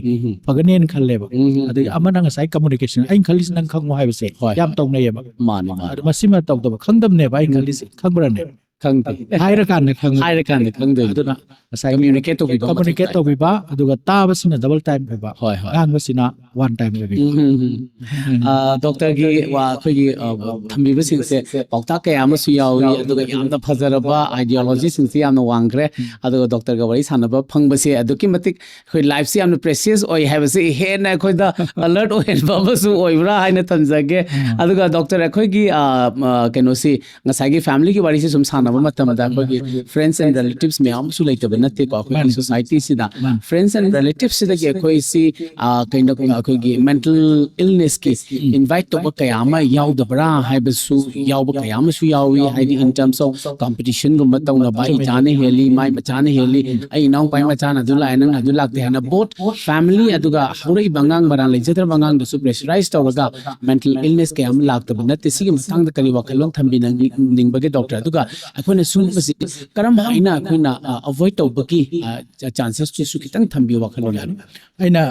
ꯐꯒꯅꯦꯅ ꯈꯜꯂꯦꯕ. ꯎꯝ. ꯑꯗꯒꯤ ꯑꯃꯅ ꯉꯁꯥꯏ ꯀꯝꯃꯨꯅꯤꯀꯦꯁꯟ, ꯑꯩꯅ ꯈꯜꯂꯤꯁꯤ ꯅꯪ ꯈꯪꯉꯣ ꯍꯥꯏꯕꯁꯦ ꯍꯣꯏ. ꯌꯥꯝ ꯇꯧꯅꯩꯌꯦꯕ. ꯃꯥꯅꯤ, ꯃꯥꯅꯤ. ꯑꯗꯣ ꯃꯁꯤꯃ ꯇꯧꯗꯕ, ꯈꯪꯗꯕꯅꯦꯕ ꯑꯩꯅ ꯈꯜꯂꯤꯁꯦ, ꯈꯪꯕ꯭ꯔꯅꯦ? ꯈꯪꯗꯦ. ꯍꯥꯏꯔꯀꯥꯟꯗ ꯈꯪꯉꯦ. ꯍꯥꯏꯔꯀꯥꯟꯗ ꯈꯪꯗꯣꯏꯅꯤ. ꯑꯗꯨꯅ ꯉꯁꯥꯏ ꯀꯝꯃ꯭ꯌꯨꯅꯤꯀꯦꯠ ꯇꯧꯕꯤꯕ ꯑꯃ ꯀꯝꯃ꯭ꯌꯨꯅꯤꯀꯦꯠ ꯇꯧꯕꯤꯕ. ꯇꯧꯕꯤꯕ, ꯑꯗꯨꯒ ꯇꯥꯕꯁꯤꯅ ꯗꯕꯜ ꯇꯥꯏꯝ ꯑꯣꯏꯕ, ꯍꯣꯏ, ꯍꯣꯏ. ꯉꯥꯡꯕꯁꯤꯅ ꯋꯥꯟ ꯇꯥꯏꯝ ꯑꯣꯏꯕ. ꯎꯝ, ꯎꯝ, ꯎꯝ. ꯑ, ꯗꯣꯛꯇꯔꯒꯤ ꯋꯥ, ꯑꯩꯈꯣꯏꯒꯤ, ꯑ, ꯊꯝꯕꯤꯕꯁꯤꯡꯁꯦ ꯄꯥꯎꯇꯥꯛ ꯀꯌꯥ ꯑꯃꯁꯨ ꯌꯥꯎꯏ, ꯑꯗꯨꯒ ꯌꯥꯝꯅ ꯐꯖꯔꯕ ꯑꯥꯏꯗꯤꯌꯣꯂꯣꯖꯤꯁꯤꯡꯁꯦ ꯌꯥꯝꯅ ꯋꯥꯡꯈ꯭ꯔꯦ. ꯑꯗꯨꯒ ꯗꯣꯛꯇꯔꯒ ꯋꯥꯔꯤ ꯁꯥꯟꯅꯕ ꯐꯪꯕꯁꯦ ꯑꯗꯨꯛꯀꯤ ꯃꯇꯤꯛ ꯑꯩꯈꯣꯏ ꯂꯥꯏꯐꯁꯦ ꯌꯥꯝꯅ ꯄ꯭ꯔꯦꯁꯤꯌꯁ ꯑꯣꯏ ꯍꯥꯏꯕꯁꯦ ꯍꯦꯟꯅ ꯑꯩꯈꯣꯏꯗ ꯑꯂꯔꯠ ꯑꯣꯏꯍꯟꯕ ꯑꯃꯁꯨ ꯑꯣꯏꯕ꯭ꯔꯥ ꯍꯥꯏꯅ ꯊꯝꯖꯒꯦ. ꯑꯗꯨꯒ ꯗꯣꯛꯇꯔ, ꯑꯩꯈꯣꯏꯒꯤ, ꯑ, ꯑ, ꯀꯩꯅꯣꯁꯤ, ꯉꯁꯥꯏꯒꯤ ꯐꯦꯃꯤꯂꯤꯒꯤ ꯋꯥꯔꯤꯁꯦ ꯁꯨꯝ ꯁꯥꯟꯅꯕ ꯃꯇꯝꯗ ꯑꯩꯈꯣꯏꯒꯤ ꯐ꯭ꯔꯦꯟꯁ ꯑꯦꯟ ꯔꯤꯂꯦꯇꯤꯚꯁ ꯃꯌꯥꯝ ꯑꯃꯁꯨ ꯂꯩꯇꯕ ꯅꯠꯇꯦꯀꯣ ꯑꯩꯈꯣꯏꯒꯤ ꯃꯥꯅꯤ. ꯁꯣꯁꯥꯏꯇꯤꯁꯤꯗ. ꯃꯥꯅꯤ. ꯐ꯭ꯔꯦꯟꯁ ꯑꯦꯟ ꯔꯤꯂꯦꯇꯤꯚꯁꯤꯗꯒꯤ ꯑꯩꯈꯣꯏꯁꯤ, ꯑ, ꯀꯩꯅꯣ, ꯑꯩꯈꯣꯏꯒꯤ ꯃꯦꯟꯇꯦꯜ ꯏꯜꯅꯦꯁꯀꯤ ꯏꯟꯚꯥꯏꯠ ꯇꯧꯕ ꯀꯌꯥ ꯑꯃ ꯌꯥꯎꯗꯕ꯭ꯔꯥ ꯍꯥꯏꯕꯁꯨ ꯌꯥꯎꯕ ꯀꯌꯥ ꯑꯃꯁꯨ ꯌꯥꯎꯏ. ꯍꯥꯏꯗꯤ, in terms of competitionꯒꯨꯝꯕ ꯇꯧꯅꯕ, "ꯑꯩ ꯏꯆꯥꯅ ꯍꯦꯜꯂꯤ, ꯃꯥꯏ ꯃꯆꯥꯅ ꯍꯦꯜꯂꯤ, ꯑꯩ ꯏꯅꯥꯎꯄꯥꯒꯤ ꯃꯆꯥꯅ ꯑꯗꯨ ꯂꯥꯛꯑꯦ, ꯅꯪꯅ ꯑꯗꯨ ꯂꯥꯛꯇꯦ" ꯍꯥꯏꯅ ꯕꯣꯠ ꯐꯦꯃꯤꯂꯤ ꯑꯗꯨꯒ ꯍꯧꯔꯛꯏꯕ ꯑꯉꯥꯡ, ꯃꯔꯥꯜ ꯂꯩꯖꯗ꯭ꯔꯕ ꯑꯉꯥꯡꯗꯁꯨ ꯄ꯭ꯔꯦꯁꯔꯥꯏꯁ ꯇꯧꯔꯒ ꯃꯦꯟꯇꯦꯜ ꯏꯜꯅꯦꯁ ꯀꯌꯥ ꯑꯃ ꯂꯥꯛꯇꯕ ꯅꯠꯇꯦ. ꯁꯤꯒꯤ ꯃꯇꯥꯡꯗ ꯀꯔꯤ ꯋꯥꯈꯜꯂꯣꯟ ꯊꯝꯕꯤꯅꯤꯡꯕꯒꯦ ꯗꯣꯛꯇꯔ? ꯑꯗꯨꯒ ꯑꯩꯈꯣꯏꯅ ꯁꯤꯒꯨꯝꯕꯁꯤ ꯀꯔꯝ ꯍꯥꯏꯅ ꯑꯩꯈꯣꯏꯅ, ꯑ, ꯑꯦꯚꯣꯏꯗ ꯇꯧꯕꯒꯤ, ꯑ, ꯆ-, ꯆꯥꯟꯁꯦꯁꯇꯨꯁꯨ ꯈꯤꯇꯪ ꯊꯝꯕꯤꯌꯨ, ꯋꯥꯈꯜꯂꯣꯟ ꯌꯥꯅꯤ? ꯑꯩꯅ,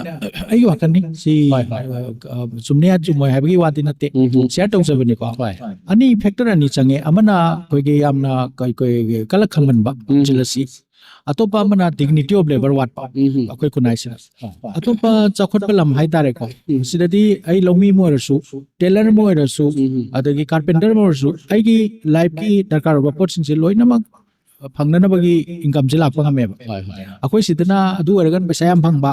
ꯑꯩꯒꯤ ꯋꯥꯈꯜꯅꯤ ꯁꯤ, ꯍꯣꯏ, ꯍꯣꯏ. ꯑ, ꯑ, ꯆꯨꯝꯅꯤ ꯆꯨꯝꯃꯣꯏ ꯍꯥꯏꯕꯒꯤ ꯋꯥꯗꯤ ꯅꯠꯇꯦ, ꯎꯝ. ꯁꯤꯌꯔ ꯇꯧꯖꯕꯅꯤꯀꯣ. ꯍꯣꯏ. ꯑꯅꯤ, ꯐꯦꯛꯇꯔ ꯑꯅꯤ ꯆꯪꯉꯦ. ꯑꯃꯅ ꯑꯩꯈꯣꯏꯒꯤ ꯌꯥꯝꯅ ꯀꯩ-, ꯀꯩ-, ꯀꯂꯛ ꯈꯪꯍꯟꯕ, ꯎꯝ. ꯖꯦꯂꯁꯤ, ꯑꯇꯣꯞꯄ ꯑꯃꯅ dignity of labour ꯋꯥꯠꯄ, ꯎꯝ ꯑꯩꯈꯣꯏ ꯈꯨꯟꯅꯥꯏꯁꯤꯗ꯫ ꯍꯣꯏ꯫ ꯑꯇꯣꯞꯄ ꯆꯥꯎꯈꯠꯄ ꯂꯝ ꯍꯥꯏꯇꯥꯔꯦꯀꯣ, ꯎꯝ꯫ ꯁꯤꯗꯗꯤ ꯑꯩ ꯂꯧꯃꯤ ꯑꯃ ꯑꯣꯏꯔꯁꯨ, tailor ꯑꯃ ꯑꯣꯏꯔꯁꯨ, ꯎꯝ ꯑꯗꯒꯤ carpenter ꯑꯃ ꯑꯣꯏꯔꯁꯨ, ꯑꯩꯒꯤ life ꯀꯤ ꯗꯔꯀꯥꯔ ꯑꯣꯏꯕ ꯄꯣꯠꯁꯤꯡꯁꯦ ꯂꯣꯏꯅꯃꯛ ꯐꯪꯅꯅꯕꯒꯤ income ꯁꯦ ꯂꯥꯛꯄ ꯉꯝꯃꯦꯕ꯫ ꯍꯣꯏ ꯍꯣꯏ ꯑꯩꯈꯣꯏ ꯁꯤꯗꯅ ꯑꯗꯨ ꯑꯣꯏꯔꯒꯅ ꯄꯩꯁꯥ ꯌꯥꯝ ꯐꯪꯕ,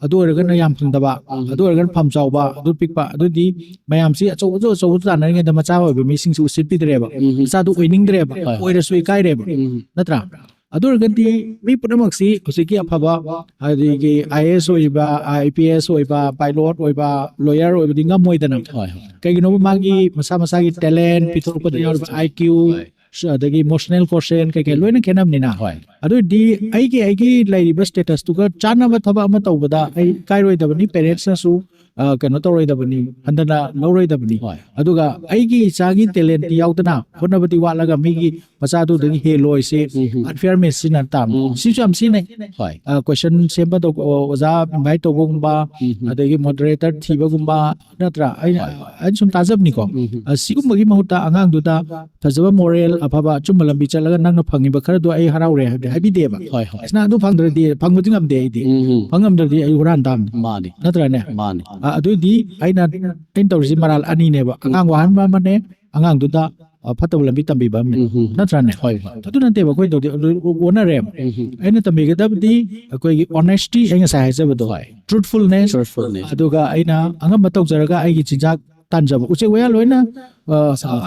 ꯑꯗꯨ ꯑꯣꯏꯔꯒꯅ ꯌꯥꯝ ꯐꯪꯗꯕ, ꯎꯝ꯫ ꯑꯗꯨ ꯑꯣꯏꯔꯒꯅ ꯐꯝ ꯆꯥꯎꯕ, ꯑꯗꯨ ꯄꯤꯛꯄ, ꯑꯗꯨꯗꯤ ꯃꯌꯥꯝꯁꯤ ꯑꯆꯧ ꯑꯆꯧ ꯑꯆꯧꯕ ꯇꯥꯟꯅꯔꯤꯉꯩꯗ ꯃꯆꯥ ꯑꯣꯏꯕ ꯃꯤꯁꯤꯡꯁꯤ ꯎꯁꯤꯠꯄꯤꯗ꯭ꯔꯦꯕ, ꯎꯝ꯫ ꯃꯆꯥꯗꯨ ꯑꯣꯏꯅꯤꯡꯗ꯭ꯔꯦꯕ, ꯍꯣꯏ, ꯍꯣꯏ꯫ ꯑꯣꯏꯔꯁꯨ ꯏꯀꯥꯏꯔꯦꯕ, ꯎꯝ꯫ ꯅꯠꯇ꯭ꯔꯥ? ꯑꯗꯨ ꯑꯣꯏꯔꯒꯗꯤ ꯃꯤ ꯄꯨꯝꯅꯃꯛꯁꯤ ꯍꯧꯖꯤꯛꯀꯤ ꯑꯐꯕ, ꯑꯗꯒꯤ I A S ꯑꯣꯏꯕ, I P S ꯑꯣꯏꯕ, pilot ꯑꯣꯏꯕ, lawyer ꯑꯣꯏꯕꯗꯤ ꯉꯝꯃꯣꯏꯗꯅ꯫ ꯍꯣꯏ ꯍꯣꯏ ꯀꯩꯒꯤꯅꯣꯕ, ꯃꯥꯒꯤ ꯃꯁꯥ ꯃꯁꯥꯒꯤ talent, ꯄꯤꯊꯣꯔꯛꯄꯗ ꯌꯥꯎꯔꯤꯕ I Q, ꯍꯣꯏ꯫ ꯑꯗꯒꯤ emotional quotient ꯀꯩꯀꯩ ꯂꯣꯏꯅ ꯈꯦꯠꯅꯕꯅꯤꯅ꯫ ꯍꯣꯏ꯫ ꯑꯗꯨ ꯑꯣꯏꯔꯗꯤ ꯑꯩꯒꯤ, ꯑꯩꯒꯤ ꯂꯩꯔꯤꯕ status ꯇꯨꯒ ꯆꯥꯟꯅꯕ ꯊꯕꯛ ꯑꯃ ꯇꯧꯕꯗ ꯑꯩ ꯏꯀꯥꯏꯔꯣꯏꯗꯕꯅꯤ, parents ꯅꯁꯨ, ꯑ, ꯀꯩꯅꯣ ꯇꯧꯔꯣꯏꯗꯕꯅꯤ, ꯍꯟꯊꯅ ꯂꯧꯔꯣꯏꯗꯕꯅꯤ꯫ ꯍꯣꯏ꯫ ꯑꯗꯨꯒ ꯑꯩꯒꯤ ꯏꯆꯥꯒꯤ talent ꯇꯤ ꯌꯥꯎꯗꯅ ꯍꯣꯠꯅꯕꯗꯤ ꯋꯥꯠꯂꯒ ꯃꯤꯒꯤ ꯃꯆꯥꯗꯨꯗꯒꯤ ꯍꯦꯜꯂꯣꯏꯁꯤ ꯎꯝ꯫ unfair means ꯁꯤꯅ ꯇꯥꯕꯅꯤ꯫ ꯎꯝ꯫ ꯁꯤꯁꯨ ꯌꯥꯝ ꯁꯤꯖꯤꯟꯅꯩ꯫ ꯍꯣꯏ꯫ ꯑ, question ꯁꯦꯝꯕ ꯇꯧ-, ꯑꯣꯖꯥ invite ꯇꯧꯕꯒꯨꯝꯕ, ꯎꯝ꯫ ꯑꯗꯒꯤ moderator ꯊꯤꯕꯒꯨꯝꯕ, ꯅꯠꯇ꯭ꯔꯥ? ꯑꯩꯅ, ꯍꯣꯏ, ꯍꯣꯏ꯫ ꯑꯩꯅ ꯁꯨꯝ ꯇꯥꯖꯕꯅꯤꯀꯣ꯫ ꯎꯝ꯫ ꯑ, ꯁꯤꯒꯨꯝꯕꯒꯤ ꯃꯍꯨꯠꯇ ꯑꯉꯥꯡꯗꯨꯗ ꯐꯖꯕ moral, ꯑꯐꯕ ꯑꯆꯨꯝꯕ ꯂꯝꯕꯤ ꯆꯠꯂꯒ ꯅꯪꯅ ꯐꯪꯉꯤꯕ ꯈꯔꯗꯣ ꯑꯩ ꯍꯔꯥꯎꯔꯦ ꯍꯥꯏꯕꯗꯤ ꯍꯥꯏꯕꯤꯗꯦꯕ꯫ ꯍꯣꯏ ꯍꯣꯏ꯫ ꯑꯁ, ꯅꯪ ꯑꯗꯨ ꯐꯪꯗ꯭ꯔꯗꯤ, ꯐꯪꯕꯗꯤ ꯉꯝꯗꯦ ꯑꯩꯗꯤ꯫ ꯎꯝ꯫ ꯐꯪ ꯉꯝꯗ꯭ꯔꯗꯤ ꯑꯩ ꯍꯨꯔꯥꯟ ꯇꯥꯕꯅꯤ꯫ ꯃꯥꯅꯤ꯫ ꯅꯠꯇ꯭ꯔꯥꯅꯦ? ꯃꯥꯅꯤ꯫ ꯑ, ꯑꯗꯨꯏꯗꯤ ꯑꯩꯅ, ꯑꯩꯅ ꯇꯧꯔꯤꯁꯤ ꯃꯔꯥꯜ ꯑꯅꯤꯅꯦꯕ꯫ ꯑꯉꯥꯡ ꯋꯥꯍꯟꯕ ꯑꯃꯅꯦ, ꯑꯉꯥꯡꯗꯨꯗ, ꯑ, ꯐꯠꯇꯕ ꯂꯝꯕꯤ ꯇꯝꯕꯤꯕ ꯑꯃꯅꯦ꯫ ꯎꯝ꯫ ꯅꯠꯇ꯭ꯔꯥꯅꯦ? ꯍꯣꯏ ꯍꯣꯏ꯫ ꯑꯗꯨ ꯅꯠꯇꯦꯕ ꯑꯩꯈꯣꯏ ꯇꯧꯗꯤ, ꯑꯗꯨ ꯑꯣꯟꯅꯔꯦꯕ꯫ ꯎꯝ꯫ ꯑꯩꯅ ꯇꯝꯕꯤꯒꯗꯕꯗꯤ ꯑꯩꯈꯣꯏꯒꯤ honesty, ꯑꯩ ꯉꯁꯥꯏ ꯍꯥꯏꯖꯕꯗꯣ, ꯍꯣꯏ꯫ truthfulness, Truthfulness꯫ ꯑꯗꯨꯒ ꯑꯩꯅ ꯑꯉꯝꯕ ꯇꯧꯖꯔꯒ ꯑꯩꯒꯤ ꯆꯤꯟꯖꯥꯛ ꯇꯥꯟꯖꯕ꯫ ꯎꯆꯦꯛ ꯋꯥꯌꯥ ꯂꯣꯏꯅ, ꯑ,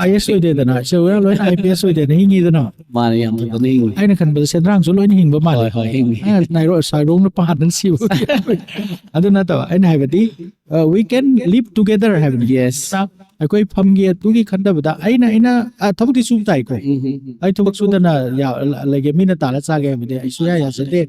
I A S ꯑꯣꯏꯗꯦꯗꯅ, ꯎꯆꯦꯛ ꯋꯥꯌꯥ ꯂꯣꯏꯅ I P S ꯑꯣꯏꯗꯦꯅ ꯍꯤꯡꯉꯤꯗꯅ꯫ ꯃꯥꯅꯦ, ꯌꯥꯝ ꯐꯖꯅ ꯍꯤꯡꯉꯤ꯫ ꯑꯩꯅ ꯈꯟꯕꯗ ꯁꯦꯟꯗ꯭ꯔꯥꯡꯁꯨ ꯂꯣꯏꯅ ꯍꯤꯡꯕ ꯃꯥꯜꯂꯦ꯫ ꯍꯣꯏ ꯍꯣꯏ, ꯍꯤꯡꯉꯤ꯫ ꯑ, ꯅꯥꯏꯔꯣ-, ꯁꯥꯏꯔꯣꯡꯅ ꯄꯥꯗꯅ ꯁꯤꯕ꯫ ꯑꯗꯨ ꯅꯠꯇꯕ ꯑꯩꯅ ꯍꯥꯏꯕꯗꯤ, ꯑ, we can live together ꯍꯥꯏꯕꯅꯤ꯫ Yes꯫ ꯑꯩꯈꯣꯏ ꯐꯝꯒꯤ ꯑꯗꯨꯒꯤ ꯈꯟꯊꯕꯗ ꯑꯩꯅ, ꯑꯩꯅ, ꯑ, ꯊꯕꯛꯇꯤ ꯁꯨ ꯇꯥꯏꯀꯣ꯫ ꯎꯝ꯫ ꯑꯩ ꯊꯕꯛ ꯁꯨꯗꯅ ꯌꯥ-, ꯂꯩꯒꯦ, ꯃꯤꯅ ꯇꯥꯜꯂ ꯆꯥꯒꯦ ꯍꯥꯏꯕꯗꯤ ꯑꯩ ꯁꯨꯌꯥ ꯌꯥꯖꯗꯦ꯫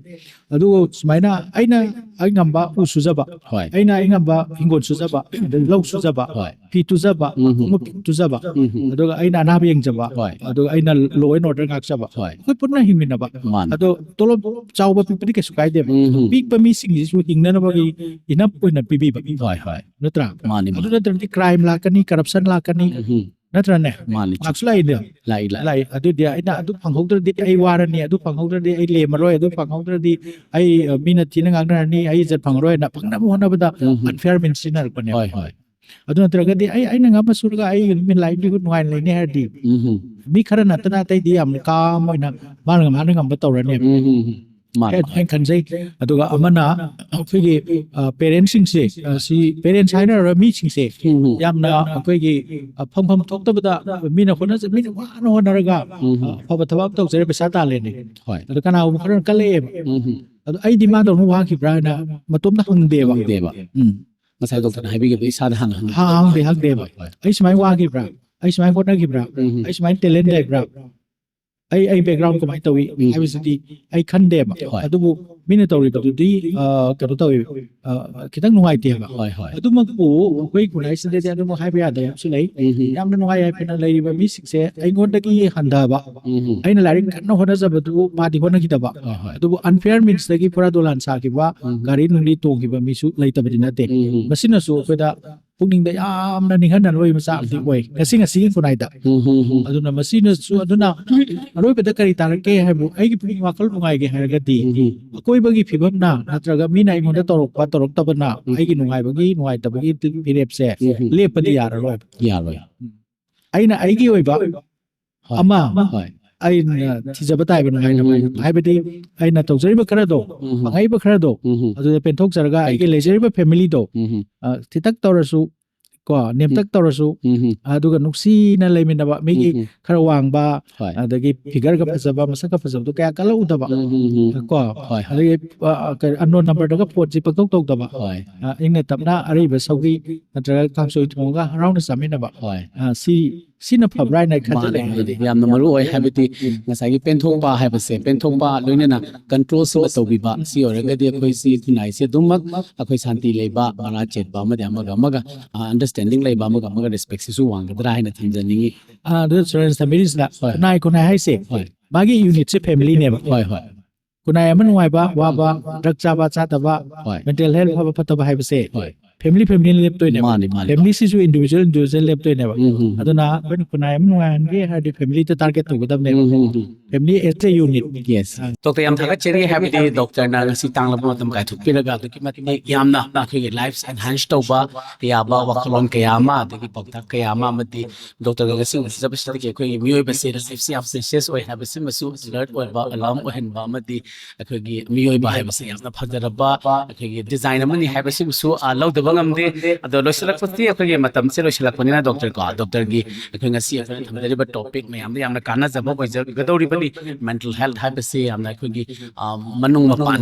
ꯑꯗꯨꯕꯨ ꯁꯨꯃꯥꯏꯅ ꯑꯩꯅ ꯑꯩ ꯉꯝꯕ ꯎ ꯁꯨꯖꯕ, ꯍꯣꯏ꯫ ꯑꯩꯅ ꯑꯩ ꯉꯝꯕ ꯍꯤꯡꯒꯣꯜ ꯁꯨꯖꯕ, ꯑꯗꯩ ꯂꯧ ꯁꯨꯖꯕ, ꯍꯣꯏ꯫ ꯐꯤ ꯇꯨꯖꯕ, ꯎꯝ꯫ ꯈꯣꯡꯎꯞ ꯇꯨꯖꯕ, ꯎꯝ꯫ ꯑꯗꯨꯒ ꯑꯩꯅ ꯑꯅꯥꯕ ꯌꯦꯡꯖꯕ, ꯍꯣꯏ꯫ ꯑꯗꯨꯒ ꯑꯩꯅ law and order ꯉꯥꯛꯆꯕ, ꯍꯣꯏ꯫ ꯑꯩꯈꯣꯏ ꯄꯨꯟꯅ ꯍꯤꯡꯃꯤꯟꯅꯕ꯫ ꯃꯥꯅꯤ꯫ ꯑꯗꯣ ꯇꯣꯂꯣꯞ ꯆꯥꯎꯕ ꯄꯤꯛꯄꯗꯤ ꯀꯩꯁꯨ ꯀꯥꯏꯗꯦꯕ꯫ ꯎꯝ꯫ ꯄꯤꯛꯄ ꯃꯤꯁꯤꯡꯁꯤꯁꯨ ꯍꯤꯡꯅꯅꯕꯒꯤ enough ꯑꯣꯏꯅ ꯄꯤꯕꯤꯕ꯫ ꯍꯣꯏ ꯍꯣꯏ꯫ ꯅꯠꯇ꯭ꯔꯥ? ꯃꯥꯅꯤ, ꯑꯗꯨ ꯃꯥꯅꯤ꯫ ꯅꯠꯇ꯭ꯔꯗꯤ crime ꯂꯥꯛꯀꯅꯤ, corruption ꯂꯥꯛꯀꯅꯤ, ꯎꯝ꯫ ꯅꯠꯇ꯭ꯔꯅꯦ? ꯃꯥꯅꯤ꯫ ꯂꯥꯛꯁꯨ ꯂꯥꯛꯏꯗ꯫ ꯂꯥꯛꯏ ꯂꯥꯛꯏ꯫ ꯂꯥꯛꯏ꯫ ꯑꯗꯨꯗꯤ ꯑꯩꯅ ꯑꯗꯨ ꯐꯪꯍꯧꯗ꯭ꯔꯗꯤ ꯑꯩ ꯋꯥꯔꯅꯤ, ꯑꯗꯨ ꯐꯪꯍꯧꯗ꯭ꯔꯗꯤ ꯑꯩ ꯂꯦꯝꯃꯔꯣꯏ, ꯑꯗꯨ ꯐꯪꯍꯧꯗ꯭ꯔꯗꯤ ꯑꯩ, ꯑ, ꯃꯤꯅ ꯊꯤꯅ ꯉꯥꯡꯅꯔꯅꯤ, ꯑꯩ ꯏꯖꯠ ꯐꯪꯉꯔꯣꯏꯅ ꯐꯪꯅꯕ ꯍꯣꯠꯅꯕꯗ ꯎꯝ ꯍꯝ꯫ ꯑꯟꯐꯤꯌꯔ ꯃꯤꯟꯁ ꯁꯤꯖꯤꯟꯅꯔꯛꯄꯅꯦꯕ꯫ ꯍꯣꯏ ꯍꯣꯏ꯫ ꯑꯗꯨ ꯅꯠꯇ꯭ꯔꯒꯗꯤ ꯑꯩ, ꯑꯩꯅ ꯉꯝꯕ ꯁꯨꯔꯒ ꯑꯩ ꯅꯨꯃꯤꯠ ꯂꯥꯏꯐꯂꯤꯍꯨꯗ ꯅꯨꯡꯉꯥꯏꯅ ꯂꯩꯅꯤ ꯍꯥꯏꯔꯗꯤ ꯎꯝ ꯍꯝ꯫ ꯃꯤ ꯈꯔ ꯅꯠꯇꯅ ꯑꯇꯩꯗꯤ ꯌꯥꯝ ꯀꯥꯝ ꯑꯣꯏꯅ ꯃꯥꯅ ꯃꯥꯅ ꯉꯝꯕ ꯇꯧꯔꯅꯦꯕ꯫ ꯎꯝ ꯍꯝ꯫ ꯃꯥꯅꯤ ꯑꯩ ꯃꯥꯅꯤ꯫ ꯑꯗꯨꯃꯥꯏꯅ ꯈꯟꯖꯩ꯫ ꯑꯗꯨꯒ ꯑꯃꯅ ꯑꯩꯈꯣꯏꯒꯤ, ꯑ, ꯄꯦꯔꯦꯟꯁꯁꯤꯡꯁꯦ, ꯑ, ꯁꯤ ꯄꯦꯔꯦꯟꯁ ꯍꯥꯏꯅꯔꯔꯣꯏ, ꯃꯤꯁꯤꯡꯁꯦ ꯎꯝ ꯍꯝ꯫ ꯌꯥꯝꯅ ꯑꯩꯈꯣꯏꯒꯤ, ꯑ, ꯐꯪꯐꯝ ꯊꯣꯛꯇꯕꯗ ꯃꯤꯅ ꯍꯣꯠꯅꯖ-, ꯃꯤꯅ ꯋꯥꯅ ꯍꯣꯠꯅꯔꯒ, ꯎꯝ ꯑ, ꯍꯝ꯫ ꯑꯐꯕ ꯊꯕꯛ ꯑꯃ ꯇꯧꯖꯔꯦ, ꯄꯩꯁꯥ ꯇꯥꯜꯂꯦꯅꯦ꯫ ꯍꯣꯏ꯫ ꯑꯗꯣ ꯀꯅꯥꯒꯨꯝꯕ ꯈꯔꯅ ꯀꯜꯂꯛꯑꯦꯕ꯫ ꯎꯝ ꯍꯝ꯫ ꯑꯗꯣ ꯑꯩꯗꯤ ꯃꯥꯗꯧꯅ ꯋꯥꯈꯤꯕ꯭ꯔꯥ ꯍꯥꯏꯅ ꯃꯇꯣꯝꯇ ꯍꯪꯗꯦꯕ꯫ ꯍꯪꯗꯦꯕ꯫ ꯎꯝ꯫ ꯉꯁꯥꯏ ꯗꯣꯛꯇꯔꯅ ꯍꯥꯏꯕꯤꯈꯤꯕꯗꯣ ꯏꯁꯥꯗ ꯍꯥꯟꯅ ꯍꯪꯉꯤ꯫ ꯍꯥ-, ꯍꯪꯗꯦ, ꯍꯪꯗꯦꯕ꯫ ꯍꯣꯏ ꯍꯣꯏ꯫ ꯑꯩ ꯁꯨꯃꯥꯏꯅ ꯋꯥꯈꯤꯕ꯭ꯔꯥ? ꯑꯩ ꯁꯨꯃꯥꯏꯅ ꯍꯣꯠꯅꯈꯤꯕ꯭ꯔꯥ? ꯎꯝ ꯍꯝ꯫ ꯑꯩ ꯁꯨꯃꯥꯏꯅ ꯇꯦꯂꯦꯟ ꯂꯩꯕ꯭ꯔꯥ? ꯑꯩ, ꯑꯩ ꯕꯦꯛꯒ꯭ꯔꯥꯎꯟ ꯀꯃꯥꯏꯅ ꯇꯧꯏ ꯎꯝ꯫ ꯍꯥꯏꯕꯁꯤꯗꯤ ꯑꯩ ꯈꯟꯗꯦꯕ꯫ ꯍꯣꯏ꯫ ꯑꯗꯨꯕꯨ ꯃꯤꯅ ꯇꯧꯔꯤꯕꯗꯨꯗꯤ, ꯑ, ꯀꯩꯅꯣ ꯇꯧꯏ, ꯑ, ꯈꯤꯇꯪ ꯅꯨꯡꯉꯥꯏꯇꯦꯕ꯫ ꯍꯣꯏ ꯍꯣꯏ꯫ ꯑꯗꯨꯃꯛꯄꯨ ꯑꯩꯈꯣꯏ ꯈꯨꯟꯅꯥꯏꯁꯤꯗꯗꯤ ꯑꯗꯨꯃꯛ ꯍꯥꯏꯕ ꯌꯥꯗꯕ ꯑꯃꯁꯨ ꯂꯩ꯫ ꯎꯝ ꯍꯝ꯫ ꯌꯥꯝꯅ ꯅꯨꯡꯉꯥꯏ ꯌꯥꯏꯐꯅ ꯂꯩꯔꯤꯕ ꯃꯤꯁꯤꯡꯁꯦ ꯑꯩꯉꯣꯟꯗꯒꯤ ꯍꯟꯊꯕ, ꯎꯝ ꯍꯝ꯫ ꯑꯩꯅ ꯂꯥꯏꯔꯤꯛ ꯀꯟꯅ ꯍꯣꯠꯅꯖꯕꯗꯨ ꯃꯥꯗꯤ ꯍꯣꯠꯅꯈꯤꯗꯕ꯫ ꯍꯣꯏ ꯍꯣꯏ꯫ ꯑꯗꯨꯕꯨ ꯑꯟꯐꯤꯌꯔ ꯃꯤꯟꯁꯇꯒꯤ ꯐꯨꯔꯥ ꯗꯣꯂꯥꯟ ꯁꯥꯈꯤꯕ, ꯎꯝ꯫ ꯒꯥꯔꯤ ꯅꯨꯡꯂꯤ ꯇꯣꯡꯈꯤꯕ ꯃꯤꯁꯨ ꯂꯩꯇꯕꯗꯤ ꯅꯠꯇꯦ꯫ ꯎꯝ ꯍꯝ꯫ ꯃꯁꯤꯅꯁꯨ ꯑꯩꯈꯣꯏꯗ ꯄꯨꯛꯅꯤꯡꯗ ꯌꯥꯝꯅ ꯅꯤꯡꯍꯟꯅꯕ ꯑꯣꯏꯕ ꯃꯆꯥꯛ ꯑꯃꯗꯤ ꯑꯣꯏ ꯉꯁꯤ ꯉꯁꯤꯒꯤ ꯈꯨꯟꯅꯥꯏꯗ꯫ ꯎꯝ ꯍꯝ ꯍꯝ꯫ ꯑꯗꯨꯅ ꯃꯁꯤꯅꯁꯨ, ꯑꯗꯨꯅ ꯑꯔꯣꯏꯕꯗ ꯀꯔꯤ ꯇꯥꯔꯛꯀꯦ ꯍꯥꯏꯕꯨ ꯑꯩꯒꯤ ꯄꯨꯛꯅꯤꯡ ꯋꯥꯈꯜ ꯅꯨꯡꯉꯥꯏꯒꯦ ꯍꯥꯏꯔꯒꯗꯤ ꯎꯝ ꯍꯝ꯫ ꯑꯀꯣꯏꯕꯒꯤ ꯐꯤꯕꯝꯅ ꯅꯠꯇ꯭ꯔꯒ ꯃꯤꯅ ꯑꯩꯉꯣꯟꯗ ꯇꯧꯔꯛꯄ ꯇꯧꯔꯛꯇꯕꯅ ꯎꯝ꯫ ꯑꯩꯒꯤ ꯅꯨꯡꯉꯥꯏꯕꯒꯤ ꯅꯨꯡꯉꯥꯏꯇꯕꯒꯤ ꯐꯤꯔꯦꯞꯁꯦ ꯎꯝ ꯍꯝ꯫ ꯂꯦꯞꯄꯗꯤ ꯌꯥꯔꯔꯣꯏ꯫ ꯌꯥꯔꯣꯏ꯫ ꯑꯩꯅ ꯑꯩꯒꯤ ꯑꯣꯏꯕ ꯍꯣꯏ꯫ ꯑꯃ ꯍꯣꯏ꯫ ꯑꯩꯅ ꯊꯤꯖꯕ ꯇꯥꯏꯕ ꯅꯨꯡꯉꯥꯏꯅꯕ꯫ ꯎꯝ꯫ ꯍꯥꯏꯕꯗꯤ ꯑꯩꯅ ꯇꯧꯖꯔꯤꯕ ꯈꯔꯗꯣ, ꯎꯝ꯫ ꯐꯪꯉꯛꯏꯕ ꯈꯔꯗꯣ, ꯎꯝ꯫ ꯑꯗꯨꯗ ꯄꯦꯟꯊꯣꯛꯆꯔꯒ ꯑꯩꯒꯤ ꯂꯩꯖꯔꯤꯕ ꯐꯦꯃꯤꯂꯤꯗꯣ, ꯎꯝ꯫ ꯑ, ꯊꯤꯇꯛ ꯇꯧꯔꯁꯨ ꯀꯣ, ꯅꯦꯝꯇꯛ ꯇꯧꯔꯁꯨ, ꯎꯝ꯫ ꯑꯗꯨꯒ ꯅꯨꯡꯁꯤꯅ ꯂꯩꯃꯤꯟꯅꯕ, ꯃꯤꯒꯤ ꯎꯝ꯫ ꯈꯔ ꯋꯥꯡꯕ, ꯍꯣꯏ꯫ ꯑꯗꯒꯤ ꯐꯤꯒꯔꯒ ꯐꯖꯕ, ꯃꯁꯛꯀ ꯐꯖꯕꯗꯣ ꯀꯌꯥ ꯀꯜꯂꯛꯎꯗꯕ꯫ ꯎꯝ, ꯎꯝ, ꯎꯝ꯫ ꯀꯣ, ꯍꯣꯏ, ꯍꯣꯏ꯫ ꯑꯗꯒꯤ, ꯑ, ꯑ, ꯀꯔꯤ, ꯑꯟꯅꯣꯟ ꯅꯝꯕꯔꯗꯒ ꯐꯣꯟꯁꯤ ꯄꯪꯇꯧ ꯇꯧꯗꯕ꯫ ꯍꯣꯏ꯫ ꯑ, ꯏꯪꯅ ꯇꯞꯅ ꯑꯔꯩꯕ ꯁꯧꯒ꯭ꯔꯤ ꯅꯠꯇ꯭ꯔꯒ ꯀꯥꯡꯁꯣꯏ ꯊꯣꯡꯉꯒ ꯍꯔꯥꯎꯅ ꯆꯥꯃꯤꯟꯅꯕ꯫ ꯍꯣꯏ꯫ ꯑ, ꯁꯤ, ꯁꯤꯅ ꯐꯕ꯭ꯔꯥ ꯍꯥꯏꯅ ꯈꯟꯖꯜꯂꯦ꯫ ꯃꯥꯅꯦ, ꯃꯥꯅꯦ꯫ ꯌꯥꯝꯅ ꯃꯔꯨ ꯑꯣꯏ, ꯍꯥꯏꯕꯗꯤ ꯉꯁꯥꯏꯒꯤ ꯄꯦꯟꯊꯣꯛꯄ ꯍꯥꯏꯕꯁꯦ, ꯄꯦꯟꯊꯣꯛꯄ ꯂꯣꯏꯅꯅ ꯀꯟꯇ꯭ꯔꯣꯜꯁꯤꯃ ꯇꯧꯕꯤꯕ, ꯁꯤ ꯑꯣꯏꯔꯒꯗꯤ ꯑꯩꯈꯣꯏ ꯁꯤ ꯈꯨꯟꯅꯥꯏꯁꯦ ꯑꯗꯨꯃꯛ ꯑꯩꯈꯣꯏ ꯁꯥꯟꯇꯤ ꯂꯩꯕ, ꯃꯔꯥ ꯆꯦꯠꯄ ꯑꯃꯗꯤ ꯑꯃꯒ ꯑꯃꯒ, ꯑ, ꯑꯟꯗꯔꯁ꯭ꯇꯦꯟꯗꯤꯡ ꯂꯩꯕ, ꯑꯃꯒ ꯑꯃꯒ ꯔꯦꯁꯄꯦꯛꯁꯤꯁꯨ ꯋꯥꯡꯒꯗ꯭ꯔꯥ ꯍꯥꯏꯅ ꯊꯝꯖꯅꯤꯡꯉꯤ꯫ ꯑ, ꯑꯗꯨ ꯁꯨꯔꯦꯟꯁ ꯊꯝꯕꯤꯔꯤꯁꯤꯅ ꯍꯣꯏ꯫ ꯈꯨꯟꯅꯥꯏ, ꯈꯨꯟꯅꯥꯏ ꯍꯥꯏꯁꯦ ꯍꯣꯏ꯫ ꯃꯥꯒꯤ ꯌꯨꯅꯤꯠꯁꯦ ꯐꯦꯃꯤꯂꯤꯅꯦꯕ꯫ ꯍꯣꯏ, ꯍꯣꯏ꯫ ꯈꯨꯟꯅꯥꯏ ꯑꯃ ꯅꯨꯡꯉꯥꯏꯕ, ꯋꯥꯕ, ꯗ꯭ꯔꯒ ꯆꯥꯕ, ꯆꯥꯗꯕ, ꯍꯣꯏ꯫ ꯃꯦꯟꯇꯦꯜ ꯍꯦꯜꯊ ꯐꯕ, ꯐꯠꯇꯕ ꯍꯥꯏꯕꯁꯦ ꯍꯣꯏ꯫ ꯐꯦꯃꯤꯂꯤ ꯐꯦꯃꯤꯂꯤ ꯂꯦꯞꯇꯣꯏꯅꯦꯕ꯫ ꯃꯥꯅꯤ, ꯃꯥꯅꯤ, ꯐꯦꯃꯤꯂꯤꯁꯤꯁꯨ ꯏꯟꯗꯤꯕꯤꯖꯨꯋꯦꯜ ꯏꯟꯗꯤꯕꯤꯖꯨꯋꯦꯜ ꯂꯦꯞꯇꯣꯏꯅꯦꯕ꯫ ꯎꯝ, ꯎꯝ, ꯎꯝ꯫ ꯑꯗꯨꯅ ꯑꯩꯈꯣꯏꯅ ꯈꯨꯟꯅꯥꯏ ꯑꯃ ꯅꯨꯡꯉꯥꯏꯍꯟꯒꯦ ꯍꯥꯏꯔꯗꯤ ꯐꯦꯃꯤꯂꯤꯗ ꯇꯥꯔꯒꯦꯠ ꯇꯧꯒꯗꯕꯅꯦꯕ꯫ ꯎꯝ, ꯎꯝ, ꯎꯝ꯫ ꯐꯦꯃꯤꯂꯤ ꯑꯦꯁ ꯑꯦ ꯌꯨꯅꯤꯠ꯫ ꯌꯦꯁ꯫ ꯗꯣꯛꯇꯔ, ꯌꯥꯝ ꯊꯥꯒꯠꯆꯔꯤ, ꯍꯥꯏꯕꯗꯤ ꯗꯣꯛꯇꯔꯅ ꯉꯁꯤ ꯇꯥꯡꯂꯕ ꯃꯇꯝ ꯀꯥꯏꯊꯣꯛꯄꯤꯔꯒ ꯑꯗꯨꯛꯀꯤ ꯃꯇꯤꯛ ꯌꯥꯝꯅ ꯑꯩꯈꯣꯏꯒꯤ ꯂꯥꯏꯐ ꯑꯦꯟꯍꯥꯟꯁ ꯇꯧꯕ ꯌꯥꯕ ꯋꯥꯈꯜꯂꯣꯟ ꯀꯌꯥ ꯑꯃ, ꯑꯗꯒꯤ ꯄꯥꯎꯇꯥꯛ ꯀꯌꯥ ꯑꯃ, ꯑꯃꯗꯤ ꯗꯣꯛꯇꯔꯒ ꯉꯁꯤ ꯎꯅꯖꯕꯁꯤꯗꯒꯤ ꯑꯩꯈꯣꯏꯒꯤ ꯃꯤꯑꯣꯏꯕꯁꯦ ꯂꯥꯏꯐꯁꯦ ꯌꯥꯝ ꯄ꯭ꯔꯦꯁꯤꯌꯁ ꯑꯣꯏ ꯍꯥꯏꯕꯁꯤꯃꯁꯨ ꯑꯦꯂꯔꯠ ꯑꯣꯏꯕ, ꯑꯦꯂꯥꯔꯝ ꯑꯣꯏꯍꯟꯕ, ꯑꯃꯗꯤ ꯑꯩꯈꯣꯏꯒꯤ ꯃꯤꯑꯣꯏꯕ ꯍꯥꯏꯕꯁꯦ ꯌꯥꯝꯅ ꯐꯖꯔꯕ ꯑꯩꯈꯣꯏꯒꯤ ꯗꯤꯖꯥꯏꯟ ꯑꯃꯅꯤ ꯍꯥꯏꯕꯁꯤꯃꯁꯨ, ꯑ, ꯂꯧꯗꯕ ꯉꯝꯗꯦ꯫ ꯑꯗꯣ ꯂꯣꯏꯁꯤꯜꯂꯛꯄꯁꯤ ꯑꯩꯈꯣꯏꯒꯤ ꯃꯇꯝꯁꯦ ꯂꯣꯏꯁꯤꯜꯂꯛꯄꯅꯤꯅ ꯗꯣꯛꯇꯔ ꯀꯣ, ꯗꯣꯛꯇꯔꯒꯤ ꯑꯩꯈꯣꯏ ꯉꯁꯤ ꯑꯩꯈꯣꯏꯅ ꯊꯝꯖꯔꯤꯕ ꯇꯣꯄꯤꯛ ꯃꯌꯥꯝꯗ ꯌꯥꯝꯅ ꯀꯥꯟꯅꯖꯕ ꯑꯣꯏꯖꯒꯗꯧꯔꯤꯕꯅꯤ꯫ ꯃꯦꯟꯇꯦꯜ ꯍꯦꯜꯊ ꯍꯥꯏꯕꯁꯤ ꯌꯥꯝꯅ ꯑꯩꯈꯣꯏꯒꯤ, ꯑ, ꯃꯅꯨꯡ ꯃꯄꯥꯟ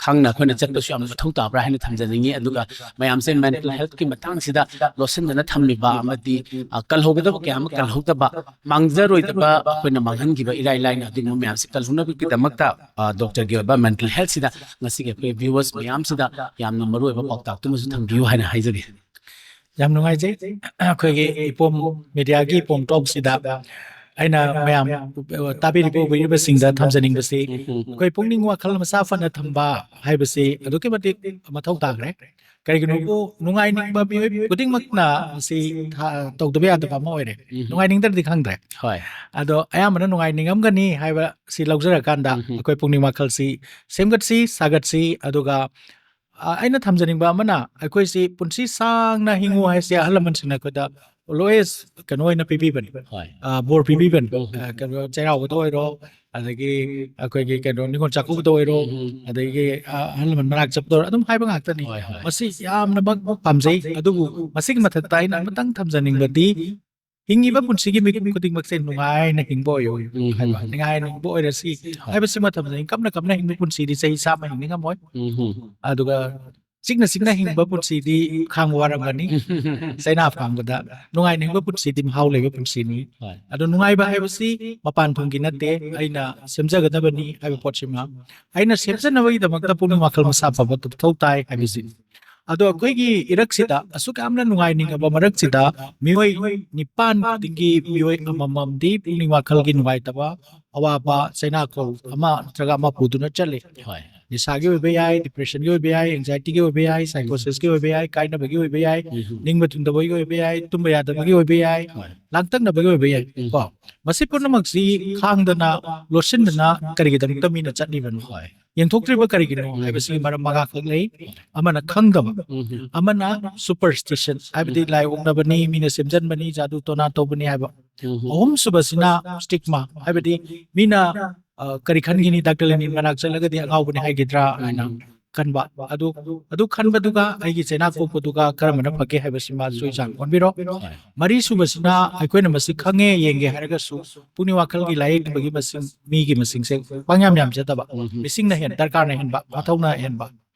ꯈꯪꯅ ꯑꯩꯈꯣꯏꯅ ꯆꯠꯄꯁꯨ ꯌꯥꯝꯅ ꯃꯊꯧ ꯇꯥꯕ꯭ꯔꯥ ꯍꯥꯏꯅ ꯊꯝꯖꯅꯤꯡꯉꯤ꯫ ꯑꯗꯨꯒ ꯃꯌꯥꯝꯁꯦ ꯃꯦꯟꯇꯦꯜ ꯍꯦꯜꯊꯀꯤ ꯃꯇꯥꯡꯁꯤꯗ ꯂꯣꯠꯁꯤꯟꯗꯅ ꯊꯝꯂꯤꯕ ꯑꯃꯗꯤ, ꯑ, ꯀꯜꯍꯧꯒꯗꯕ ꯀꯌꯥ ꯑꯃ ꯀꯜꯍꯧꯗꯕ, ꯃꯥꯡꯖꯔꯣꯏꯗꯕ ꯑꯩꯈꯣꯏꯅ ꯃꯥꯡꯍꯟꯈꯤꯕ ꯏꯔꯥꯏ ꯂꯥꯏꯅ ꯑꯗꯨꯒꯨꯝꯕ ꯃꯌꯥꯝꯁꯦ ꯀꯜꯍꯧꯅꯕꯒꯤꯗꯃꯛꯇ, ꯑ, ꯗꯣꯛꯇꯔꯒꯤ ꯑꯣꯏꯕ ꯃꯦꯟꯇꯦꯜ ꯍꯦꯜꯊꯁꯤꯗ ꯉꯁꯤꯒꯤ ꯑꯩꯈꯣꯏ ꯚ꯭ꯌꯨꯋꯔꯁ ꯃꯌꯥꯝꯁꯤꯗ ꯌꯥꯝꯅ ꯃꯔꯨꯑꯣꯏꯕ ꯄꯥꯎꯇꯥꯛꯇꯨꯃꯁꯨ ꯊꯝꯕꯤꯌꯨ ꯍꯥꯏꯅ ꯍꯥꯏꯖꯒꯦ꯫ ꯌꯥꯝ ꯅꯨꯡꯉꯥꯏꯖꯩ꯫ ꯑꯩꯈꯣꯏꯒꯤ ꯏꯄꯣꯝ ꯃꯦꯗꯤꯌꯥꯒꯤ ꯏꯄꯣꯝ ꯇꯣꯛꯁꯤꯗ ꯑꯩꯅ ꯃꯌꯥꯝ ꯇꯥꯕꯤꯔꯤꯕ ꯎꯕꯤꯔꯤꯕꯁꯤꯡꯗ ꯊꯝꯖꯅꯤꯡꯕꯁꯤ, ꯑꯩꯈꯣꯏ ꯄꯨꯛꯅꯤꯡ ꯋꯥꯈꯜ ꯃꯁꯥ ꯐꯅ ꯊꯝꯕ ꯍꯥꯏꯕꯁꯤ ꯑꯗꯨꯛꯀꯤ ꯃꯇꯤꯛ ꯃꯊꯧ ꯇꯥꯈ꯭ꯔꯦ꯫ ꯀꯔꯤꯒꯤꯅꯣꯕꯨ ꯅꯨꯡꯉꯥꯏꯅꯤꯡꯕ ꯃꯤꯑꯣꯏ ꯈꯨꯗꯤꯡꯃꯛꯅ ꯃꯁꯤ ꯊ-, ꯇꯧꯗꯕ ꯌꯥꯗꯕ ꯑꯃ ꯑꯣꯏꯔꯦ꯫ ꯎꯝ꯫ ꯅꯨꯡꯉꯥꯏꯅꯤꯡꯗ꯭ꯔꯗꯤ ꯈꯪꯗ꯭ꯔꯦ꯫ ꯍꯣꯏ꯫ ꯑꯗꯣ ꯑꯌꯥꯝꯕꯅ ꯅꯨꯡꯉꯥꯏꯅꯤꯡꯉꯝꯒꯅꯤ ꯍꯥꯏꯕ ꯁꯤ ꯂꯧꯖꯔꯀꯥꯟꯗ ꯎꯝ꯫ ꯑꯩꯈꯣꯏ ꯄꯨꯛꯅꯤꯡ ꯋꯥꯈꯜꯁꯤ ꯁꯦꯝꯒꯠꯁꯤ, ꯁꯥꯒꯠꯁꯤ, ꯑꯗꯨꯒ, ꯑ, ꯑꯩꯅ ꯊꯝꯖꯅꯤꯡꯕ ꯑꯃꯅ ꯑꯩꯈꯣꯏꯁꯤ ꯄꯨꯟꯁꯤ ꯁꯥꯡꯅ ꯍꯤꯡꯉꯨ ꯍꯥꯏꯁꯦ ꯑꯍꯜ ꯂꯃꯟꯁꯤꯡꯅ ꯑꯩꯈꯣꯏꯗ ꯑꯣꯜꯋꯦꯁ ꯀꯩꯅꯣ ꯑꯣꯏꯅ ꯄꯤꯕꯤꯕꯅꯤ꯫ ꯍꯣꯏ꯫ ꯑ, ꯕꯣꯔ ꯄꯤꯕꯤꯕꯅꯤ꯫ ꯎꯝ꯫ ꯑ, ꯀꯩꯅꯣ ꯆꯩꯔꯥꯎꯕꯗ ꯑꯣꯏꯔꯣ, ꯑꯗꯒꯤ ꯑꯩꯈꯣꯏꯒꯤ ꯀꯩꯅꯣ ꯅꯤꯉꯣꯜ ꯆꯥꯛꯀꯧꯕꯗ ꯑꯣꯏꯔꯣ, ꯎꯝ꯫ ꯑꯗꯒꯤ, ꯑ, ꯑꯍꯜ ꯂꯃꯟ ꯃꯅꯥꯛ ꯆꯠꯄꯗ ꯑꯣꯏꯔꯣ, ꯑꯗꯨꯝ ꯍꯥꯏꯕ ꯉꯥꯛꯇꯅꯤ꯫ ꯍꯣꯏ, ꯍꯣꯏ꯫ ꯃꯁꯤ ꯌꯥꯝꯅꯃꯛ ꯄꯥꯝꯖꯩ꯫ ꯑꯗꯨꯕꯨ ꯃꯁꯤꯒꯤ ꯃꯊꯛꯇ ꯑꯩꯅ ꯑꯃꯇꯪ ꯊꯝꯖꯅꯤꯡꯕꯗꯤ ꯍꯤꯡꯉꯤꯕ ꯄꯨꯟꯁꯤꯒꯤ ꯃꯤꯀꯨꯞ ꯈꯨꯗꯤꯡꯃꯛꯁꯦ ꯅꯨꯡꯉꯥꯏꯅ ꯍꯤꯡꯕ ꯑꯣꯏꯌꯨ ꯎꯝ, ꯍꯥꯏꯕ, ꯎꯝ, ꯎꯝ꯫ ꯅꯨꯡꯉꯥꯏꯅ ꯍꯤꯡꯕ ꯑꯣꯏꯔꯁꯤ ꯍꯣꯏ꯫ ꯍꯥꯏꯕꯁꯤꯃ ꯊꯝꯖꯅꯤꯡꯉꯤ꯫ ꯀꯞꯅ ꯀꯞꯅ ꯍꯤꯡꯕ ꯄꯨꯟꯁꯤꯗꯤ ꯆꯍꯤ ꯆꯥꯝꯃ ꯍꯤꯡꯕ ꯉꯝꯃꯣꯏ꯫ ꯎꯝ, ꯎꯝ꯫ ꯑꯗꯨꯒ ꯆꯤꯛꯅ ꯆꯤꯛꯅ ꯍꯤꯡꯕ ꯄꯨꯟꯁꯤꯗꯤ ꯈꯥꯡꯕ ꯋꯥꯔꯝꯒꯅꯤ꯫ ꯆꯩꯅꯥ ꯐꯥꯡꯕꯗ ꯅꯨꯡꯉꯥꯏꯅ ꯍꯤꯡꯕ ꯄꯨꯟꯁꯤꯗꯤ ꯃꯍꯥꯎ ꯂꯩꯕ ꯄꯨꯟꯁꯤꯅꯤ꯫ ꯍꯣꯏ꯫ ꯑꯗꯣ ꯅꯨꯡꯉꯥꯏꯕ ꯍꯥꯏꯕꯁꯤ ꯃꯄꯥꯟ ꯊꯣꯡꯒꯤ ꯅꯠꯇꯦ, ꯑꯩꯅ ꯁꯦꯝꯖꯒꯗꯕꯅꯤ ꯍꯥꯏꯕ ꯄꯣꯠꯁꯤꯃ꯫ ꯑꯩꯅ ꯁꯦꯝꯖꯅꯕꯒꯤꯗꯃꯛꯇ ꯄꯨꯛꯅꯤꯡ ꯋꯥꯈꯜ ꯃꯁꯥ ꯐꯕ ꯃꯊꯧ ꯇꯥꯏ ꯍꯥꯏꯕꯁꯤ꯫ ꯑꯗꯣ ꯑꯩꯈꯣꯏꯒꯤ ꯏꯔꯛꯁꯤꯗ ꯑꯁꯨꯛ ꯌꯥꯝꯅ ꯅꯨꯡꯉꯥꯏꯅꯤꯡꯉꯕ ꯃꯔꯛꯁꯤꯗ ꯃꯤꯑꯣꯏ ꯅꯤꯄꯥꯟ ꯈꯨꯗꯤꯡꯒꯤ ꯃꯤꯑꯣꯏ ꯑꯃꯃꯝꯗꯤ ꯄꯨꯛꯅꯤꯡ ꯋꯥꯈꯜꯒꯤ ꯅꯨꯡꯉꯥꯏꯇꯕ, ꯑꯋꯥꯕ, ꯆꯩꯅꯥꯈꯣꯜ ꯑꯃ ꯅꯠꯇ꯭ꯔꯒ ꯑꯃ ꯄꯨꯗꯨꯅ ꯆꯠꯂꯤ꯫ ꯍꯣꯏ꯫ ꯅꯤꯁꯥꯒꯤ ꯑꯣꯏꯕ ꯌꯥꯏ, ꯗꯤꯄ꯭ꯔꯦꯁꯟꯒꯤ ꯑꯣꯏꯕ ꯌꯥꯏ, ꯑꯦꯡꯖꯥꯏꯇꯤꯒꯤ ꯑꯣꯏꯕ ꯌꯥꯏ, ꯁꯥꯏꯀꯣꯁꯤꯁꯀꯤ ꯑꯣꯏꯕ ꯌꯥꯏ, ꯀꯥꯏꯅꯕꯒꯤ ꯑꯣꯏꯕ ꯌꯥꯏ, ꯎꯝ꯫ ꯅꯤꯡꯕ ꯊꯨꯡꯗꯕꯒꯤ ꯑꯣꯏꯕ ꯌꯥꯏ, ꯇꯨꯝꯕ ꯌꯥꯗꯕꯒꯤ ꯑꯣꯏꯕ ꯌꯥꯏ, ꯍꯣꯏ꯫ ꯂꯥꯡꯇꯛꯅꯕꯒꯤ ꯑꯣꯏꯕ ꯌꯥꯏ꯫ ꯎꯝ꯫ ꯀꯣ, ꯃꯁꯤ ꯄꯨꯝꯅꯃꯛꯁꯤ ꯈꯥꯡꯗꯅ, ꯂꯣꯠꯁꯤꯟꯗꯅ ꯀꯔꯤꯒꯤꯗꯃꯛꯇ ꯃꯤꯅ ꯆꯠꯂꯤꯕꯅꯣ? ꯍꯣꯏ꯫ ꯌꯦꯡꯊꯣꯛꯇ꯭ꯔꯤꯕ ꯀꯔꯤꯒꯤꯅꯣ ꯎꯝ꯫ ꯍꯥꯏꯕꯁꯤꯒꯤ ꯃꯔꯝ ꯃꯉꯥꯈꯛ ꯂꯩ꯫ ꯎꯝ꯫ ꯑꯃꯅ ꯈꯪꯗꯕ, ꯎꯝ꯫ ꯑꯃꯅ ꯁꯨꯄꯔꯁ꯭ꯇꯤꯁꯟ, ꯍꯥꯏꯕꯗꯤ ꯎꯝ꯫ ꯂꯥꯏ ꯑꯣꯛꯅꯕꯅꯤ, ꯃꯤꯅ ꯁꯦꯝꯖꯟꯕꯅꯤ, ꯖꯥꯗꯨ ꯇꯣꯅꯥ ꯇꯧꯕꯅꯤ ꯍꯥꯏꯕ꯫ ꯎꯝ꯫ ꯑꯍꯨꯝꯁꯨꯕꯁꯤꯅ ꯁ꯭ꯇꯤꯒꯃꯥ, ꯍꯥꯏꯕꯗꯤ ꯃꯤꯅ, ꯑ, ꯀꯔꯤ ꯈꯟꯒꯅꯤ, ꯗꯥꯛꯇꯔ ꯂꯦꯅꯤꯟ ꯃꯅꯥꯛ ꯆꯠꯂꯒꯗꯤ ꯑꯉꯥꯎꯕꯅꯤ ꯍꯥꯏꯒꯗ꯭ꯔꯥ ꯍꯥꯏꯅ ꯎꯝ꯫ ꯈꯟꯕ꯫ ꯑꯗꯨ, ꯑꯗꯨ ꯈꯟꯕꯗꯨꯒ ꯑꯩꯒꯤ ꯆꯩꯅꯥ ꯀꯣꯛꯄꯗꯨꯒ ꯀꯔꯝꯕꯅ ꯐꯒꯦ ꯍꯥꯏꯕꯁꯤꯃꯁꯨ ꯏꯆꯥꯟ ꯑꯣꯟꯕꯤꯔꯣ꯫ ꯍꯣꯏ꯫ ꯃꯔꯤꯁꯨꯕꯁꯤꯅ ꯑꯩꯈꯣꯏꯅ ꯃꯁꯤ ꯈꯪꯉꯦ, ꯌꯦꯡꯒꯦ ꯍꯥꯏꯔꯒꯁꯨ ꯄꯨꯛꯅꯤꯡ ꯋꯥꯈꯜꯒꯤ ꯂꯥꯌꯦꯡꯕꯒꯤ ꯃꯁꯤꯡ, ꯃꯤꯒꯤ ꯃꯁꯤꯡꯁꯦ ꯄꯪꯌꯥꯝ ꯌꯥꯝꯖꯗꯕ, ꯎꯝ꯫ ꯃꯤꯁꯤꯡꯅ ꯍꯦꯟꯅ, ꯗꯔꯀꯥꯔꯅ ꯍꯦꯟꯕ, ꯃꯊꯧꯅ ꯍꯦꯟꯕ,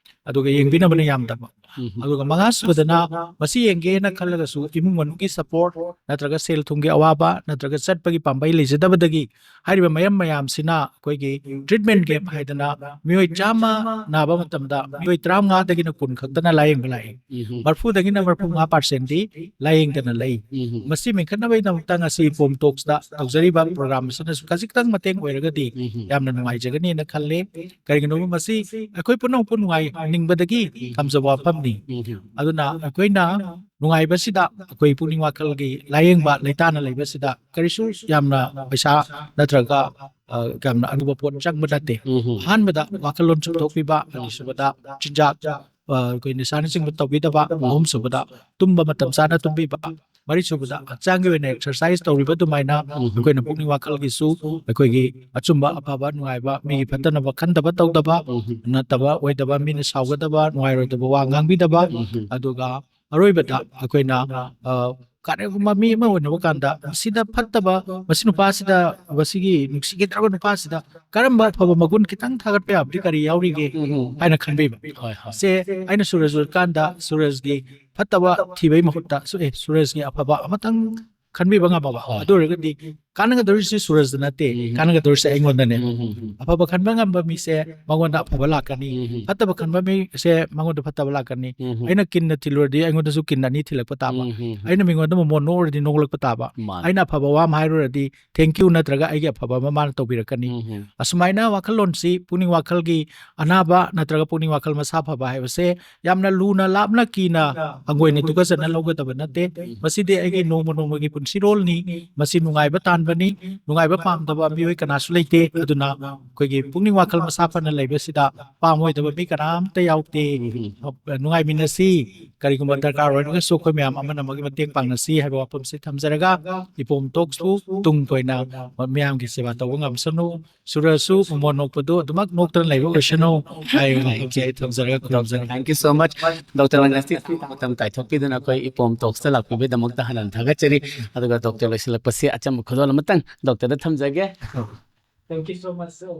ꯑꯗꯨꯒ ꯌꯦꯡꯕꯤꯅꯕꯅ ꯌꯥꯝꯗꯕ꯫ ꯎꯝ꯫ ꯑꯗꯨꯒ ꯃꯉꯥꯁꯨꯕꯗꯅ ꯃꯁꯤ ꯌꯦꯡꯒꯦꯅ ꯈꯜꯂꯒꯁꯨ ꯏꯃꯨꯡ ꯃꯅꯨꯡꯒꯤ ꯁꯄꯣꯔꯠ ꯅꯠꯇ꯭ꯔꯒ ꯁꯦꯜ ꯊꯨꯝꯒꯤ ꯑꯋꯥꯕ ꯅꯠꯇ꯭ꯔꯒ ꯆꯠꯄꯒꯤ ꯄꯥꯝꯕꯩ ꯂꯩꯖꯗꯕꯗꯒꯤ ꯍꯥꯏꯔꯤꯕ ꯃꯌꯥꯝ ꯃꯌꯥꯝꯁꯤꯅ ꯑꯩꯈꯣꯏꯒꯤ ꯇ꯭ꯔꯤꯠꯃꯦꯟ ꯒꯦꯞ ꯍꯥꯏꯗꯅ ꯃꯤꯑꯣꯏ ꯆꯥꯝꯃ ꯅꯥꯕ ꯃꯇꯝꯗ ꯃꯤꯑꯣꯏ ꯇꯔꯥꯃꯉꯥꯗꯒꯤꯅ ꯀꯨꯟ ꯈꯛꯇꯅ ꯂꯥꯌꯦꯡꯕ ꯂꯥꯛꯏ꯫ ꯎꯝ꯫ ꯃꯔꯐꯨꯗꯒꯤꯅ ꯃꯔꯐꯨꯃꯉꯥ ꯄꯥꯔꯁꯦꯟꯗꯤ ꯂꯥꯌꯦꯡꯗꯅ ꯂꯩ꯫ ꯎꯝ꯫ ꯃꯁꯤ ꯃꯦꯟꯈꯠꯅꯕꯒꯤꯗꯃꯛꯇ ꯉꯁꯤ ꯄꯣꯝ ꯇꯣꯛꯁꯇ ꯇꯧꯖꯔꯤꯕ ꯄ꯭ꯔꯣꯒ꯭ꯔꯥꯝ ꯑꯁꯤꯅꯁꯨ ꯈꯖꯤꯛꯇꯪ ꯃꯇꯦꯡ ꯑꯣꯏꯔꯒꯗꯤ ꯎꯝ꯫ ꯌꯥꯝꯅ ꯅꯨꯡꯉꯥꯏꯖꯒꯅꯤꯅ ꯈꯜꯂꯦ꯫ ꯀꯔꯤꯒꯤꯅꯣꯕ, ꯃꯁꯤ ꯑꯩꯈꯣꯏ ꯄꯨꯝꯅꯃꯛꯄꯨ ꯅꯨꯡꯉꯥꯏꯍꯟꯅꯤꯡꯕꯗꯒꯤ ꯎꯝ꯫ ꯊꯝꯖꯕ ꯋꯥꯐꯝꯅꯤ꯫ ꯎꯝ꯫ ꯑꯗꯨꯅ ꯑꯩꯈꯣꯏꯅ ꯅꯨꯡꯉꯥꯏꯕꯁꯤꯗ ꯑꯩꯈꯣꯏ ꯄꯨꯛꯅꯤꯡ ꯋꯥꯈꯜꯒꯤ ꯂꯥꯌꯦꯡꯕ ꯂꯩꯇꯥꯅ ꯂꯩꯕꯁꯤꯗ ꯀꯔꯤꯁꯨ ꯌꯥꯝꯅ ꯄꯩꯁꯥ ꯅꯠꯇ꯭ꯔꯒ, ꯑ, ꯌꯥꯝꯅ ꯑꯔꯨꯕ ꯄꯣꯠ ꯆꯪꯕ ꯅꯠꯇꯦ꯫ ꯎꯝ꯫ ꯑꯍꯥꯟꯕꯗ ꯋꯥꯈꯜꯂꯣꯟ ꯆꯨꯝꯊꯣꯛꯄꯤꯕ, ꯑꯅꯤꯁꯨꯕꯗ ꯆꯤꯟꯖꯥꯛ, ꯑ, ꯑꯩꯈꯣꯏ ꯅꯤꯁꯥꯅꯆꯤꯡꯕ ꯇꯧꯕꯤꯗꯕ, ꯎꯝ꯫ ꯑꯍꯨꯝꯁꯨꯕꯗ ꯇꯨꯝꯕ ꯃꯇꯝ ꯆꯥꯅ ꯇꯨꯝꯕꯤꯕ, ꯃꯔꯤꯁꯨꯕꯗ ꯍꯛꯆꯥꯡꯒꯤ ꯑꯣꯏꯅ ꯑꯦꯛꯁꯔꯁꯥꯏꯁ ꯇꯧꯔꯤꯕ ꯑꯗꯨꯃꯥꯏꯅ ꯎꯝ꯫ ꯑꯩꯈꯣꯏꯅ ꯄꯨꯛꯅꯤꯡ ꯋꯥꯈꯜꯒꯤꯁꯨ ꯑꯩꯈꯣꯏꯒꯤ ꯑꯆꯨꯝꯕ, ꯑꯐꯕ, ꯅꯨꯡꯉꯥꯏꯕ, ꯃꯤꯒꯤ ꯐꯠꯇꯅꯕ ꯈꯟꯗꯕ ꯇꯧꯗꯕ, ꯎꯝ꯫ ꯅꯠꯇꯕ ꯑꯣꯏꯗꯕ, ꯃꯤꯅ ꯁꯥꯎꯒꯗꯕ, ꯅꯨꯡꯉꯥꯏꯔꯣꯏꯗꯕ ꯋꯥ ꯉꯥꯡꯕꯤꯗꯕ, ꯎꯝ꯫ ꯑꯗꯨꯒ ꯑꯔꯣꯏꯕꯗ ꯑꯩꯈꯣꯏꯅ, ꯑ, ꯀꯔꯤꯒꯨꯝꯕ ꯃꯤ ꯑꯃ ꯑꯣꯏꯅꯕ ꯀꯥꯟꯗ ꯃꯁꯤꯗ ꯐꯠꯇꯕ, ꯃꯁꯤ ꯅꯨꯄꯥꯁꯤꯗ, ꯃꯁꯤꯒꯤ ꯅꯨꯡꯁꯤꯈꯤꯗ꯭ꯔꯕ ꯅꯨꯄꯥꯁꯤꯗ ꯀꯔꯝꯕ ꯑꯐꯕ ꯃꯒꯨꯟ ꯈꯤꯇꯪ ꯊꯥꯒꯠꯄ ꯌꯥꯕꯗꯤ ꯀꯔꯤ ꯌꯥꯎꯔꯤꯒꯦ ꯎꯝ꯫ ꯍꯥꯏꯅ ꯈꯟꯕꯤꯕ꯫ ꯍꯣꯏ, ꯍꯣꯏ꯫ ꯁꯦ, ꯑꯩꯅ ꯁꯨꯔꯖ ꯎꯔꯀꯥꯟꯗ ꯁꯨꯔꯖꯒꯤ ꯐꯠꯇꯕ ꯊꯤꯕꯒꯤ ꯃꯍꯨꯠꯇ ꯁꯨ-, ꯑꯦ, ꯁꯨꯔꯖꯒꯤ ꯑꯐꯕ ꯑꯃꯇꯪ ꯈꯟꯕꯤꯕ ꯉꯝꯃꯕ꯫ ꯍꯣꯏ꯫ ꯑꯗꯨ ꯑꯣꯏꯔꯒꯗꯤ ꯀꯥꯟꯅꯒꯗꯧꯔꯤꯁꯤ ꯁꯨꯔꯖꯇ ꯅꯠꯇꯦ, ꯎꯝ. ꯀꯥꯟꯅꯒꯗꯧꯔꯤꯁꯦ ꯑꯩꯉꯣꯟꯗꯅꯦ꯫ ꯎꯝ, ꯎꯝ, ꯎꯝ. ꯑꯐꯕ ꯈꯟꯕ ꯉꯝꯕ ꯃꯤꯁꯦ ꯃꯉꯣꯟꯗ ꯑꯐꯕ ꯂꯥꯛꯀꯅꯤ, ꯎꯝ, ꯎꯝ. ꯐꯠꯇꯕ ꯈꯟꯕ ꯃꯤꯁꯦ ꯃꯉꯣꯟꯗ ꯐꯠꯇꯕ ꯂꯥꯛꯀꯅꯤ꯫ ꯎꯝ, ꯎꯝ. ꯑꯩꯅ ꯀꯤꯟꯅ ꯊꯤꯜꯂꯨꯔꯗꯤ ꯑꯩꯉꯣꯟꯗꯁꯨ ꯀꯤꯟ ꯑꯅꯤ ꯊꯤꯜꯂꯛꯄ ꯇꯥꯕ꯫ ꯎꯝ, ꯎꯝ, ꯎꯝ. ꯑꯩꯅ ꯃꯤꯉꯣꯟꯗ ꯃꯃꯣꯟ ꯅꯣꯛꯎꯔꯗꯤ ꯅꯣꯛꯂꯛꯄ ꯇꯥꯕ꯫ ꯃꯥꯅꯦ. ꯑꯩꯅ ꯑꯐꯕ ꯋꯥ ꯑꯃ ꯍꯥꯏꯔꯨꯔꯗꯤ thank you ꯅꯠꯇ꯭ꯔꯒ ꯑꯩꯒꯤ ꯑꯐꯕ ꯑꯃ ꯃꯥꯅ ꯇꯧꯕꯤꯔꯛꯀꯅꯤ꯫ ꯎꯝ, ꯎꯝ. ꯑꯁꯨꯃꯥꯏꯅ ꯋꯥꯈꯜꯂꯣꯟꯁꯤ, ꯄꯨꯛꯅꯤꯡ ꯋꯥꯈꯜꯒꯤ ꯑꯅꯥꯕ ꯅꯠꯇ꯭ꯔꯒ ꯄꯨꯛꯅꯤꯡ ꯋꯥꯈꯜ ꯃꯁꯥ ꯐꯕ ꯍꯥꯏꯕꯁꯦ ꯌꯥꯝꯅ ꯂꯨꯅ ꯂꯥꯞꯅ ꯀꯤꯅ ꯍꯪꯒꯣꯏꯅ ꯇꯨꯀꯠꯆꯅ ꯂꯧꯒꯗꯕ ꯅꯠꯇꯦ꯫ ꯃꯁꯤꯗꯤ ꯑꯩꯒꯤ ꯅꯣꯡꯃ ꯅꯣꯡꯃꯒꯤ ꯄꯨꯟꯁꯤꯔꯣꯜꯅꯤ꯫ ꯃꯁꯤ ꯅꯨꯡꯉꯥꯏꯕ ꯇꯥꯟꯕꯅꯤ꯫ ꯅꯨꯡꯉꯥꯏꯕ ꯄꯥꯝꯗꯕ ꯃꯤꯑꯣꯏ ꯀꯅꯥꯁꯨ ꯂꯩꯇꯦ꯫ ꯑꯗꯨꯅ ꯑꯩꯈꯣꯏꯒꯤ ꯄꯨꯛꯅꯤꯡ ꯋꯥꯈꯜ ꯃꯁꯥ ꯐꯅ ꯂꯩꯕꯁꯤꯗ ꯄꯥꯝꯃꯣꯏꯗꯕ ꯃꯤ ꯀꯅꯥꯝꯇ ꯌꯥꯎꯗꯦ꯫ ꯅꯨꯡꯉꯥꯏꯃꯤꯟꯅꯁꯤ꯫ ꯀꯔꯤꯒꯨꯝꯕ ꯗꯔꯀꯥꯔ ꯑꯣꯏꯔꯒꯁꯨ ꯑꯩꯈꯣꯏ ꯃꯌꯥꯝ ꯑꯃꯅ ꯑꯃꯒꯤ ꯃꯇꯦꯡ ꯄꯥꯡꯅꯁꯤ ꯍꯥꯏꯕ ꯋꯥꯐꯝꯁꯤ ꯊꯝꯖꯔꯒ, ꯏꯄꯣꯝ ꯇꯣꯛꯁꯄꯨ ꯇꯨꯡ ꯀꯣꯏꯅ ꯃꯤꯌꯥꯝꯒꯤ ꯁꯦꯕꯥ ꯇꯧꯕ ꯉꯝꯁꯅꯨ꯫ ꯁꯨꯔꯁꯨ ꯃꯃꯣꯟ ꯅꯣꯛꯄꯗꯨ ꯑꯗꯨꯃꯛ ꯅꯣꯛꯇꯅ ꯂꯩꯕ ꯑꯣꯏꯁꯅꯨ ꯍꯥꯏꯕ ꯋꯥꯐꯝꯁꯤ ꯑꯩ ꯊꯝꯖꯔꯒ ꯈꯨꯔꯨꯝꯖꯔꯤ꯫ Thank you so much. Doctor ꯅꯪ ꯉꯁꯤ ꯃꯇꯝ ꯀꯥꯏꯊꯣꯛꯄꯤꯗꯨꯅ ꯑꯩꯈꯣꯏ ꯏꯄꯣꯝ ꯇꯣꯛꯁꯇ ꯂꯥꯛꯄꯤꯕꯒꯤꯗꯃꯛꯇ ꯍꯥꯟꯅ ꯊꯥꯒꯠꯆꯔꯤ꯫ ꯑꯗꯨꯒ ꯗꯣꯛꯇꯔ ꯂꯣꯏꯁꯤꯜꯂꯛꯄꯁꯤ ꯑꯆꯝꯕ ꯈꯨꯗꯣꯜ ꯑꯃꯇꯪ ꯗꯣꯛꯇꯔꯗ ꯊꯝꯖꯒꯦ꯫ Thank you so much, sir.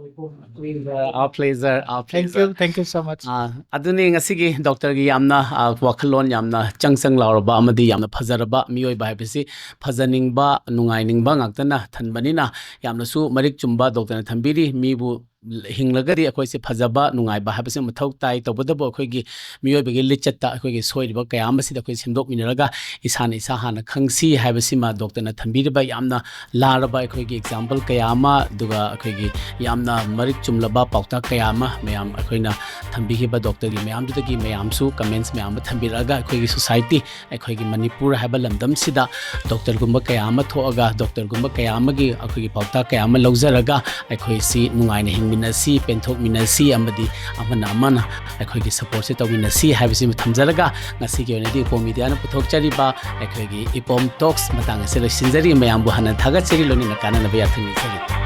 Our pleasure, our Thank pleasure. You, thank you so much. ꯑꯥ, ꯑꯗꯨꯅꯤ ꯉꯁꯤꯒꯤ ꯗꯣꯛꯇꯔꯒꯤ ꯌꯥꯝꯅ, ꯑꯥ, ꯋꯥꯈꯜꯂꯣꯟ ꯌꯥꯝꯅ ꯆꯪ ꯆꯪ ꯂꯥꯎꯔꯕ ꯑꯃꯗꯤ ꯌꯥꯝꯅ ꯐꯖꯔꯕ ꯃꯤꯑꯣꯏꯕ ꯍꯥꯏꯕꯁꯤ ꯐꯖꯅꯤꯡꯕ, ꯅꯨꯡꯉꯥꯏꯅꯤꯡꯕ ꯉꯥꯛꯇꯅ ꯊꯟꯕꯅꯤꯅ ꯌꯥꯝꯅꯁꯨ ꯃꯔꯤꯛ ꯆꯨꯝꯕ ꯗꯣꯛꯇꯔꯅ ꯊꯝꯕꯤꯔꯤ꯫ ꯃꯤꯕꯨ ꯍꯤꯡꯂꯒꯗꯤ ꯑꯩꯈꯣꯏꯁꯦ ꯐꯖꯕ, ꯅꯨꯡꯉꯥꯏꯕ ꯍꯥꯏꯕꯁꯤ ꯃꯊꯧ ꯇꯥꯏ꯫ ꯇꯧꯕꯇꯕꯨ ꯑꯩꯈꯣꯏꯒꯤ ꯃꯤꯑꯣꯏꯕꯒꯤ ꯂꯤꯆꯠꯇ ꯑꯩꯈꯣꯏꯒꯤ ꯁꯣꯏꯔꯤꯕ ꯀꯌꯥ ꯑꯃꯁꯤꯗ ꯑꯩꯈꯣꯏ ꯁꯦꯝꯗꯣꯛꯃꯤꯟꯅꯔꯒ ꯏꯁꯥꯅ ꯏꯁꯥ ꯍꯥꯟꯅ ꯈꯪꯁꯤ ꯍꯥꯏꯕꯁꯤꯃ ꯗꯣꯛꯇꯔꯅ ꯊꯝꯕꯤꯔꯤꯕ ꯌꯥꯝꯅ ꯂꯥꯔꯕ ꯑꯩꯈꯣꯏꯒꯤ example ꯀꯌꯥ ꯑꯃ, ꯑꯗꯨꯒ ꯑꯩꯈꯣꯏꯒꯤ ꯌꯥꯝꯅ ꯃꯔꯤꯛ ꯆꯨꯝꯂꯕ ꯄꯥꯎꯇꯥꯛ ꯀꯌꯥ ꯑꯃ ꯃꯌꯥꯝ ꯑꯩꯈꯣꯏꯅ ꯊꯝꯕꯤꯈꯤꯕ ꯗꯣꯛꯇꯔꯒꯤ ꯃꯌꯥꯝꯗꯨꯗꯒꯤ ꯃꯌꯥꯝꯁꯨ comments ꯃꯌꯥꯝ ꯑꯃ ꯊꯝꯕꯤꯔꯛꯑꯒ ꯑꯩꯈꯣꯏꯒꯤ society, ꯑꯩꯈꯣꯏꯒꯤ ꯃꯅꯤꯄꯨꯔ ꯍꯥꯏꯕ ꯂꯝꯗꯝꯁꯤꯗ ꯗꯣꯛꯇꯔꯒꯨꯝꯕ ꯀꯌꯥ ꯑꯃ ꯊꯣꯛꯑꯒ ꯗꯣꯛꯇꯔꯒꯨꯝꯕ ꯀꯌꯥ ꯑꯃꯒꯤ ꯑꯩꯈꯣꯏꯒꯤ ꯄꯥꯎꯇꯥꯛ ꯀꯌꯥ ꯑꯃ ꯂꯧꯖꯔꯒ ꯑꯩꯈꯣꯏꯁꯤ ꯅꯨꯡꯉꯥꯏꯅ ꯍꯤꯡꯃꯤꯟꯅꯁꯤ, ꯄꯦꯟꯊꯣꯛꯃꯤꯟꯅꯁꯤ ꯑꯃꯗꯤ ꯑꯃꯅ ꯑꯃꯅ ꯑꯩꯈꯣꯏꯒꯤ supportꯁꯦ ꯇꯧꯃꯤꯟꯅꯁꯤ ꯍꯥꯏꯕꯁꯤꯃ ꯊꯝꯖꯔꯒ ꯉꯁꯤꯒꯤ ꯑꯣꯏꯅꯗꯤ ꯏꯄꯣꯝ mediaꯅ ꯄꯨꯊꯣꯛꯆꯔꯤꯕ ꯑꯩꯈꯣꯏꯒꯤ ꯏꯄꯣꯝ talks ꯃꯇꯥꯡ ꯑꯁꯤ ꯂꯣꯏꯁꯤꯟꯖꯔꯤ꯫ ꯃꯌꯥꯝꯕꯨ ꯍꯥꯟꯅ ꯊꯥꯒꯠꯆꯔꯤ, ꯂꯣꯏꯅꯅ ꯀꯥꯟꯅꯅꯕ ꯌꯥꯊꯪ ꯅꯤꯖꯔꯤ꯫